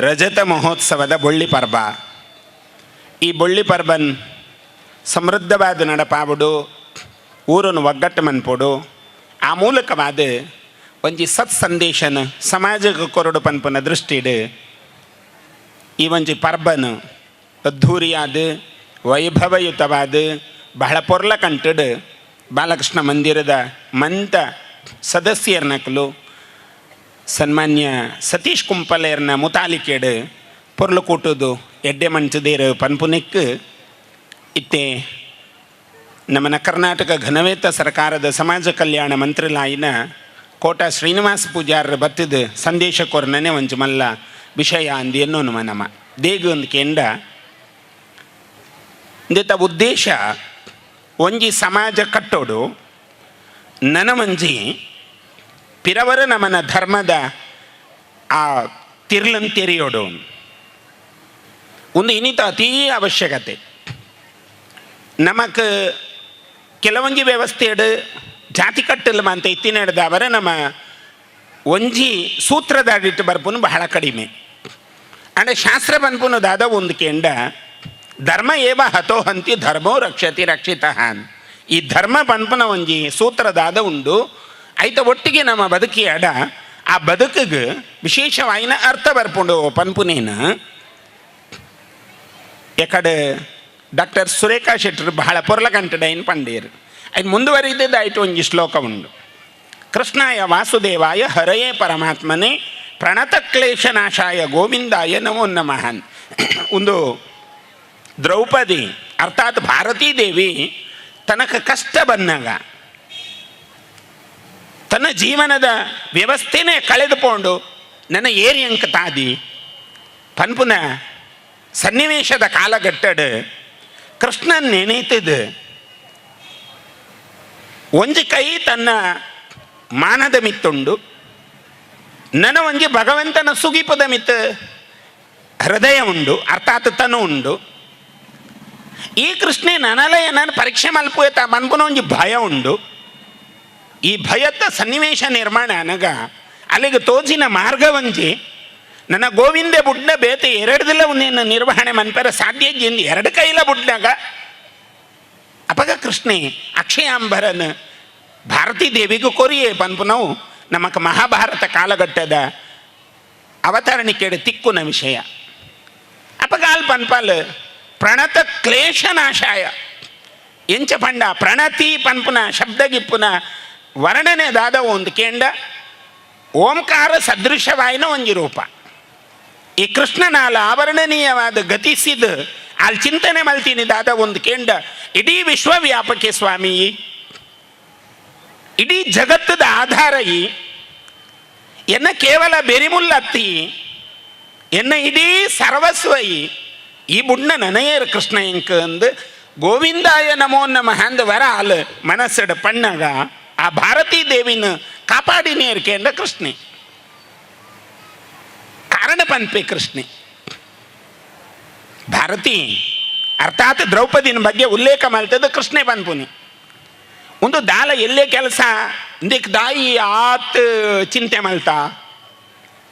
S10: ರಜತ ಮಹೋತ್ಸವದ ಬೊಳ್ಳಿ ಪರ್ಬ. ಈ ಬೊಳ್ಳಿ ಪರ್ಬನ್ ಸಮೃದ್ಧವಾದ ನಡಪಾವುಡು, ಊರನ್ನು ಒಗ್ಗಟ್ಟು ಮನ್ಪೊಡು, ಆ ಮೂಲಕವಾದ ಒಂಜಿ ಸತ್ ಸಂದೇಶನ ಸಮಾಜಕ್ಕೆ ಕೊರಡು ಪನ್ಪುನ ದೃಷ್ಟಿಡು ಈ ಒಂಜಿ ಪರ್ಬನ್ ಅದ್ಧೂರಿಯಾದ ವೈಭವಯುತವಾದ ಬಹಳ ಪೊರ್ಲ ಕಂಟಡು ಬಾಲಕೃಷ್ಣ ಮಂದಿರದ ಮಂತ ಸದಸ್ಯರ್ನಕಲು ಸನ್ಮಾನ್ಯ ಸತೀಶ್ ಕುಂಪಲೇರ್ನ ಮುತಾಲಿಕೇಡು ಪೊರ್ಲು ಕೂಟುದು ಎಡ್ಡೆ ಮಂಚದೇರು ಪನ್ಪುನಿಕ್ ಇತ್ತೆ ನಮ್ಮನ ಕರ್ನಾಟಕ ಘನವೇತ ಸರ್ಕಾರದ ಸಮಾಜ ಕಲ್ಯಾಣ ಮಂತ್ರಿಲಾಯಿನ ಕೋಟ ಶ್ರೀನಿವಾಸ ಪೂಜಾರರ ಬತ್ತಿದ ಸಂದೇಶ ಕೊರ್ನನೆ ಒಂಜಿ ಮಲ್ಲ ವಿಷಯ ಅಂದಿ ಎನ್ನೋನು ನಮ್ಮ ದೇಗು ಒಂದು ಕೇಂದ್ರ ಇಂದಿತ ಉದ್ದೇಶ ಒಂಜಿ ಸಮಾಜ ಕಟ್ಟೋಡು ನನಮಂಜಿ ಪಿರವರ ನಮನ ಧರ್ಮದ ಆ ತಿರ್ಲನ್ ತೆರೆಯೋಡು ಒಂದು ಇನ್ನಿತ ಅತೀ ಅವಶ್ಯಕತೆ. ನಮಕ್ ಕೆಲವೊಂಜಿ ವ್ಯವಸ್ಥೆಯಡು ಜಾತಿ ಕಟ್ಟಲ್ಲ ಅಂತ ಇತ್ತಿನಡ್ದವರ ನಮ್ಮ ಒಂಜಿ ಸೂತ್ರದಾಡಿಟ್ಟು ಬರ್ಪುನು ಬಹಳ ಕಡಿಮೆ. ಅಂಡ ಶಾಸ್ತ್ರ ಬನ್ಪುನು ದಾದ ಒಂದು ಕೆಂಡ ಧರ್ಮ ಏವ ಹತೋ ಹಂತಿ ಧರ್ಮೋ ರಕ್ಷತಿ ರಕ್ಷಿತಃ. ಈ ಧರ್ಮ ಪನ್ಪುನ ಒಂಜಿ ಸೂತ್ರದಾದ ಉಂಡು ಐತ ಒಟ್ಟಿಗೆ ನಮ್ಮ ಬದುಕಿ ಅಡ ಆ ಬದುಕಿಗೆ ವಿಶೇಷವಾಯಿನ ಅರ್ಥ ಬರ್ಪುಂಡು ಪನ್ಪುನೇನ. ಎಕಡೆ ಡಾಕ್ಟರ್ ಸುರೇಖಾ ಶೆಟ್ಟರು ಬಹಳ ಪೊರ್ಲ ಕಂಟಡೈನ್ ಪಂಡೇರು ಅದು ಮುಂದುವರಿದದ್ದಾಯ್ತು ಒಂಜಿ ಶ್ಲೋಕ ಉಂಡು. ಕೃಷ್ಣಾಯ ವಾಸುದೇವಾಯ ಹರಯೇ ಪರಮಾತ್ಮನೇ ಪ್ರಣತ ಕ್ಲೇಶನಾಶಾಯ ಗೋವಿಂದಾಯ ನಮೋ ನಮಃ. ಒಂದು ದ್ರೌಪದಿ ಅರ್ಥಾತ್ ಭಾರತೀ ದೇವಿ ತನಕ ಕಷ್ಟ ಬಂದಾಗ ತನ್ನ ಜೀವನದ ವ್ಯವಸ್ಥೆನೇ ಕಳೆದುಕೊಂಡು ನನ್ನ ಏರಿಯಂಕ ತಾದಿ ಪನ್ಪುನ ಸನ್ನಿವೇಶದ ಕಾಲಘಟ್ಟಡು ಕೃಷ್ಣನ್ ನೆನೆತಿದ್ದು ಒಂಜಿ ಕೈ ತನ್ನ ಮಾನದ ಮಿತ್ತುಂಡು, ನನ್ನ ಒಂಜಿ ಭಗವಂತನ ಸುಗಿಪದ ಮಿತ್ತ ಹೃದಯ ಉಂಡು, ಅರ್ಥಾತ್ ತನು ಉಂಡು. ಈ ಕೃಷ್ಣೆ ನನಲಯ ನಾನು ಪರೀಕ್ಷೆ ಮಲ್ಪುತ್ತ ಮನ್ಪುನ ಒಂಜಿ ಭಯ ಉಂಡು. ಈ ಭಯದ ಸನ್ನಿವೇಶ ನಿರ್ಮಾಣ ಅನಗ ಅಲ್ಲಿಗೆ ತೋಜಿನ ಮಾರ್ಗವಂಜಿ ನನ್ನ ಗೋವಿಂದೆ ಬುಡ್ಡ ಬೇತೆ ಎರಡ್ದಿಲ್ಲ ಒಂದೇನು ನಿರ್ವಹಣೆ ಮನ್ಪರ ಸಾಧ್ಯ ಎಂದು ಎರಡು ಕೈಲ ಬುಡ್ಡಾಗ ಅಪಗ ಕೃಷ್ಣೆ ಅಕ್ಷಯಾಂಬರನ್ ಭಾರತೀ ದೇವಿಗೂ ಕೊರಿಯೇ ಪನ್ಪುನವು ನಮಕ ಮಹಾಭಾರತ ಕಾಲಘಟ್ಟದ ಅವತರಣಿಕೆಡು ತಿಕ್ಕುನ ವಿಷಯ. ಅಪಗಾಲ್ ಪನ್ಪಲ್ ಪ್ರಣತ ಕ್ಲೇಶನಾಶಾಯ ಎಂಚ ಪಂಡ ಪ್ರಣತಿ ಪನ್ಪುನ ಶಬ್ದಗಿಪ್ಪುನ ವರ್ಣನೆ ದಾದ ಒಂದು ಕೇಂಡ ಓಂಕಾರ ಸದೃಶವಾಯಿನ ಒಂಜಿ ರೂಪ. ಈ ಕೃಷ್ಣನಾಲ ಆವರಣನೀಯವಾದ ಗತಿಸಿದ ಅಲ್ಲಿ ಚಿಂತನೆ ಮಲ್ತೀನಿ ದಾದ ಒಂದು ಕೇಂಡ ಇಡೀ ವಿಶ್ವವ್ಯಾಪಕೆ ಸ್ವಾಮಿ, ಇಡೀ ಜಗತ್ತದ ಆಧಾರ ಈ ಎನ್ನ ಕೇವಲ ಬೆರಿಮುಲ್ಲತ್ತಿ ಎನ್ನ ಇಡೀ ಸರ್ವಸ್ವ ಈ ಈ ಬುಣ್ಣ ನನಯೇರ್ ಕೃಷ್ಣ ಎಂಕ ಅಂದು ಗೋವಿಂದಾಯ ನಮೋ ನಮಃ ಅಂದ ವರ ಅಲ್ ಮನಸ್ಸಡ ಪಣ್ಣಗ ಆ ಭಾರತೀ ದೇವಿನ ಕಾಪಾಡಿನೇರ್ಕೆ ಅಂದ ಕೃಷ್ಣೆ ಕಾರಣ ಪನ್ಪೆ ಕೃಷ್ಣೆ. ಭಾರತಿ ಅರ್ಥಾತ್ ದ್ರೌಪದಿನ ಬಗ್ಗೆ ಉಲ್ಲೇಖ ಮಾಡ್ತದ ಕೃಷ್ಣೆ ಪನ್ಪುನಿ. ಒಂದು ದಾಲ ಎಲ್ಲೇ ಕೆಲಸ ಇಂದಿಕ್ ದಾಯಿ ಆತ್ ಚಿಂತೆ ಮಲ್ತಾ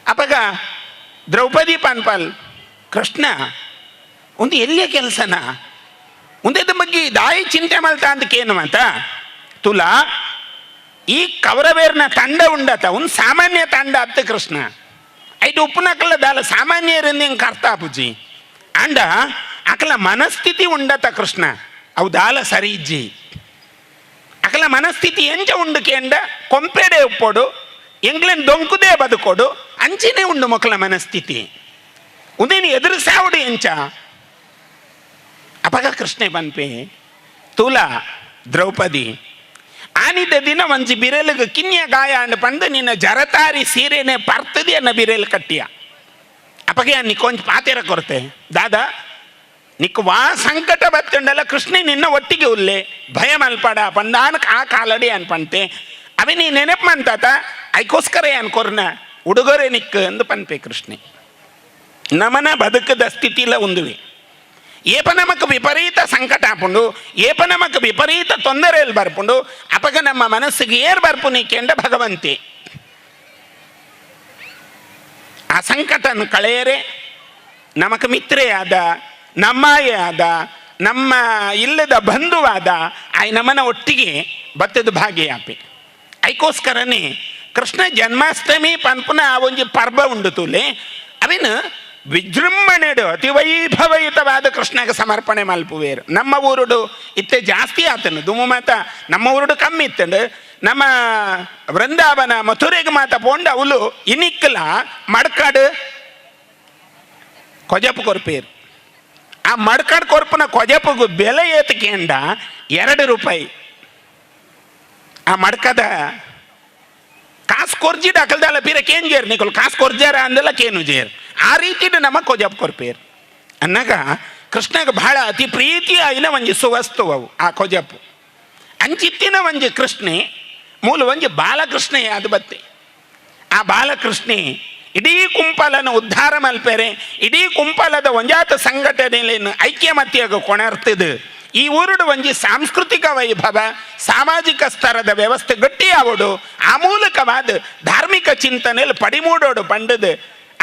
S10: ಅಪಗ ದ್ರೌಪದಿ ಪನ್ಪಲ್ ಕೃಷ್ಣ ಒಂದು ಎಲ್ಲಿಯ ಕೆಲಸನ ಒಂದೇದ ಬಗ್ಗೆ ದಾಯಿ ಚಿಂತೆ ಮಲ್ತ ಅಂತಕೇನು ಮಾತ ತುಲಾ ಈ ಕೌರವೇರ್ನ ತಂಡ ಉಂಡತ ಒಂದು ಸಾಮಾನ್ಯ ತಂಡ ಅತ್ತ ಕೃಷ್ಣ ಐದು ಉಪ್ಪುನಕಲ್ಲ ದಾಲ ಸಾಮಾನ್ಯರಿಂದ ಹಿಂಗೆ ಅರ್ಥ ಆಪುಜಿ ಅಂಡ ಅಕಲ ಮನಸ್ಥಿತಿ ಉಂಡತ ಕೃಷ್ಣ ಅವು ದಾಲ ಸರಿ ಇಜ್ಜಿ ಅಕಲ ಮನಸ್ಥಿತಿ ಎಂಚ ಉಂಡು ಕೇಂಡ ಕೊಂಪೆಡೆ ಉಪ್ಪೋಡು ಎಂಗ್ಲೆನ್ ದೊಂಕುದೇ ಬದುಕೋಡು ಅಂಚಿನೇ ಉಂಡು ಮಕ್ಕಳ ಮನಸ್ಥಿತಿ ಉಂದೇನು ಎದುರಿಸಾವಡು ಎಂಚ. ಅಪಗ ಕೃಷ್ಣೆ ಪನ್ಪೆ ತುಲಾ ದ್ರೌಪದಿ ಆನಿದ ದಿನ ಒಂಜಿ ಬಿರೆಲಿಗೆ ಕಿನ್ಯ ಗಾಯ ಅಂಡ್ ಪಂದು ನಿನ್ನ ಜರತಾರಿ ಸೀರೆನೆ ಪರ್ತದಿ ಅನ್ನ ಬಿರೆಲ್ ಕಟ್ಟಿಯ. ಅಪಗೆ ನಿಕ್ಕೊಂಜಿ ಪಾತೆರ ಕೊರತೆ ದಾದಾ ನಿಕ್ ವಾ ಸಂಕಟ ಬತ್ತುಂಡಲ್ಲ ಕೃಷ್ಣೆ ನಿನ್ನ ಒಟ್ಟಿಗೆ ಉಲ್ಲೆ ಭಯ ಮಲ್ಪಡ ಪಂದಾನ ಆ ಕಾಲಡಿ ಅನ್ಪಂತೆ ಅವೆ ನೀ ನೆನಪು ಮಂತಾತ ಐಕೋಸ್ಕರ ಅನ್ಕೊರ್ನ ಉಡುಗೊರೆ ನಿಕ್ ಅಂದು ಪನ್ಪೆ ಕೃಷ್ಣೆ. ನಮನ ಬದುಕದ ಸ್ಥಿತಿಲ ಉಂದುವೆ ಏಪ ನಮಕ್ ವಿಪರೀತ ಸಂಕಟ ಆಪುಂಡು ಏಪ ನಮಕ್ ವಿಪರೀತ ತೊಂದರೆಯಲ್ಲಿ ಬರ್ಪುಂಡು ಅಪಗ ನಮ್ಮ ಮನಸ್ಸಿಗೆ ಏರ್ ಬರ್ಪು ನೀಕೆಂಡ ಭಗವಂತೆ ಆ ಸಂಕಟನ ಕಳೆಯರೆ ನಮಕ್ ಮಿತ್ರೆ ಆದ ನಮ್ಮಾಯೇ ಆದ ನಮ್ಮ ಇಲ್ಲದ ಬಂಧುವಾದ ಆಯ್ ನಮ್ಮನ ಒಟ್ಟಿಗೆ ಬತ್ತದ ಭಾಗಿಯಾಪೆ. ಐಕೋಸ್ಕರನೇ ಕೃಷ್ಣ ಜನ್ಮಾಷ್ಟಮಿ ಪನ್ಪುನ ಆ ಒಂಜಿ ಪರ್ಬ ಉಂಡು ತೂಲೆ ಅವೇನು ವಿಜೃಂಭಣೆಡು ಅತಿ ವೈಭವಯುತವಾದ ಕೃಷ್ಣಗೆ ಸಮರ್ಪಣೆ ಮಲ್ಪುವೇರು. ನಮ್ಮ ಊರುಡು ಇತ್ತೆ ಜಾಸ್ತಿ ಆತನು ದುಮು ಮಾತ ನಮ್ಮ ಊರುಡು ಕಮ್ಮಿ ಇತ್ತಂಡು ನಮ್ಮ ವೃಂದಾವನ ಮಥುರೆಗೆ ಮಾತ ಪೋಂಡ ಅವಲು ಇನಿಕ್ಕಲ ಮಡ್ಕಾಡು ಕೊಜಪು ಕೊರ್ಪೇರು. ಆ ಮಡ್ಕಾಡು ಕೊರ್ಪುನ ಕೊಜಪುಗು ಬೆಲೆ ಏತಕೇಂಡ 2 ರೂಪಾಯಿ. ಆ ಮಡ್ಕದ ಕಾಸು ಕೊರ್ಜಿಡ ಅಕಲ್ದಲ್ಲ ಪೀರ ಕೇನ್ ಜೇರ್ ನಿಕಲ್ ಕಾಸು ಕೊರ್ಜಾರ ಅಂದಲ್ಲ ಕೇನು ಜೇರ್ ಆ ರೀತಿ ನಮ್ಮ ಕೊಜಪ್ ಕೊರ್ಪೇರ್ ಅನ್ನಾಗ ಕೃಷ್ಣಗೆ ಬಹಳ ಅತಿ ಪ್ರೀತಿ ಆಯಿನ ಒಂಜಿ ಸುವಸ್ತು ಅವು ಆ ಕೊಜಪ್ಪು. ಅಂಚಿತ್ತಿನ ಒಂಜಿ ಕೃಷ್ಣೆ ಮೂಲ ಒಂಜಿ ಬಾಲಕೃಷ್ಣೆ ಅದು ಬತ್ತೆ. ಆ ಬಾಲಕೃಷ್ಣೆ ಇಡೀ ಕುಂಪಲನ್ನು ಉದ್ಧಾರ ಮಲ್ಪೆರೆ ಇಡೀ ಕುಂಪಲದ ಒಂಜಾತ ಸಂಘಟನೆಯನ್ನು ಐಕ್ಯಮತ್ಯಾಗ ಕೊಣರ್ತಿದ್ದು ಈ ಊರುಡು ಒಂಜಿ ಸಾಂಸ್ಕೃತಿಕ ವೈಭವ ಸಾಮಾಜಿಕ ಸ್ತರದ ವ್ಯವಸ್ಥೆ ಗಟ್ಟಿಯಾವಡು ಆ ಮೂಲಕವಾದ ಧಾರ್ಮಿಕ ಚಿಂತನೆಯಲ್ಲಿ ಪಡಿಮೂಡೋಡು ಪಂಡದು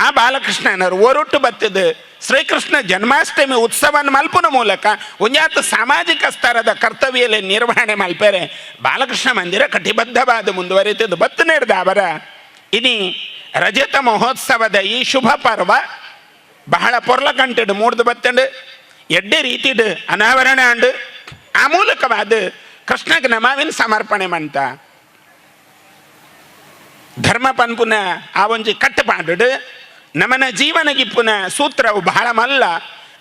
S10: ಆ ಬಾಲಕೃಷ್ಣನವರು ಒರಟು ಬತ್ತದು ಶ್ರೀಕೃಷ್ಣ ಜನ್ಮಾಷ್ಟಮಿ ಉತ್ಸವನ ಮಲ್ಪುನ ಮೂಲಕ ಒಂಜಾತ ಸಾಮಾಜಿಕ ಸ್ತರದ ಕರ್ತವ್ಯಲ್ಲಿ ನಿರ್ವಹಣೆ ಮಲ್ಪೆರೆ ಬಾಲಕೃಷ್ಣ ಮಂದಿರ ಕಟಿಬದ್ಧವಾದ ಮುಂದುವರಿತದ್ದು ಬತ್ತು ನೀಡಿದ ಅವರ ಇನಿ ರಜತ ಮಹೋತ್ಸವದ ಈ ಶುಭ ಪರ್ವ ಬಹಳ ಪೊರ್ಲಕಂಟೆಡು ಮೂಡ್ದು ಬತ್ತಂಡು ಎಡ್ಡೆ ರೀತಿಡು ಅನಾವರಣ ಅಂಡು ಆ ಮೂಲಕವಾದ ಕೃಷ್ಣಗೆ ನಮಾವಿನ ಸಮರ್ಪಣೆ ಮಂತ ಧರ್ಮ ಪನ್ಪುನ ಆ ಒಂಜಿ ಕಟ್ಟುಪಾಡು ನಮನ ಜೀವನಗಿಪ್ಪುನ ಸೂತ್ರವು ಬಹಳ ಮಲ್ಲ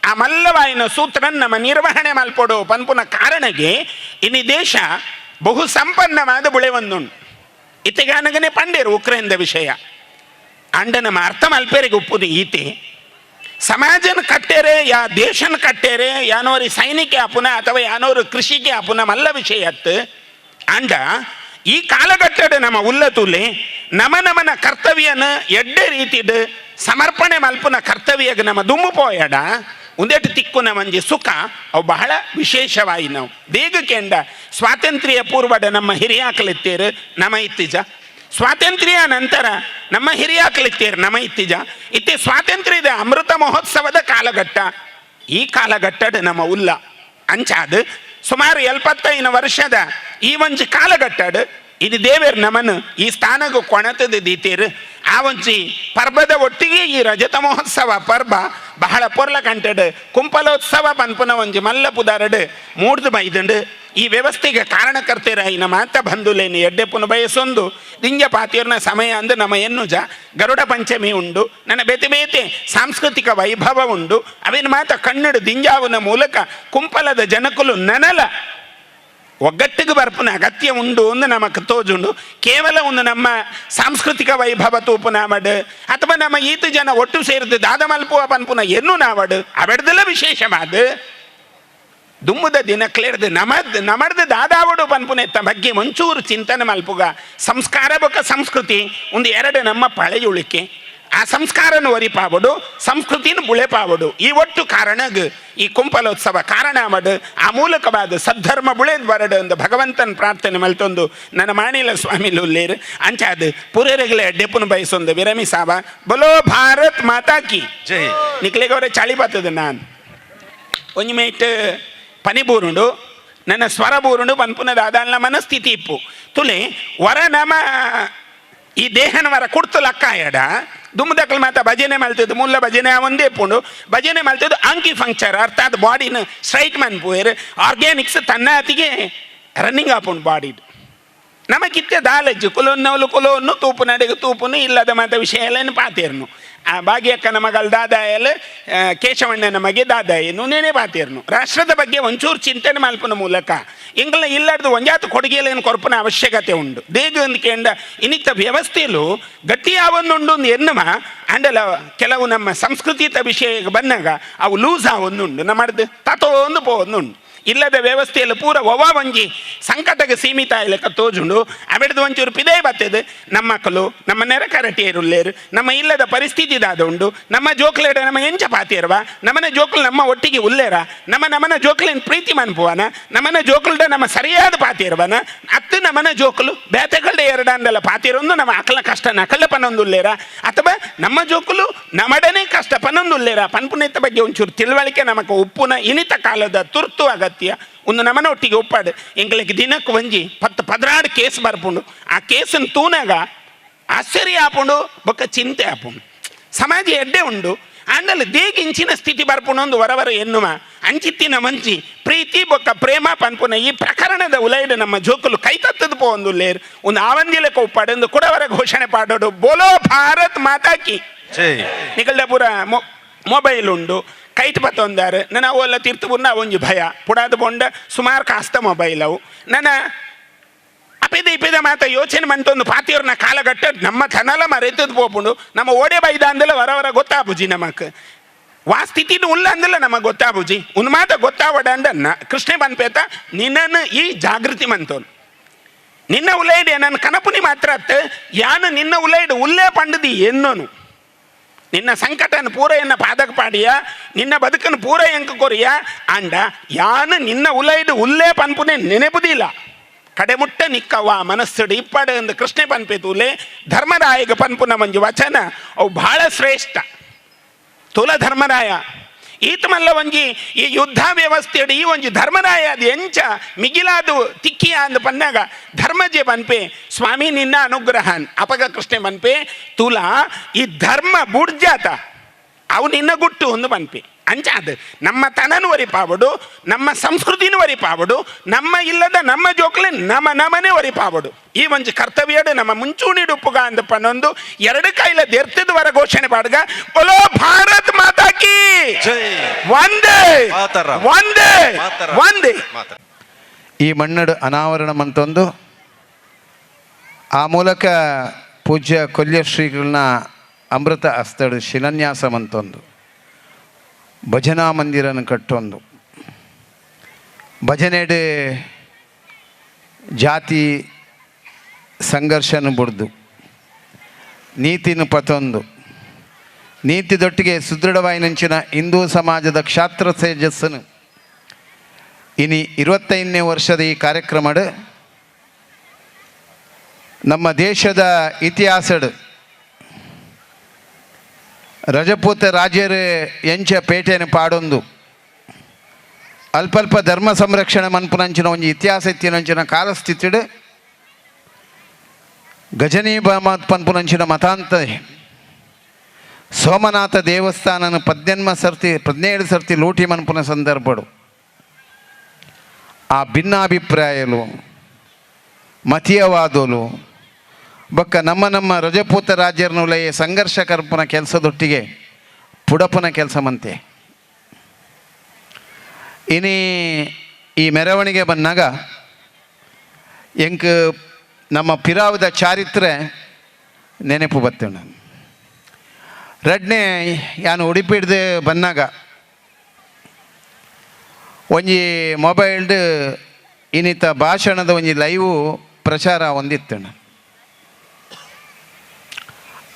S10: ಆ ಮಲ್ಲವಾಯಿನ ಸೂತ್ರ ನಮ್ಮ ನಿರ್ವಹಣೆ ಮಲ್ಪೊಡು ಪನ್ಪುನ ಕಾರಣಗೆ ಇನಿ ದೇಶ ಬಹು ಸಂಪನ್ನವಾದ ಬುಳೆವೊಂದುಂಡು. ಇತ್ತೆಗಾನಗನೆ ಪಂಡೇರು ಉಕ್ರೇನ್ದ ವಿಷಯ ಅಂಡ ನಮ್ಮ ಅರ್ಥ ಮಲ್ಪೇರಿಗೆ ಉಪ್ಪುದು ಈತೆ ಸಮಾಜನ ಕಟ್ಟೇರೆ ಯಾ ದೇಶನ ಕಟ್ಟೇರೆ ಯಾನೋರಿ ಸೈನಿಕ ಅಪುನ ಅಥವಾ ಯಾನೋರು ಕೃಷಿಗೆ ಅಪುನ ಮಲ್ಲ ವಿಷಯ ಅತ್ತು ಅಂಡ ಈ ಕಾಲಘಟ್ಟದ ನಮ್ಮ ಉಲ್ಲತುಲೆ ನಮ ನಮನ ಕರ್ತವ್ಯನ ಎಡ್ಡೆ ರೀತಿಡು ಸಮರ್ಪಣೆ ಮಲ್ಪುನ ಕರ್ತವ್ಯಗೆ ನಮ್ಮ ದುಮ್ಮು ಪೋಯಡ ಒಂದೆಟ್ಟು ತಿಕ್ಕುನ ಮಂಜಿ ಸುಖ ಅವು ಬಹಳ ವಿಶೇಷವಾಗಿ ನಾವು ದೇಗಕ್ಕೆಂಡ ಸ್ವಾತಂತ್ರ್ಯ ಪೂರ್ವದ ನಮ್ಮ ಹಿರಿಯಾಕಲಿತ್ತೇರು ನಮ ಇತ್ತೀಜ ಸ್ವಾತಂತ್ರ್ಯ ನಂತರ ನಮ್ಮ ಹಿರಿಯಾಕಲಿತ್ತೇರು ನಮ ಇತ್ತೀಜ ಇತ್ತೆ ಸ್ವಾತಂತ್ರ್ಯದ ಅಮೃತ ಮಹೋತ್ಸವದ ಕಾಲಘಟ್ಟ ಈ ಕಾಲಘಟ್ಟದ ನಮ್ಮ ಉಲ್ಲ ಅಂಚಾದ ಸುಮಾರು 75 ವರ್ಷದ ಈ ಒಂಜಿ ಕಾಲಘಟ್ಟಡ್ ಇದು ದೇವೇರ್ ನಮನ್ ಈ ಸ್ಥಾನಗೂ ಕೊಣತದ ದೀತೇರು ಆ ಒಂಜಿ ಪರ್ಬದ ಒಟ್ಟಿಗೆ ಈ ರಜತ ಮಹೋತ್ಸವ ಪರ್ಬ ಬಹಳ ಪೊರ್ಲ ಕಂಟೆಡ್ ಕುಂಪಲೋತ್ಸವ ಪನ್ಪುನ ಒಂಜಿ ಮಲ್ಲ ಪುದಾರಡ್ ಮೂಡ್ದು ಬೈದಂಡು ಈ ವ್ಯವಸ್ಥೆಗೆ ಕಾರಣಕರ್ತೆರಾಯಿನ ಮಾತ ಬಂಧುಲೇನು ಎಡ್ಡೆಪುನ ಬಯಸೊಂದು ದಿಂಜ ಪಾತಿಯರ್ನ ಸಮಯ ಅಂದು ನಮ್ಮ ಎನ್ನುಜ ಗರುಡ ಪಂಚಮಿ ಉಂಡು ನನ್ನ ಬೇತೆ ಬೇತೆ ಸಾಂಸ್ಕೃತಿಕ ವೈಭವ ಉಂಡು ಅವೇನು ಮಾತ ಕನ್ನಡ ದಿಂಜಾವುನ ಮೂಲಕ ಕುಂಪಲದ ಜನಕುಲು ನನಲ ಒಗ್ಗಟ್ಟಿಗೆ ಬರ್ಪುನ ಅಗತ್ಯ ಉಂಡು ಒಂದು ನಮಕ್ ತೋಜುಂಡು. ಕೇವಲ ಒಂದು ನಮ್ಮ ಸಾಂಸ್ಕೃತಿಕ ವೈಭವ ತೂಪುನಾವಡ್ ಅಥವಾ ನಮ್ಮ ಈತ ಜನ ಒಟ್ಟು ಸೇರಿದು ದಾದ ಮಲ್ಪುವ ಪನ್ಪುನ ಎನ್ನು ನಾವಡ್ ಅವೆಡ್ದೆಲ್ಲ ವಿಶೇಷವಾದ ದುಮ್ಮದ ದಿನ ಕ್ಲೇರ್ದು ನಮದ್ ನಮರ್ದು ದಾದಾವಡು ಪನ್ಪುನೆತ್ತ ಬಗ್ಗೆ ಮಂಚೂರು ಚಿಂತನೆ ಮಲ್ಪುಗ ಸಂಸ್ಕಾರ ಬೊಕ್ಕ ಸಂಸ್ಕೃತಿ ಒಂದು ಎರಡು ನಮ್ಮ ಪಳೆಯುಳಿಕೆ ಆ ಸಂಸ್ಕಾರನ ಒರಿಪಾವಡು ಸಂಸ್ಕೃತಿನ ಬುಳೆಪಾವಡು ಈ ಒಟ್ಟು ಕಾರಣಗ್ ಈ ಕುಂಪಲೋತ್ಸವ ಕಾರಣ ಮಡು ಆ ಮೂಲಕವಾದ ಸದ್ಧರ್ಮ ಬುಳೆದ್ ಬರಡು ಅಂದ ಭಗವಂತನ ಪ್ರಾರ್ಥನೆ ಮಲ್ತೊಂದು ನನ್ನ ಮಾಣಿಲ ಸ್ವಾಮಿ ಲುಲ್ಲೇರು ಅಂಚಾದ ಪುರೇರಗಲೆ ಡೆಪುನ ಬಯಸೊಂದು ವಿರಮಿ ಸಾವ ಬಲೋ ಭಾರತ್ ಮಾತಾ ಕಿ ಜೈ. ನಿಕ್ಲೆಗವರೆ ಚಳಿ ಬರ್ತದೆ ನಾನು. ಒಂಜಿ ಮೇಟ್ ಪನಿ ಬೂರುಂಡು ನನ್ನ ಸ್ವರ ಬೂರುಂಡು ಪನ್ಪುನ ದಾದಾನ್ಲ ಮನಸ್ಥಿತಿ ಇಪ್ಪು ತುಲೆ ವರ ನಮ ಈ ದೇಹನ ವರ ಕುಡ್ತು ಲಕ್ಕಾಯಡ ದುಮ್ಮದಕ್ಕಲ್ ಮಾತ ಭಜನೆ ಮಲ್ತದ್ದು ಮುಲ್ಲ ಭಜನೆ ಒಂದೇ ಪುಂಡು ಭಜನೆ ಮಲ್ತದ್ದು ಅಂಕಿ ಫಂಕ್ಚರ್ ಅರ್ಥಾತ್ ಬಾಡಿನ ಸ್ಟ್ರೈಟ್ ಮನ್ಪುವೇರು ಆರ್ಗ್ಯಾನಿಕ್ಸ್ ತನ್ನ ಅತಿಗೆ ರನ್ನಿಂಗ್ ಆಪುಂಡು ಬಾಡಿ ನಮಕಿತ್ತೆ ದಾಲಜ್ಜು ಕುಲೊನ್ನವಲು ಕುಲೋನ್ನು ತೂಪು ನಡೆಗೆ ತೂಪುನು ಇಲ್ಲದ ಮಾತ ವಿಷಯ ಎಲ್ಲ ಪಾತೇರ್ನು. ಆ ಭಾಗ್ಯಕ್ಕನ ಮಗಲ್ ದಾದಾಯಲ್ ಕೇಶವಣ್ಣನ ಮಗೆ ದಾದಾಯ ನೇನೆ ಪಾತೇರ್ನು. ರಾಷ್ಟ್ರದ ಬಗ್ಗೆ ಒಂಚೂರು ಚಿಂತನೆ ಮಲ್ಪನ ಮೂಲಕ ಎಂಗ್ಲ ಇಲ್ಲದ ಒಂಜಾತ ಕೊಡುಗೆಲೇನು ಕೊರ್ಪನ ಅವಶ್ಯಕತೆ ಉಂಡು. ದೇಗ ಒಂದು ಕೇಂದ್ರ ಇನ್ನಿತ್ತ ವ್ಯವಸ್ಥೆಯಲ್ಲೂ ಗಟ್ಟಿ ಯಾವೊಂದುಂಡು ಒಂದು ಎನ್ನುವ ಅಂಡಲ ಕೆಲವು ನಮ್ಮ ಸಂಸ್ಕೃತಿತ ವಿಷಯ ಬಂದಾಗ ಅವು ಲೂಸ್ ಆವೊಂದುಂಡು ನಮ್ಮದು ತತೋ ಒಂದು ಪೋವೊಂದುಂಡು. ಇಲ್ಲದ ವ್ಯವಸ್ಥೆಯಲ್ಲಿ ಪೂರ ಒವ ಒಂಜಿ ಸಂಕಟಕ್ಕೆ ಸೀಮಿತ ಇಲ್ಲಕ ತೋಜುಂಡು ಅವೆಡ್ದು ಒಂಚೂರು ಪಿದೇ ಬತ್ತದು. ನಮ್ಮ ಮಕ್ಕಳು ನಮ್ಮ ನೆರಕರಟಿಯರುಲ್ಲೇರು ನಮ್ಮ ಇಲ್ಲದ ಪರಿಸ್ಥಿತಿ ದಾದ ಉಂಡು. ನಮ್ಮ ಜೋಕ್ಲೇಡ ನಮ್ಮ ಎಂಚ ಪಾತಿರ್ವ ನಮ್ಮನೆ ಜೋಕ್ಲು ನಮ್ಮ ಒಟ್ಟಿಗೆ ಉಲ್ಲೇರ ನಮ್ಮ ನಮ್ಮನ ಜೋಕ್ಲಿನ ಪ್ರೀತಿ ಮನ್ಪುವನ ನಮ್ಮನೆ ಜೋಕ್ಲುಡ ನಮ್ಮ ಸರಿಯಾದ ಪಾತಿರ್ವನ ಅತ್ತು ನಮ್ಮನೆ ಜೋಕ್ಲು ಬೇತೆಗಳ್ಡ ಎರಡಂದಲ್ಲ ಪಾತಿರೊಂದು ನಮ್ಮ ಅಕಲ ಕಷ್ಟ ನಕಲ ಪನ್ನೊಂದು ಉಲ್ಲೇರ ಅಥವಾ ನಮ್ಮ ಜೋಕುಲು ನಮಡನೆ ಕಷ್ಟ ಪನ್ನೊಂದು ಉಲ್ಲೇರ ಪನ್ಪುನೆತ್ತ ಬಗ್ಗೆ ಒಂಚೂರು ತಿಳುವಳಿಕೆ ನಮಕ ಉಪ್ಪುನ ಇನಿತ ಕಾಲದ ತುರ್ತು ಅಗತ್ಯ ಒಂದು ನಮನ ಒಟ್ಟಿಗೆ ಒಪ್ಪಾಡು. ಎಂಗ್ಲಿಗೆ ದಿನಕ್ಕೆ ಒಂಜಿ 10 16 ಕೇಸ್ ಬರ್ಪುಂಡು. ಆ ಕೇಸನ್ನು ತೂನಾಗ ಆಶ್ಚರ್ಯ ಆಪುಂಡು ಬೊಕ್ಕ ಚಿಂತೆ ಆಪುಂಡು. ಸಮಾಜ ಎಡ್ಡೆ ಉಂಡು ಆಂಡಲ್ ದೇಗಿಂಚಿನ ಸ್ಥಿತಿ ಬರ್ಪುಂಡು ಒಂದು ವರವರ ಎನ್ನುವ ಅಂಚಿತ್ತಿನ ಮಂಚಿ ಪ್ರೀತಿ ಬೊಕ್ಕ ಪ್ರೇಮ ಪನ್ಪುನ ಈ ಪ್ರಕರಣದ ಉಲೈಡ್ ನಮ್ಮ ಜೋಕುಲು ಕೈ ತತ್ತದ ಪೋ ಒಂದು ಲೇರ್ ಒಂದು ಆವಂದಿಲಕ ಉಪ್ಪಾಡು ಒಂದು ಕುಡವರ ಘೋಷಣೆ ಪಾಡೋಡು ಬೋಲೋ ಭಾರತ್ ಮಾತಾಕಿ. ನಿಗಲ್ದ ಪೂರ ಮೊಬೈಲ್ ಉಂಡು ಕೈಟ್ ಪತ್ತೊಂದಾರು ನನ್ನ ಅವೆಲ್ಲ ತೀರ್ಥ ಪುನ್ನ ಒಂಜಿ ಭಯ ಪುಡಾದ ಬೊಂಡ ಸುಮಾರು ಕಾಸ್ತ ಮೊಬೈಲ್ ಅವು ನನ್ನ ಅಪೇದ ಇಪೇದ ಮಾತ ಯೋಚನೆ ಮಂತೊಂದು ಪಾತಿಯವ್ರನ್ನ ಕಾಲಗಟ್ಟ ನಮ್ಮ ತನಲ ಮರೆತದ ಪೋಪುಂಡು. ನಮ್ಮ ಓಡೆ ಬೈದ ಅಂದಲ್ಲ ವರ ವರ ಗೊತ್ತಾಪುಜಿ ನಮಕ್ ವಾ ಸ್ಥಿತಿನೂ ಉಲ್ಲ ಅಂದಲ್ಲ ನಮಗೆ ಗೊತ್ತಾಪುಜಿ ಒಂದು ಮಾತ ಗೊತ್ತಾವಡ ಅಂದ ಕೃಷ್ಣ ಪನ್ಪೇತ ನಿನ್ನನ್ನು ಈ ಜಾಗೃತಿ ಮಂತೋನು ನಿನ್ನ ಉಲೈಡೆ ನನ್ನ ಕನಪುನಿ ಮಾತ್ರ ಅತ್ತ ಯಾನು ನಿನ್ನ ಉಲೈಡು ಉಲ್ಲೇ ಪಂಡದಿ ಎನ್ನೋನು ನಿನ್ನ ಸಂಕಟನ ಪೂರ ಎನ್ನ ಪಾದಕ ಪಾಡಿಯ ನಿನ್ನ ಬದುಕನ್ನು ಪೂರ ಎಂಕ ಕೊರಿಯ ಅಂಡ ಯಾನು ನಿನ್ನ ಉಲೈಡು ಉಲ್ಲೇ ಪನ್ಪುನೆ ನೆನೆಪುದಿಲ್ಲ ಕಡೆಮುಟ್ಟ ನಿಕ್ಕವ ಮನಸ್ಸುಡು ಇಪ್ಪಾಡು ಎಂದು ಕೃಷ್ಣ ಪನ್ಪೆ ತೂಲೆ ಧರ್ಮರಾಯಗ ಪನ್ಪುನ ಮಂಜು ವಚನ ಅವು ಬಹಳ ಶ್ರೇಷ್ಠ. ತುಲ ಧರ್ಮರಾಯ ಈತ ಮಲ್ಲ ಒಂಜಿ ಈ ಯುದ್ಧ ವ್ಯವಸ್ಥೆಯಡು ಈ ಒಂಜಿ ಧರ್ಮರಾಯ ಅದು ಎಂಚ ಮಿಗಿಲಾದು ತಿಕ್ಕಿಯ ಅಂದು ಪನ್ನಾಗ ಧರ್ಮಜೆ ಪನ್ಪೆ ಸ್ವಾಮಿ ನಿನ್ನ ಅನುಗ್ರಹನ್ ಅಪಗ ಕೃಷ್ಣ ಪನ್ಪೆ ತುಲಾ ಈ ಧರ್ಮ ಬುಡ್ಜಾತ ಅವು ನಿನ್ನ ಗುಟ್ಟು ಒಂದು ಪನ್ಪೆ ಅಂಚಾದ ನಮ್ಮ ತನನು ಒರಿಪಾವಡು ನಮ್ಮ ಸಂಸ್ಕೃತಿನೂ ಒರಿಪಾವಡು ನಮ್ಮ ಇಲ್ಲದ ನಮ್ಮ ಜೋಕ್ಲೆ ನಮ್ಮ ನಮನೆ ಒರಿಪಾವಡು ಈ ಒಂಜಿ ಕರ್ತವ್ಯಡು ನಮ್ಮ ಮುಂಚೂಣಿಡುಪ್ಪುಗ ಅಂದ ಪನ್ನೊಂದು ಎರಡು ಕೈಲ ದೆರ್ತದ ವರ ಘೋಷಣೆ ಪಾಡ್ಗ ಬೋಲೋ ಭಾರತ್ ಮಾತಾ ಕಿ ಒಂದೇ ಒಂದೇ ಒಂದೇ.
S11: ಈ ಮಣ್ಣಡು ಅನಾವರಣ ಮಂತೊಂದು ಆ ಮೂಲಕ ಪೂಜ್ಯ ಕೊಲ್ಯ ಶ್ರೀಗಳನ್ನ ಅಮೃತ ಅಸ್ತಡು ಶಿಲಾನ್ಯಾಸ ಮಂತೊಂದು ಭಜನಾ ಮಂದಿರನ ಕಟ್ಟೊಂದು ಭಜನೆಡೆ ಜಾತಿ ಸಂಘರ್ಷನ ಬುಡ್ದು ನೀತಿನ ಪತೊಂದು ನೀತಿದೊಟ್ಟಿಗೆ ಸುದೃಢವಾಯಿನಂಚಿನ ಹಿಂದೂ ಸಮಾಜದ ಕ್ಷಾತ್ರ ತೇಜಸ್ಸನ್ನು ಇನಿ 25ನೇ ವರ್ಷದ ಈ ಕಾರ್ಯಕ್ರಮಡು ನಮ್ಮ ದೇಶದ ಇತಿಹಾಸಡು ರಜಪೂತ ರಾಜರು ಎಂಚ ಪೇಟೆಯನ್ನು ಪಾಡೊಂದು ಅಲ್ಪಲ್ಪ ಧರ್ಮ ಸಂರಕ್ಷಣೆ ಮನ್ಪುನಂಚಿನ ಒಂಜಿ ಇತಿಹಾಸ ಇತ್ತಿನಂಚಿನ ಕಾಲಸ್ಥಿತಿಡು ಗಜನಿ ಪನ್ಪುನಂಚಿನ ಮತಾಂತ ಸೋಮನಾಥ ದೇವಸ್ಥಾನನ 17 ಸರ್ತಿ ಲೂಟಿ ಮನ್ಪುನ ಸಂದರ್ಭಡು ಆ ಭಿನ್ನಾಭಿಪ್ರಾಯಲು ಮತೀಯವಾದೋಲು ಬಕ್ಕ ನಮ್ಮ ನಮ್ಮ ರಜಪೂತ ರಾಜ್ಯರ್ನುಲಯ ಸಂಘರ್ಷ ಕರ್ಪನ ಕೆಲಸದೊಟ್ಟಿಗೆ ಪುಡಪನ ಕೆಲಸ ಮಂತೆ. ಇನಿ ಈ ಮೆರವಣಿಗೆ ಬಂದಾಗ ಎಂಕ್ ನಮ್ಮ ಪಿರಾವದ ಚಾರಿತ್ರೆ ನೆನಪು ಬತ್ತೇಣ. ರಡ್ನೆ ಯಾನು ಉಡುಪಿಡ್ದು ಬಂದಾಗ ಒಂಜಿ ಮೊಬೈಲ್ಡ್ ಇನ್ನಿತ ಭಾಷಣದ ಒಂಜಿ ಲೈವು ಪ್ರಚಾರ ಹೊಂದಿತ್ತಣ್ಣ.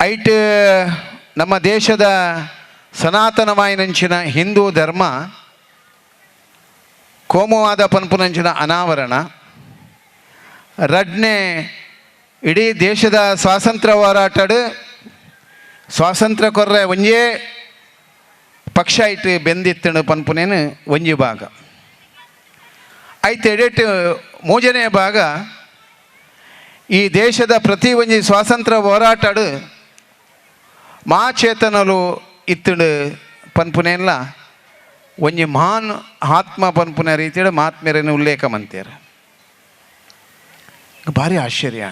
S11: ಐಟ್ ನಮ್ಮ ದೇಶದ ಸನಾತನವಾಯಿನಂಚಿನ ಹಿಂದೂ ಧರ್ಮ ಕೋಮುವಾದ ಪನ್ಪುನಂಚಿನ ಅನಾವರಣ ರಡ್ನೆ ಇಡೀ ದೇಶದ ಸ್ವಾತಂತ್ರ್ಯ ಹೋರಾಟಡು ಸ್ವಾತಂತ್ರ್ಯ ಕೊರ್ರೆ ಒಂಜೇ ಪಕ್ಷ ಇಟ್ಟು ಬೆಂದಿತ್ತಣ ಪನ್ಪುನೇನು ಒಂಜಿ ಭಾಗ ಐತೆ ಎಡೆಟ್ ಮೂಜನೇ ಭಾಗ ಈ ದೇಶದ ಪ್ರತಿ ಒಂಜಿ ಸ್ವಾತಂತ್ರ್ಯ ಹೋರಾಟಡು ಮಾಚೇತನಲು ಇತ್ತಡು ಪನ್ಪುನೆಲ್ಲ ಒಂಜಿ ಮಹಾನ್ ಆತ್ಮ ಪನ್ಪುನ ರೀತಿಯ ಮಹಾತ್ಮೆರನ್ನು ಉಲ್ಲೇಖ ಮಂತೇರು. ಭಾರಿ ಆಶ್ಚರ್ಯ.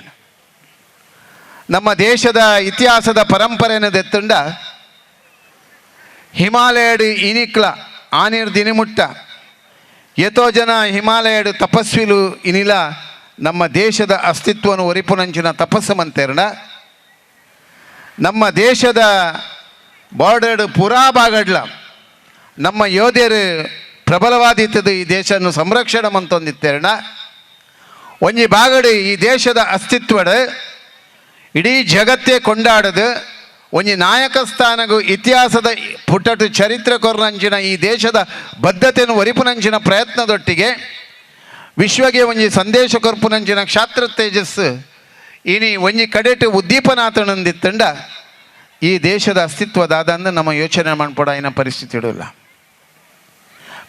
S11: ನಮ್ಮ ದೇಶದ ಇತಿಹಾಸದ ಪರಂಪರೆಯನ್ನು ದೆತ್ತುಂಡ ಹಿಮಾಲಯಡು ಇನಿಕ್ಲ ಆನೀರ್ ದಿನಿಮುಟ್ಟ ಎತೋ ಜನ ಹಿಮಾಲಯಡು ತಪಸ್ವಿಲು ಇನಿಲ ನಮ್ಮ ದೇಶದ ಅಸ್ತಿತ್ವವನ್ನು ಒರಿಪುನಂಚಿನ ತಪಸ್ಸು ಮಂತೇರಣ. ನಮ್ಮ ದೇಶದ ಬಾರ್ಡರ್ಡ್ ಪೂರಾ ಬಾಗಡ್ಲ ನಮ್ಮ ಯೋಧರು ಪ್ರಬಲವಾದಿತ್ತದು ಈ ದೇಶವನ್ನು ಸಂರಕ್ಷಣೆ ಮಂತೊಂದಿತ್ತೇರಣ. ಒಂಜಿ ಬಾಗಡು ಈ ದೇಶದ ಅಸ್ತಿತ್ವಡು ಇಡೀ ಜಗತ್ತೇ ಕೊಂಡಾಡದು ಒಂಜಿ ನಾಯಕ ಸ್ಥಾನಗೂ ಇತಿಹಾಸದ ಪುಟಟು ಚರಿತ್ರೆ ಕೊರ್ನಂಚಿನ ಈ ದೇಶದ ಬದ್ಧತೆಯನ್ನು ಒರಿಪುನಂಚಿನ ಪ್ರಯತ್ನದೊಟ್ಟಿಗೆ ವಿಶ್ವಗೆ ಒಂಜಿ ಸಂದೇಶ ಕೊರ್ಪುನಂಚಿನ ಕ್ಷಾತ್ರ ತೇಜಸ್ಸು ಇನಿ ಒಂಜಿ ಕಡೆಟು ಉದ್ದೀಪನಾಥನಂದಿತ್ತಂಡ ಈ ದೇಶದ ಅಸ್ತಿತ್ವದಾದಂದು ನಮ್ಮ ಯೋಚನೆ ಮಾಡ್ಪಡ ಪರಿಸ್ಥಿತಿ ಇಡಲ್ಲ.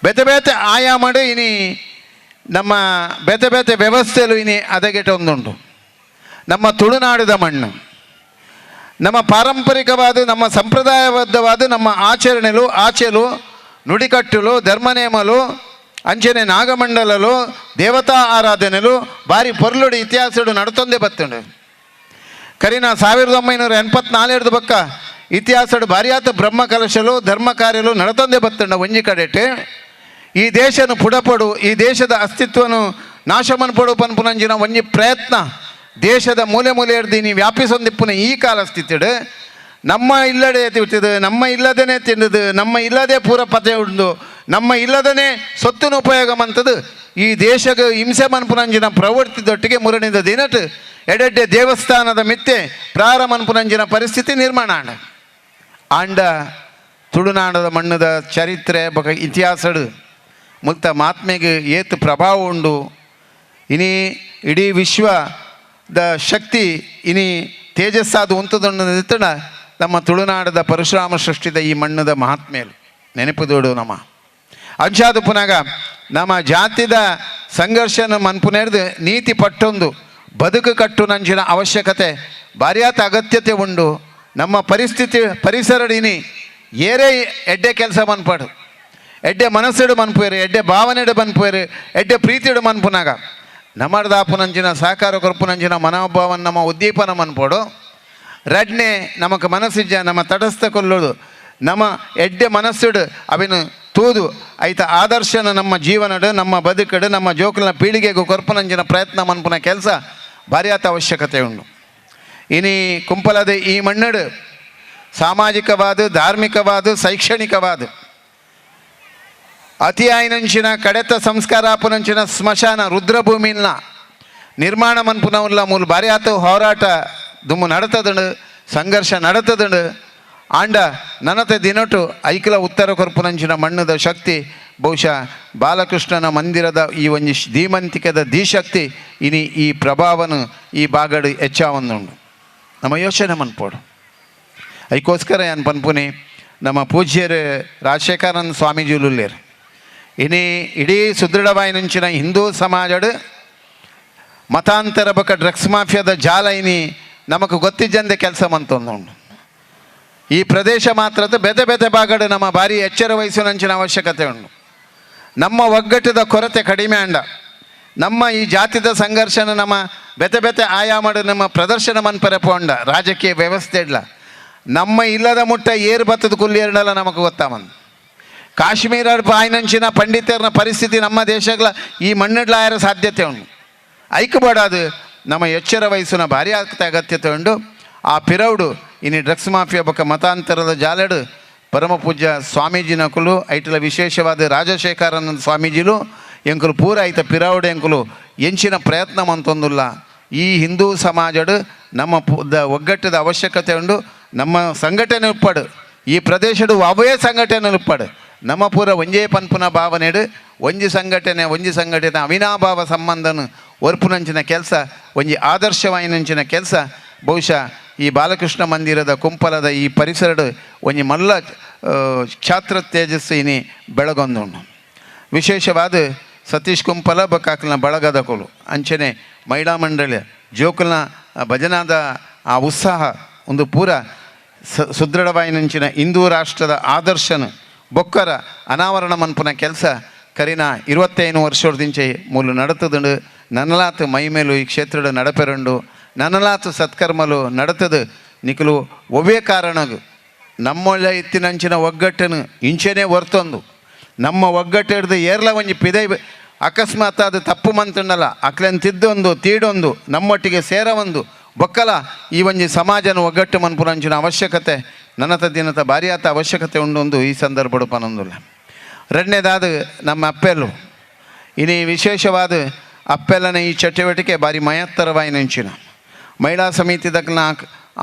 S11: ಬೇತೆ ಬೇತೆ ಆಯಾಮಡು ಇನಿ ನಮ್ಮ ಬೇತೆ ಬೇತೆ ವ್ಯವಸ್ಥೆಯಲ್ಲೂ ಇನಿ ಅದಗೆಟ ಒಂದುಂಟು. ನಮ್ಮ ತುಳುನಾಡಿದ ಮಣ್ಣು ನಮ್ಮ ಪಾರಂಪರಿಕವಾದ ನಮ್ಮ ಸಂಪ್ರದಾಯಬದ್ಧವಾದ ನಮ್ಮ ಆಚರಣೆಲು ಆಚೆಲು ನುಡಿಕಟ್ಟಲು ಧರ್ಮನೇಮಲು ಅಂಚನೆ ನಾಗಮಂಡಲಲು ದೇವತಾ ಆರಾಧನೆಲು ಭಾರಿ ಪೊರ್ಲುಡು ಇತಿಹಾಸಡು ನಡತೊಂದೇ ಬತ್ತುಂಡು. ಕರಿನ 1984 ಬಕ್ಕ ಇತಿಹಾಸಡು ಭಾರಿಯಾತ ಬ್ರಹ್ಮ ಕಲಶಲು ಧರ್ಮ ಕಾರ್ಯಲು ನಡತೊಂದೇ ಬತ್ತುಂಡ. ಒಂಜಿ ಕಡೆಟೆ ಈ ದೇಶನು ಪುಡಪಡು ಈ ದೇಶದ ಅಸ್ತಿತ್ವನು ನಾಶ ಮನ್ಪಡು ಪನ್ಪುನಂಚಿನ ಒಂಜಿ ಪ್ರಯತ್ನ ದೇಶದ ಮೂಲೆ ಮೂಲೆ ಹಿಡ್ದು ವ್ಯಾಪಿಸೊಂದಿಪ್ಪುನ ಈ ಕಾಲ ಸ್ಥಿತಿಡು ನಮ್ಮ ಇಲ್ಲಡೆ ತಿಂತಿದ್ದು ನಮ್ಮ ಇಲ್ಲದೇ ತಿಂದದು ನಮ್ಮ ಇಲ್ಲದೆ ಪೂರ ಪತೆ ಉಂಡು ನಮ್ಮ ಇಲ್ಲದನೇ ಸೊತ್ತಿನ ಉಪಯೋಗ ಮಂತದ್ದು ಈ ದೇಶಕ್ಕೆ ಹಿಂಸೆ ಮನ್ಪುನಂಜಿನ ಪ್ರವೃತ್ತಿದೊಟ್ಟಿಗೆ ಮುರಣಿದ ದಿನಟ್ ಎಡೆಡ್ಡೆ ದೇವಸ್ಥಾನದ ಮಿತ್ತೆ ಪ್ರಾರ ಮನ್ಪುನಂಜಿನ ಪರಿಸ್ಥಿತಿ ನಿರ್ಮಾಣ ಆಂಡ ಆಂಡ ತುಳುನಾಡದ ಮಣ್ಣದ ಚರಿತ್ರೆ ಬಕ ಇತಿಹಾಸಡು ಮುಲ್ತ ಮಹಾತ್ಮೆಗೆ ಏತು ಪ್ರಭಾವ ಉಂಡು. ಇನಿ ಇಡೀ ವಿಶ್ವದ ಶಕ್ತಿ ಇನಿ ತೇಜಸ್ಸಾದ ಉಂತದೊಂಡು ನಮ್ಮ ತುಳುನಾಡದ ಪರಶುರಾಮ ಸೃಷ್ಟಿದ ಈ ಮಣ್ಣದ ಮಹಾತ್ಮೆಯಲು ನೆನಪುದೋಡು ನಮ್ಮ ಅಂಶಾದ ಪುನಗ ನಮ್ಮ ಜಾತಿದ ಸಂಘರ್ಷನ ಮನ್ಪುನೇರ್ದು ನೀತಿ ಪಟ್ಟೊಂದು ಬದುಕು ಕಟ್ಟು ನಂಚಿನ ಅವಶ್ಯಕತೆ ಭಾರ್ಯಾತ ಅಗತ್ಯತೆ ಉಂಡು. ನಮ್ಮ ಪರಿಸ್ಥಿತಿ ಪರಿಸರಡಿನಿ ಏರೇ ಎಡ್ಡೆ ಕೆಲಸ ಮನ್ಪಾಡು ಎಡ್ಡೆ ಮನಸ್ಸಿಡು ಮನ್ಪುವೇರು ಎಡ್ಡೆ ಭಾವನೆಡು ಮನ್ಪುವೇರು ಎಡ್ಡೆ ಪ್ರೀತಿಡು ಮನ್ಪುನಾಗ ನಮರ್ದಾಪುನಂಚಿನ ಸಹಕಾರ ಕೊರ್ಪುನಂಚಿನ ಮನೋಭಾವನ ನಮ್ಮ ಉದ್ದೀಪನ ಮನ್ಪೋಡು. ರಡ್ನೆ ನಮಕ್ ಮನಸ್ಸಿಜ್ಜ ನಮ್ಮ ತಟಸ್ಥ ಕೊಲ್ಲೋದು ನಮ್ಮ ಎಡ್ಡೆ ಮನಸ್ಸುಡು ಅವಿನ ತೂದು ಐತ ಆದರ್ಶನ ನಮ್ಮ ಜೀವನಡು ನಮ್ಮ ಬದುಕಡು ನಮ್ಮ ಜೋಕುಲನ ಪೀಳಿಗೆಗೂ ಕೊರ್ಪುನಂಚಿನ ಪ್ರಯತ್ನ ಮನ್ಪುನ ಕೆಲಸ ಭಾರ್ಯಾತ ಅವಶ್ಯಕತೆ ಉಂಡು. ಇನಿ ಕುಂಪಲದ ಈ ಮಣ್ಣಡು ಸಾಮಾಜಿಕವಾದ ಧಾರ್ಮಿಕವಾದ ಶೈಕ್ಷಣಿಕವಾದ ಅತಿಯಾಯಿನಂಚಿನ ಕಡೆತ ಸಂಸ್ಕಾರಾಪುನಂಚಿನ ಸ್ಮಶಾನ ರುದ್ರಭೂಮಿನ ನಿರ್ಮಾಣ ಮನ್ಪುನವುಲ್ಲ ಮೂಲ ಭಾರ್ಯಾತ ಹೋರಾಟ ದುಮ್ಮು ನಡತದಂಡು ಸಂಘರ್ಷ ನಡತದಂಡು. ಆಂಡ ನನತೆ ದಿನಟು ಐಕ್ಲ ಉತ್ತರ ಕೊರ್ಪುನಂಚಿನ ಮಣ್ಣದ ಶಕ್ತಿ ಬಹುಶಃ ಬಾಲಕೃಷ್ಣನ ಮಂದಿರದ ಈ ಒಂಜಿ ಧೀಮಂತಿಕದ ಧೀಶಕ್ತಿ ಇನಿ ಈ ಪ್ರಭಾವನು ಈ ಬಾಗಡು ಹೆಚ್ಚಾವೊಂದುಂಡು. ನಮ್ಮ ಯೋಚನೆ ಮನ್ಪೋಡು. ಐಕೋಸ್ಕರ ಏನ್ ಪನ್ಪುನಿ ನಮ್ಮ ಪೂಜ್ಯರು ರಾಜಶೇಖರಾನಂದ ಸ್ವಾಮೀಜಿಲುಲ್ಲೇರು ಇನಿ ಇಡೀ ಸುದೃಢವಾಯಿನಂಚಿನ ಹಿಂದೂ ಸಮಾಜಡು ಮತಾಂತರ ಬಕ ಡ್ರಗ್ಸ್ ಮಾಫಿಯಾದ ಜಾಲ ಇನಿ ನಮಕ್ ಗೊತ್ತಿಜ್ಜಂದೆ ಕೆಲಸ ಮಂತೊಂದುಂಡು. ಈ ಪ್ರದೇಶ ಮಾತ್ರ ಬೇತೆ ಬೇತೆ ಭಾಗಡು ನಮ್ಮ ಭಾರಿ ಎಚ್ಚರ ವಹಿಸುವಂಚಿನ ಅವಶ್ಯಕತೆ ಉಂಟು. ನಮ್ಮ ಒಗ್ಗಟ್ಟದ ಕೊರತೆ ಕಡಿಮೆ ಅಂಡ ನಮ್ಮ ಈ ಜಾತಿದ ಸಂಘರ್ಷನ ನಮ್ಮ ಬೇತೆ ಬೇತೆ ಆಯಾಮಡು ನಮ್ಮ ಪ್ರದರ್ಶನ ಮನ್ಪರೆ ಪೋಂಡ ರಾಜಕೀಯ ವ್ಯವಸ್ಥೆ ಇಲ್ಲ ನಮ್ಮ ಇಲ್ಲದ ಮುಟ್ಟ ಏರು ಬತ್ತದ ಕುಲ್ಲೇರ್ನಲ್ಲ ನಮಗೆ ಗೊತ್ತಾಮಂದು. ಕಾಶ್ಮೀರ ಬಾಯಿನಂಚಿನ ಪಂಡಿತರನ ಪರಿಸ್ಥಿತಿ ನಮ್ಮ ದೇಶಗಳ ಈ ಮಣ್ಣಿಡ್ಲಾಯರ ಸಾಧ್ಯತೆ ಉಂಟು. ಐಕ್ಯಬಾಡದು ನಮ್ಮ ಎಚ್ಚರ ವಹಿಸುನ ಭಾರಿ ಅಗತ್ಯತೆ ಉಂಟು. ಆ ಪಿರೌಡು ಇನಿ ಡ್ರಗ್ಸ್ ಮಾಫಿಯಾ ಬೊಕ್ಕ ಮತಾಂತರದ ಜಾಲಡು ಪರಮ ಪೂಜ್ಯ ಸ್ವಾಮೀಜಿನ ಕುಲು ಐಟಲ ವಿಶೇಷವಾದ ರಾಜಶೇಖರಾನಂದ ಸ್ವಾಮೀಜಿಲು ಎಂಕುಲು ಪೂರ ಐತ ಪಿರೌಡು ಎಂಕುಲು ಎಂಚಿನ ಪ್ರಯತ್ನ ಮಂತೊಂದುಲ್ಲ. ಈ ಹಿಂದೂ ಸಮಾಜಡು ನಮ್ಮ ಒಗ್ಗಟ್ಟದ ಅವಶ್ಯಕತೆ ಉಂಡು. ನಮ್ಮ ಸಂಘಟನೆ ಉಪ್ಪಾಡು ಈ ಪ್ರದೇಶಡು ಅವೇ ಸಂಘಟನೆ ಉಪ್ಪಾಡು ನಮ್ಮ ಪೂರ ಒಂಜೇ ಪನ್ಪುನ ಭಾವನೆಡು ಒಂಜಿ ಸಂಘಟನೆ ಒಂಜಿ ಸಂಘಟನೆ ಅವಿನಾಭಾವ ಸಂಬಂಧನು ಒರ್ಪುನಂಚಿನ ಕೆಲಸ ಒಂಜಿ ಆದರ್ಶವಾಯಿನಂಚಿನ ಕೆಲಸ ಬಹುಶಃ ಈ ಬಾಲಕೃಷ್ಣ ಮಂದಿರದ ಕುಂಪಲದ ಈ ಪರಿಸರಡು ಒಂಜಿ ಮಲ್ಲ ಕ್ಷಾತ್ರ ತೇಜಸ್ಸು ಇನಿ ಬೆಳಗೊಂದುಂಡು. ವಿಶೇಷವಾದ ಸತೀಶ್ ಕುಂಪಲ ಬೊಕ್ಕಾಕ್ಲನ ಬಳಗದ ಕೋಲು ಅಂಚನೆ ಮಹಿಳಾ ಮಂಡಳಿ ಜೋಕುಲ್ನ ಭಜನಾದ ಆ ಉತ್ಸಾಹ ಒಂದು ಪೂರ ಸುದೃಢವಾಯಿನಂಚಿನ ಹಿಂದೂ ರಾಷ್ಟ್ರದ ಆದರ್ಶನ ಬೊಕ್ಕರ ಅನಾವರಣ ಮನ್ಪುನ ಕೆಲಸ ಕರಿನ 25 ವರ್ಷದಿಂಚೆ ಮೂಲು ನಡತದುಂಡು. ನನ್ನಲಾತ್ ಮೈಮೇಲು ಈ ಕ್ಷೇತ್ರದ ನಡಪೆರುಂಡು, ನನ್ನಲಾತ್ ಸತ್ಕರ್ಮಲು ನಡತದು. ನಿಕಲು ಒವ್ವೇ ಕಾರಣಗು ನಮ್ಮೊಳ್ಳ ಇತ್ತಿನಂಚಿನ ಒಗ್ಗಟ್ಟನು ಇಂಚೆನೇ ಹೊರ್ತೊಂದು ನಮ್ಮ ಒಗ್ಗಟ್ಟು ಹಿಡ್ದು ಏರ್ಲ ಒಂಜಿ ಪಿದೈ ಅಕಸ್ಮಾತ್ ಅದು ತಪ್ಪು ಮಂತುಂಡಲ್ಲ ಅಕ್ಲೆನ್ ತಿದ್ದೊಂದು ತೀಡೊಂದು ನಮ್ಮೊಟ್ಟಿಗೆ ಸೇರ ಒಂದು ಬೊಕ್ಕಲ ಈ ಒಂಜಿ ಸಮಾಜನ ಒಗ್ಗಟ್ಟು ಮನ್ಪುನಂಚಿನ ಅವಶ್ಯಕತೆ ನನ್ನತ ದಿನದ ಭಾರಿಯಾತ ಅವಶ್ಯಕತೆ ಉಂಡೊಂದು ಈ ಸಂದರ್ಭಡು ಪನೊಂದುಲ್ಲ. ಎರಡನೇದಾದ ನಮ್ಮ ಅಪ್ಪೆಲ್ಲು ಇನಿ ವಿಶೇಷವಾದ ಅಪ್ಪೆಲ್ಲನ ಈ ಚಟುವಟಿಕೆ ಭಾರಿ ಮಹತ್ತರವಾಯಿನಂಚಿನ ಮಹಿಳಾ ಸಮಿತಿದಕ್ನ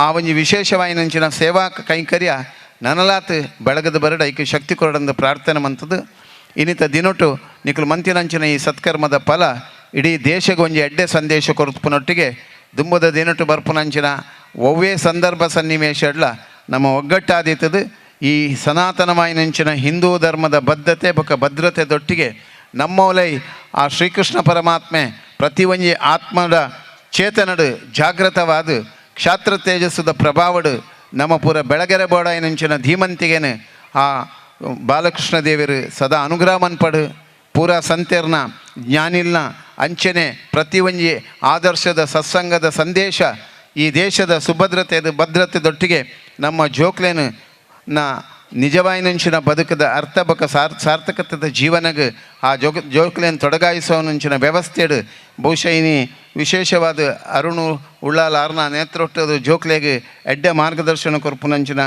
S11: ಆ ಒಂಜಿ ವಿಶೇಷವಾಯಿನಂಚಿನ ಸೇವಾ ಕೈಂಕರ್ಯ ನನಲಾತ್ ಬೆಳಗದ ಬರಡ ಐಕೆ ಶಕ್ತಿ ಕೊರಡಂದು ಪ್ರಾರ್ಥನೆ ಮಂತದ್ದು. ಇನ್ನಿತ ದಿನೊಟು ನಿಕಲು ಮಂತಿನಂಚಿನ ಈ ಸತ್ಕರ್ಮದ ಫಲ ಇಡೀ ದೇಶಕ್ಕೆ ಒಂಜಿ ಎಡ್ಡೆ ಸಂದೇಶ ಕೊರಪುನೊಟ್ಟಿಗೆ ದುಂಬದ ದಿನೊಟು ಬರ್ಪುನಂಚಿನ ಒವ್ವೇ ಸಂದರ್ಭ ಸನ್ನಿವೇಶ ಅಡ್ಲ ನಮ್ಮ ಒಗ್ಗಟ್ಟಾದೀತದು. ಈ ಸನಾತನವಾಯಿನಂಚಿನ ಹಿಂದೂ ಧರ್ಮದ ಬದ್ಧತೆ ಬೊಕ ಭದ್ರತೆ ದೊಟ್ಟಿಗೆ ನಮ್ಮೊಲೈ ಆ ಶ್ರೀಕೃಷ್ಣ ಪರಮಾತ್ಮೆ ಪ್ರತಿ ಒಂಜಿ ಆತ್ಮದ ಚೇತನಡು ಜಾಗೃತವಾದ ಕ್ಷಾತ್ರ ತೇಜಸ್ಸುದ ಪ್ರಭಾವಡು ನಮ್ಮ ಪೂರ ಬೆಳಗೆರೆ ಬೋಡಾಯಿನಂಚಿನ ಧೀಮಂತಿಗೆನೆ ಆ ಬಾಲಕೃಷ್ಣ ದೇವರು ಸದಾ ಅನುಗ್ರಹ ಮನ್ಪಡು. ಪೂರಾ ಸಂತೆರ್ನ ಜ್ಞಾನಿಲ್ನ ಅಂಚನೆ ಪ್ರತಿ ಒಂಜಿ ಆದರ್ಶದ ಸತ್ಸಂಗದ ಸಂದೇಶ ಈ ದೇಶದ ಸುಭದ್ರತೆ ಭದ್ರತೆದೊಟ್ಟಿಗೆ ನಮ್ಮ ಜೋಕ್ಲೇನು ನ ನಿಜವಾಯಿನಂಚಿನ ಬದುಕದ ಅರ್ಥ ಬಕ ಸಾರ್ಥಕತೆದ ಜೀವನಗೆ ಆ ಜೋಕ್ಲೇನು ತೊಡಗಾಯಿಸೋನಂಚಿನ ವ್ಯವಸ್ಥೆಡು ಬಹುಶಃ ಇನಿ ವಿಶೇಷವಾದ ಅರುಣು ಉಳ್ಳಾಲ ಅರ್ನ ನೇತೃತ್ವದ ಜೋಕ್ಲೆಗೆ ಎಡ್ಡೆ ಮಾರ್ಗದರ್ಶನ ಕೊರ್ಪುನಂಚಿನ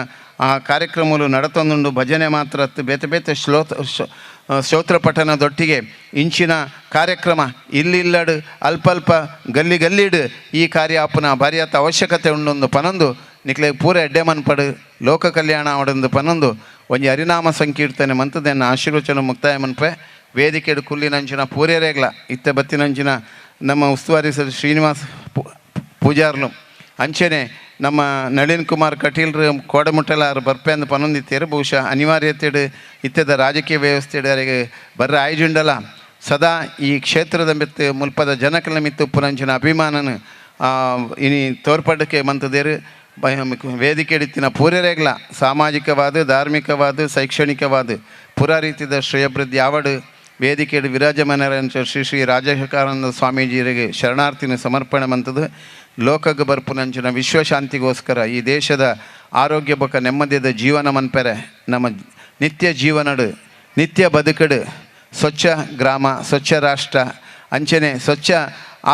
S11: ಆ ಕಾರ್ಯಕ್ರಮಗಳು ನಡತೊಂದುಂಡು. ಭಜನೆ ಮಾತ್ರ ಬೇತೆ ಬೇತೆ ಸ್ತೋತ್ರ ಪಠಣದೊಟ್ಟಿಗೆ ಇಂಚಿನ ಕಾರ್ಯಕ್ರಮ ಇಲ್ಲಿಲ್ಲಡು ಅಲ್ಪಲ್ಪ ಗಲ್ಲಿ ಗಲ್ಲಿಡು ಈ ಕಾರ್ಯ ಅಪ್ಪನ ಭಾರಿಯಾತ ಅವಶ್ಯಕತೆ ಉಂಡೊಂದು ಪನೊಂದು ನಿಕ್ಲೆ ಪೂರ ಎಡ್ಡೆ ಮನ್ಪಡು ಲೋಕ ಕಲ್ಯಾಣ ಅವಡೊಂದು ಪನೊಂದು ಒಂಜಿ ಹರಿನಾಮ ಸಂಕೀರ್ತನೆ ಮಂತದೆನ್ನ ಆಶೀರ್ವಚನ ಮುಕ್ತಾಯ ಮನ್ಪೆ. ವೇದಿಕೆಡು ಕುಲ್ಲಿನಂಚಿನ ಪೂರೇರೇಗ್ಲ ಇತ್ತೆ ಬತ್ತಿನಂಚಿನ ನಮ್ಮ ಉಸ್ತುವಾರಿ ಸರ್ ಶ್ರೀನಿವಾಸ್ ಪೂಜಾರ್ಲು ಅಂಚೆನೆ ನಮ್ಮ ನಳಿನ್ ಕುಮಾರ್ ಕಟೀಲ್ರು ಕೋಡಮುಟ್ಟಲಾರು ಬರ್ಪೆ ಅಂದ್ ಪನೊಂದಿತ್ತೇರು. ಬಹುಶಃ ಅನಿವಾರ್ಯತೆಡು ಇತ್ತೆದ ರಾಜಕೀಯ ವ್ಯವಸ್ಥೆಡು ಅವರಿಗೆ ಬರ್ರ ಆಯ್ಜುಂಡಲ ಸದಾ ಈ ಕ್ಷೇತ್ರದ ಮಿತ್ತು ಮುಲ್ಪದ ಜನಕಲ ಮಿತ್ತು ಪುನಂಚಿನ ಅಭಿಮಾನನ ಇನಿ ತೋರ್ಪಡಕ್ಕೆ ಮಂತದೇರು. ವೇದಿಕೆ ಪೂರೇರೇಗ್ಲ ಸಾಮಾಜಿಕವಾದ ಧಾರ್ಮಿಕವಾದ ಶೈಕ್ಷಣಿಕವಾದ ಪೂರಾ ರೀತಿಯ ಶ್ರೇಯಭಿವೃದ್ಧಿ ಆವಡು ವೇದಿಕೆಡು ವಿರಾಜಮಾನರಂಚ ಶ್ರೀ ಶ್ರೀ ರಾಜಶೇಖರಾನಂದ ಸ್ವಾಮೀಜಿಯರಿಗೆ ಶರಣಾರ್ಥಿನ ಸಮರ್ಪಣೆ ಮಂತದ್ದು. ಲೋಕಗ ಬರ್ಪುನಂಚಿನ ವಿಶ್ವಶಾಂತಿಗೋಸ್ಕರ ಈ ದೇಶದ ಆರೋಗ್ಯ ಬೊಕ ನೆಮ್ಮದಿದ ಜೀವನ ಮನ್ಪೆರೆ ನಮ್ಮ ನಿತ್ಯ ಜೀವನಡು ನಿತ್ಯ ಬದುಕಡು ಸ್ವಚ್ಛ ಗ್ರಾಮ ಸ್ವಚ್ಛ ರಾಷ್ಟ್ರ ಅಂಚನೆ ಸ್ವಚ್ಛ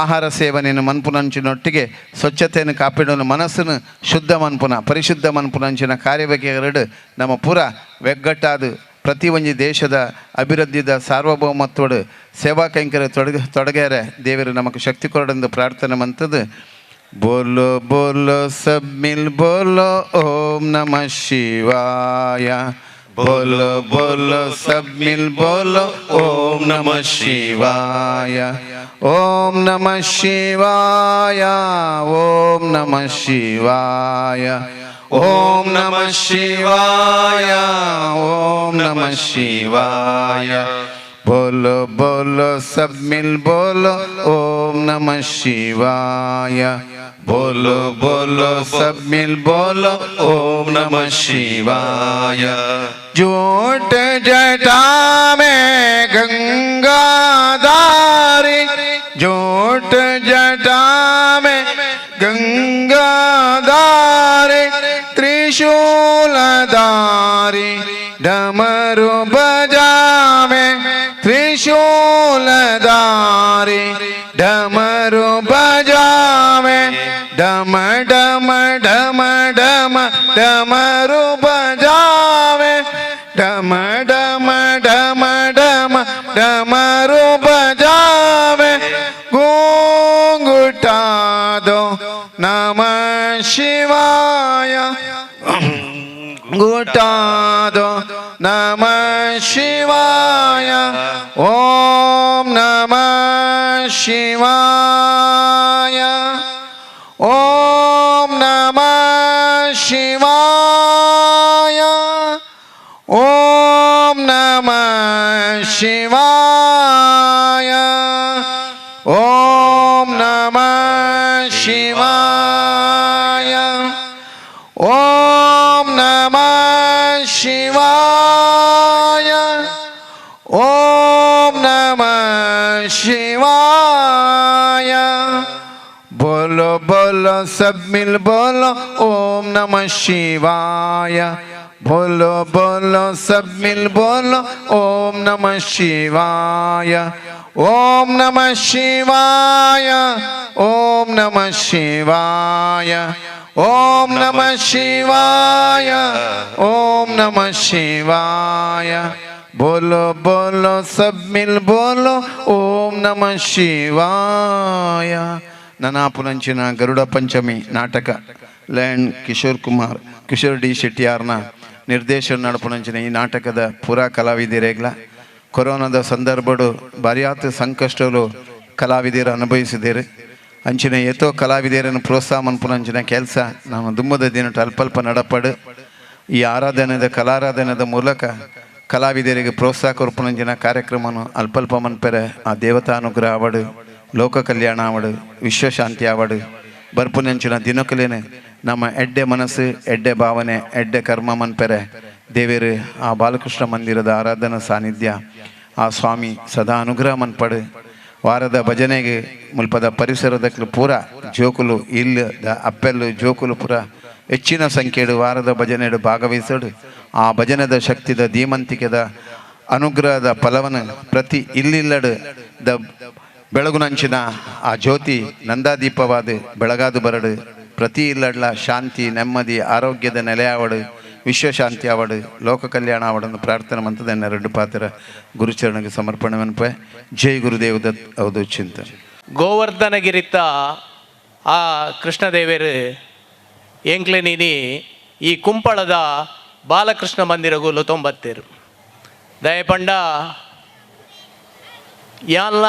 S11: ಆಹಾರ ಸೇವನೆಯನ್ನು ಮನ್ಪುನಂಚಿನೊಟ್ಟಿಗೆ ಸ್ವಚ್ಛತೆಯನ್ನು ಕಾಪಿಡೋನು ಮನಸ್ಸನ್ನು ಶುದ್ಧ ಮನ್ಪುನ ಪರಿಶುದ್ಧ ಮನ್ಪುನಂಚಿನ ಕಾರ್ಯಬಗೆಗರಡು ನಮ್ಮ ಪೂರ ಒಗ್ಗಟ್ಟಾದ ಪ್ರತಿ ಒಂಜಿ ದೇಶದ ಅಭಿವೃದ್ಧಿದ ಸಾರ್ವಭೌಮತ್ವಡು ಸೇವಾ ಕೈಂಕರ್ಯ ತೊಡಗೇರೆ ದೇವರು ನಮಗೆ ಶಕ್ತಿ ಕೊರಡೆಂದು ಪ್ರಾರ್ಥನೆ ಮಂತದ್ದು. ಬೋಲೋ ಬೋಲೋ ಸಬ್ ಮಿಲ್ ಬೋಲೋ ಓಂ ನಮಃ ಶಿವಾಯ. ಬೋಲೋ ಬೋಲೋ ಸಬ್ ಮಿಲ್ ಬೋಲೋ ಓಂ ನಮಃ ಶಿವಾಯ. ಓಂ ನಮಃ ಶಿವಾಯ. ಓಂ ನಮಃ ಶಿವಾಯ. ಓಂ ನಮಃ ಶಿವಾಯ. ಓಂ ನಮಃ ಶಿವಾಯ. ಬೋಲೋ ಬೋಲೋ ಸಬ್ ಮಿಲ್ ಬೋಲೋ ಓಂ ನಮಃ ಶಿವಾಯ. ಬೋಲೋ ಬೋಲೋ ಸಬ್ ಮಿಲ್ ಬೋಲೋ ಓಂ ನಮಃ ಶಿವಾಯ. ಜೋಟ ಜಟಾ ಮೇ ಗಂಗಾಧಾರಿ ಜೋಟ ಜಟಾ ಮೇ ಗಂಗಾಧಾರಿ ತ್ರಿಶೂಲಧಾರಿ ಡಮರು ಬಜಾವೆ ತ್ರಿಶೂಲಧಾರಿ ಡಮರು ಬಜಾವೆ ಡಮ ಡಮ ಡಮ ಡಮ ಡಮರು ಬಜಾವೆ ಡಮ ಡಮ ಡಮ ಡಮ ಡಮರು ಬಜಾವೆ ಗೋಂಗುಟಾದೋ ನಮಃ ಶಿವಾಯ ಗುಟಾದೋ ನಮಃ ಶಿವಾಯ. ಓಂ ನಮಃ ಶಿವಾಯ. ಓಂ ನಮಃ ಶಿವಾಯ. नमः शिवाय। ओम नमः शिवाय। ओम नमः शिवाय। ओम नमः शिवाय। बोलो बोलो सब मिल बोलो ओम नमः शिवाय। बोलो बोलो सब मिल बोलो ओम नमः शिवाय। ओम नमः शिवाय। ओम नमः शिवाय। ओम नमः शिवाय। ओम नमः शिवाय। बोलो बोलो सब मिल बोलो ओम नमः शिवाय। ನನಾಪುನಂಚಿನ ಗರುಡ ಪಂಚಮಿ ನಾಟಕ ಲ್ಯಾಂಡ್ ಕಿಶೋರ್ ಕುಮಾರ್ ಕಿಶೋರ್ ಡಿ ಶೆಟ್ಟಿಯಾರ್ನ ನಿರ್ದೇಶನ ನಡಪುನಂಚಿನ ಈ ನಾಟಕದ ಪೂರಾ ಕಲಾವಿದರೇಗ್ಲ ಕೊರೋನಾದ ಸಂದರ್ಭಡು ಬಾರಿಯಾತ ಸಂಕಷ್ಟಗಳು ಕಲಾವಿದರು ಅನುಭವಿಸಿದ್ದೀರಿ. ಅಂಚಿನ ಏತೋ ಕಲಾವಿದರನ್ನು ಪ್ರೋತ್ಸಾಹ ಮನ್ಪುನಂಚಿನ ಕೆಲಸ ನಮ್ಮ ದುಮ್ಮದ ದಿನಟ ಅಲ್ಪಲ್ಪ ನಡಪಡು ಈ ಆರಾಧನೆದ ಕಲಾರಾಧನೆದ ಮೂಲಕ ಕಲಾವಿದರಿಗೆ ಪ್ರೋತ್ಸಾಹ ಕೊರ್ಪುನಂಚಿನ ಕಾರ್ಯಕ್ರಮನು ಅಲ್ಪಲ್ಪ ಮನ್ಪೆರೆ ಆ ದೇವತಾನುಗ್ರಹ ಅವಡು ಲೋಕ ಕಲ್ಯಾಣ ಆವಡು ವಿಶ್ವಶಾಂತಿ ಆವಡು ಬರ್ಪುನಂಚಿನ ದಿನಕಲೇನೆ ನಮ್ಮ ಎಡ್ಡೆ ಮನಸ್ಸು ಎಡ್ಡೆ ಭಾವನೆ ಎಡ್ಡೆ ಕರ್ಮ ಮನ್ಪೆರೆ ದೇವೇರು ಆ ಬಾಲಕೃಷ್ಣ ಮಂದಿರದ ಆರಾಧನಾ ಸಾನ್ನಿಧ್ಯ ಆ ಸ್ವಾಮಿ ಸದಾ ಅನುಗ್ರಹ ಮನ್ಪಡು. ವಾರದ ಭಜನೆಗೆ ಮುಲ್ಪದ ಪರಿಸರದ ಪೂರ ಜೋಕುಲು ಇಲ್ಲದ ಅಪ್ಪೆಲ್ಲು ಜೋಕುಲು ಪೂರ ಹೆಚ್ಚಿನ ಸಂಖ್ಯೆಡು ವಾರದ ಭಜನೆಡು ಭಾಗವಹಿಸಡು ಆ ಭಜನೆದ ಶಕ್ತಿದ ಧೀಮಂತಿಕೆದ ಅನುಗ್ರಹದ ಫಲವನ್ನು ಪ್ರತಿ ಇಲ್ಲಿಲ್ಲಡು the ಬೆಳಗುನಂಚಿನ ಆ ಜ್ಯೋತಿ ನಂದಾದೀಪವಾದ ಬೆಳಗಾದು ಬರಡು ಪ್ರತಿ ಇಲ್ಲಡ್ಲ ಶಾಂತಿ ನೆಮ್ಮದಿ ಆರೋಗ್ಯದ ನೆಲೆಯಾವಡು ವಿಶ್ವಶಾಂತಿ ಆವಡು ಲೋಕ ಕಲ್ಯಾಣ ಆವಡನ್ನು ಪ್ರಾರ್ಥನೆ ಮಂತದನ್ನ ಎರಡು ಪಾತ್ರ ಗುರುಚರಣಗೆ ಸಮರ್ಪಣೆ ಮನ್ಪೆ. ಜೈ ಗುರುದೇವ ದತ್ ಅವಧು ಚಿಂತನೆ.
S12: ಗೋವರ್ಧನಗಿರಿತ ಆ ಕೃಷ್ಣದೇವರು ಎಂಕ್ಲೆನಿನಿ ಈ ಕುಂಪಳದ ಬಾಲಕೃಷ್ಣ ಮಂದಿರಗುಲು ತೊಂಬತ್ತೇರು ದಯಪಂಡ ಯಾಲ್ಲ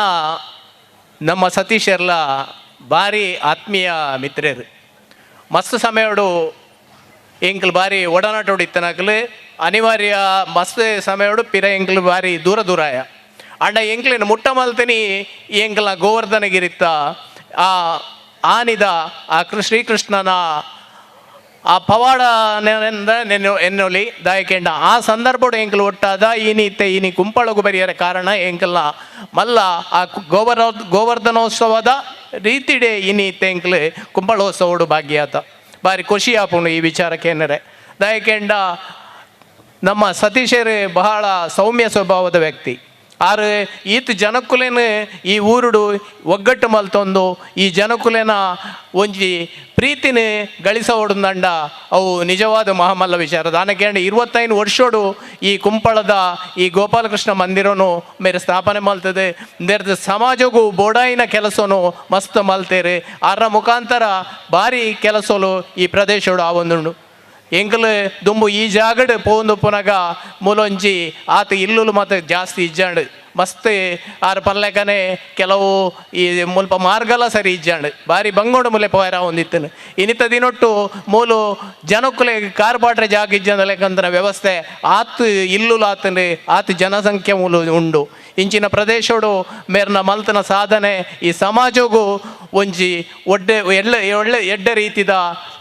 S12: ನಮ್ಮ ಸತೀಶರ್ಲ ಭಾರಿ ಆತ್ಮೀಯ ಮಿತ್ರರು ಮಸ್ತ್ ಸಮಯಡು ಎಂಕ್ಲು ಬಾರಿ ಒಡನಾಟೋಡು ಇತ್ತನಕಲು ಅನಿವಾರ್ಯ ಮಸ್ತ್ ಸಮಯಡು ಪಿರ ಎಂಕ್ಲು ಬಾರಿ ದೂರ ದೂರಾಯ ಅಂಡ ಎಂಕ್ಲಿನ ಮುಟ್ಟ ಮಲ್ತನಿ ಎಂಕ್ಲ ಗೋವರ್ಧನಗಿರಿತ್ತ ಆ ಆನಿದ ಆ ಶ್ರೀಕೃಷ್ಣನ ಆ ಪವಾಡ ಎನ್ನೊಲಿ ದಾಯಕೆಂಡ ಆ ಸಂದರ್ಭಡು ಎಂಕಲ್ ಒಟ್ಟಾದ ಈನಿ ಇತ್ತೆ ಈನಿ ಕುಂಪಳಗು ಬರಿಯರ ಕಾರಣ ಎಂಕಲ್ನ ಮಲ್ಲ ಆ ಗೋವರ್ಧನೋತ್ಸವದ ರೀತಿಡೆ ಈನಿ ಇತ್ತೆ ಎಂಕಲ್ ಕುಂಪಳೋತ್ಸವಡು ಭಾಗ್ಯಾತ ಭಾರಿ ಖುಷಿ ಆಪುಂಡು ಈ ವಿಚಾರಕ್ಕೆ ಏನರೆ. ದಾಯಕೆಂಡ ನಮ್ಮ ಸತೀಶರು ಬಹಳ ಸೌಮ್ಯ ಸ್ವಭಾವದ ವ್ಯಕ್ತಿ. ಆರು ಈತ ಜನಕುಲೇನ ಈ ಊರುಡು ಒಗ್ಗಟ್ಟು ಮಲ್ತೊಂದು ಈ ಜನಕುಲೇನ ಒಂಜಿ ಪ್ರೀತಿನ ಗಳಿಸೋಡುಂದಂಡ ಅವು ನಿಜವಾದ ಮಹಾಮಲ್ಲ ವಿಚಾರ. ದಾನಕೇಂಡ 25 ವರ್ಷೋಡು ಈ ಕುಂಪಳದ ಈ ಗೋಪಾಲಕೃಷ್ಣ ಮಂದಿರನು ಮೇರೆ ಸ್ಥಾಪನೆ ಮಲ್ತದೆ. ನೇರದ ಸಮಾಜಗೂ ಬೋಡಾಯಿನ ಕೆಲಸನು ಮಸ್ತ್ ಮಲ್ತೇರೆ. ಆರ ಮುಖಾಂತರ ಭಾರಿ ಕೆಲಸಲು ಈ ಪ್ರದೇಶಡು ಆ ಒಂದುಂಡು. ಎಂಕಲ್ ದುಂಬು ಈ ಜಾಗಡ್ ಪೋಂದು ಪುನಗ ಮೂಲೊಂಜಿ ಆತ ಇಲ್ಲುಲು ಮತ್ತು ಜಾಸ್ತಿ ಇಜ್ಜಾಂಡ್ ಮಸ್ತ್ ಆರ್ ಪಲ್ಲೆಕನೆ ಕೆಲವು ಈ ಮುಲ್ಪ ಮಾರ್ಗಲ ಸರಿ ಇಜ್ಜಾಂಡ್ ಭಾರಿ ಬಂಗೋಡು ಮುಲೆ ಪೋಯರ ಒಂದಿತ್ತನು. ಇನ್ನಿತ ದಿನೊಟ್ಟು ಮೂಲು ಜನಕ್ಕುಲೆ ಕಾರ್ ಪಾಟ್ರೆ ಜಾಗ ಇಜ್ಜಂದ ಲೆಕ್ಕಂತನ ವ್ಯವಸ್ಥೆ ಆತು ಇಲ್ಲುಲು ಆತಂದ್ರೆ ಆತ ಜನಸಂಖ್ಯೆ ಮೂಲು ಉಂಡು. ಇಂಚಿನ ಪ್ರದೇಶೋಡು ಮೇರ್ನ ಮಲ್ತನ ಸಾಧನೆ ಈ ಸಮಾಜಗೂ ಒಂಜಿ ಒಡ್ಡೆ ಎಳ್ಳೆ ಒಳ್ಳೆ ಎಡ್ಡೆ ರೀತಿದ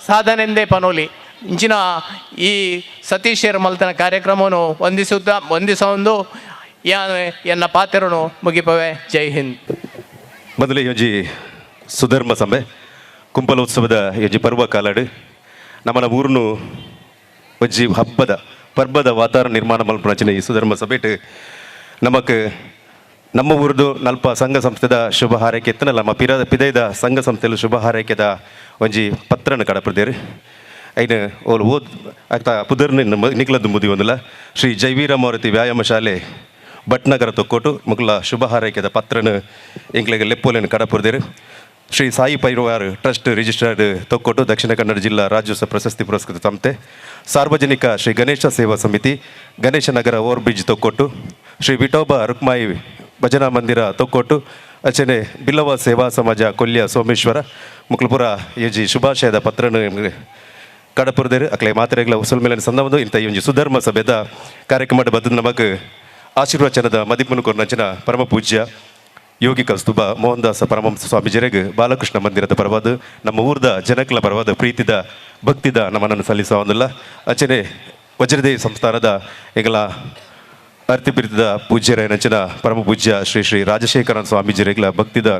S12: ಸಾಧನೆಂದೇ ಪನೋಲಿ. ಇಂಚಿನ ಈ ಸತೀಶರ ಮಲ್ತನ ಕಾರ್ಯಕ್ರಮವನ್ನು ವಂದಿಸೊಂದು ಎನ್ನ ಪಾತ್ರನು ಮುಗಿಪವೆ. ಜೈ ಹಿಂದ್.
S2: ಮೊದಲೇ ಯೋಜಿ ಸುಧರ್ಮ ಸಭೆ ಕುಂಪಲೋತ್ಸವದ ಯೋಜಿ ಪರ್ವ ಕಾಲಾಡು ನಮ್ಮನ ಊರುನು ಒಂಜಿ ಹಬ್ಬದ ಪರ್ಬದ ವಾತಾವರಣ ನಿರ್ಮಾಣ ಮಲ್ಪುನಂಚಿನ ಈ ಸುಧರ್ಮ ಸಭೆಟ್ ನಮಕ್ ನಮ್ಮ ಊರದು ನಲ್ಪ ಸಂಘ ಸಂಸ್ಥೆದ ಶುಭ ಹಾರೈಕೆ ಎತ್ತನಲ್ಲ ನಮ್ಮ ಪಿದೈದ ಸಂಘ ಸಂಸ್ಥೆಲು ಶುಭ ಹಾರೈಕೆದ ಒಂಜಿ ಪತ್ರನ ಕಡಪದೇರು. ಐನ ಓಲ್ ಓದ್ ಆಗ್ತಾ ಪುದರ್ನ ನಿಕ್ಲದ್ದು ಮುದಿ ಒಂದಲ್ಲ ಶ್ರೀ ಜೈವೀರ ಮಾರುತಿ ವ್ಯಾಯಾಮ ಶಾಲೆ ಭಟ್ನಗರ ತೊಕ್ಕೋಟು ಮುಗ್ಲ ಶುಭ ಹಾರೈಕೆದ ಪತ್ರನ ಎಂಕ್ಲೆಗೆ ಲೆಪ್ಪೋಲೆನ್ ಕಡಪುರ್ದೇರು. ಶ್ರೀ ಸಾಯಿ ಪೈರುವಾರ್ ಟ್ರಸ್ಟ್ ರಿಜಿಸ್ಟರ್ಡ್ ತೊಕ್ಕೋಟು ದಕ್ಷಿಣ ಕನ್ನಡ ಜಿಲ್ಲಾ ರಾಜ್ಯೋತ್ಸವ ಪ್ರಶಸ್ತಿ ಪುರಸ್ಕೃತ ಸಂಸ್ಥೆ. ಸಾರ್ವಜನಿಕ ಶ್ರೀ ಗಣೇಶ ಸೇವಾ ಸಮಿತಿ ಗಣೇಶ ನಗರ ಓವರ್ ಬ್ರಿಡ್ಜ್ ತೊಕ್ಕೋಟು. ಶ್ರೀ ವಿಠೋಬ ರುಕ್ಮಾಯಿ ಭಜನಾ ಮಂದಿರ ತೊಕ್ಕೋಟು. ಅಚನೆ ಬಿಲ್ಲವ ಸೇವಾ ಸಮಾಜ ಕೊಲ್ಯ ಸೋಮೇಶ್ವರ ಮುಕ್ಲಪುರ ಯಜಿ ಶುಭಾಶಯದ ಪತ್ರನ ಕಡಪುರದೇರು. ಅಕ್ಲೆ ಮಾತ್ರೆಗಳ ಉಸುಲ್ ಮೇಲೆ ಸಂದರ್ಭ ಇಂಥ ಈ ಒಂಜಿ ಸುಧರ್ಮ ಸಭೆದ ಕಾರ್ಯಕ್ರಮ ಬದ್ದು ನಮಕ್ ಆಶೀರ್ವಚನದ ಮದಿಪುನು ಕೊರ್ನಂಚಿನ ಪರಮ ಪೂಜ್ಯ ಯೋಗಿ ಕಸ್ತುಬ ಮೋಹನದಾಸ ಪರಮಹಂಸ ಸ್ವಾಮೀಜಿಯರಿಗೆ ಬಾಲಕೃಷ್ಣ ಮಂದಿರದ ಪರವಾದ ನಮ್ಮ ಊರ್ದ ಜನಕಲ ಪರವಾದ ಪ್ರೀತಿದ ಭಕ್ತಿದ ನಮನನ್ನು ಸಲ್ಲಿಸುವಂದಿಲ್ಲ. ಅಂಚನೆ ವಜ್ರದೇವಿ ಸಂಸ್ಥಾನದ ಎಂಗಲ ಅರ್ತಿ ಪ್ರೀತಿದ ಪೂಜ್ಯರ ಪರಮ ಪೂಜ್ಯ ಶ್ರೀ ಶ್ರೀ ರಾಜಶೇಖರನ್ ಸ್ವಾಮೀಜಿಯರಿಗಲ ಭಕ್ತಿದ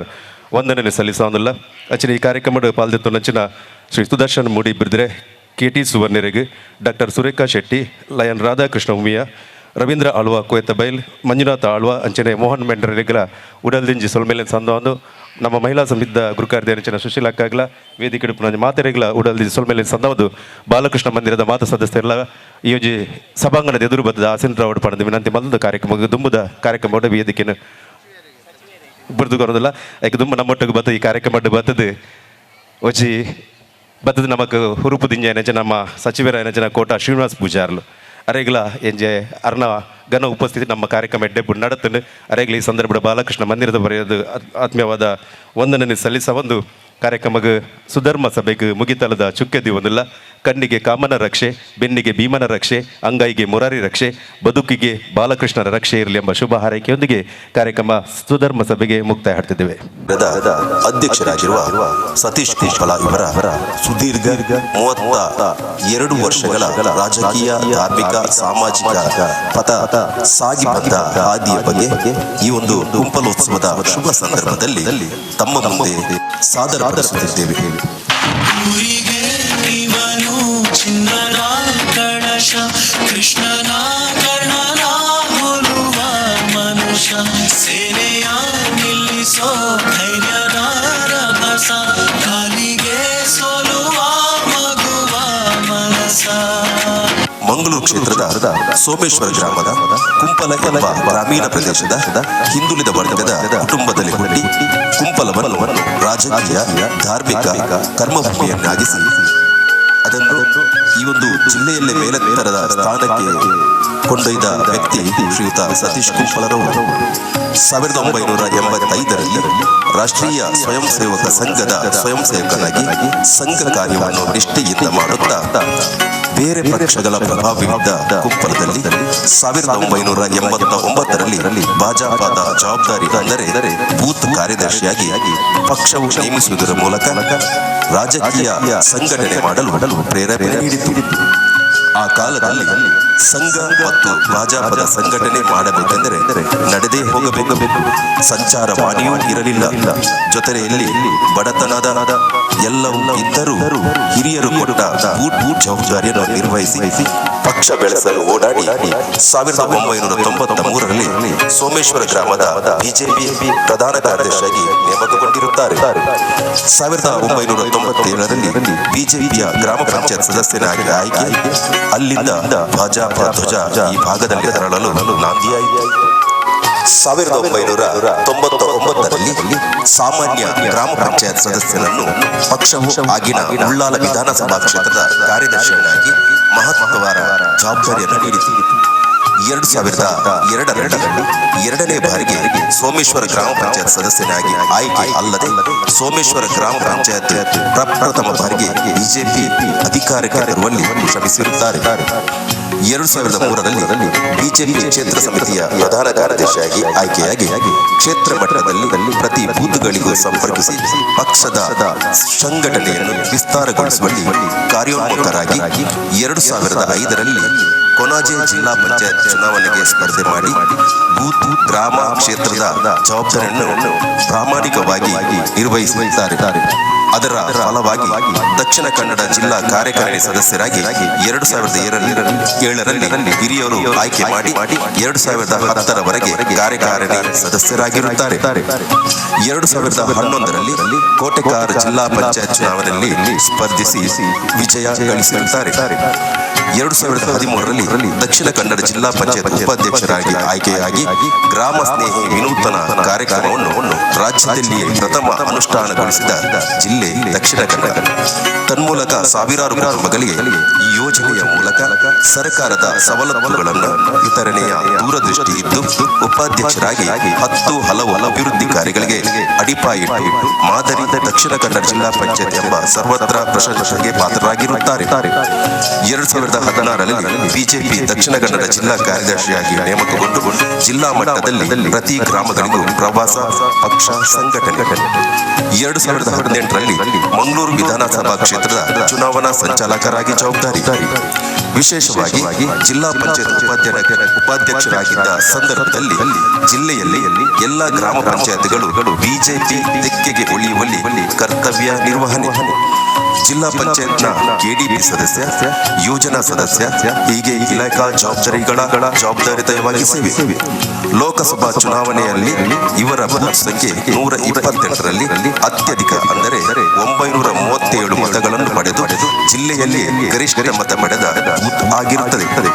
S2: ವಂದನೆ ಸಲ್ಲಿಸುವಂದಿಲ್ಲ. ಅಂಚನೆ ಈ ಕಾರ್ಯಕ್ರಮದ ಪಾಲ್ದೆತ್ತು ನಂಚಿನ ಶ್ರೀ ಸುದರ್ಶನ್ ಮೂಡಿ ಬಿರ್ದ್ರೆ, ಕೆ ಟಿ ಸುವರ್ಣರಿಗೆ, ಡಾಕ್ಟರ್ ಸುರೇಖಾ ಶೆಟ್ಟಿ, ಲಯನ್ ರಾಧಾಕೃಷ್ಣ ಉಮಿಯ, ರವೀಂದ್ರ ಆಳ್ವ ಕೋಯತಬೈಲ್, ಮಂಜುನಾಥ ಆಳ್ವ, ಅಂಚನೆ ಮೋಹನ್ ಮೆಂಡರಿಗಳ ಉಡಲ್ದಿಂಜಿ ಸೊಲ್ಮೇಲೆ ಸಂದೊಂದು ನಮ್ಮ ಮಹಿಳಾ ಸಮಿತಿದ ಗುರುಕಾರ್ಯ ಸುಶೀಲ ಅಕ್ಕಾಗ್ಲ ವೇದಿಕೆ ಪುನಃ ಮಾತೆರೆಗ್ಲ ಉಡಲ್ದಿಂಜಿ ಸೊಲ್ಮೇಲೆ ಸಂದವದು ಬಾಲಕೃಷ್ಣ ಮಂದಿರದ ಮಾತ ಸದಸ್ಯರೆಲ್ಲ ಈ ಒಂಜಿ ಸಭಾಂಗಣದ ಎದುರು ಬದ್ದದ ಆಸೀನ ರಾವಡ್ ಪಣದ ವಿನಂತಿ ಮಲ್ದ ಕಾರ್ಯಕ್ರಮ ದುಂಬುದ ಕಾರ್ಯಕ್ರಮ ವೇದಿಕೆಯನ್ನು ಬುರ್ದು ಕೊರೋದಿಲ್ಲ. ಯಾಕೆ ದುಂಬ ನಮ್ಮೊಟ್ಟಿಗೆ ಬತ್ತ ಈ ಕಾರ್ಯಕ್ರಮ ಬತ್ತದು ಒಜಿ ಬತ್ತದ ನಮಕ್ ಹುರುಪು ದಿಂಜ ಏನಂಚ ನಮ್ಮ ಸಚಿವರ ಏನಂಚನ ಕೋಟ ಶ್ರೀನಿವಾಸ್ ಪೂಜಾರ್ಲು ಅರೆಗ್ಲ ಎಂಜೆ ಅರ್ನ ಘನ ಉಪಸ್ಥಿತಿ ನಮ್ಮ ಕಾರ್ಯಕ್ರಮ ಎಡ್ಡೆ ನಡತನು. ಅರೆಗ್ಲ ಈ ಸಂದರ್ಭದ ಬಾಲಕೃಷ್ಣ ಮಂದಿರದ ಬರೆಯೋದು ಆತ್ಮೀಯವಾದ ವಂದನೆ ಸಲ್ಲಿಸ ಒಂದು ಕಾರ್ಯಕ್ರಮಕ್ಕೆ ಸುಧರ್ಮ ಸಭೆಗೆ ಮುಗಿತಲದ ಚುಕ್ಕೆ ದಿವನಿಲ್ಲ. ಕಣ್ಣಿಗೆ ಕಾಮನ ರಕ್ಷೆ, ಬೆನ್ನಿಗೆ ಭೀಮನ ರಕ್ಷೆ, ಅಂಗೈಗೆ ಮುರಾರಿ ರಕ್ಷೆ, ಬದುಕಿಗೆ ಬಾಲಕೃಷ್ಣರ ರಕ್ಷೆ ಇರಲಿ ಎಂಬ ಶುಭ ಹಾರೈಕೆಯೊಂದಿಗೆ ಕಾರ್ಯಕ್ರಮ ಸುಧರ್ಮ ಸಭೆಗೆ ಮುಕ್ತಾಯ ಹಾಡ್ತಿದ್ದೇವೆ.
S13: ಅಧ್ಯಕ್ಷರಾಗಿರುವ ಸತೀಶ್ ಕುಂಪಲ ಇವರ ಸುದೀರ್ಘ 32 ವರ್ಷಗಳ ರಾಜಕೀಯ, ಧಾರ್ಮಿಕ, ಸಾಮಾಜಿಕ ಪಥ ಸಾಗಿ ಬಂದ ಹಾದಿಯ ಬಗ್ಗೆ ಈ ಒಂದು ಕುಂಪಲೋತ್ಸವದ ಶುಭ ಸಂದರ್ಭದಲ್ಲಿ ತಮ್ಮ ಮುಂದೆ ಸಾದರಪಡಿಸುತ್ತಿದ್ದೇವೆ.
S14: ಚಿನ್ನದ ಕಳಶ ಕೃಷ್ಣನ ಕರ್ಣನ ಹೋಲುವ ಮನುಷ್ಯ, ಸೇನೆಯ ನಿಲ್ಲಿಸೋ ಧೈರ್ಯದ ರಭಸ, ಗಾಲಿಗೆ ಸೋಲುವ ಮಗುವ ಮನಸ.
S13: ಮಂಗಳೂರು ಕ್ಷೇತ್ರದ ಸೋಮೇಶ್ವರ ಗ್ರಾಮದ ಕುಂಪಲ ಎಂಬ ಗ್ರಾಮೀಣ ಪ್ರದೇಶದ ಹಿಂದುಳಿದ ವರ್ಗದ ಕುಟುಂಬದಲ್ಲಿ ಹುಟ್ಟಿ ಕುಂಪಲವನ್ನು ರಾಜಕೀಯ, ಧಾರ್ಮಿಕ ಕರ್ಮಭೂಮಿಯನ್ನಾಗಿಸಿ ಅದನ್ನು ಈ ಒಂದು ಜಿಲ್ಲೆಯಲ್ಲೇ ಮೇಲೆತ್ತರದ ಸ್ಥಾನಕ್ಕೆ ಕೊಂಡೊಯ್ದ ವ್ಯಕ್ತಿ ಶ್ರೀಯುತ ಸತೀಶ್ ಕುಂಪಲರವರು. 1985ರಲ್ಲಿ ರಾಷ್ಟ್ರೀಯ ಸ್ವಯಂ ಸೇವಕ ಸಂಘದ ಸ್ವಯಂ ಸೇವಕನಾಗಿ ಸಂಘ ಕಾರ್ಯವನ್ನು ನಿಷ್ಠೆಯಿಂದ ಮಾಡುತ್ತಾ ಬೇರೆ ಪಕ್ಷಗಳ ಪ್ರಭಾವವಿದ್ದ ಕುಂಪಲದಲ್ಲಿ 1989ರಲ್ಲಿ ಭಾಜಪದ ಜವಾಬ್ದಾರಿ ಅಂದರೆ ಬೂತ್ ಕಾರ್ಯದರ್ಶಿಯಾಗಿ ಪಕ್ಷವು ನೇಮಿಸುವುದರ ಮೂಲಕ ರಾಜಕೀಯ ಸಂಘಟನೆ ಮಾಡಲು ಪ್ರೇರೇಪಣೆ ನೀಡಿತು. ಆ ಕಾಲದಲ್ಲಿ ಸಂಘ ಮತ್ತು ಭಾಜಪದ ಸಂಘಟನೆ ಮಾಡಬೇಕೆಂದರೆ ನಡೆದೇ ಹೋಗಬೇಕು. ಸಂಚಾರ ವಾಣಿಯೂ ಇರಲಿಲ್ಲ. ಜೊತೆಯಲ್ಲಿ ಬಡತನದ ಎಲ್ಲವೂ ಇದ್ದರೂ ಹಿರಿಯರು ಕೊಟ್ಟ ಬೂಟ್ ಜವಾಬ್ದಾರಿಯನ್ನು ನಿರ್ವಹಿಸಿ ಪಕ್ಷ ಬೆಳೆಸಲು ಓಡಾಡಿ 1993ರಲ್ಲಿ ಸೋಮೇಶ್ವರ ಗ್ರಾಮದ ಬಿಜೆಪಿ ಪ್ರಧಾನ ಕಾರ್ಯದರ್ಶಿಯಾಗಿ ನೇಮಕಗೊಂಡಿರುತ್ತಾರೆ. 1997ರಲ್ಲಿ ಬಿಜೆಪಿಯ ಗ್ರಾಮ ಪಂಚಾಯತ್ ಸದಸ್ಯನಾಗಿ ಆಯ್ಕೆ. ಅಲ್ಲಿಂದ ಭಾಜಪ ಧ್ವಜ ಈ ಭಾಗದಲ್ಲಿ ಹರಳಲು ನಾಂದಿಯಾಯಿತು. 1999ರಲ್ಲಿ ಸಾಮಾನ್ಯ ಗ್ರಾಮ ಪಂಚಾಯತ್ ಸದಸ್ಯನನ್ನು ಪಕ್ಷವು ಆಗಿನ ಉಳ್ಳಾಲ ವಿಧಾನಸಭಾ ಕ್ಷೇತ್ರದ ಕಾರ್ಯದರ್ಶಿಯನ್ನಾಗಿ ಮಹತ್ವವಾದ ಜವಾಬ್ದಾರಿಯನ್ನು ನೀಡಿತು. 2002ರಲ್ಲಿ ಎರಡನೇ ಬಾರಿಗೆ ಸೋಮೇಶ್ವರ ಗ್ರಾಮ ಪಂಚಾಯತ್ ಸದಸ್ಯನಾಗಿ ಆಯ್ಕೆ. ಅಲ್ಲದೆ ಸೋಮೇಶ್ವರ ಗ್ರಾಮ ಪಂಚಾಯತ್ ಪ್ರಪ್ರಥಮ ಬಾರಿಗೆ ಬಿಜೆಪಿ ಅಧಿಕಾರಕ್ಕೆ ತರುವಲ್ಲಿ ಶ್ರಮಿಸಿರುತ್ತಾರೆ. 2003ರಲ್ಲಿ ಬಿಜೆಪಿ ಕ್ಷೇತ್ರ ಸಮಿತಿಯ ಪ್ರಧಾನ ಕಾರ್ಯದರ್ಶಿಯಾಗಿ ಆಯ್ಕೆಯಾಗಿ ಕ್ಷೇತ್ರ ಮಟ್ಟದಲ್ಲಿ ಪ್ರತಿ ಬೂತ್ಗಳಿಗೂ ಸಂಪರ್ಕಿಸಿ ಪಕ್ಷದ ಸಂಘಟನೆಯನ್ನು ವಿಸ್ತಾರಗೊಳಿಸುವಲ್ಲಿ ಕಾರ್ಯೋನ್ಮುಖರಾಗಿ 2005ರಲ್ಲಿ ಕೊಣಾಜೆ ಜಿಲ್ಲಾ ಪಂಚಾಯತ್ ಚುನಾವಣೆಗೆ ಸ್ಪರ್ಧೆ ಮಾಡಿ ಬೂತ್, ಗ್ರಾಮ, ಕ್ಷೇತ್ರದ ಜವಾಬ್ದಾರಿಯನ್ನು ಪ್ರಾಮಾಣಿಕವಾಗಿ ನಿರ್ವಹಿಸುತ್ತಾರೆ. ಅದರ ಫಲವಾಗಿ ದಕ್ಷಿಣ ಕನ್ನಡ ಜಿಲ್ಲಾ ಕಾರ್ಯಕಾರಿಣಿ ಸದಸ್ಯರಾಗಿ 2007ರಲ್ಲಿ ಹಿರಿಯರು ಆಯ್ಕೆ ಮಾಡಿ 2010ರವರೆಗೆ ಕಾರ್ಯಕಾರಿಣಿ ಸದಸ್ಯರಾಗಿರುತ್ತಾರೆ. 2011ರಲ್ಲಿ ಕೋಟೆಕಾರ ಜಿಲ್ಲಾ ಪಂಚಾಯತ್ ಚುನಾವಣೆಯಲ್ಲಿ ಸ್ಪರ್ಧಿಸಿ ವಿಜಯ ಗಳಿಸಿರುತ್ತಾರೆ. 2013ರಲ್ಲಿ ದಕ್ಷಿಣ ಕನ್ನಡ ಜಿಲ್ಲಾ ಪಂಚಾಯತ್ ಉಪಾಧ್ಯಕ್ಷರಾಗಿ ಆಯ್ಕೆಯಾಗಿ ಗ್ರಾಮ ಸ್ನೇಹಿ ವಿನೂತನ ಕಾರ್ಯಕ್ರಮವನ್ನು ರಾಜ್ಯದಲ್ಲಿಯೇ ಪ್ರಥಮ ಅನುಷ್ಠಾನಗೊಳಿಸಿದ ಜಿಲ್ಲೆ ದಕ್ಷಿಣ ಕನ್ನಡ. ತನ್ಮೂಲಕ ಸಾವಿರಾರು ಕುಟುಂಬಗಳಿಗೆ ಈ ಯೋಜನೆಯ ಮೂಲಕ ಸರ್ಕಾರದ ಸವಲತ್ತುಗಳನ್ನು ವಿತರಣೆಯ ದೂರದೃಷ್ಟಿ ಇದ್ದು ಉಪಾಧ್ಯಕ್ಷರಾಗಿ 10 ಹಲವು ಅಭಿವೃದ್ಧಿ ಕಾರ್ಯಗಳಿಗೆ ಅಡಿಪಾಯಿಟ್ಟು ಮಾದರಿ ದಕ್ಷಿಣ ಕನ್ನಡ ಜಿಲ್ಲಾ ಪಂಚಾಯತ್ ಎಂಬ ಸರ್ವತ್ರ ಪ್ರಶಂಸೆಗೆ ಪಾತ್ರರಾಗಿರುತ್ತಾರೆ. 2016ರಲ್ಲಿ ಬಿಜೆಪಿ ದಕ್ಷಿಣ ಕನ್ನಡ ಜಿಲ್ಲಾ ಕಾರ್ಯದರ್ಶಿಯಾಗಿ ನೇಮಕಗೊಂಡು ಜಿಲ್ಲಾ ಮಟ್ಟದಲ್ಲಿ ಪ್ರತಿ ಗ್ರಾಮಗಳಿಗೂ ಪ್ರವಾಸ, ಪಕ್ಷ ಸಂಘಟನೆ. 2018ರಲ್ಲಿ ಮಂಗಳೂರು ವಿಧಾನಸಭಾ ಕ್ಷೇತ್ರದ ಚುನಾವಣಾ ಸಂಚಾಲಕರಾಗಿ ಜವಾಬ್ದಾರಿ. ವಿಶೇಷವಾಗಿ ಜಿಲ್ಲಾ ಪಂಚಾಯತ್ ಉಪಾಧ್ಯಕ್ಷರಾಗಿದ್ದ ಸಂದರ್ಭದಲ್ಲಿ ಜಿಲ್ಲೆಯಲ್ಲಿ ಎಲ್ಲ ಗ್ರಾಮ ಪಂಚಾಯತ್ಗಳು ಬಿಜೆಪಿ ತೆಕ್ಕೆಗೆ ಉಳಿಯುವಲ್ಲಿ ಕರ್ತವ್ಯ ನಿರ್ವಹಣೆ. ಜಿಲ್ಲಾ ಪಂಚಾಯತ್ನ ಕೆಡಿಪಿ ಸದಸ್ಯ, ಯೋಜನಾ ಸದಸ್ಯ, ಹೀಗೆ ಇಲಾಖಾ ಜವಾಬ್ದಾರಿಗಳ ಜವಾಬ್ದಾರಿತವಾಗಿ ಸೇವೆ. ಲೋಕಸಭಾ ಚುನಾವಣೆಯಲ್ಲಿ ಇವರ ಬೂತ್ ಸಂಖ್ಯೆ 128ರಲ್ಲಿ ಅತ್ಯಧಿಕ ಅಂದರೆ 937 ಮತಗಳನ್ನು ಪಡೆದು ಜಿಲ್ಲೆಯಲ್ಲಿ ಗರಿಷ್ಠ ಮತ ಪಡೆದ ಬೂತ್ ಆಗಿರುತ್ತದೆ.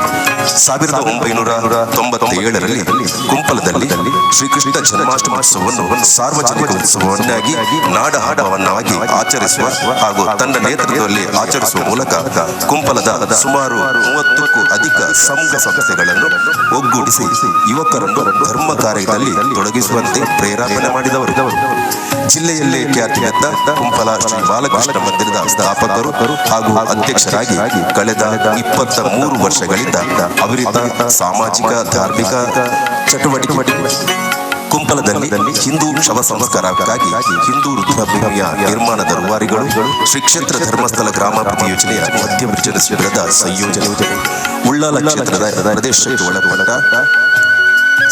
S13: 1997ರಲ್ಲಿ ಕುಂಪಲದಲ್ಲಿ ಶ್ರೀಕೃಷ್ಣ ಜನ್ಮಾಷ್ಟಮಿ ಉತ್ಸವವನ್ನು ಸಾರ್ವಜನಿಕ ಉತ್ಸವವನ್ನಾಗಿ, ನಾಡ ಹಬ್ಬವನ್ನಾಗಿ ಆಚರಿಸುವ ಹಾಗೂ ತನ್ನ ನೇತೃತ್ವದಲ್ಲಿ ಆಚರಿಸುವ ಮೂಲಕ ಕುಂಪಲದ ಸುಮಾರು 30ಕ್ಕೂ ಅಧಿಕ ಸಂಘ ಸಂಸ್ಥೆಗಳನ್ನು ಒಗ್ಗೂಡಿಸಿ ಯುವಕರನ್ನು ಧರ್ಮ ಕಾರ್ಯದಲ್ಲಿ ತೊಡಗಿಸುವಂತೆ ಪ್ರೇರೇಪಣೆ ಮಾಡಿದವರು. ಜಿಲ್ಲೆಯಲ್ಲೇ ಖ್ಯಾತಿಗೆದ್ದ ಕುಂಪಲ ಶ್ರೀ ಬಾಲಕೃಷ್ಣ ಮಂದಿರದ ಸ್ಥಾಪಕರು ಹಾಗೂ ಅಧ್ಯಕ್ಷರಾಗಿ ಕಳೆದ 23 ವರ್ಷಗಳಿಂದ ಅವಿರತ ಸಾಮಾಜಿಕ ಧಾರ್ಮಿಕ ಚಟುವಟಿಕೆ. ಕುಂಪಲದಲ್ಲಿ ಹಿಂದೂ ಶವ ಸಂಸ್ಕಾರಕ್ಕಾಗಿ ಹಿಂದೂ ರುದ್ರಭೂಮಿಯ ನಿರ್ಮಾಣದ ರೂವಾರಿಗಳು, ಶ್ರೀ ಕ್ಷೇತ್ರ ಧರ್ಮಸ್ಥಳ ಗ್ರಾಮಾಭಿವೃದ್ಧಿ ಯೋಜನೆಯ ಮಧ್ಯ ವಿರ್ಜನ ಶಿಬಿರದ ಸಂಯೋಜನೆ, ಉಳ್ಳಾಲ ಕ್ಷೇತ್ರದ ಪ್ರದೇಶಕ್ಕೆ ಒಳಪಟ್ಟ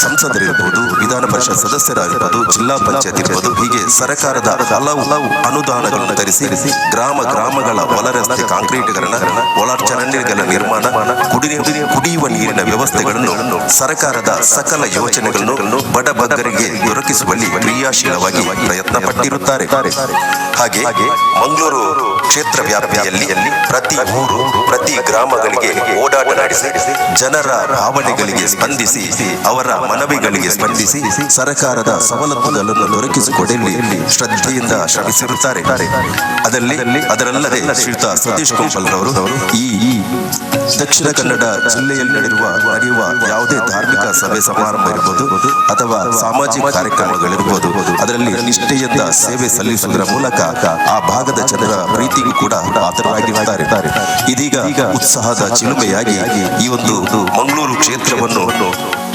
S13: ಸಂಸದರಿರ್ಬೋದು, ವಿಧಾನ ಪರಿಷತ್ ಸದಸ್ಯರಾಗಿರ್ಬೋದು, ಜಿಲ್ಲಾ ಪಂಚಾಯತ್ ಇರ್ಬೋದು, ಹೀಗೆ ಸರ್ಕಾರದ ಹಲವು ಅನುದಾನಗಳನ್ನು ತರಿಸಿ ಗ್ರಾಮ ಗ್ರಾಮಗಳ ಹೊಲ ರಸ್ತೆ ಕಾಂಕ್ರೀಟೀಕರಣ, ಒಳ ಚರಂಡಿಗಳ ನಿರ್ಮಾಣ, ಕುಡಿಯುವ ನೀರಿನ ವ್ಯವಸ್ಥೆಗಳನ್ನು, ಸರ್ಕಾರದ ಸಕಲ ಯೋಜನೆಗಳನ್ನು ಬಡಬಗ್ಗರಿಗೆ ದೊರಕಿಸುವಲ್ಲಿ ಕ್ರಿಯಾಶೀಲವಾಗಿ ಪ್ರಯತ್ನ ಪಟ್ಟಿರುತ್ತಾರೆ. ಹಾಗೆ ಮಂಗಳೂರು ಕ್ಷೇತ್ರ ವ್ಯಾಪ್ತಿಯಲ್ಲಿ ಪ್ರತಿ ಊರು, ಪ್ರತಿ ಗ್ರಾಮಗಳಿಗೆ ಓಡಾಟ ನಡೆಸಿ ಜನರ ಭಾವನೆಗಳಿಗೆ ಸ್ಪಂದಿಸಿ, ಅವರ ಮನವಿಗಳಿಗೆ ಸ್ಪಂದಿಸಿ ಸರ್ಕಾರದ ಸವಲತ್ತುಗಳನ್ನು ದೊರಕಿಸಿಕೊಡಲಿ ಶ್ರದ್ಧೆಯಿಂದ ಶ್ರಮಿಸಿರುತ್ತಾರೆ. ಅದರಲ್ಲದೆ ಶ್ರೀಯುತ ಸತೀಶ್ ಕುಂಪಲ್ರವರು ಈ ದಕ್ಷಿಣ ಕನ್ನಡ ಜಿಲ್ಲೆಯಲ್ಲಿ ನಡೆಯುವ ಯಾವುದೇ ಧಾರ್ಮಿಕ ಸಭೆ ಸಮಾರಂಭ ಇರ್ಬೋದು ಅಥವಾ ಸಾಮಾಜಿಕ ಕಾರ್ಯಕ್ರಮಗಳಿರ್ಬೋದು, ಅದರಲ್ಲಿ ನಿಷ್ಠೆಯಿಂದ ಸೇವೆ ಸಲ್ಲಿಸುವುದರ ಮೂಲಕ ಆ ಭಾಗದ ಜನರ ಪ್ರೀತಿಗೂ ಕೂಡ ಪಾತ್ರರಾಗಿರುತ್ತಾರೆ. ಇದೀಗ ಉತ್ಸಾಹದ ಚಿಲುಮೆಯಾಗಿ ಈ ಒಂದು ಮಂಗಳೂರು ಕ್ಷೇತ್ರವನ್ನು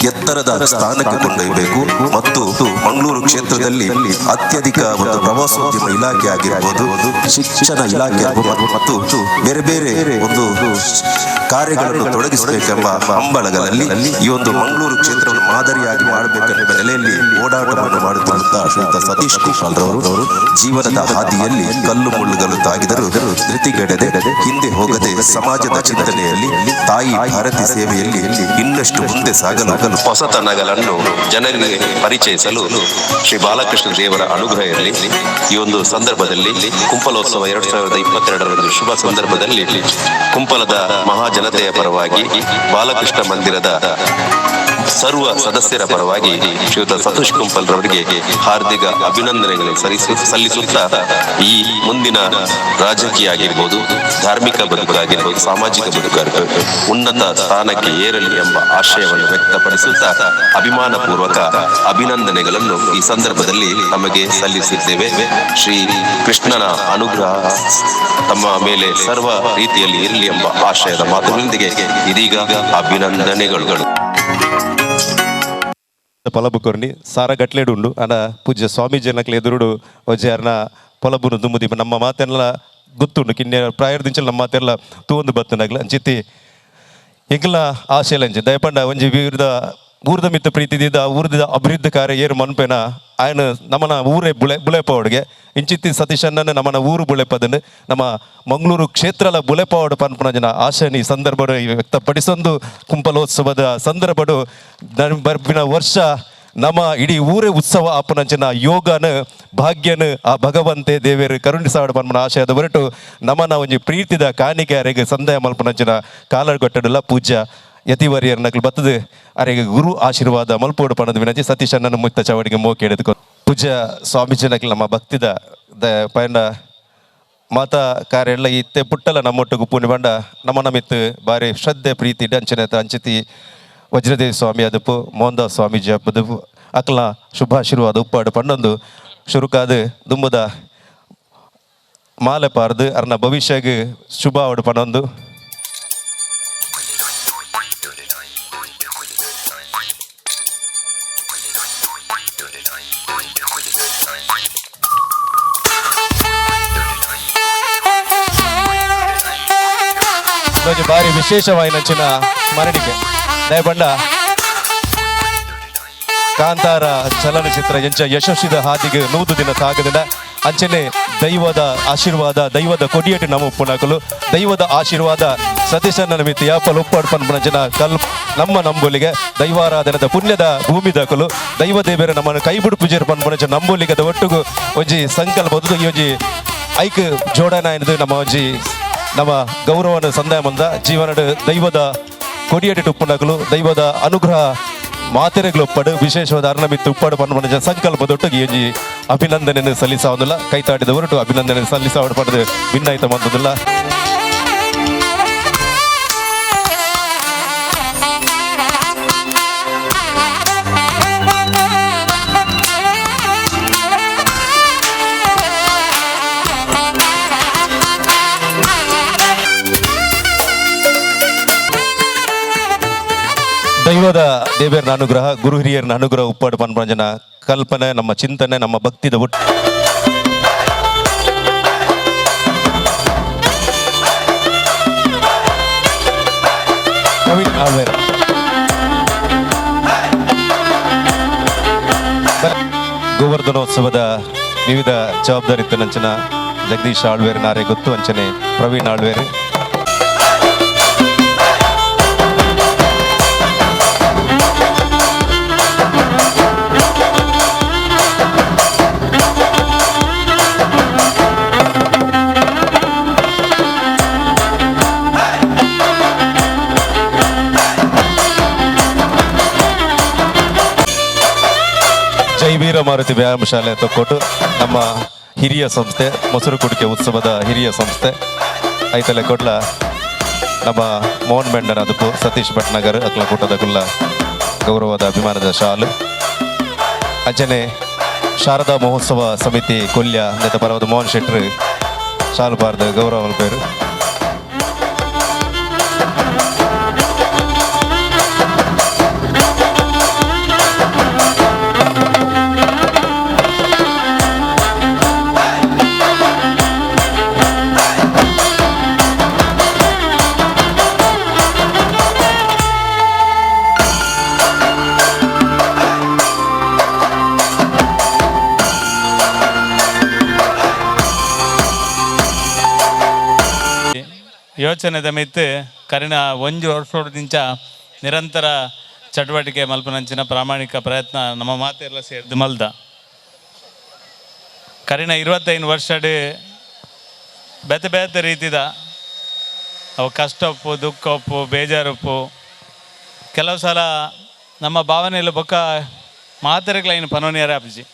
S13: ಎತ್ತರದ ಸ್ಥಾನಕ್ಕೆ ಕೊಂಡೊಯ್ಯಬೇಕು ಮತ್ತು ಮಂಗಳೂರು ಕ್ಷೇತ್ರದಲ್ಲಿ ಅತ್ಯಧಿಕ ಒಂದು ಪ್ರವಾಸೋದ್ಯಮ ಇಲಾಖೆ ಆಗಿರ್ಬೋದು, ಶಿಕ್ಷಣ ಇಲಾಖೆ ಮತ್ತು ಬೇರೆ ಬೇರೆ ಒಂದು ಕಾರ್ಯಗಳನ್ನು ತೊಡಗಿಸಬೇಕೆಂಬ ಹಂಬಲಗಳಲ್ಲಿ ಈ ಒಂದು ಮಂಗಳೂರು ಕ್ಷೇತ್ರವನ್ನು ಮಾದರಿಯಾಗಿ ಮಾಡಬೇಕೆಂಬ ನೆಲೆಯಲ್ಲಿ ಓಡಾಟವನ್ನು ಮಾಡುತ್ತಿರುವಂತಹ ಶ್ರೀಯುತ ಸತೀಶ್ ಕುಂಪಲ್ರವರು ಜೀವನದ ಹಾದಿಯಲ್ಲಿ ಕಲ್ಲು ಮುಳ್ಳುಗಳು ತಾಗಿದರೂ ಧೃತಿಗೆಡದೆ ಹಿಂದೆ ಹೋಗದೆ ಸಮಾಜದ ಚಿಂತನೆಯಲ್ಲಿ ತಾಯಿ ಭಾರತಿ ಸೇವೆಯಲ್ಲಿ ಇನ್ನಷ್ಟು ಮುಂದೆ ಸಾಗಲು
S15: ಹೊಸತನಗಳನ್ನು ಜನರಿಗೆ ಪರಿಚಯಿಸಲು ಶ್ರೀ ಬಾಲಕೃಷ್ಣ ದೇವರ ಅನುಗ್ರಹ ಇರಲಿ. ಈ ಒಂದು ಸಂದರ್ಭದಲ್ಲಿ ಕುಂಪಲೋತ್ಸವ 2022 ಶುಭ ಸಂದರ್ಭದಲ್ಲಿ ಕುಂಪಲದ ಮಹಾಜನತೆಯ ಪರವಾಗಿ, ಬಾಲಕೃಷ್ಣ ಮಂದಿರದ ಸರ್ವ ಸದಸ್ಯರ ಪರವಾಗಿ ಶ್ರೀಯುತ ಸತೀಶ್ ಕುಂಪಲ್ರವರಿಗೆ ಹಾರ್ದಿಕ ಅಭಿನಂದನೆಗಳನ್ನು ಸಲ್ಲಿಸುತ್ತಾ ಈ ಮುಂದಿನ ರಾಜಕೀಯ ಆಗಿರ್ಬೋದು, ಧಾರ್ಮಿಕ ಬದುಕಾಗಿರ್ಬೋದು, ಸಾಮಾಜಿಕ ಬದುಕಾಗಿರ್ಬೋದು, ಉನ್ನತ ಸ್ಥಾನಕ್ಕೆ ಏರಲಿ ಎಂಬ ಆಶಯವನ್ನು ವ್ಯಕ್ತಪಡಿಸುತ್ತಾ ಅಭಿಮಾನ ಪೂರ್ವಕ ಅಭಿನಂದನೆಗಳನ್ನು ಈ ಸಂದರ್ಭದಲ್ಲಿ ತಮಗೆ ಸಲ್ಲಿಸಿದ್ದೇವೆ. ಶ್ರೀ ಕೃಷ್ಣನ ಅನುಗ್ರಹ ತಮ್ಮ ಮೇಲೆ ಸರ್ವ ರೀತಿಯಲ್ಲಿ ಇರಲಿ ಎಂಬ ಆಶಯದ ಮಾತುಗಳೊಂದಿಗೆ ಇದೀಗ ಅಭಿನಂದನೆಗಳು.
S2: ಪೊಲಬು ಕೊರ್ನಿ ಸಾರ ಗಟ್ಲೆಡು ಉಂಡು ಅನ ಪೂಜ್ಯ ಸ್ವಾಮೀಜಿ ನಕ್ಲೆ ಎದುರುಡು ಒಜೆ ಅರ್ನ ಪೊಲಬುನು ದುಮ್ಮುದಿ ನಮ್ಮ ಮಾತೆಲ್ಲ ಗೊತ್ತುಂಡು ಕಿನ್ನೆ ಪ್ರಾಯದಿಂಚಲ ನಮ್ಮ ಮಾತೆಲ್ಲ ತೂವೊಂದು ಬತ್ತನಾಗ್ಲ ಅಂಚಿತಿ ಎಂಕಲ್ನ ಆಶಯಲಂಚೆ ದಯಪಂಡ ಒಂಜಿ ವಿವಿಧ ಊರ್ದ ಮಿತ್ತ ಪ್ರೀತಿದಿದ್ದ ಊರ್ದ ಅಭಿವೃದ್ಧಿ ಕಾರ್ಯ ಏರು ಮನ್ಪೇನ ಆಯನ ನಮ್ಮನ ಊರೇ ಬುಳೆ ಬುಳೆಪವಡ್ಗೆ ಇಂಚಿತ್ತಿ ಸತೀಶಣ್ಣನ ನಮ್ಮನ ಊರು ಬುಳೆಪದನ್ನು ನಮ್ಮ ಮಂಗಳೂರು ಕ್ಷೇತ್ರಲ ಬುಳೆಪವಡು ಪನ್ಪುನ ಜನ ಆಶಯನ ಈ ಸಂದರ್ಭಡು ವ್ಯಕ್ತಪಡಿಸೊಂದು ಕುಂಪಲೋತ್ಸವದ ಸಂದರ್ಭಡು ಬರ್ಬಿನ ವರ್ಷ ನಮ್ಮ ಇಡೀ ಊರೇ ಉತ್ಸವ ಆಪನಂಚಿನ ಯೋಗನ ಭಾಗ್ಯನ ಆ ಭಗವಂತೆ ದೇವೇರು ಕರುಣಿಸಾಡು ಪನ್ಪುನ ಆಶಯದ ಹೊರಟು ನಮ್ಮನ ಒಂಜಿ ಪ್ರೀತಿದ ಕಾಣಿಕೆ ಅರೆಗೆ ಸಂದಾಯ ಮಲ್ಪನಂಚಿನ ಕಾಲರ್ಗೊಟ್ಟಡುಲ ಪೂಜ್ಯ ಯತಿವರಿಯರ್ ನಕಲು ಬತ್ತದು ಅರೆಗೆ ಗುರು ಆಶೀರ್ವಾದ ಮಲ್ಪೋಡು ಪಣದ ವಿನಂತಿ. ಸತೀಶ್ ಅಣ್ಣನ ಮುತ್ತ ಚವಡಿಗೆ ಮೋಕೆ ಎಡೆದುಕೊ ಪೂಜ್ಯ ಸ್ವಾಮೀಜಿ ನಕಲು ನಮ್ಮ ಭಕ್ತಿದ ಪಯಣ ಮಾತಾ ಕಾರ್ಯ ಎಲ್ಲ ಇತ್ತೆ ಪುಟ್ಟಲ ನಮ್ಮೊಟ್ಟಿಗೆ ಪೂನಿ ಬಂಡ ನಮ್ಮ ನಮಿತ್ತು ಬಾರಿ ಶ್ರದ್ಧೆ ಪ್ರೀತಿ ಅಂಚನೆ ಅಂಚಿತಿ ವಜ್ರದೇವಿ ಸ್ವಾಮಿ ಅದಪ್ಪು ಮೋಹನ್ದಾಸ್ ಸ್ವಾಮೀಜಿ ಹಬ್ಬದ ಅಕ್ಲ ಶುಭಾಶೀರ್ವಾದ ಉಪ್ಪಾಡು ಪಣ್ಣೊಂದು ಶುರುಕಾದು ದುಂಬುದ ಮಾಲೆ ಪಾರ್ದು ಅರ್ನ ಭವಿಷ್ಯಗೆ ಶುಭ ಆವಡು ಪಣ್ಣೊಂದು. ಒಂಜಿ ಬಾರಿ ವಿಶೇಷವಾಯಿನಂಚಿನ ಸ್ಮರಣಿಕೆ. ದಯಬಂಡ ಕಾಂತಾರ ಚಲನಚಿತ್ರ ಎಂಚ ಯಶಸ್ವಿದ ಹಾದಿಗೆ 100 ದಿನ ತಾಗದಿನ ಅಂಚನೆ ದೈವದ ಆಶೀರ್ವಾದ, ದೈವದ ಕೊಡಿಯಟ್ಟು ನಮ್ಮ ಉಪ್ಪುನಕಲು ದೈವದ ಆಶೀರ್ವಾದ ಸತೀಶನ ನಿಮಿತ್ತ ಯಾಪಲ್ ಉಪ್ಪಾಡು ಪನ್ಪುನಂಚಿನ ಕಲ್ ನಮ್ಮ ನಂಬುಲಿಗೆ ದೈವಾರಾಧನದ ಪುಣ್ಯದ ಭೂಮಿ ದಾಕಲು ದೈವ ದೇವರ ನಮ್ಮನ್ನು ಕೈ ಬಿಡು ಪೂಜೆ ಪನ್ಪುನಂಚ ನಂಬುಲಿಗದ ಒಟ್ಟುಗು ಒಂಜಿ ಸಂಕಲ್ಪ ಈ ಒಂಜಿ ಐಕ್ ಜೋಡಣ ಎನ್ನುದು ನಮ್ಮ ಒಂಜಿ ನಮ್ಮ ಗೌರವನ ಸಂದಾಯ ಮಂದ ಜೀವನದ ದೈವದ ಕೊಡಿಯಟ್ಟು ಉಪ್ಪುನಕಲು ದೈವದ ಅನುಗ್ರಹ ಮಾತೆರೆಗಳು ಒಪ್ಪಡು ವಿಶೇಷವಾದ ಅರ್ಣಮಿತ್ತು ಉಪ್ಪಾಡು ಪನ್ಪುನಂಚ ಸಂಕಲ್ಪ ದೊಟ್ಟುಗೆ ಈ ಒಂಜಿ ಅಭಿನಂದನೆಯನ್ನು ಸಲ್ಲಿಸಾವುದಿಲ್ಲ. ಕೈತಾಡಿದ ಹೊರಟು ಅಭಿನಂದನೆ ಸಲ್ಲಿಸಾವಡು ಪಡೆದು ಭಿನ್ನಾಯಿತ ಮಂತದಿಲ್ಲ. ದೈವದ ದೇವರನ ಅನುಗ್ರಹ, ಗುರು ಹಿರಿಯರನ ಅನುಗ್ರಹ ಉಪ್ಪಾಡು ಪನ್ಪಂಜನ ಕಲ್ಪನೆ, ನಮ್ಮ ಚಿಂತನೆ, ನಮ್ಮ ಭಕ್ತಿದ ಒಟ್ಟು ಪ್ರವೀಣ್ ಆಳ್ವೇರ್. ಗೋವರ್ಧನೋತ್ಸವದ ವಿವಿಧ ಜವಾಬ್ದಾರಿ ನಂಚಿನ ಜಗದೀಶ್ ಆಳ್ವೇರ್ ನಾರೆ ಗೊತ್ತು ಅಂಚನೆ ಪ್ರವೀಣ್ ಆಳ್ವೇರ್. ಜೈವೀರ ಮಾರುತಿ ವ್ಯಾಯಾಮ ಶಾಲೆ ತೊಕ್ಕೊಟ್ಟು ನಮ್ಮ ಹಿರಿಯ ಸಂಸ್ಥೆ, ಮೊಸರು ಕುಡಿಕೆ ಉತ್ಸವದ ಹಿರಿಯ ಸಂಸ್ಥೆ ಐತಲೆ ಕೊಡ್ಲ ನಮ್ಮ ಮೋಹನ್ ಮೆಂಡನ ಅದುಪು ಸತೀಶ್ ಭಟ್ನಗರ್ ಅಕ್ಲ ಕೂಟದ ಕುಲ್ಲ ಗೌರವದ ಅಭಿಮಾನದ ಶಾಲು. ಅಂಚನೆ ಶಾರದಾ ಮಹೋತ್ಸವ ಸಮಿತಿ ಕೊಲ್ಯ ನೆತ ಪರವದ ಮೋಹನ್ ಶೆಟ್ರು ಶಾಲು ಪಾರ್ದ ಗೌರವ ಮಲ್ಪೇರು.
S4: ಯೋಚನೆದ ಮಿತ್ತು ಕರಿನ ಒಂಜಿ ವರ್ಷದಿಂಚ ನಿರಂತರ ಚಟುವಟಿಕೆ ಮಲ್ಪನಂಚಿನ ಪ್ರಾಮಾಣಿಕ ಪ್ರಯತ್ನ ನಮ್ಮ ಮಾತೆಲ್ಲ ಸೇರಿದು ಮಲ್ದ. ಕರಿನ 25 ವರ್ಷಡ್ ಬೇತೆ ಬೇತೆ ರೀತಿದ ಅವು ಕಷ್ಟ ಒಪ್ಪು, ದುಃಖ ಒಪ್ಪು, ಬೇಜಾರೊಪ್ಪು, ಕೆಲವು ಸಲ ನಮ್ಮ ಭಾವನೆಯಲ್ಲೂ ಬೊಕ್ಕ ಮಾತೆರೆಗ್ಲೈನ್ ಪನೋನಿಯರ ಆಪುಜಿ.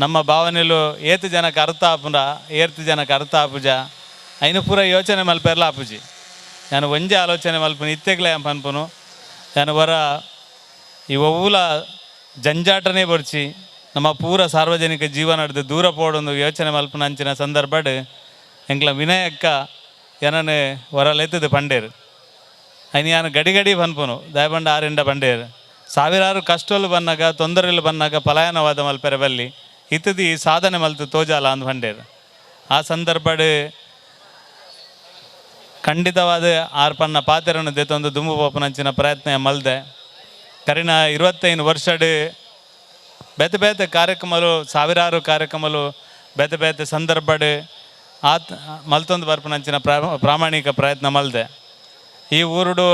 S4: ನಮ್ಮ ಭಾವನೆಯಲ್ಲೂ ಏತು ಜನಕ್ಕೆ ಅರ್ಥ ಆಪುಂಡ, ಏರ್ತು ಜನಕ್ಕೆ ಅರ್ಥ ಆಪುಜ ಐನು ಪೂರ ಯೋಚನೆ ಮಲ್ಪೆರ್ಲ ಆಪುಜಿ. ನಾನು ಒಂಜೆ ಆಲೋಚನೆ ಮಲ್ಪುನು ಇತ್ತೆಗ್ಲ ಪನ್ಪುನು ನಾನು ವರ ಈ ಒವ್ವುಲ ಜಂಜಾಟನೇ ಬರ್ಚಿ ನಮ್ಮ ಪೂರ ಸಾರ್ವಜನಿಕ ಜೀವನದ ದೂರ ಪೋಡೊಂದು ಯೋಚನೆ ಮಲ್ಪುನ ಅಂಚಿನ ಸಂದರ್ಭಡ್ ಎಂಕ್ಲ ವಿನಯಕ್ಕ ಏನನೆ ವರ ಲೆತ್ತದು ಪಂಡೇರು. ಐನು ಯಾನು ಗಡಿ ಗಡಿ ಪನ್ಪುನು ದಯಬಂಡ ಆರಿಂಡ ಪಂಡೇರು. ಸಾವಿರಾರು ಕಷ್ಟలు ಬನ್ನಾಗ ತೊಂದರೆలు ಬನ್ನಾಗ ಪಲಾಯನವಾದ ಮಲ್ಪೆರೆ ಬಲ್ಲಿ ಇತ್ತದಿ ಸಾಧನೆ ಮಲ್ತು ತೋಜಾಲ ಅಂದ್ ಪಂಡೇರು. ಆ ಸಂದರ್ಭಡ್ ಖಂಡಿತವಾದ ಆರ್ಪನ್ನ ಪಾತೆರನ್ನು ದೇತೊಂದು ದುಂಬು ಪೋಪನಂಚಿನ ಪ್ರಯತ್ನ ಮಲ್ದೆ. ಕರಿನ 25 ವರ್ಷಡ್ ಬೇತೆ ಬೇತೆ ಕಾರ್ಯಕ್ರಮಲು, ಸಾವಿರಾರು ಕಾರ್ಯಕ್ರಮಲು ಬೇತೆ ಬೇತೆ ಸಂದರ್ಭಡ್ ಆತ್ ಮಲ್ತೊಂದು ಬರ್ಪನಂಚಿನ ಪ್ರಾಮಾಣಿಕ ಪ್ರಯತ್ನ ಮಲ್ದೆ. ಈ ಊರುಡು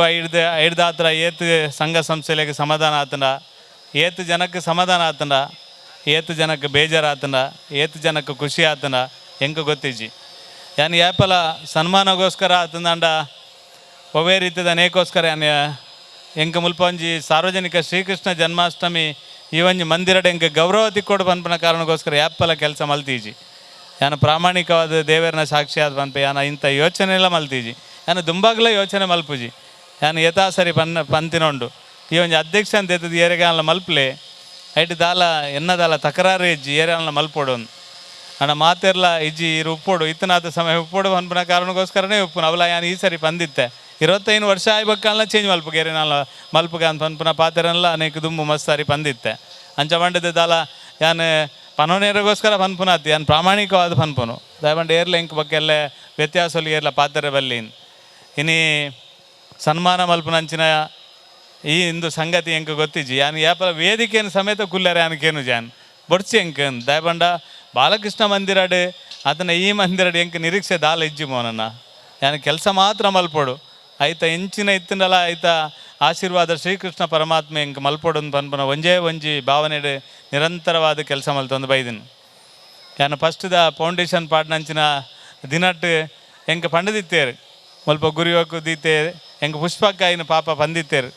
S4: ಐಡ್ದಾತ್ರ ಏತ್ ಸಂಘ ಸಂಸ್ಥೆಲೆಗೆ ಸಮಾಧಾನ ಆತಂಡ, ಏತ್ ಜನಕ್ಕೆ ಸಮಾಧಾನ ಆತಂಡ, ಏತ್ ಜನಕ್ಕೆ ಬೇಜಾರಾತಂಡ, ಏತ್ ಜನಕ್ಕೆ ಖುಷಿ ಆತಂಡ ಎಂಕ ಗೊತ್ತಿಜ್ಜಿ. ಯಾನ್ ಯಾಪಲ ಸನ್ಮಾನಗೋಸ್ಕರ ಆತಂದಾಂಡ ಒವ್ವೇ ರೀತಿದ ನೇಕೋಸ್ಕರ ಯಾನ್ ಎಂಕ ಮುಲ್ಪ ಒಂಜಿ ಸಾರ್ವಜನಿಕ ಶ್ರೀಕೃಷ್ಣ ಜನ್ಮಾಷ್ಟಮಿ ಈ ಒಂಜಿ ಮಂದಿರಡ್ ಎಂಕ ಗೌರವ ತಿಕ್ಕೋಡು ಪನ್ಪುನ ಕಾರಣಗೋಸ್ಕರ ಯಾಪಲ ಕೆಲಸ ಮಲ್ತೀಜಿ. ಯಾನ್ ಪ್ರಾಮಾಣಿಕವಾದ ದೇವರನ ಸಾಕ್ಷಿಯಾದ ಪನ್ಪೆ ಯಾನ ಇಂಥ ಯೋಚನೆ ಎಲ್ಲ ಮಲ್ತೀಜಿ. ಯಾನ್ ದುಂಬಾಗ್ಲ ಯೋಚನೆ ಮಲ್ಪುಜಿ. ಯಾನ್ ಯಥಾ ಸರಿ ಪಂತಿನೊಂಡು ಈ ಒಂಜಿ ಅಧ್ಯಕ್ಷ ಅಂತ ಎತ್ತದ ಏರೆಗಾಲ ಮಲ್ಪಲೆ ಐಟ್ ದಾಲ ಎನ್ನದಾಲ ತಕರಾರು ಇಜ್ಜಿ ಏರೆಗಾಲ ಮಲ್ಪೊಡು ಅಣ್ಣ ಮಾತೆರ್ಲ ಇಜ್ಜಿ ಇರು ಉಪ್ಪೋಡು ಇತ್ತನಾದ ಸಮಯ ಉಪ್ಪೋಡು ಪನ್ಪುನ ಕಾರಣಕ್ಕೋಸ್ಕರನೇ ಉಪ್ಪುನ ಅವಲ ಯಾನ್ ಈ ಸರಿ ಪಂದಿತ್ತೆ 25 ವರ್ಷ ಆಯ್ಬಕ್ಕಲ್ಲ ಚೇಂಜ್ ಮಲ್ಪುಗೆ ಏರಿನಾಲ ಮಲ್ಪುಗ ಅಂತ ಪನ್ಪುನ ಪಾತೆರನ್ಲ ಅನೇಕ ದುಂಬು ಮಸ್ತ್ ಸಾರಿ ಪಂದಿತ್ತೆ. ಅಂಚ ಪಂಡದ ದಾಲ ಯಾನ್ ಪನೋನೇರಗೋಸ್ಕರ ಪನ್ಪುನಾತಿ ಯಾನ್ ಪ್ರಾಮಾಣಿಕವಾದ ಪನ್ಪುನು ದಯಪಂಡ ಏರ್ಲ ಇಂಕ್ ಬಕ್ಕೆಲ್ಲ ವ್ಯತ್ಯಾಸಲು ಏರ್ಲ ಪಾತೆರೆ ಬಲ್ಲಿ. ಇನಿ ಸನ್ಮಾನ ಮಲ್ಪುನಂಚಿನ ಈ ಇಂದು ಸಂಗತಿ ಎಂಕ್ ಗೊತ್ತಿಜ್ಜಿ. ಯಾನ್ ಯಾಪಲ ವೇದಿಕೆಯನ್ನು ಸಮೇತ ಕುಲ್ಲರೆ ಯಾನಕೇನು ಜಾನ್ ಬೊಡ್ಚಿ ಎಂಕ್ ದಯಪಂಡ ಬಾಲಕೃಷ್ಣ ಮಂದಿರಡ್ ಆತನ ಈ ಮಂದಿರಡ್ ಎಂಕ್ ನಿರೀಕ್ಷೆ ದಾಲ ಇಜ್ಜಿ ಮೋನನ್ನ. ಯಾನ್ ಕೆಲಸ ಮಾತ್ರ ಮಲ್ಪೊಡು, ಐತ ಎಂಚಿನ ಇತ್ತಂಡಲ ಐತ ಆಶೀರ್ವಾದ ಶ್ರೀಕೃಷ್ಣ ಪರಮಾತ್ಮೆ ಎಂಕ್ ಮಲ್ಪೊಡು ಪನ್ಪುನ ಒಂಜೇ ಒಂಜಿ ಭಾವನೆಡ್ ನಿರಂತರವಾದ ಕೆಲಸ ಮಲ್ತೊಂದು ಬೈದಿನಿ. ಯಾನ್ ಫಸ್ಟ್ದ ಫೌಂಡೇಶನ್ ಪಾಡ್ನಂಚಿನ ದಿನಟ್ ಎಂಕ್ ಪಂಡದಿತ್ತೇರು, ಮುಲ್ಪ ಗುರಿಯೋಕು ದೀತೆ ಎಂಕ್ ಪುಷ್ಪಕ್ಕಾಯಿನ ಪಾಪ ಪಂದಿತ್ತೇರು,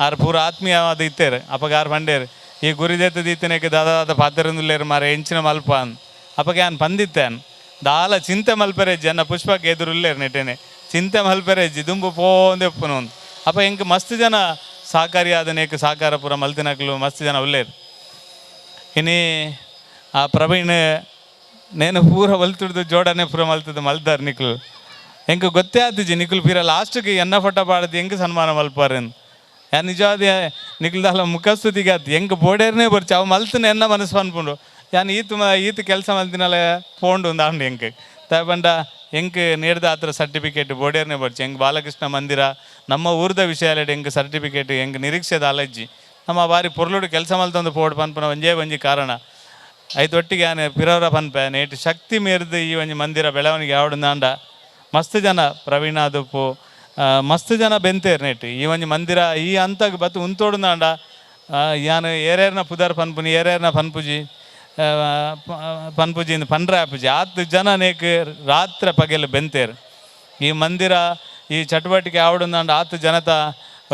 S4: ಆರ್ ಪೂರ ಆತ್ಮೀಯವಾದ ಇತ್ತೇರು. ಅಪಗ ಆರ್ ಪಂಡೇರು ಈ ಗುರಿದೆತ್ತ ದೀತನೇಕ ದಾದ ಪಾತೆರಂದುಲ್ಲೇರು ಮಾರೆ ಎಂಚಿನ ಮಲ್ಪ ಅಂದ್. ಅಪಗ ಯಾನ್ ಪಂದಿತ್ತೇನ್ ದಾಲ ಚಿಂತೆ ಮಲ್ಪೆರೆ ಜನ ಪುಷ್ಪಕ್ಕೆ ಎದುರುಲ್ಲೇರು ನೆಟೆನೆ ಚಿಂತೆ ಮಲ್ಪೆರೆ ದುಂಬು ಪೋಂದೆಪ್ಪುನು. ಅಪ್ಪ ಎಂಕ್ ಮಸ್ತ್ ಜನ ಸಹಕಾರಿಯಾದ ನೇಕ್ ಸಹಕಾರ ಪೂರ ಮಲ್ತಿನಕ್ಲು ಮಸ್ತ್ ಜನ ಉಲ್ಲೇರು. ಇನಿ ಆ ಪ್ರವೀಣ್ ನೇನು ಪೂರ ಒಲ್ತುಡ್ದು ಜೋಡನೆ ಪೂರ ಮಲ್ತದ್ದು ಮಲ್ದಾರ್ ನಿಕ್ಲು ಎಂಕ್ ಗೊತ್ತೇ ಆತಿಜಿ ನಿಕ್ಲು ಪೀರ ಲಾಸ್ಟ್ಗೆ ಎನ್ನ ಫೋಟೋ ಪಾಡ್ದು ಎಂಕ್ ಸನ್ಮಾನ ಮಲ್ಪಾರೇನು. ಯಾನ್ ನಿಜವಾದ ನಿಕ್ಲು ಮುಖಸ್ತುತಿಗೆ ಆತು ಎಂಕ್ ಬೋಡೇರ್ನೇ ಬರ್ಚಿ ಅವು ಮಲ್ತನ ಎನ್ನ ಮನಸ್ಸು ಪನ್ಪುಂಡು. ಯಾನ್ ಈತ್ ಈತ್ ಕೆಲಸ ಮಲ್ತಿನಲ್ಲ ಪೋಂಡು ಒಂದು ಆಂಡ್ ಎಂಕ್ ದಾಯೆ ಎಂಕ್ ನೇರ್ದ ಆತ್ರ ಸರ್ಟಿಫಿಕೇಟ್ ಬೋಡೇರ್ನೇ ಬರ್ಚಿ. ಎಂಕ್ ಬಾಲಕೃಷ್ಣ ಮಂದಿರ ನಮ್ಮ ಊರ್ದ ವಿಷಯ ಎಂಕ್ ಸರ್ಟಿಫಿಕೇಟ್ ಎಂಕ್ ನಿರೀಕ್ಷೆದ ಅಲಜ್ಜಿ. ನಮ್ಮ ಬಾರಿ ಪೊರ್ಲುಡು ಕೆಲಸ ಮಲ್ತೊಂದು ಪೋಡು ಪನ್ಪುನ ಒಂಜೇ ಒಂಜಿ ಕಾರಣ ಐತೊಟ್ಟಿಗೆ ಯಾನ್ ಪಿರವರ ಪನ್ಪೆ ನೇಟ್ ಶಕ್ತಿ ಮೀರ್ದು ಈ ಒಂಜಿ ಮಂದಿರ ಬೆಳವಣಿಗೆ ಆವಡುಂದಾಂಡ ಮಸ್ತ್ ಜನ ಪ್ರವೀಣಾದುಪ್ಪು ಮಸ್ತ್ ಜನ ಬೆಂತೇರ್ ನೇಟ್ ಈ ಒಂಜಿ ಮಂದಿರ ಈ ಅಂತಗ್ ಬತ್ತು ಉಂತೋಡುಂದಾಂಡ ಯಾನ್ ಏರೇರ್ನ ಪುದರ್ ಪನ್ಪುನಿ ಏರೇರ್ನ ಪನ್ಪುಜಿ ಪನ್ಪುಜಿ ಪನ್ರೆ ಆಪುಜಿ ಆತ್ ಜನ ನೇಕ್ ರಾತ್ರಿ ಪಗೆಲ್ ಬೆಂತೇರ್. ಈ ಮಂದಿರ ಈ ಚಟುವಟಿಕೆ ಆವಡುಂದಾಂಡ ಆತ್ ಜನತ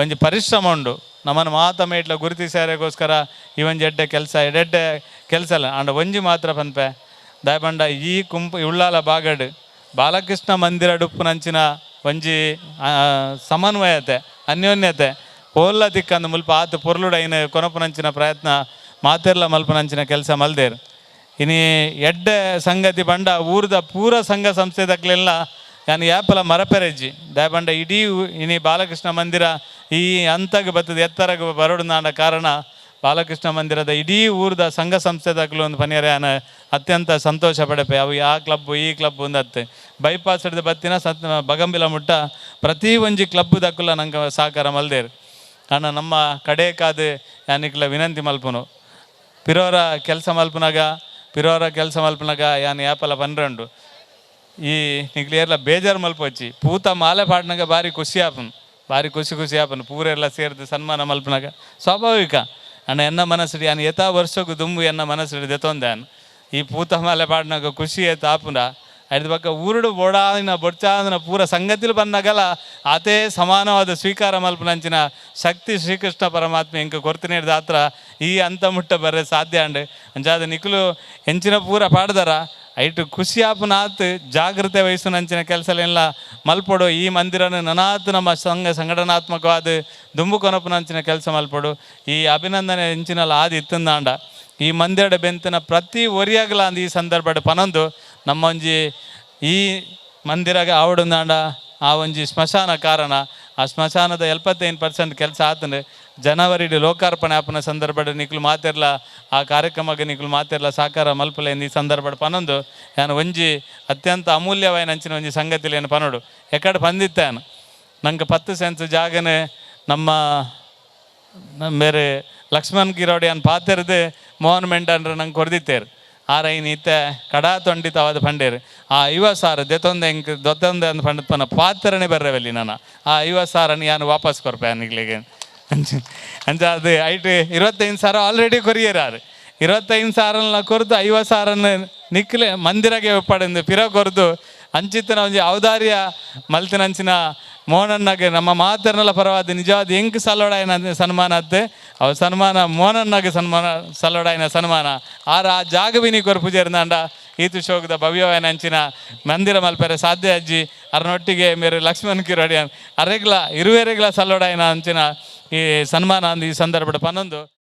S4: ಒಂಜಿ ಪರಿಶ್ರಮ ಉಂಡು. ನಮ್ಮನ್ನು ಮಾತ ಮೇಟ್ಲ ಗುರುತಿಸಾರೆಗೋಸ್ಕರ ಈ ಒಂಜಿ ಎಡ್ಡೆ ಕೆಲಸ ಎಡ್ಡೆಡ್ಡೆ ಕೆಲಸ ಅಲ್ಲ ಆಂಡ ಒಂಜಿ ಮಾತ್ರ ಪನ್ಪೆ ದಾಯಪಂಡ ಈ ಕುಂಪು ಉಳ್ಳಾಲ ಬಾಗಡ್ ಬಾಲಕೃಷ್ಣ ಮಂದಿರ ಡುಪ್ಪುನಂಚಿನ ಒಂಜಿ ಸಮನ್ವಯತೆ ಅನ್ಯೋನ್ಯತೆ ಪೋಲ್ಲ ತಿಕ್ಕಂದು ಮುಲ್ಪ ಆತು ಪೊರ್ಲುಡೈನ ಕೊನಪುನಂಚಿನ ಪ್ರಯತ್ನ ಮಾತೆರ್ಲ ಮಲ್ಪುನಂಚಿನ ಕೆಲಸ ಮಲ್ದೇರ್. ಇನಿ ಎಡ್ಡೆ ಸಂಗತಿ ಬಂಡ ಊರ್ದ ಪೂರ ಸಂಘ ಸಂಸ್ಥೆದಕ್ಲೆಲ್ಲ ಯಾನ್ ಯಾಪಲ ಮರಪೆರೆಜ್ಜಿ ದಾಯಪಂಡ ಇಡೀ ಇನಿ ಬಾಲಕೃಷ್ಣ ಮಂದಿರ ಈ ಅಂತಗ್ ಬತ್ತದ ಎತ್ತರಗ್ ಬರೋಡುಂದಾಂಡ ಕಾರಣ ಬಾಲಕೃಷ್ಣ ಮಂದಿರದ ಇಡೀ ಊರ್ದ ಸಂಘ ಸಂಸ್ಥೆದಕ್ಲು ಒಂದು ಪನಿಯರೆ ಯಾನ್ ಅತ್ಯಂತ ಸಂತೋಷ ಪಡೆಪೆ. ಅವು ಆ ಕ್ಲಬ್ ಈ ಕ್ಲಬ್ ಒಂದತ್ತೆ ಬೈಪಾಸ್ ಹಿಡ್ದು ಬತ್ತಿನ ಸತ್ ಬಗಂಬಿಲ ಮುಟ್ಟ ಪ್ರತಿ ಒಂಜಿ ಕ್ಲಬ್ ದಕ್ಕುಲ ನಂಗೆ ಸಹಕಾರ ಮಲ್ದೇರು. ಕಾರಣ ನಮ್ಮ ಕಡೆಕಾದ ಯಾನಿಕ್ಲ ವಿನಂತಿ ಮಲ್ಪುನು ಪಿರೋರ ಕೆಲಸ ಮಲ್ಪುನಾಗ ಪಿರೋರ ಕೆಲಸ ಮಲ್ಪುನಾಗ ಯಾನ್ ಯಾಪಲ ಪನ್ರಂಡು ಈ ನಿಕ್ಲು ಏರ್ಲ ಬೇಜಾರು ಮಲ್ಪೊಚ್ಚಿ ಪೂತ ಮಾಲೆ ಪಾಡ್ನಾಗ ಭಾರಿ ಖುಷಿ ಆಪುನು ಭಾರಿ ಖುಷಿ ಖುಷಿ ಆಪುನು ಪೂರೆಲ್ಲ ಸೇರ್ದು ಸನ್ಮಾನ ಮಲ್ಪನಾಗ ಸ್ವಾಭಾವಿಕ. ಅಣ್ಣ ಎನ್ನ ಮನಸ್ಸು ಯಾನ್ ಏತಾ ವರ್ಷಕ್ಕೂ ದುಂಬು ಎನ್ನ ಮನಸ್ಸು ದೆತ್ತೊಂದೆ ಈ ಪೂತ ಮಾಲೆ ಪಾಡ್ನಾಗ ಖುಷಿ ಏತ ಆಪುನ ಐದು ಪಕ್ಕ ಊರುಡು ಬೋಡಾದಿನ ಬೊಡ್ಚಾದಿನ ಪೂರ ಸಂಗತಿಲು ಬಂದಾಗಲ ಆತೇ ಸಮಾನವಾದ ಸ್ವೀಕಾರ ಮಲ್ಪುನಂಚಿನ ಶಕ್ತಿ ಶ್ರೀಕೃಷ್ಣ ಪರಮಾತ್ಮ ಎಂಕ್ ಕೊರ್ತಿನೇರ್ದ ಆತ್ರ ಈ ಅಂತ ಮುಟ್ಟ ಬರ್ರೆ ಸಾಧ್ಯ ಅಂಡ್. ಅಂಚಾದ ನಿಕ್ಲು ಎಂಚಿನ ಪೂರ ಪಾಡ್ದಾರ ಐಟು ಖುಷಿ ಆಪುನಾತ್ ಜಾಗೃತೆ ವಹಿಸುನಂಚಿನ ಕೆಲಸಲೆಲ್ಲ ಮಲ್ಪೊಡು. ಈ ಮಂದಿರನ ನನಾತ್ ನಮ್ಮ ಸಂಘ ಸಂಘಟನಾತ್ಮಕವಾದ ದುಂಬು ಕೊನಪುನಂಚಿನ ಕೆಲಸ ಮಲ್ಪೊಡು. ಈ ಅಭಿನಂದನೆ ಎಂಚಿನಲ್ಲ ಆದಿ ಇತ್ತಂದಾಂಡ ಈ ಮಂದಿರದ ಬೆಂತಿನ ಪ್ರತಿ ಒರಿಯಾಗಲ ಅಂದ್ ಈ ಸಂದರ್ಭಡ್ ಪನೊಂದು ನಮ್ಮ ಒಂಜಿ ಈ ಮಂದಿರಗ ಆವಡುಂದಾಂಡ ಆ ಒಂಜಿ ಸ್ಮಶಾನ ಕಾರಣ ಆ ಸ್ಮಶಾನದ 75% ಕೆಲಸ ಆತಂದ್ರೆ ಜನವರಿ ಲೋಕಾರ್ಪಣೆ ಆಪುನ ಸಂದರ್ಭಡ್ ನಿಕ್ಲು ಮಾತೆರ್ಲ ಆ ಕಾರ್ಯಕ್ರಮಕ್ಕೆ ನಿಕ್ಲು ಮಾತೆರ್ಲ ಸಹಕಾರ ಮಲ್ಪಲೆ ಈ ಸಂದರ್ಭಡ್ ಪನೊಂದು ಯಾನ್ ಒಂಜಿ ಅತ್ಯಂತ ಅಮೂಲ್ಯವಾಯಿನ ಅಂಚಿನ ಒಂಜಿ ಸಂಗತಿಲೇನು ಪನೊಡು. ಎಕಡೆ ಪಂದಿತ್ತಾನು ನಂಗೆ 10 ಸೆನ್ಸ್ ಜಾಗನೆ ನಮ್ಮ ಬೇರೆ ಲಕ್ಷ್ಮಣ್ ಗಿರೋಡಿ ಅನ್ ಪಾತೆರ್ದು ಮೋಹನ್ ಮೆಂಡನ್ರ ನಂಗೆ ಕೊರ್ದಿತ್ತೇರು. ಆರೈನ್ ಇತ್ತೆ ಕಡಾ ತೊಂಡಿತವಾದ ಪಂಡೇರು ಆ 50 ಸಾವಿರ ದೆತ್ತೊಂದೆ ಎಂಕ್ ದೊತ್ತೊಂದೆ ಅಂದ್ ಪಂಡತ್ ಪನ ಪಾತ್ರನೇ ಬರ್ರವಲ್ಲಿ ನಾನು ಆ 50 ಸಾವಿರನ ಯಾನು ವಾಪಸ್ ಕೊರ್ಪೆ ನಿಗ್ಲಿಗೆ ಅಂಚ ಅದು ಐಟ್ 25 ಸಾವಿರ ಆಲ್ರೆಡಿ ಕೊರಿಯರ್ 25 ಸಾವಿರನ ಕೊರ್ದು 50 ಸಾವಿರನ ನಿಕ್ಲೆ ಮಂದಿರಗೆ ಒಪ್ಪಡೆಂದು ಪಿರ ಕೊರ್ದು ಅಂಚಿತ್ತನ ಒಂಜಿ ಔದಾರ್ಯ ಮಲ್ತಿನಂಚಿನ ಮೋಹನನ್ನಾಗೆ ನಮ್ಮ ಮಾತರ್ನಲ ಪರವಾದ ನಿಜವಾದ ಎಂಕ್ ಸಲೋಡಾಯನ ಸನ್ಮಾನ ಅತ್ತೆ ಅವು ಸನ್ಮಾನ ಮೋಹನನ್ನಾಗೆ ಸನ್ಮಾನ ಸಲೋಡಾಯನ ಸನ್ಮಾನ ಆರ ಆ ಜಾಗವಿನಿ ಕೊರ್ಪು ಜೇರ್ನಾಂಡ ಈತು ಶೋಕದ ಭವ್ಯವಾಯನ ಅಂಚಿನ ಮಂದಿರ ಮಲ್ಪೆರೆ ಸಾಧ್ಯ ಅಜ್ಜಿ ಅರನೊಟ್ಟಿಗೆ ಮೇರೆ ಲಕ್ಷ್ಮಣ್ ಕಿರೋಡಿಯನ್ ಅರೆಗ್ಲ ಇರುವೆರೆಗ್ಲ ಸಲೋಡಾಯನ ಅಂಚಿನ ಈ ಸನ್ಮಾನ ಅಂದ್ ಈ ಸಂದರ್ಭದ ಪನ್ನೊಂದು.